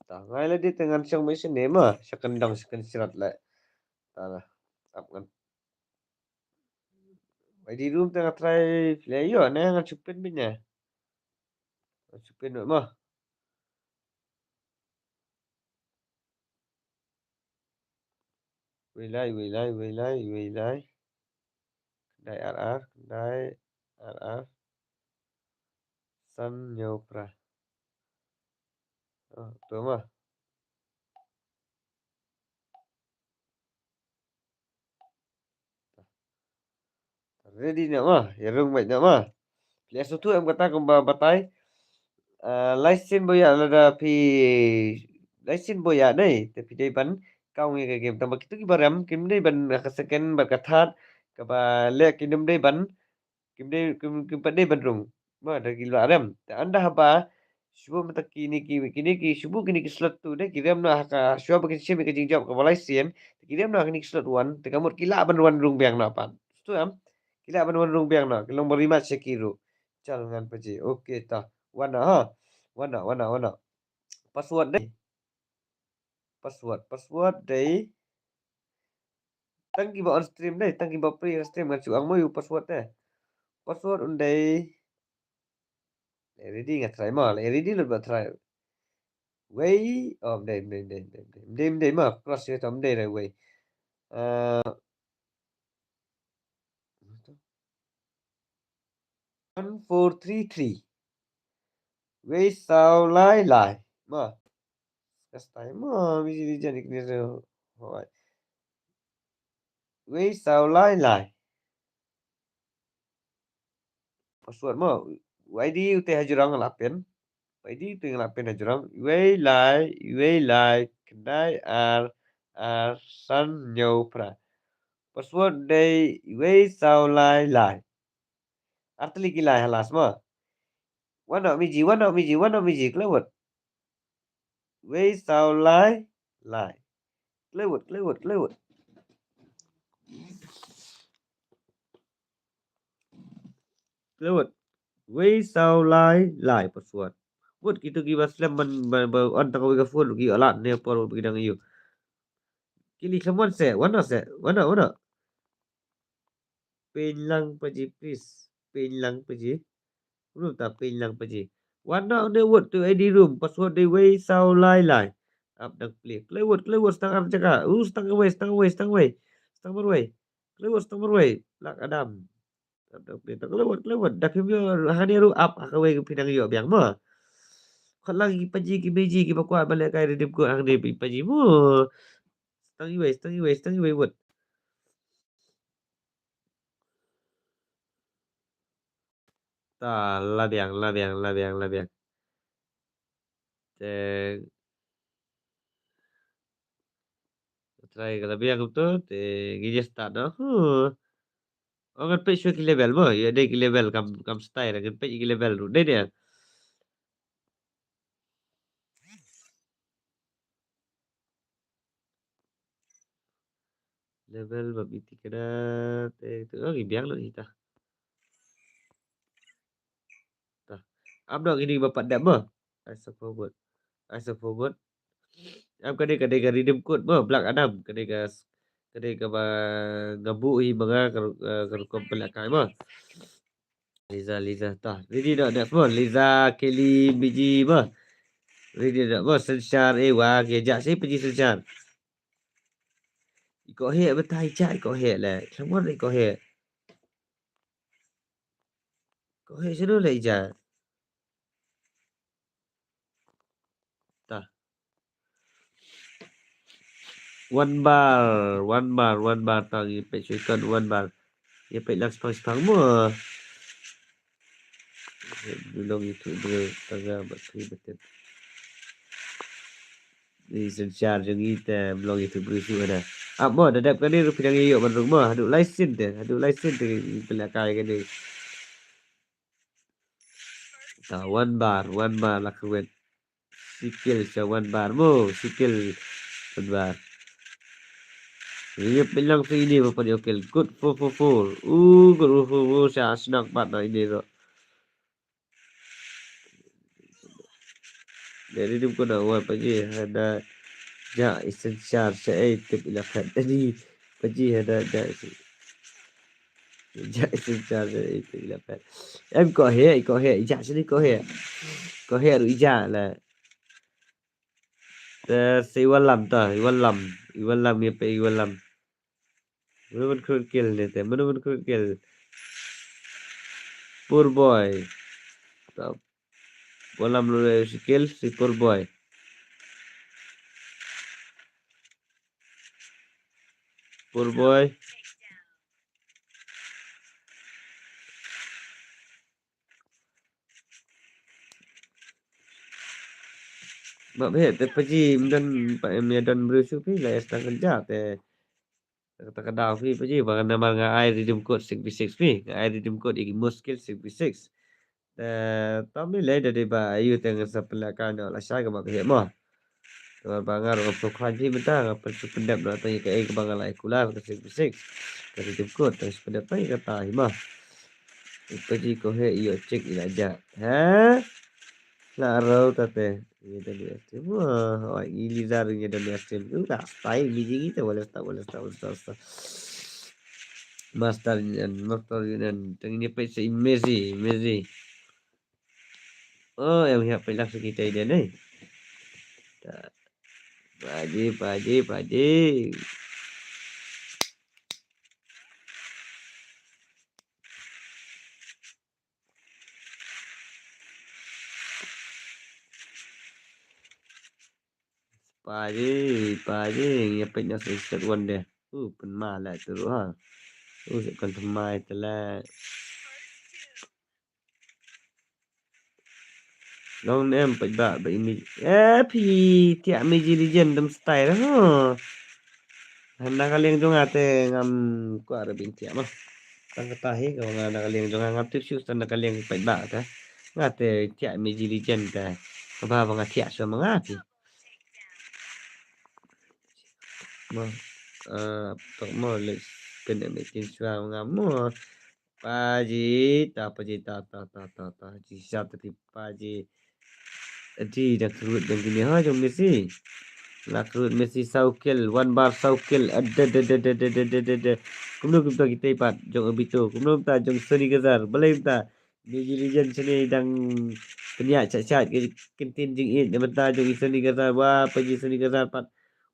Ta ngai la di te ngan shong mai shane ma. Sha kyndong sha kynshirat la. Ta la. Ap ngan. Wai di room te nga try play ïoh ne ngan shu pyn bit ne. Ngan shu pyn bit ma. Wei lai, wei lai, wei lai, wei lai. Khyndai ar ar, khyndai ar ar. San hynñiew phra. Oh, to ma. Ready noh ma, ïa rung beit noh ma. Phi la sngewthuh em kata kumba batai. Ah, lai sien ba ïa lada phi, lai sien ba ïa nei, te phi dei ban kawng ïa ka game. Tang ba kitu kiba rem, kim dei ban ha ka second bad ka third, kaba leh kim dei ban, kim dei, kim, kim pat dei ban rung. Ma da ki la rem. Te ynda haba shuwa mynta kine ki, kine ki, shuwa kine ki slot two, dei ki rem noh ha ka, shuwa ba kin shim ïa ka jingjop kaba lai sien, te ki rem noh ha kine ki slot one, te ka mut ki lah ban wan rung biang noh pat. Sngewthuh em? Ki lah ban wan rung biang noh, ki long ba rematch sha ki ruh. Chal ngan paji. Okay ta. Wan noh ha. Wan noh, wan noh, wan noh. Password dei. Password, password dei. Tang kiba on stream dei, tang kiba pre stream ngan shu ang mo ïa u password te. Password un dei. Leh ready nga try ma, leh ready lut ba try. Wei, oh, ym dei, ym dei, ym dei, ym dei, ym dei, ym dei ma, cross ïa to ym dei re wei. Ah, one four three three. Wei saw lai lai. Ma. Ka style ma, mi ji jan ik ni re. Hoi. Wei saw lai lai. Password ma. Wei di u te ha jrong la pyn. Wei di u te la pyn ha jrong. Wei lai, wei lai, khyndai ar, ar, san hynñiew phra. Password dei wei saw lai lai. Ar tylli ki lai ha last ma. Wan noh miji, wan noh miji, wan noh miji, khlem wut. Wei saw lai lai. Khlem wut, khlem wut, khlem wut. Khlem wut. Wei saw lai lai password. Wut kitu kiba slem ban, ban, ban on tang wei ka phone ki alat ne por ba ki dang ïoh. Kili khlem wan se, wan noh se, wan noh, wan noh. Pyn lang paji, please. Pyn lang paji. Room ta pyn lang paji. Wan noh ne wut tu I D room. Password dei wei saw lai lai. Ap dang plie. Khlem wut, khlem wut, stang ar jaka. U stang wei, stang wei, stang wei. Stang marwei. Khlem wut, stang marwei. Black Adam. Ap dang plie. Khlem wut, khlem wut. Da phim ïoh hangne ruh ap ha kawei phi dang ïoh biang mo. Khot lang ki paji ki meji kiba kwah ban lehkai redeem code hangne ki paji mo. Stang iwei, stang iwei, stang iwei wut. Ta, la biang, la biang, la biang, la biang. Te try ka la biang tu, te ngi just start noh. Huh. Oh, ngan peit shuwa ki level mo, ïa dei ki level kam, kam style, ngan peit ki level ruh. Dei dei. Level ba biti kada te tu, oh, ngi biang lut ita. Ta. Am dong ini ba pat dep mo. Ai sa forward. Ai sa forward. Am ka dei, ka dei ka redeem code mo, Black Adam, ka dei ka, ka dei kaba nga buh hi ma nga ka, ka, ka rukom pynlehkai mo. Liza, Liza, ta. Ready noh next mo. Liza, Kelly, Biji mo. Ready noh mo. Synshar, eh, wa, ki ja shi paji synshar. Iko he, betai ja, iko he le. Khlem wut iko he. Iko he shano le ja. Ta. One bar, one bar, one bar tang, ïa peit shuwa icon one bar. Ïa peit lang spang spang mo. Ym long ïathuh briew tang ba phi ba tip. Ni synshar jong ngi te ym long ïathuh briew shuh hana. Ap mo, da dep kane ruh phi dang ïoh ban rung mo. Haduh lai sien te, haduh lai sien te ngi pynlehkai kane. Ta one bar, one bar la kyrwet. Shi kill sha one bar mo, shi kill one bar. Ïa pynlang sa ine ba pat ïoh kill. Good four four four. Uh, good four four four sha snak pat na ine ruh. Dari dum ko na wan paji hana ja isen shar sha ei tip ila khat. Ani paji hana ja isen, ja isen shar sha ei tip ila khat. Em ko he, ko he, ija sini ko he. Ko he ru ija la. Te si walam ta, iwalam, iwalam ni pe iwalam. Mano ban khrut kill ni te, mano ban khrut kill. Poor boy. Ta, walam lu le si kill, si poor boy. Poor boy. Ba bhe te paji mdan pa em ya dan bru su pi la es tang kerja te. Kata ka daw phi paji ba namar nga ai redeem code six v six phi, nga ai redeem code igi muskil six v six. Te tam ni le da dei ba ayu te ngan sa pynlehkai noh lashai kaba ka heh mo. Namar ba nga ruh ngam sngewkhlaiñ phi mynta, nga pyn shu pyndep noh tang ïa kaei kaba nga la ai kular ka six v six. Ka redeem code tang shu pyndep tang ïa kata hi mo. Paji ko heh ïoh check ila ja. Ha? La rau ta te. Ngi don ïa stream. Wah, oi, ngi lizar ngi don ïa stream. Uta style mi jing ita wala sta, wala sta, wala sta, wala sta. Master Union, Master Union. Tang ni peit sa i Messi, Messi. Oh, em hiap peit lak sa kita ida ni. Ta. Paji, paji, paji. Paji, paji, ngi peit na sa set one de. Uh, pynma la tu ruh ha. Uh, set kan thymmai te la. Long ne em peit ba, ba imi. Eh, phi thiah Miji Legend dam style ho. Hana ka liang jong nga te ngam kwah re bin thiah ma. Tang kata hi ka nga na ka liang jong nga ngam tip shu tang na ka liang peit ba te. Nga te thiah Miji Legend te. Kaba ba nga thiah shu ma nga phi. Mo, ah, tok mo, let's spin a meeting shuwa nga mo. Paji, ta, paji, ta, ta, ta, ta, ta, ji, sa, ta, ti, paji. Adi, da khrut, da gini, ha, jong Messi. La khrut Messi, saw kill, one bar, saw kill. Ada, da, da, da. Kumno kumta kita ipat, jong Obito. Kumno kumta, jong Sony Gazar. Balai kumta. Miji Legend sini dang pynïaid shat-shat ki kyntien jingïeit na bynta jong i Sony Gazar. Wah, paji Sony Gazar pat.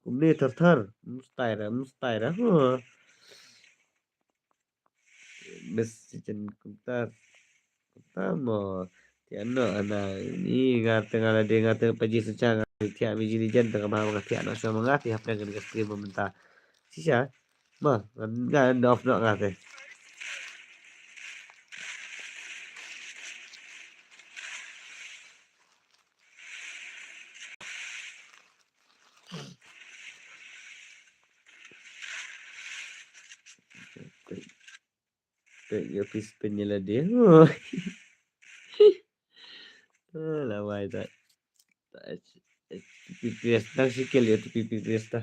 Kumne thar-thar. Mstai ra, mstai ra. Huh. Bes chen kumta. Kumta mo. Tiano ana ni nga tengah lade nga tengah paji secha nga tiak Miji Legend tengah ba nga tiak na sama nga tiak apa yang kena stream mynta. Sisa. Mo, ngan, ngan off noh nga te. Pek yo pis pen ïa lade. Lawai ta. T P P S tang shi kill ïa T P P S ta.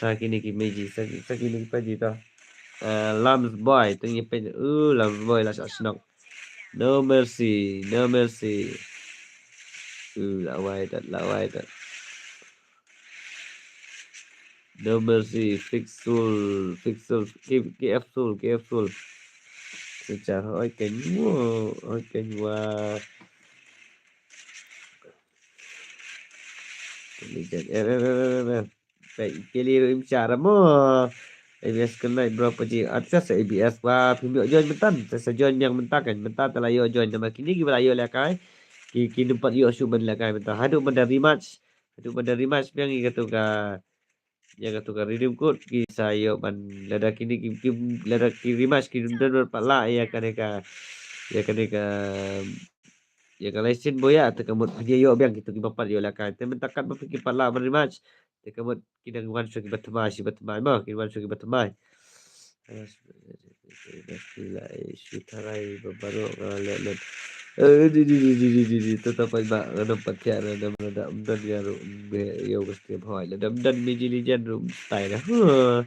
Sa kine ki Miji, sa, sa kine ki paji ta. Eh, Lams Boy, tang ïa pej, uh, Lams Boy la shah shnok. No mercy, no mercy. Uh, lawai ta, lawai ta. No mercy, fix soul, fix soul, K F soul, K F soul. Secha, oi, kein mo, oi, kein wa. Peit, keli ruh im char mo. A B S kena bro paji. At sa A B S wa phim ïoh join mynta. Sa sa join biang mynta kan. Mynta ta la ïoh join nama kini ki ba la ïoh lehkai. Ki, ki num pat ïoh shu ban lehkai mynta. Haduh ban da rematch. Haduh ban da rematch biang ïa katu ka, ïa katu ka redeem code ki sa ïoh ban lada kini ki, ki lada ki rematch ki dum don pat la ïa kane ka Ïa kane ka, ïa ka license ba ïa, te ka mut phi ïoh biang kito kiba pat ïoh lehkai. Te mynta katba phi ki pat lah ban rematch, te ka mut ki dang wan shuwa kiba thymmai, shuwa kiba thymmai mo, ki wan shuwa kiba thymmai. Shu tharai ba baroh nga leh leh. Eh, di, di, di. Tata pat ba nga dang pat thiah, nga dang, nga dang ym don ïa ruh, ïa u ka stream hoi. Lada ym don Miji Legend ruh ym style. Huh.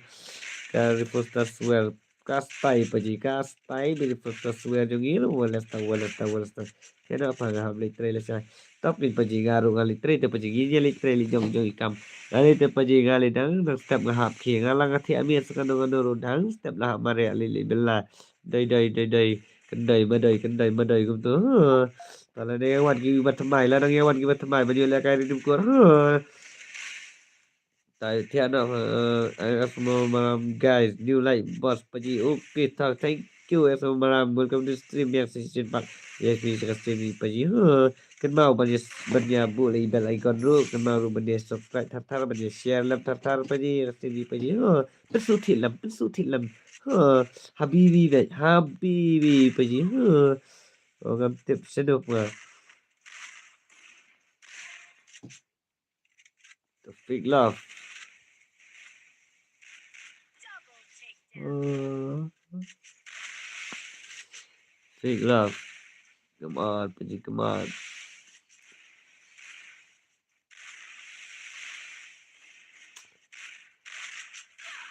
Ka Riposta Swear. Ka style paji, ka style Riposta Swear jong ngi ruh. Walesta, walesta, walesta. Kena pa nga hap leit trei lehse. Tap ni paji nga ruh nga leit trei te paji ngi leit trei leit jong jong i kam. Nga leit te paji nga leit dang dang step nga hap ki nga lang nga thiah miet sa kano kano ruh dang step la hap mareh leit leit bela. Doi doi doi doi. Kendoi madoi kendoi madoi kumtu. Huh. Tala dang ïa wan kiba thymmai la dang ïa wan kiba thymmai ba ju lehkai ri dim kur. Huh. Tai thiah noh, eh, eh, F M Maram, guys, new like, boss, paji. Okay, tha, thank you, F M Maram. Welcome to stream, yang session pak. Yes, ni ka stream ni paji. Huh. Kynmaw ban ïa, ban ïa buh lei bell icon ruh, kynmaw ruh ban ïa subscribe thar thar, ban ïa share lem thar thar paji, ka stream ni paji. Huh. Pynsut thied lem, pynsut thied lem. Huh. Habibi bad, habibi paji. Huh. Oh, ngam tip shuh nga. The fake love. Uh, fake love. Come on, paji, come on.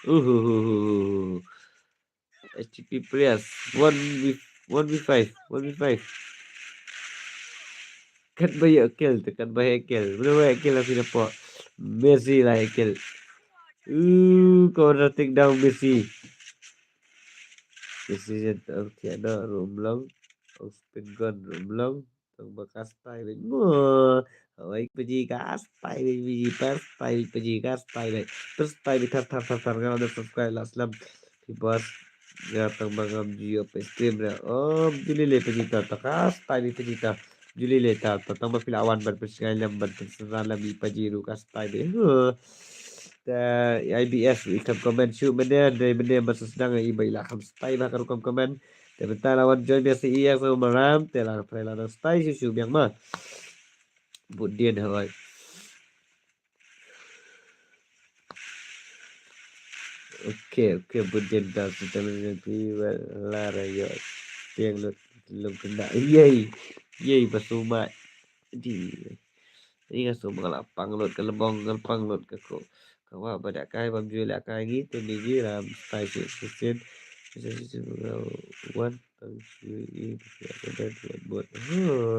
Uhuhuhuhu. H T P players. One v one v five. One v five. Kan ba ïa kill te, kan ba ïa kill. Mano ba ïa kill la sini po. Messi la ïa kill. Uh, corner take down Messi. Messi jan tang thiah noh ruh ym long. Ong spin gun ruh ym long. Tang ba ka style bad mo. Oi paji ka style bad paji, pa style bad paji ka style bad. Pa style bad thar thar thar thar nga la subscribe la slem. Phi boss. Nga tang ba ngam ju ïoh peit stream re. Oh, ju lei lei paji ta, ta ka style bad paji ta. Ju lei lei ta, ta tang ba phi la wan ban pynsngew lem ban pynsngew lem i paji ruh ka style bad. Huh. Te I B S i kham comment shuh mynne, dei mynne ban sa sdang i ba i la kham style ba ka ruh kham comment. Te mynta la wan join biang sa i ïa sa Maram, te la prai la dang style shuh shuh biang ma. Bud dien ha oi. Okay, okay, bud dien ta sa ta leng pi wa la ra ïoh. Tiang lut lum kena. Yei. Yei ba sumai. Di. Ni nga sum ka la pang lut ka lebong ka pang lut ka ko. Ka wa ba da kai bam ju la kai ngi te ni ji ram stai shi shi sin. Shi shi sin wan tang shi i ka da lut bot. Huh.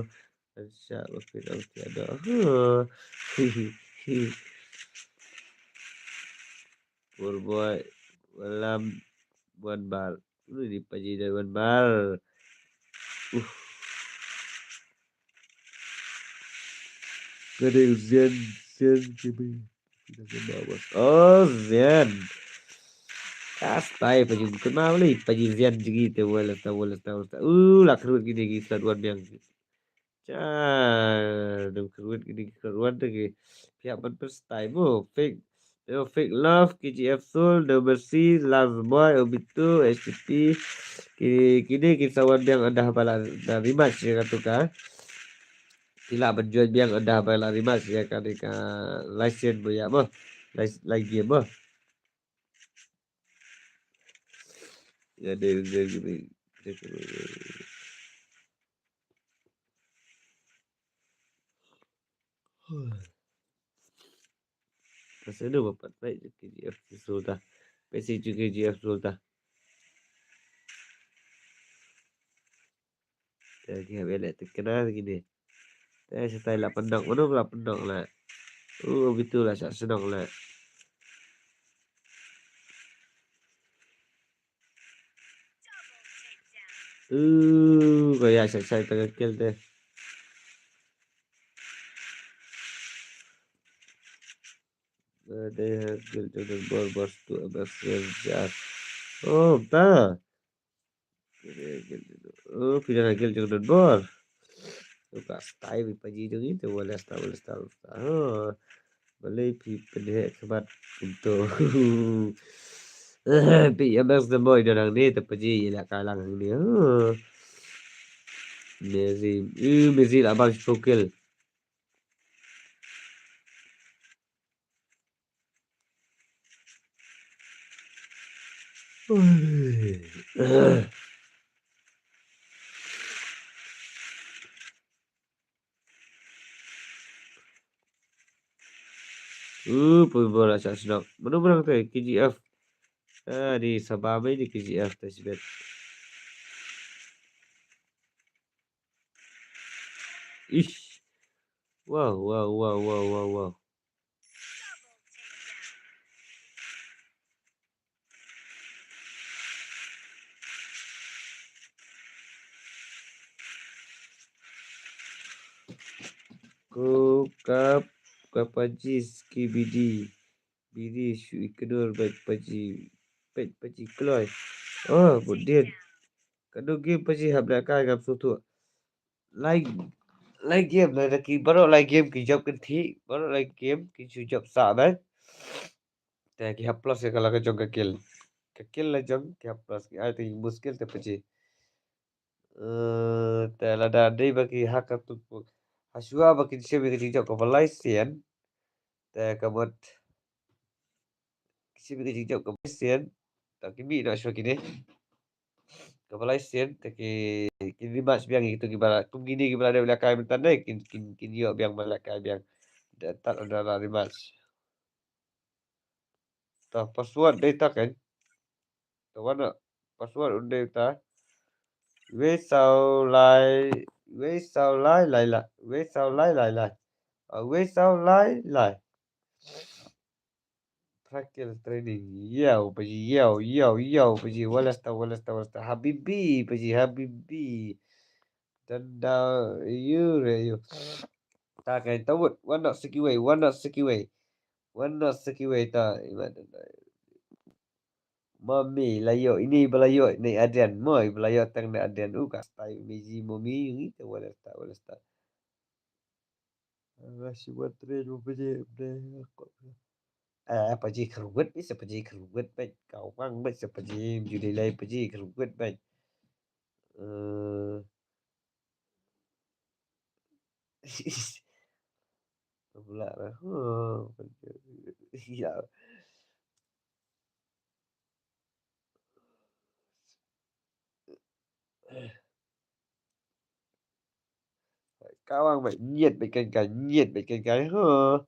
Sha ba phi dang tiada. Huh. Hi hi hi. Poor boy. Walam wan bal. Ulu di paji da wan bal. Uh. Gade Zen Zen gibi. Oh, Zen. Kastai paji kena beli paji Zen jigi te wala ta wala ta wala ta. Uh, la khrut gini gi slot wan biang. Cha, dum khrut gini khrut wan te gi. Pihak ban pastai mo fake. Yo, fake love, K G F Soul, No Mercy, Love Boy, Obito, H T P. Ki, kini ki sa wan biang ynda ba la, da rematch ïa katu ka. Ki lah ban join biang ynda ba la rematch ïa kane ka license mo ïa mo. License, license game mo. Ïa dei, dei, dei, dei. Huh. Ka shu dei ba pat peit K G F Soul ta. Peit shi K G F Soul ta. Te ki hap ïaleh te kena te kine. Te shatai la pyndong, mano la pyndong la. Uh, bitu la shah shnong la. Uh, ka ïa shah shah te ka kill te. Dei ha kill jong Don Bor, Bor tu abas jar. Oh, ta. Oh, phi dang ha kill jong Don Bor. Tu ka style mi paji jong ngi te wala style, wala style, wala style. Oh. Balei phi pynheh khmat kumto. Phi abas Don Bor dang ne te paji ïa la ka lang ne. Oh. Mezi, uh, Mezi lah bang shiphew kill. Uh, pun bola shah shnong. Mano menang te? K G F. Ah, di Sabah mai di K G F te sibet. Ish. Wow, wow, wow, wow, wow, wow. Ko kap kapa jis ki bidi. Bidi shu ignore bad paji, bad paji kloi. Oh, budin. Kano game paji hap da kai ngam sngewthuh. Lai, lai game la da ki, baroh lai game ki jop kynthih, baroh lai game ki shu jop sah bad. Te ki hap plus ka la ka jong ka kill. Ka kill la jong ki hap plus ki ai te muskil te paji. Eh, te lada dei ba ki ha ka tu, ha shuwa ba ki shem ïa ka jingjop kaba lai sien. Te ka mut ki shem ïa ka jingjop kaba lai sien. Te ki mih noh shuwa kine. Kaba lai sien te ki, ki rematch biang ïa kitu kiba la, kum kine kiba la dep lehkai mynta ne, kin, kin, kin ïoh biang ban lehkai biang. Da tat da la rematch. Ta password dei ta kan. Ta wan na password un dei ta. Wei saw lai, wei saw lai lai lai, wei saw lai lai lai. Ah, wei saw lai lai. Practical training. Yow, paji, yow, yow, yow, paji. Walesta, walesta, walesta. Habibi, paji, habibi. Danda, you, re, you. Ta kai, ta wut. Wan na siki wei, wan na siki wei. Wan na siki wei ta. Iba danda. Mami, la ïoh, ini ba la ïoh, ni Adrian. Mo, ba la ïoh tang ni Adrian. U ka stai, miji, mami, yung ita, walesta, walesta. Nga shu wan trade mo paji, bde, ko. Ah, paji kyrwet, bisa paji kyrwet, bad. Kawang, bad, sa paji, juli lai paji kyrwet, bad. Eh. Pula lah. Huh, paji. Ya. Kawang bad, nyiet bad kan kai, nyiet bad kan kai. Huh.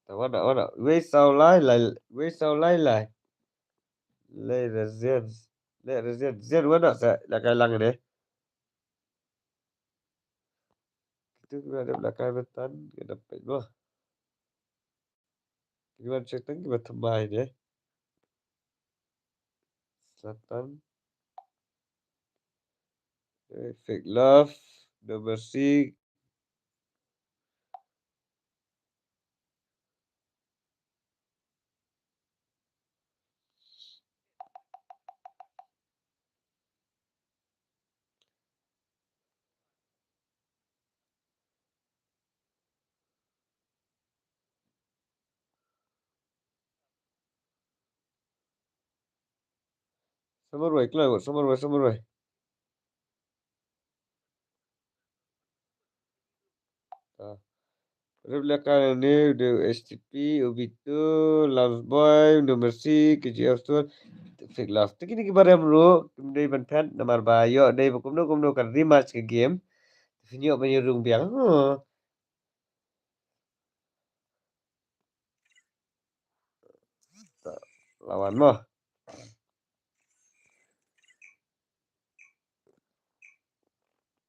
Ta wan na, wan na. Wei saw lai lai, wei saw lai lai. Lai resident, lai resident, resident wan na sa, la kai lang ne. Kitu kiba dep lehkai mynta, ka dep peit mo. Kiba check tang kiba thymmai ne. Zlatan. Eh, Fake Love, No Mercy. Summer Way, kloi wat, Summer Way, Summer Way. Ah. Rep lehkai ne de H T P, Obito, Lance Boy, No Mercy, K G F Stone, Fake Love. Te kine kiba rem ruh, kim dei ban phet, namar ba ïoh dei ba kumno kumno kan rematch ka game. Te phin ïoh ban ïa rung biang. Huh. Ta, la wan mo.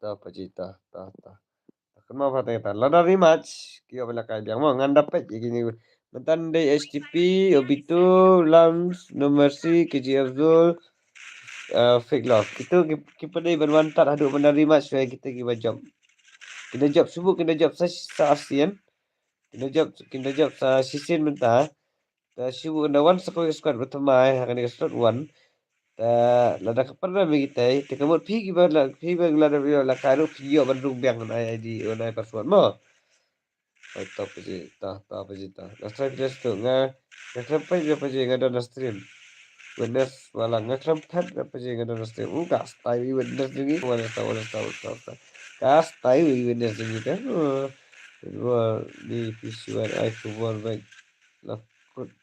Ta, paji ta, ta, ta. Ta, kynmaw pat ta, lada rematch, ki ïoh ban lehkai biang mo, ngan da peit ïa kine. Mynta dei H T P, Obito, Lance, No Mercy, K G F Zul, eh, Fake Love. Kitu ki, ki pat dei ban wan tad haduh ban da rematch, kita kiba jop. Kita jop, shu bun kita jop sa, sa arsien. Kita jop, kita jop sa shisien mynta. Ta shu bun da wan sa kawei ka squad ba thymmai ha kane ka slot one. Ta lada ka pynrem ïa kita, te ka mut phi kiba la, phi ba la da ïoh lehkai ruh phi ïoh ban rung biang na I D, na password mo. Ai, ta paji, ta, ta paji, ta. Nga stream just tu, nga, nga stream pa je paji, nga don stream. Witness wala nga stream pet na paji, nga don stream. U ka style i witness jong i, wala sta, wala sta, wala sta, wala sta. Ka style i witness jong i ka. Oh. Wala ni pisuan ai kubor baik. Lakut.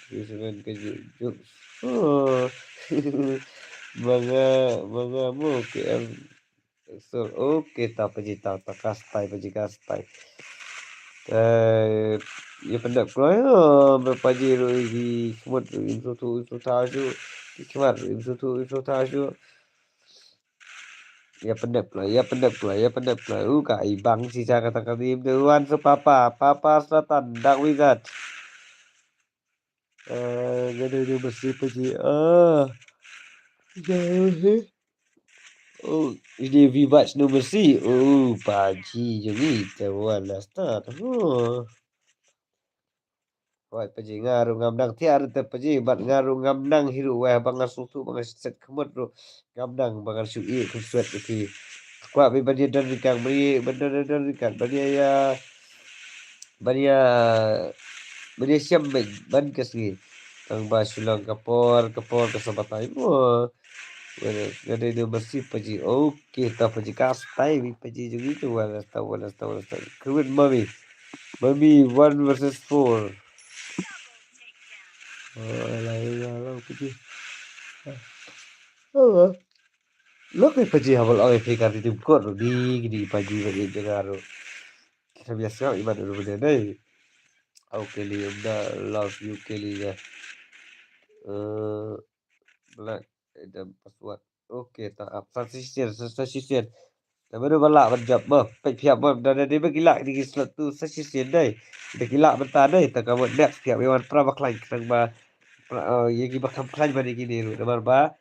Pisuan ka juk, juk. Oh. Manga, manga mo ke em. So, okay, ta paji, ta, ta ka style paji, ka style. Eh, ïa pyndep kloi, oh, ba paji ruh ki khmat ruh im suthu, im sutha shu. Ki khmat ruh im suthu, im sutha shu. Ïa pyndep kloi, ïa pyndep kloi, ïa pyndep kloi. U ka i bang shisha kata ka dim de wan sa papa, papa Zlatan, Dark Wizard. Eh, nga dei number three paji. Ah. Ïa, eh. Oh, ini Vivac number three. Oh, paji jong i te wan la start. Oh. Wai paji nga ruh ngam nang thiah ruh te paji, bad nga ruh ngam nang hi ruh wai ba nga sngewthuh ba nga set khmut ruh. Ngam nang ba ngan shu ïeh khun swet ruh phi. Kwah phi ban ïa don ryngkang, ban ïa, ban don, don ryngkang, ban ïa, ïa, ban ïa, ban ïa shem bad ban ka sngi. Tang ba shu long ka por, ka por ka sa batai mo. Wala, nga dei number three paji. Okay, ta paji ka style paji jong i tu wala sta, wala sta, wala sta. Kawin mami. Mami one versus four. Oh, la, la, la, paji. Oh. Lo ke paji habal oi phi ka ri dim kot ro di, di paji ba i jaga ro. Kita biasa iman ro benda dai. Au Kelly, em da love you Kelly ya. Eh, Black Adam password. Okay, ta ap. Sa shisien, sa, sa shisien. Ta baru bala ban jump mo. Pek piap mo. Da, da, da, ba ki lak di ki slot tu sa shisien dai. Da ki lak ban ta dai. Ta ka mo next piap. Wan pra ba khlain khnang ba. Pra, eh, ïa ki ba kham khlain ba di ki ni ru. Namar ba.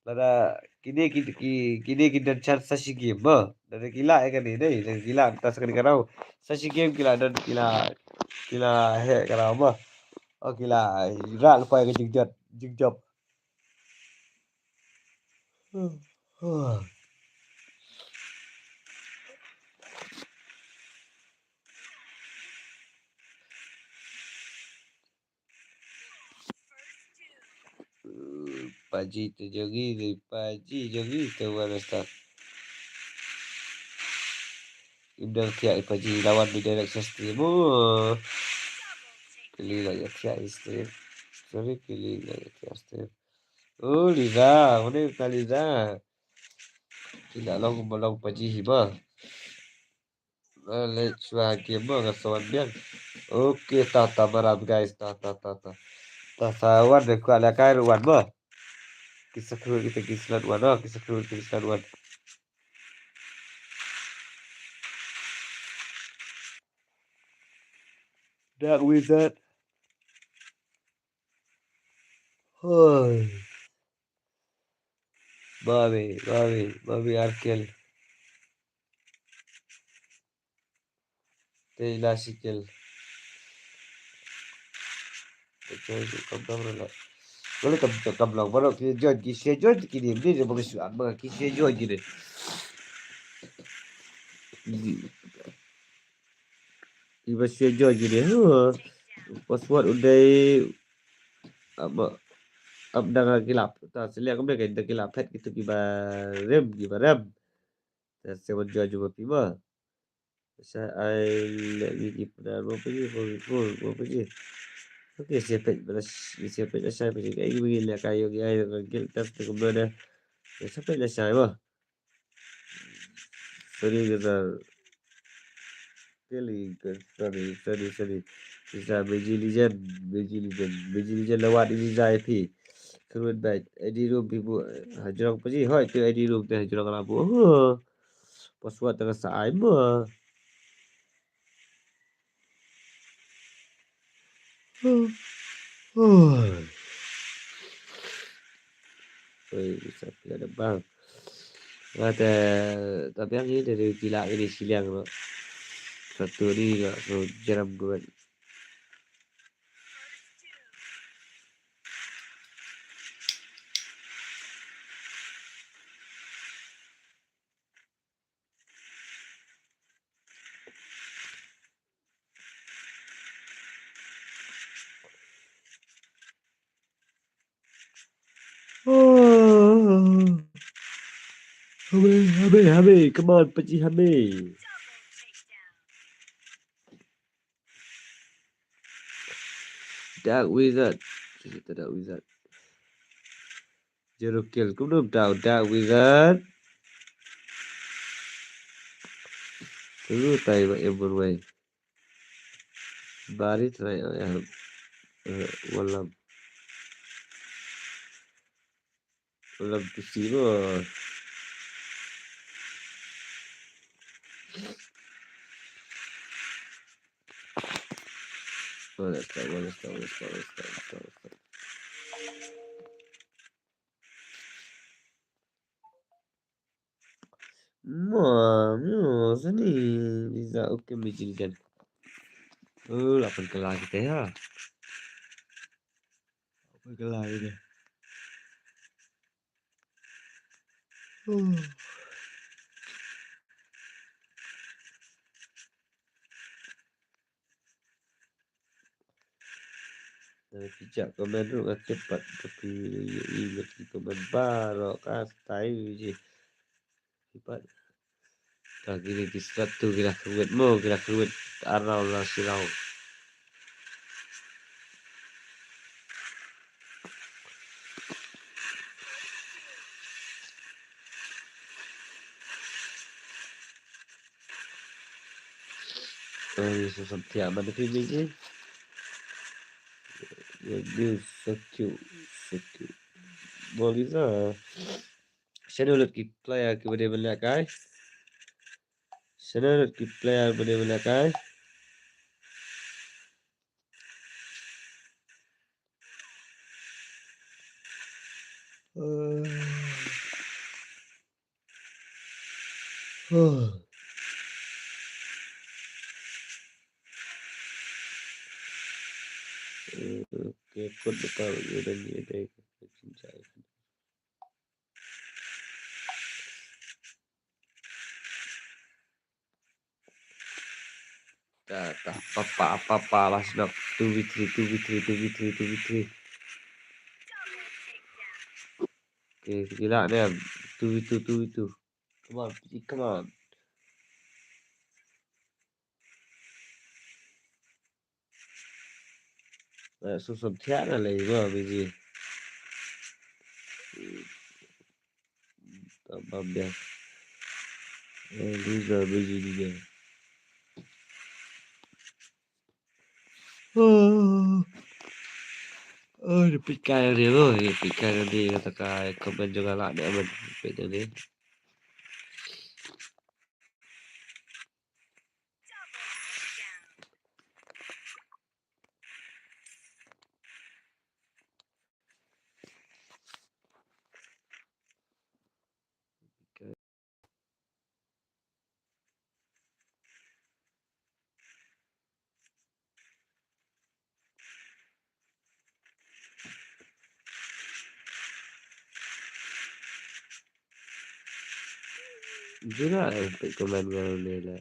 Lada kine ki, ki, kine ki don chance sa shi game mo. Lada ki lak ïa kane dai. Da ki lak ban ta sa kane ka round. Sa shi game ki la don, ki la, ki la heh ka round mo. Oh, ki la rak lypa ïa ka jingjop, jingjop. Paji te jong i, paji jong i te wan start. Im dang thiah i paji lawan di direct sa stream. Oh. Kali la ïa thiah i stream. Sorry, kali la ïa thiah stream. Oh, Liza, mana ka Liza? Ki la long ba long paji hi ba. Let's try game mo, nga sa wan biang. Okay, ta, ta maram guys, ta, ta, ta, ta. Ta sa wan de kwah la kai ruh wan mo. Ki sa kru kita ki slot wan, oh, ki sa kru kita ki slot wan. Dark Wizard. Hoi. Bobby, Bobby, Bobby Arkel. Te ila sikil. Te kam kam rela. Wala kam kam long baroh ki join ki share join ki ni ni ba ki suan ba ki share join ki ni. Iba share join ki ni. Password u dei ap ap dang ki lap. Ta select kam dei ka dang ki lap phet kitu kiba rem kiba rem. Ta seven join jubab pima. Sa ai lek gi ki pdar mo piji mo piji mo piji. Okay, siapet bala siapet la sai piji kai gi bagi lek kai yogi ai gil tas tu kumno da. Siapet la sai mo. Sorry kita. Kali sorry sorry sorry. Bisa Beji Legend, Beji Legend, Beji Legend lewat ini zai pi. Kerun bai Eddie Room pi bu hajrong piji hoi tu Eddie Room te hajrong labu. Password tengah sa ai mo. Oi, bisa pila da bang. Kata tapi yang ini dari gila ini siliang lo. Satu ni lo, so jeram gue. Habe, habe, habe. Come on, Paji, habe. Dark Wizard. Kita Dark Wizard. Zero kill. Kumno tau Dark Wizard. Tunggu tai ba em bun wei. Bari try, eh, eh, walam. Walam tu sino. Walam stop, walam stop, walam stop, walam stop, walam stop. Mo, mo, sini. Bisa oke, mijin kan. Oh, lapan kela kita ya. Lapan kela kita. Hmm. Pijak komen ruh nga tip pat, tapi ïohi lut ki komen baroh ka style ji. Ki pat. Ka kine ki satu ki la kyrwit mo, ki la kyrwit arau la sirau. Ai, so samtia man phi mi ji. Ye, you so cute, so cute. Bol isa. Shano lut ki player ki ba dei ban lehkai? Shano lut ki player ba dei ban lehkai? Eh. Huh. Eh, okay, kot depan udah ni dai. Ta, ta, papa, papa, last knock. Two v three, two v three, two v three, two v three. Okay, gila dia. Two v two, two v two. Come on, P G, come on. Eh, susum thiah na lei ba, P G. Tamam dia. Eh, loser, P G dia. Oh, oh, dia pikai dia tu, dia pikai dia kata kai komen juga lah dia aman. Pikai dia. Jula eh, peit comment nga ne la.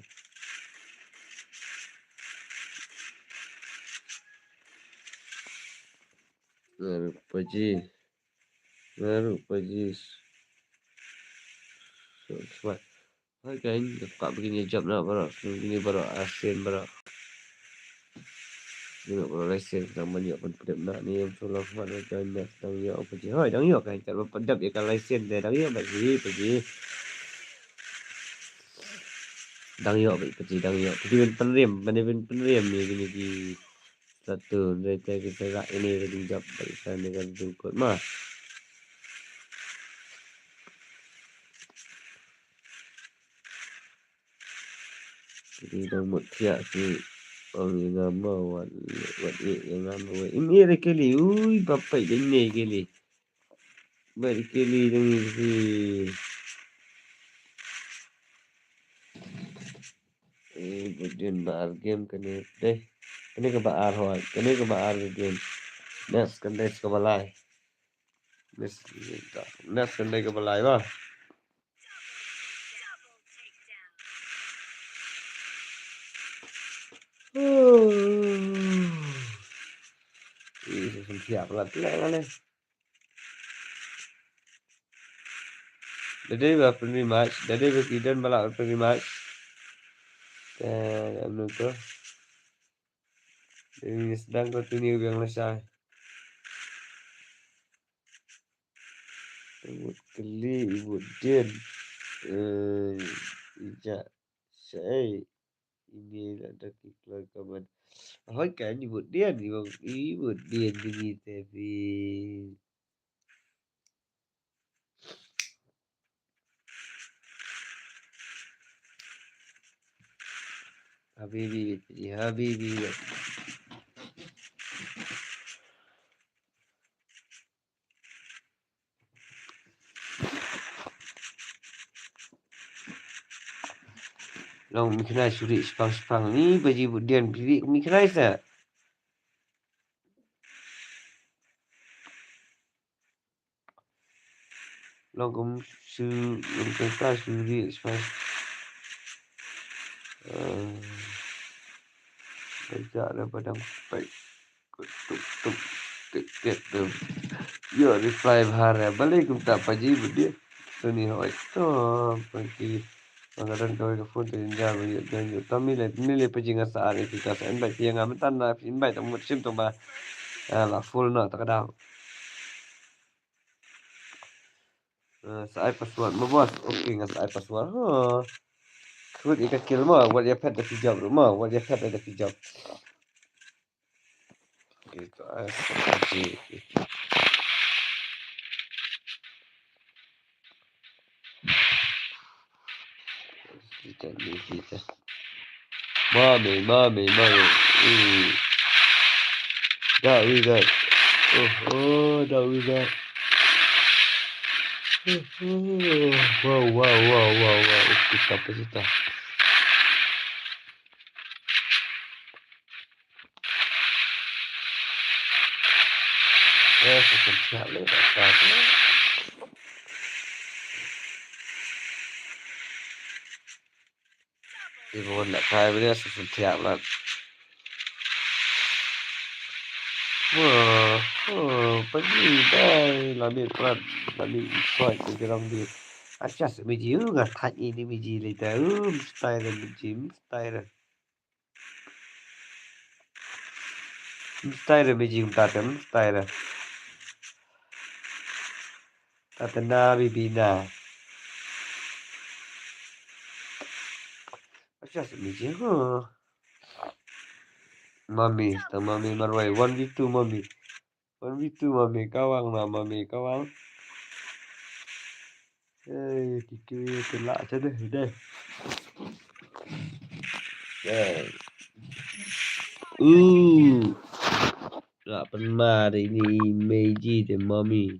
Nga ruh Paji. Nga ruh Paji. So, smart. Hai kan, ka begini job na baroh, begini baroh, asin baroh. Ni baroh license dang ban ïoh pynpdep na ni, em tu lah mat join na dang ïoh Paji. Hoi, dang ïoh kan, kat ba pynpdep ïa ka license te, dang ïoh bad hi Paji. Dang ïoh bad Paji, dang ïoh. Paji ban pynrem, ban pynrem ni kini ki satu, dari te kita rak ini ka jingjop, bad kita ni kan tu kot ma. Ki dang mut thiah ki ong ïa nga ma wat, wat ïeh ïa nga ma wat. Im ïeh ïa kali, ui, ba peit dang ne kali. Ba ïeh kali dang ne kali. Eh, ba dien ba ar game kane. Dei. Kane ka ba ar hoi. Kane ka ba ar game. Next kan dei ka ba lai. Next, next kan dei ka ba lai ba. Ih, susum siap lah tu lah, lah. Da dei ba pynri match, da dei ba ki don ba lah pynri match. Te, em, nangto. Dei sdang continue biang lashai. Ibut kylli, ibut dien. Eh, ija, shaei. Ini la da ki kloi kaban. Hoi kan ibut dien, ibut, ibut dien ini te phi. Habibi, habibi. Long meknai suri spang spang ni baji budian biri meknai sa. Long kum su, long kata suri spang. Eh, baca ada padang spek. Tuk tuk tik tik tu. Yo reply bhar ya. Balei kumta paji budian. Tuni hoi to paji. Makadan kawai ka phone tu jin ja ba yo dan yo. Tami le, tami le paji nga sa ar kita sa invite phi nga mynta na invite tang mut sim tang ba. Ah, la full na ta ka dang. Ah, sa ai password mo boss. Okay nga sa ai password. Huh. Khut ika kill mo. Wat ya pet da phi job mo. Wat ya pet da phi job. Ito, ah, sa paji. Kita ni kita. Mommy, mommy, mommy. Ooh. That we got. Oh, oh, that we got. Oh, oh. Wow, wow, wow, wow, wow. Oh, kita apa kita? Eh, sa sentiap le, tak apa. Ibu nak kai benda sa sentiap lah. Wah, wah, paji dai lami prat, lami soi ke gerang di. Acha sa miji, uh, nga thaj ini miji le ta, uh, mstai re miji, mstai re. Mstai re miji kumta te, mstai re. Tata na bibi na. Acha sa miji, huh. Mami, ta mami marwai, one v two mami. One v two mami, kawang na mami, kawang. Eh, kiki tu lah aja deh, deh. Eh. Uh. Lah penmar ini meji de mami.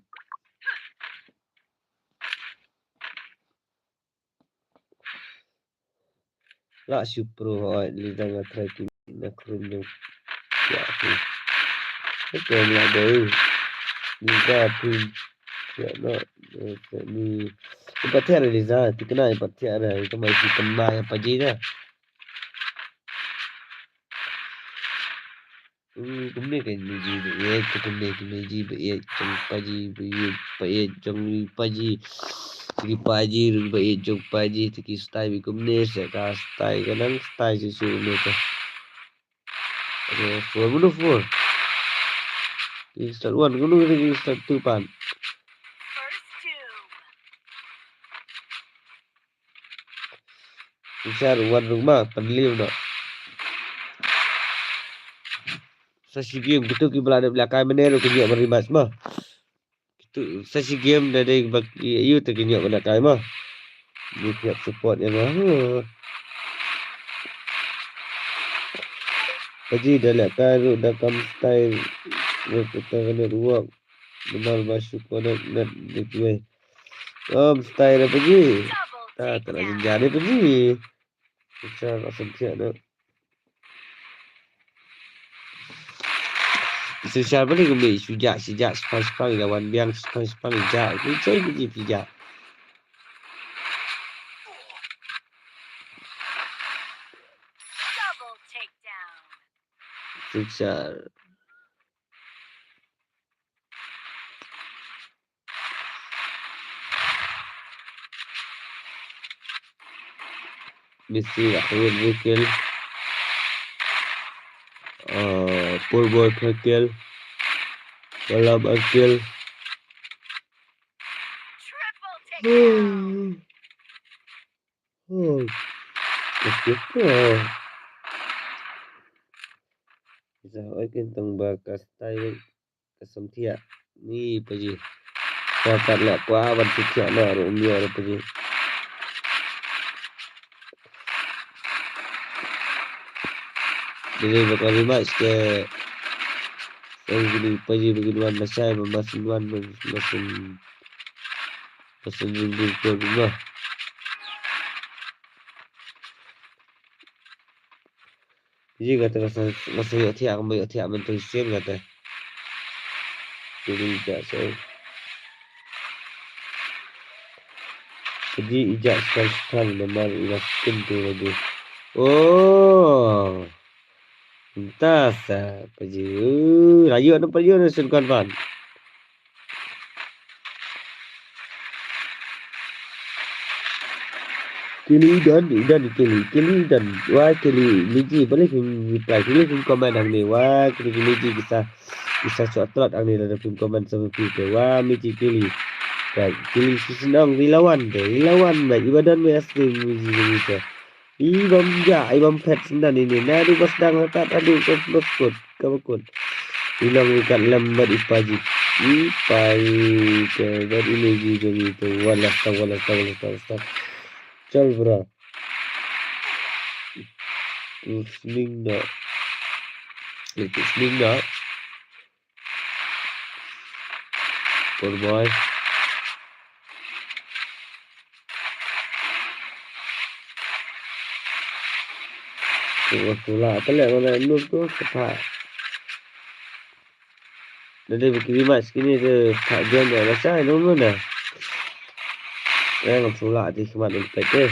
Lah super hoi li dang atrai ki na krum dang. Ya tu. Oke, lah deh. Ni ka pun. Ya no. Ni. Ipat tiar ni za, tikna ipat tiar ni. Itu mai si kena ya paji dah. Uh, kumne ka miji ba ïeit, kumne ka miji ba ïeit, jong paji ba ïeit, ba ïeit jong paji. Ki paji ruh ba ïeit jong paji, te ki stai ba kumne, se ka stai ka nang stai shu shu kumne ka. Ada four, mano four? Ki start one, mano ki start two pan. Ngi share wan rung ma, pynliew noh. Sa shi game, kitu ki ba la dep lehkai mynne ruh kin ïoh ban rematch ma. Kitu, sa shi game da dei ba ki ïoh te kin ïoh ban lehkai ma. Ngi ïoh support ïa nga. Huh. Paji da lehkai ruh da kam style. Ruh kita kena ruak. Namar ba shu connect net dei kiwei. Om style da paji. Ta, ta la jynjar da paji. Picture la sentiat da. Shisha bali kumne shu ja, shu ja, spang, spang, ïa wan biang, spang, spang, ja. Ku choi paji phi ja. Shisha. Messi, Rafael Rekel. Uh, Paul Boy Rekel. Malam Rekel. Oh. Terus kita. Bisa oi kin tang ba ka style ka samthiah. Ni paji. Dapat lah kwa ban samthiah na ro mia ro paji. Jadi bakal rematch ke. Yang gini paji bagi luan nasai masin luan masin masin rindu ke rumah. Ji kata ka sa, ka sa ïoh thiah, ka ïoh thiah mynta sien kata. Jadi ijak so. Jadi ijak sekali sekali namar ila skin tu lagi. Oh. Entah sa paji. Rayu na paji na sun kan pan. Kili don, don kili, kili don. Wa kili, miji, balik reply, kili comment hangne. Wa kili miji kisa, kisa short thought hangne la da phin comment sama phi te. Wa miji kili. Ka kili shisnong rilawan te, rilawan ba iba don me asli miji miji te. I bam ja, i bam phet sendang ini. Nadu bas dang tat adu ke bakut, ke bakut. Ilang ikat lem bad ipaji. Ipai ke bad ini ji jong itu. Walas tau, walas tau, walas tau, walas tau. Chal bra. Listening na. Listening na. Poor boy. Ko pula pele mana nur tu sepak. Dadi bagi rematch kini tu tak join dah rasa no mana. Yang pula di khmat untuk pete.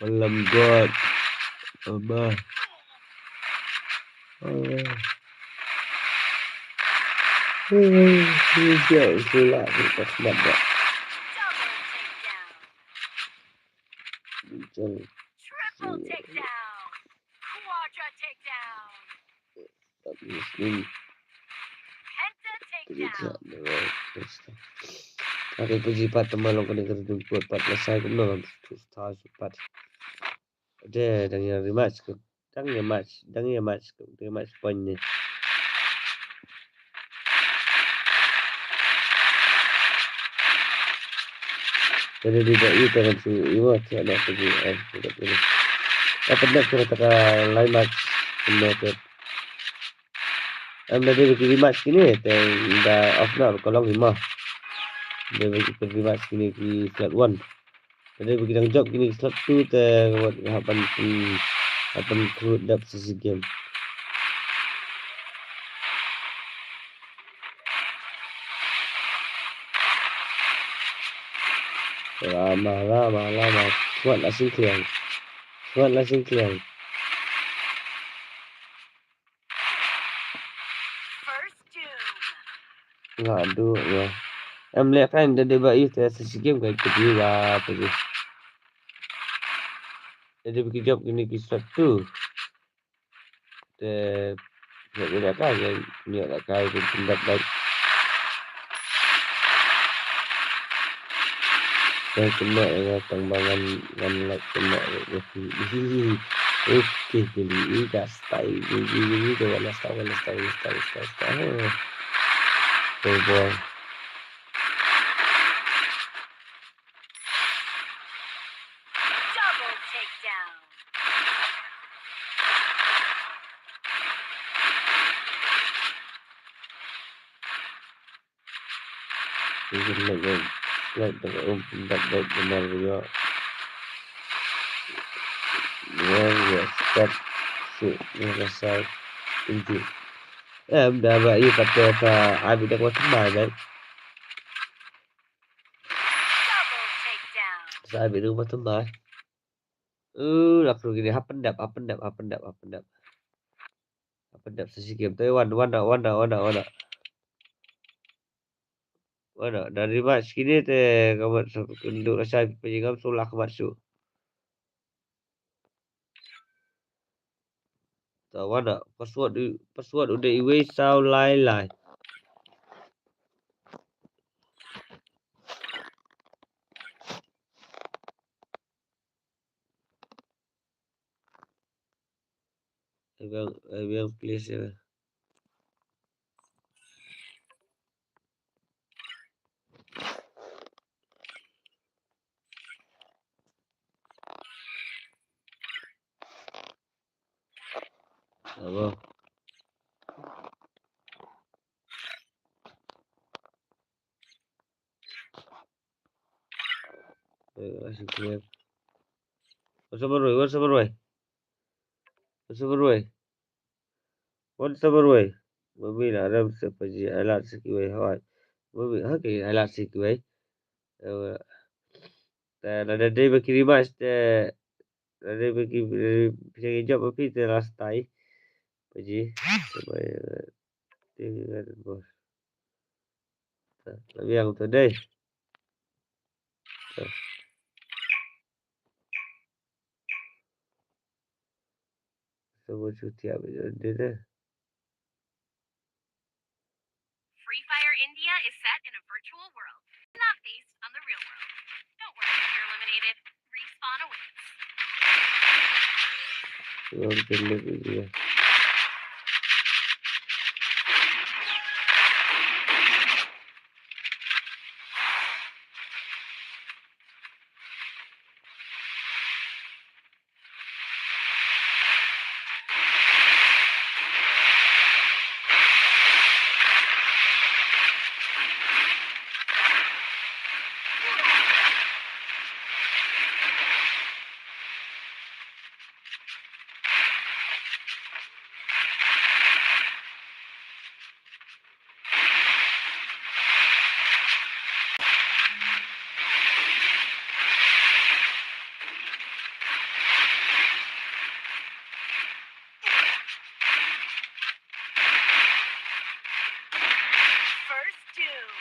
Malam god. Abah. Oh. Hijau sulak kita khmat dah. Hijau. Muslim. Kini tak ada. Ada puji pat teman long kena kerja kuat pat lasai kena long tu star pat. Ada dang ïa rematch ke. Dang ïa match, dang ïa match ke, dang ïa match point ni. Jadi di bawah itu kan si Iwa tiada pergi eh tidak ini. Apa nak kira kata lain match kena ke. Em dah dia bagi rematch kini, teng dah off na kolong lima. Dia bagi rematch kini di flat one. Jadi bagi dang jop kini slot two te wat hapan pi hapan crew dap sisi game. Lama lama lama. Kuat lah singkliang. Kuat lah singkliang. Nga du ya. Em leh kan da deba yu te sa si game kai ke di wa pe di. Da deba ki job kini ki satu. Te ya ni da kai ya ni da kai ku tindak baik. Dah kena ya tang bangan ngan like kena ya. Okey kini gas tai gigi gigi tu wala sta wala sta wala sta wala sta wala sta. Oh boy. Double takedown. Even like a like the open that like the Mario. Mario step. Shit, never side. Indeed. Em da ba yu pat te sa abi da ko tma ba. Sa abi da ko tma. Uh, la kru gini happen dap, happen dap, happen dap, happen dap. Happen dap sa si game. Tapi wan wan wan wan wan. Wan da ri mat sha kine te ka mat sa kynduh lashai, pajingam shu lah ka mat shuh. Ta wan da password u, password u dei iwei saw lai lai. Ai biang, ai biang please ya. Abo. Eh, asyik clear. Wan sa marwei, wan sa marwei. Wan sa marwei. Wan sa marwei. Mami la rem sa paji alat sa kiwei hawai. Mami ha ki alat sa kiwei. Eh, te lada dei ba ki rematch te, lada dei ba ki, eh, pisa ki jop ba phi te last tie. Paji. Te bai, eh, te bai, boss. Te, la biang te dei. Te. Te bai chutia ba dei te. Free Fire India is set in a virtual world, not based on the real world. Don't worry if you're eliminated. Respawn awaits. Wan te le India. First doom.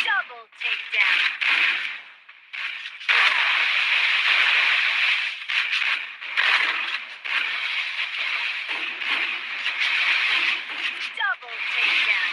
Double takedown. Double takedown.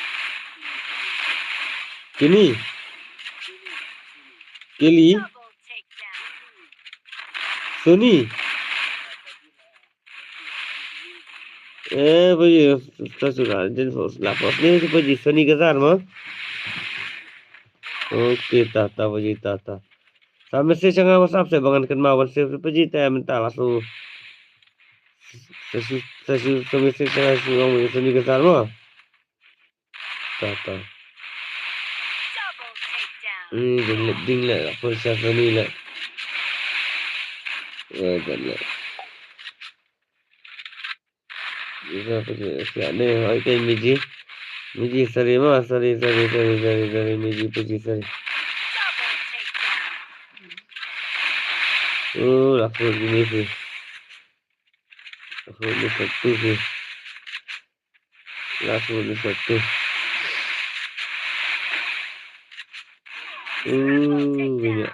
Kini. Kili. Suni. Eh, pajih, ta sura, din fos, la fos. Ni si pajih, Suni Kazar mo. Okay, ta, ta, pajih, ta, ta. Sa message nga WhatsApp se ba ngan kynmaw ban save pajih ta mynta la su. Sa su, sa su, sa message nga su ong Suni Kazar mo. Ta, ta. Hmm, ding le, ding le, la pun sa Suni le. Eh, ding le. Bisa pajih, siap ni, oi, kan Miji. Miji, sorry ma, sorry, sorry, sorry, sorry, sorry, Miji, pajih, sorry. Oh, la pun ni si. La pun ni satu si. La pun ni satu. Oh, banyak.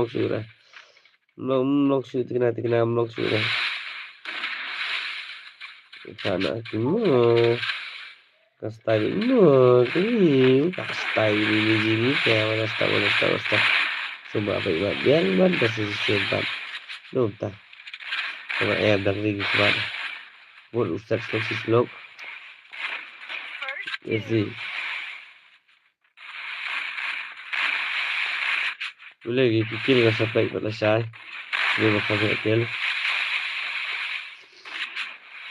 long shuh re. Long, long shuh tikna, tikna, long shuh re. Ka na ki mo. Ka style mo, ka ni, ka style ni, ni, ni, ni, ka, wala sta, wala sta, wala sta. Suma bai wan, yang wan ka si, si, si, empat. Dum ta. Sama air dang ring, sama. Bot usat slok, si slok. Isi. Ule ki kill nga sa peit pat lashai. Ule nga sa peit kill.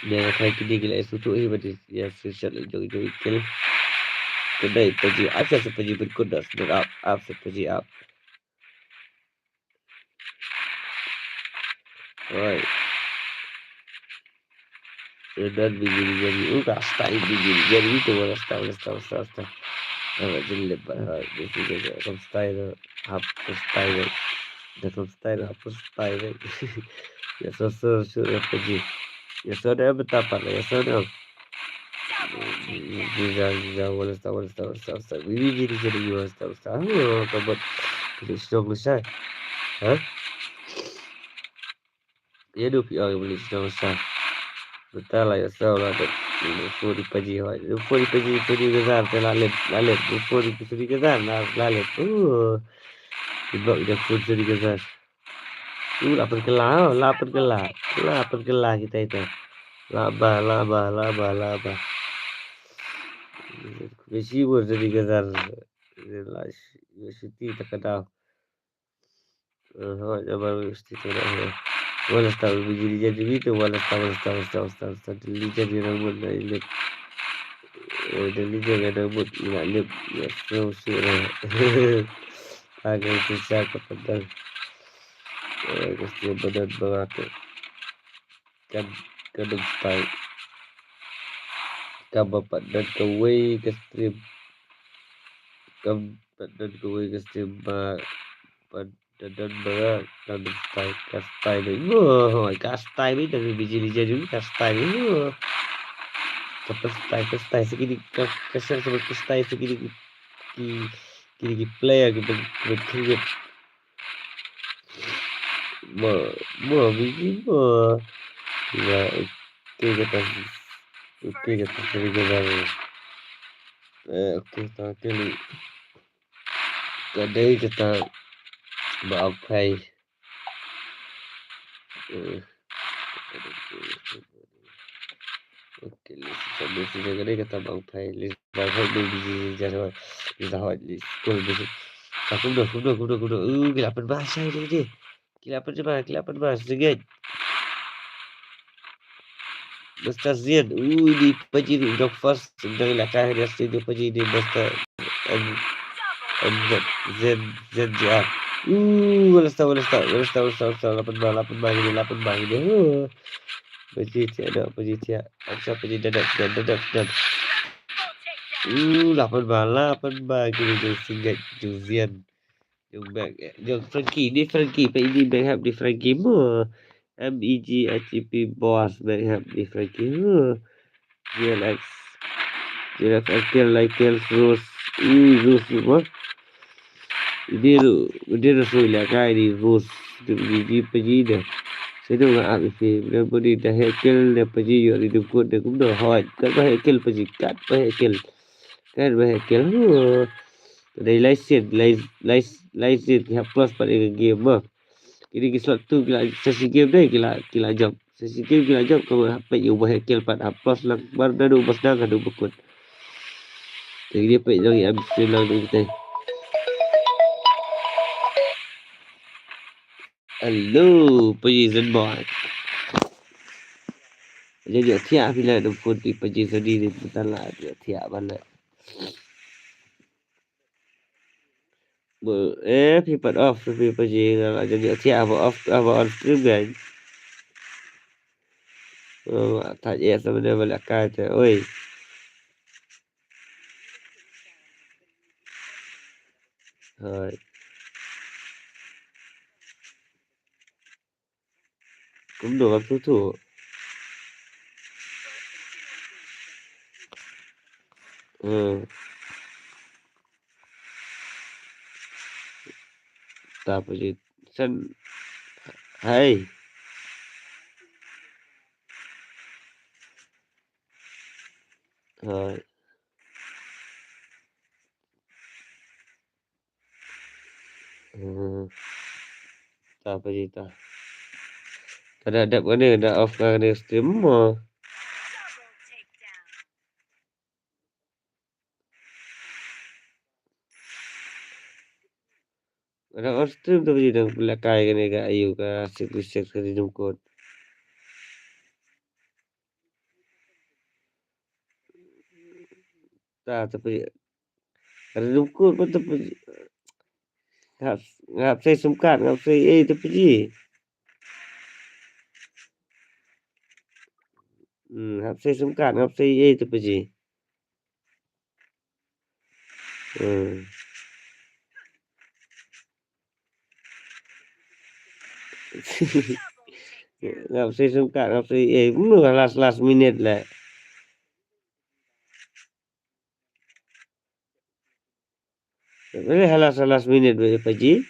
Ule nga sa kini ki la isutu hi bad ya screenshot la jong jong kill. Kedai paji ap sa paji berkut dah sedap ap sa paji ap. Oi. Sedan biji biji ni. Uh, ka style biji biji ni tu wala style, wala style, wala style, wala style. Wala jilid ba. Biji biji ni. Kam style. Hap style. Dah kam style, hap style. Ya so so so ya paji. Ya so dah betapa lah. Ya so dah. Biji biji wala style, wala style, wala style, wala style. Biji biji ni wala style, wala style. Oh, kabat. Kita sudah selesai. Hah? Ïa, dei phi ong ïa u Blei sdang sa. Bynta la ïa saw la dep. Ïa, phone ïa paji hoi. Ïa, phone ïa paji, paji ka zar te la lip, la lip. Ïa, phone ïa paji ka zar la, la lip. Uh. Ïa, bok ïa phone paji ka zar. Uh, la pynkylla, la pynkylla. La pynkylla kita ita. La ba, la ba, la ba, la ba. Ïa, shi bor paji ka zar. Ïa, la shi, ïa, shi ti ta ka daw. Eh, hooid, abar mesti tu dah, eh. Wala style biji lijan jong ngi tu, wala style, wala style, wala style, wala style. Lijan jong ngi nang mut na ilip. Eh, da lijan jong ngi nang mut ina lip. Ya, so, so, eh. Agar tu sa ka padang. Eh, ka stia badan bangate. Kan, kan dum style. Ka ba pat dan kawei ka stream. Ka pat dan kawei ka stream ba, ba Dadan ba ka style, ka style ba. Wah, ka style ba, dadan biji lijan jong ka style ba. Wah. Ka style, ka style, sa kini, ka, ka style, sa ka style, sa kini ki, ki, kini ki player, ki ba, ki ba create. Mo, mo, biji, mo. Ba, okay, kata, okay, kata, kini ki ba. Eh, okay, ta, okay, ni. Ka dei kata ba ong phai. Eh. Okay, list, list, list, ka dei kata ba ong phai. List, ba hoi, dei, dei, dei, dei, dei, dei, hoi, list, cool, list. Ka kumno, kumno, kumno, kumno. Uh, ki la pynbha shai dei, dei. Ki la pynbha, ki la pynbha, sngewbha. Master Zen, ui, dei paji ruh jong first, jong ila ka hadiah stage dei paji dei Master M, M Z, Zen, Zen J R. Uh, wala style, wala style, wala style, wala style, wala style, la pynbha, la pynbha kine, la pynbha kine. Uh. Paji thiah, dei paji thiah. Amsa paji dadat, dadat, dadat, dadat. Uh, la pynbha, la pynbha kine jong Singate, jong Zen. Jong Mac, eh, jong Frankie, ni Frankie, pa ini Mac Hab ni Frankie mo. M E G H E P boss Mac Hab ni Frankie mo. G L X. G L X Arkel, Lykel, Rose. Ih, Rose tu mo. Ini tu, ini tu soi la kai ni Rose. Tu ini, ini pa ini dah. Saya tu ngah ap isi. Dia pun ni dah Arkel, dia pa ini, yuk ni dukut, dia kumno hot. Kat ba Arkel pa ini, kat ba Arkel. Kat ba Arkel. Huh. Dei lai sien, lai, lai, lai sien ki hap plus pat ïa ka game mo. Kine ki slot tu ki la sesi game dei ki la, ki la jop. Sesi game ki la jop ka ba hap peit ïa u ba Arkel pat hap plus lang bar naduh ba sdang haduh ba kut. Te kine peit lang ïa am stream lang tu kita. Hello, pa ini Zen boy. Ïa ïa thiah phi la dum phone ti pa ini Zen ni ni pyntan la ïa thiah ban la. Ba, eh, phi pat off, phi pa ji, nga la jan ïoh thiah haba off, haba on stream kan. Oh, thait eh, sa mane ba lehkai te, oi. Hai. Kumno ban tu tu. Hmm. Ta pa ji san. Hai. Hai. Hmm. Ta pa ji ta. Ka da dep kane, da off kane stream mo. Ka da off stream ta pa ji, dang pynlehkai kane ka ayu ka six six ka redeem code. Ta, ta pa ji. Redeem code pa ta pa ji. Nga hap, nga hap sei sim card, nga hap sei ei ta pa ji. Hmm, hap sei sim card, hap sei ei ta pa ji. Hmm. Hap sei sim card, hap sei ei. Hmm, last, last minute lah. Last, last minute ba pa ji.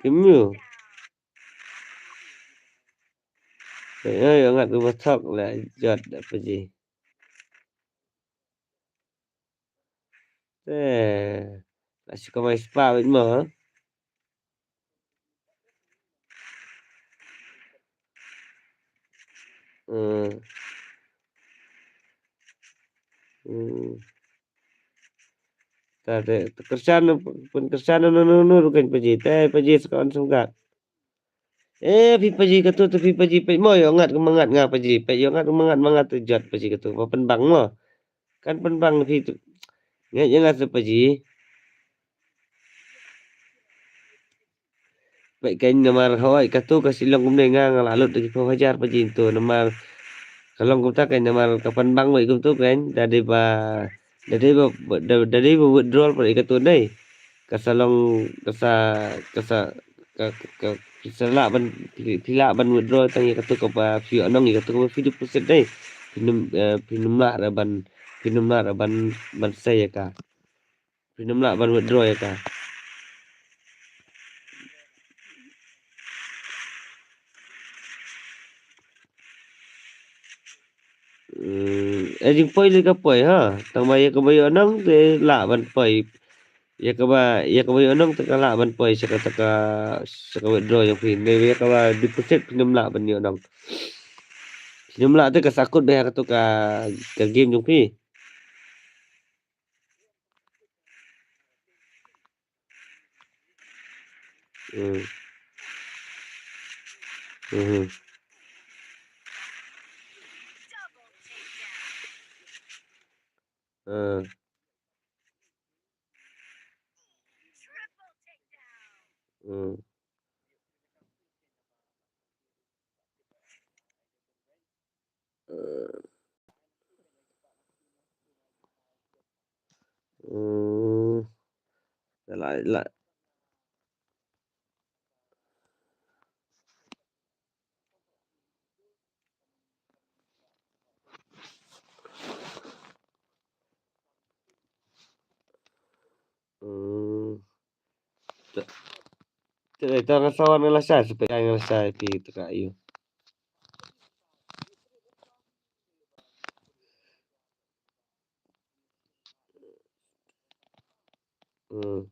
Kim ïoh. Ïoh, ïoh ngat u ba thok la jot da pa ji. Te la shu kamai spah bad mo. Hmm. Hmm. Ta te, te kyrshan, pynkyrshan no no no ruh kan pa ji. Te pa ji sa ka on sumgat. Eh, phi pa ji katu, te phi pa ji peit mo, ïoh ngat ka mangat nga pa ji. Peit ïoh ngat ka mangat, mangat te jot pa ji katu. Ba pynbang mo. Kan pynbang phi tu. Ngat ïa nga te pa ji. Peit kan namar hoi katu ka shu long kumne, nga nga la lut da ki phew hajar pa ji tu namar ka long kumta kan namar ka pynbang wei kumtu kan, da dei ba, da dei ba, da, da dei ba withdrawal pa ïa katu dei. Ka sa long, ka sa, ka sa, ka, ka, ka, phi sa lah ban, phi, phi lah ban withdraw tang ïa katu kaba phi ïoh nong, ïa katu kaba phi deposit dei. Phin ym, eh, phin ym lah ra ban, phin ym lah ra ban, ban sei ïa ka. Phin ym lah ban withdraw ïa ka. Hmm, eh, jingpoi lei ka poi ha. Tang ba ïa kaba ïoh nong te lah ban poi. Ïa kaba, ïa kaba ïoh nong te ka lah ban poi sha kata ka, sha ka withdraw jong phi. Ne ïa kaba deposit phin ym lah ban ïoh nong. Phin ym lah te ka sa kut bha katu ka, ka game jong phi. Hmm. Hmm. Hmm. Hmm. Hmm. La, la. Hmm. Te, te, te nga sa wan nga la shai, sa peit nga la shai phi te ka ïoh. Hmm.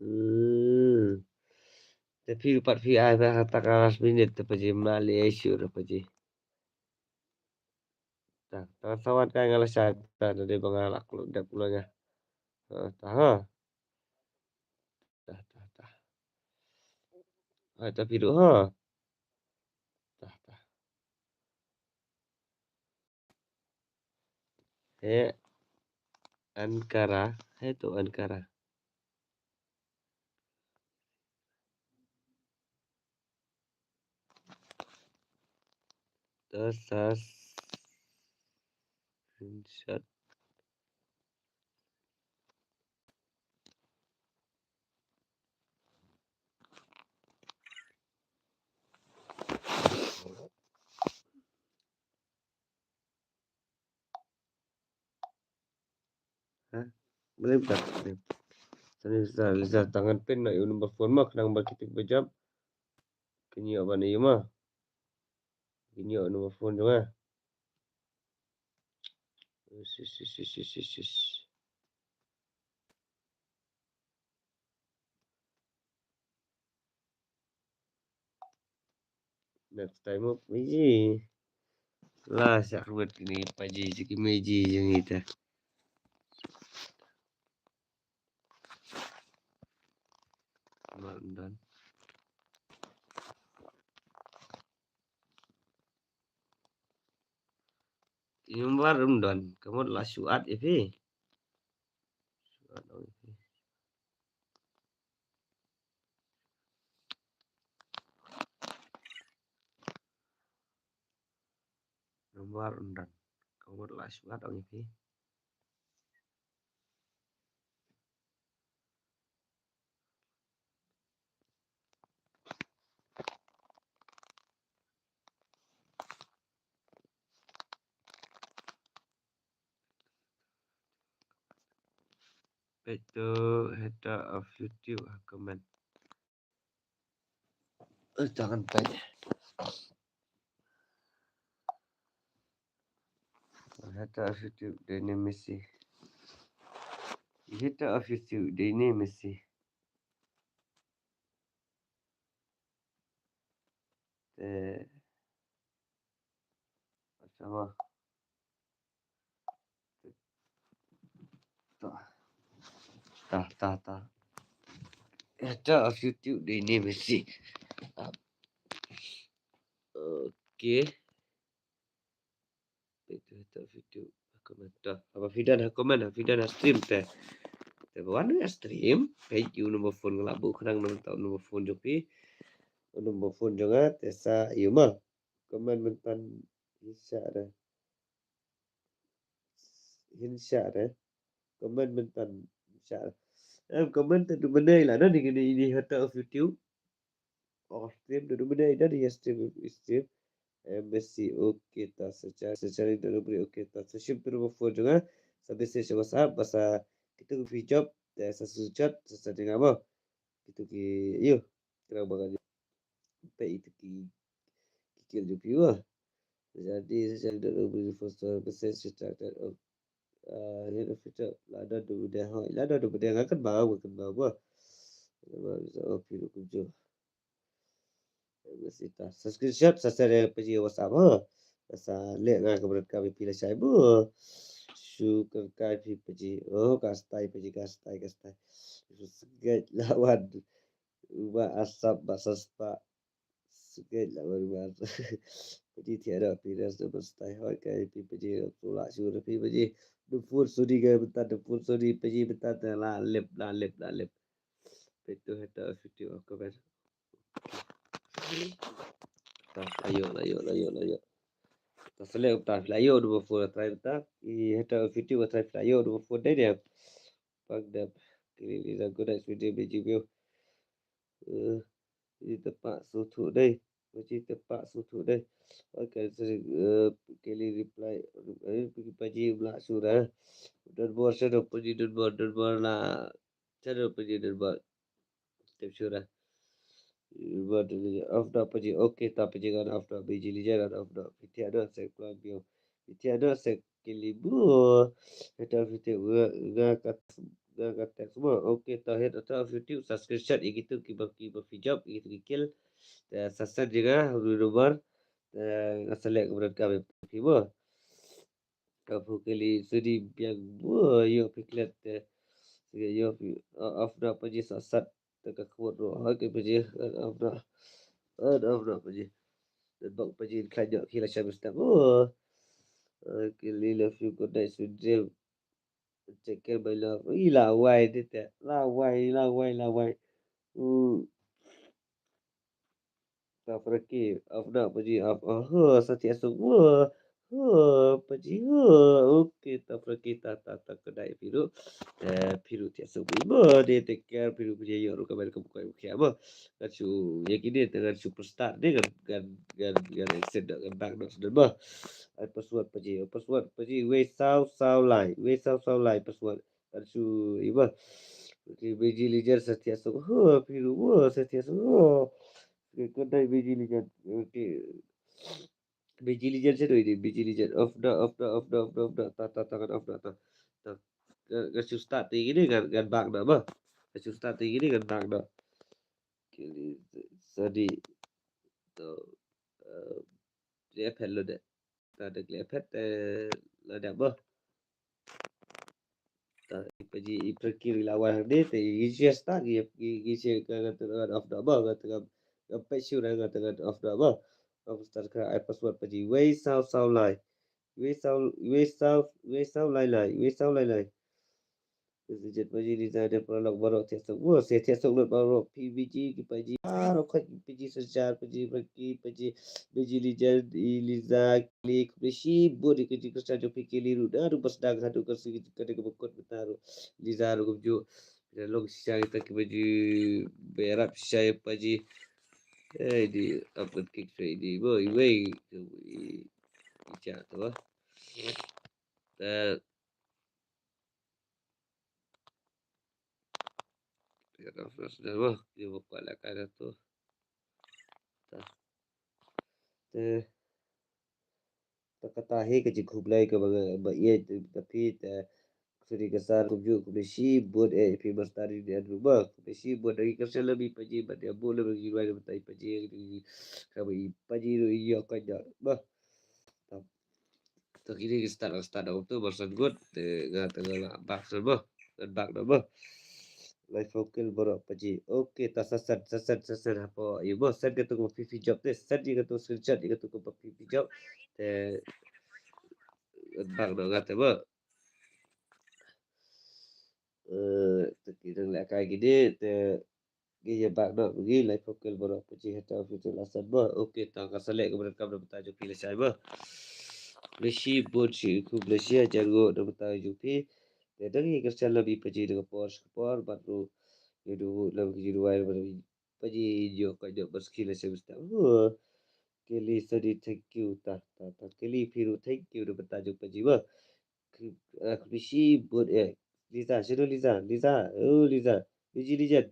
Hmm. Te phi pat phi ai ba ha ta ka last minute te pa ji ma li ai shu ra pa ji. Ta ta sawan ka nga la sha ta da dei ba nga la klok dep lo nga. Ha, ta ha. Ta ta ta. Ai ta phi du ha. Ta ta. He Ankara, he tu Ankara. Te sa screenshot. Ha? Boleh buka. Sani sa Liza tangan pen na yu number phone mak nang ba kitik ba jam. Kinyo ba ni ma. Kinyo number phone jong ah. Sis sis sis sis sis. Next time up meji. La sak ruat kini paji siki meji jeng ita. Mal dan. Ini bar rum don. Kamu la suat ipi. Suat dong ipi. Nomor undang. Kamu la suat dong ipi. Peit tu hater of YouTube ha comment. Eh, jangan peit. Hater of YouTube dei ne Messi. Hater of YouTube dei ne Messi. Te. Sama. Ta ta ta. Hater of YouTube dei ne Messi. Okay. Itu hater of YouTube. Comment. Haba phi dang ha comment, haba phi dang ha stream te. Te ba wan ha stream, peit ïa u number phone nga la buh khnang, number phone jong phi. Number phone jong nga te sa ïa ma. Comment mynta hi sha re. Hin sha re. Comment mynta sha re. Em comment te du mynne la don ni, ni hater of YouTube. Oh, stream du mynne don ni stream, stream. Em Messi, okay ta sa cha, sa cha ni du bri, okay ta sa shim tu number phone jong nga. Sa message WhatsApp ba sa kitu ki job, sa screenshot sa sa jong nga mo. Kitu ki ïa kra ba ka peit itu ki ki kil jong phi wa. Jadi sejak dua ribu dua puluh satu persen sejak dan ah, ini fitur la don du bdeng ha, la don du bdeng ha kan ba, kan ba wa. Ba bisa oh phi du kumjuh. Ba sita sa screenshot sa share pa ji WhatsApp ha. Sa leh nga ka bret ka phi la shai bu. Shu ka kai phi pa ji. Oh ka style pa ji, ka style, ka style. Sgej lawan. Ba asap ba saspa. Sgej lawan ba. Pa ji thiah da phi da saspa style. Hoi kai phi pa ji la shu da phi pa ji. Dum phone Sony ka mynta, dum phone Sony pa ji mynta la lip, la lip, la lip. Peit tu hater of YouTube comment. Ta, la ïoh, la ïoh, la ïoh, la ïoh. Ta select ta, la ïoh number phone, try ta. I hater of YouTube, try la ïoh number phone dei dei. Pak dep. Kini ni la good night video, biji view. Eh, ini tepak sutu dei. Paji tepak sutu dei. Okay, sorry. Eh, kini reply. Eh, paji bla sura. Don bor sura, paji don bor, don bor la. Channel paji don bor. Tip sura. Bor don off da paji. Okay, ta paji kan off da, biji lija kan off da. Phi thiah da sek plan bio. Phi thiah da sek kili bu. Hater of YouTube nga, nga kat nga, nga text mo. Okay, to hit, to YouTube, sa screenshot ïa kitu kiba, kiba phi jop, ïa kitu ki kill. Te sa send ïa nga, ruh number. Te nga select ka ba donkam ïa phi mo. Ka phu kali sudi biang mo, ïoh phi klet te. Ïoh phi, uh, off na paji sa sat. Te ka khot ruh, ha, ka paji, uh, off na. Uh, off na paji. Dan bak paji khlaiñ ïoh ki la sham step. Oh. Uh, kali love you, good night, sweet dream. Take care, my love. Ih, lawai de te. Lawai, lawai, lawai. Uh. Ta Frankie, off na paji, off. Oh, huh, sa thiah suk. Wah. Huh, paji, huh. Okay, ta Frankie, ta, ta, ta, ka dei phi ruh. Eh, phi ruh thiah suk. Mo, de take care, phi ruh paji, ïoh ruh ka ban ka bukai bukai mo. Ngan shu, ïa kine te ngan shu prestad de ngan, ngan, ngan, ngan exit de ngan back noh sdang mo. Ai password paji, ai password paji, wei saw saw lai, wei saw saw lai password. Ngan shu, ïa mo. Okay, Beji Legend sa thiah suk. Huh, phi ruh, wah, sa thiah suk. Huh. Okay, ka dei Beji Legend. Okay. Beji Legend sha dei, Beji Legend. Off na, off na, off na, off na, off na. Ta, ta, ta, ngan off na, ta. Ta. Ngan, ngan shu start te kine, ngan, ngan back na mo. Ngan shu start te kine, ngan back na. Kine, sorry. To, eh, dia phet lo de. Ta da kle phet, eh, la da mo. Ta, i paji, i Frankie ruh i la wan hangne, te i, i just start, i, i, i just ka, ka, ka off da mo, ka, ka, ka pet shu na, ka, ka off da mo. Ka start ka, ai password paji, wei saw saw lai. Wei saw, wei saw, wei saw lai lai, wei saw lai lai. Ka sujud paji, Liza, da paralok baroh thiah suk. Wah, sa thiah suk lut baroh, P B G, ki paji. Baroh ka paji, Sir Jar, paji, Frankie, paji, Beji Legend, i Liza, Kili, khublei shibun ïa ka jingkyrshan jong phi Kili ruh. Naduh ba sdang haduh ka sngi ka dei kaba kut mynta ruh. Liza ruh kumjuh. Phi la long shisha kita kiba ju ba ïarap shisha ïa paji. Eh, di ap ngan kick straight di. Bo, iwei. I, i ja tu, ah. Eh, Ïa, dah, dah, dah, wah, dia buka lah kan tu. Dah. Te, ta kata hi ka jingkhublei kaba nga, ba ïeit, tapi te, suri ka sar kumjuh, khublei shibun, eh, phi mastari di adu ba, khublei shibun, da ngi kyrshan lem ïa paji, bad ïa bun lem ngi ruh ïa paji, kaba ïa paji ruh ïa ka ïa ba. To kine ki start, start da kumtu, ba san ngut, te nga te nga la back san ba, ngan back da ba. Live vocal baroh paji. Okay, ta sa send, sa send, sa send hapoh ïa ba, send katu kaba phi phi jop te, send ïa katu screenshot ïa katu kaba phi phi jop. Te ngan back da nga te ba. Eh, te ki dang lehkai kine, te Ngi ïa back noh, ngi live vocal baroh paji, hata phi te la san ba. Okay, ta ka select ka ba donkam na bynta jong phi lashai ba. Khublei shibun, shi khublei shi hajar nguh na bynta jong phi. Te dang ïa kyrshan lem ïa paji da ka por sha ka por bad ruh ïa duh lem ki jingduwai ba paji ïoh ka ïoh ba skhi lashai ba step. Huh. Kili Sadi, thank you, ta ta ta. Kili phi ruh thank you na bynta jong paji ba. Khublei shibun, eh. Liza, shadow Liza, Liza, oh Liza. Beji Legend.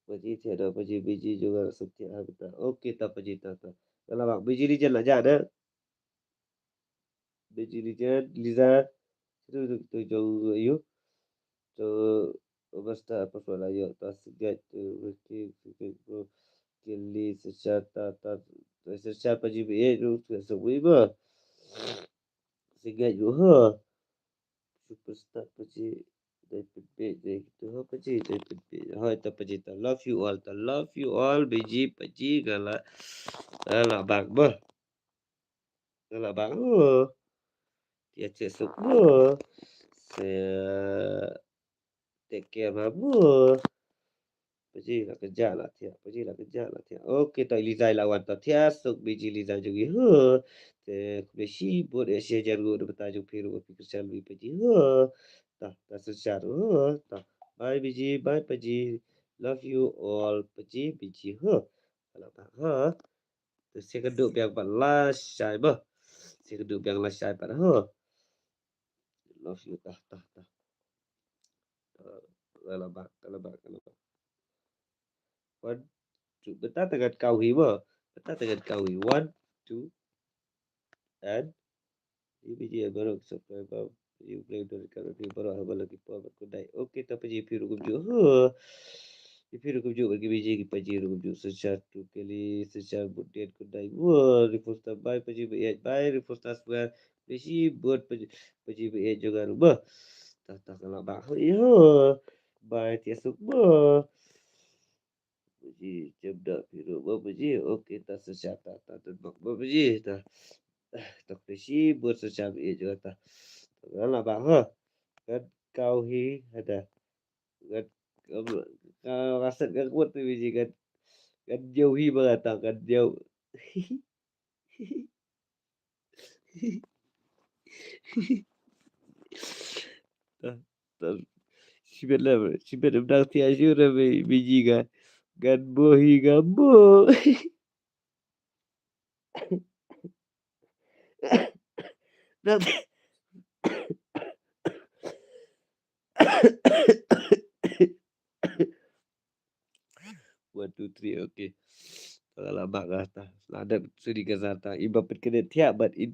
Paji thiah da, paji, Beji jong nga sa thiah ha bynta. Okay, ta paji, ta ta. Ka la bang, Beji Legend la jah na. Beji Legend, Liza. Shadow tu jong ayu. To, basta apa soal ayu, ta sigat tu, okay, sigat tu. Kili search ta ta, search paji ba, eh, tu, search ba. Sigat tu, ha. Superstar paji, dei pynbeit, dei gitu, ha, paji, dei pynbeit. Ha, ta paji, ta love you all, ta love you all, Beji, paji, nga la, nga la bang ba. Nga la bang, oh. Ïa check suk, oh. Se, take care, ba, oh. Paji la kynjah la thiah, paji la kynjah la thiah. Okay, ta Liza la wan ta thiah suk, Beji Liza jong ngi, huh. Te khublei shibun, eh, shi hajar nguh na bynta jong phi ruh ba phi kyrshan ïa paji, huh. Ta, ta shisha, huh. Ta. Bye Beji, bye paji. Love you all, paji, Beji, huh. Ka la bang, huh. Te sa kynduh biang pat lashai ba. Sa kynduh biang lashai pat, huh. Love you, ta ta ta. Ka la bang, ka la bang, ka la bang. One, two. Bynta te ngan kaw hi mo. Bynta te ngan kaw hi. One, two, and P B G baroh subscriber. Pajih u play dor ka rot hi baroh ha ba la ki por bad Khyndai. Okay, ta Pajih phi ruh kumjuh. Huh. Phi ruh kumjuh bad ki biji ki Pajih ruh kumjuh. Synshar tu kali, synshar bud diat Khyndai. Wah, reinforce ta bai Pajih ba ïaid, bai reinforce ta square. Bishi bud Pajih, Pajih ba ïaid jong nga ruh ba. Ta ta ka la ba. Huh. Bai tiasuk ba. Pajih, jam da phi ruh ba Pajih. Okay, ta synshar ta, ta don bak ba Pajih ta. Ta khublei shibun synshar ba ïeit jong nga ta. Nga la ba ha. Kan kau hi hada. Kan ka raset kan kuat tu Pajih kan. Kan jauh hi ba ta kan jauh. Shibet la, shibet em dang tia shu ra me me ji ga. Gan bo hi ga bo. Dang One, two, three, okay. Tang la bak ga ta. La dep suri ka sa ta. Iba pet kene thiah, but in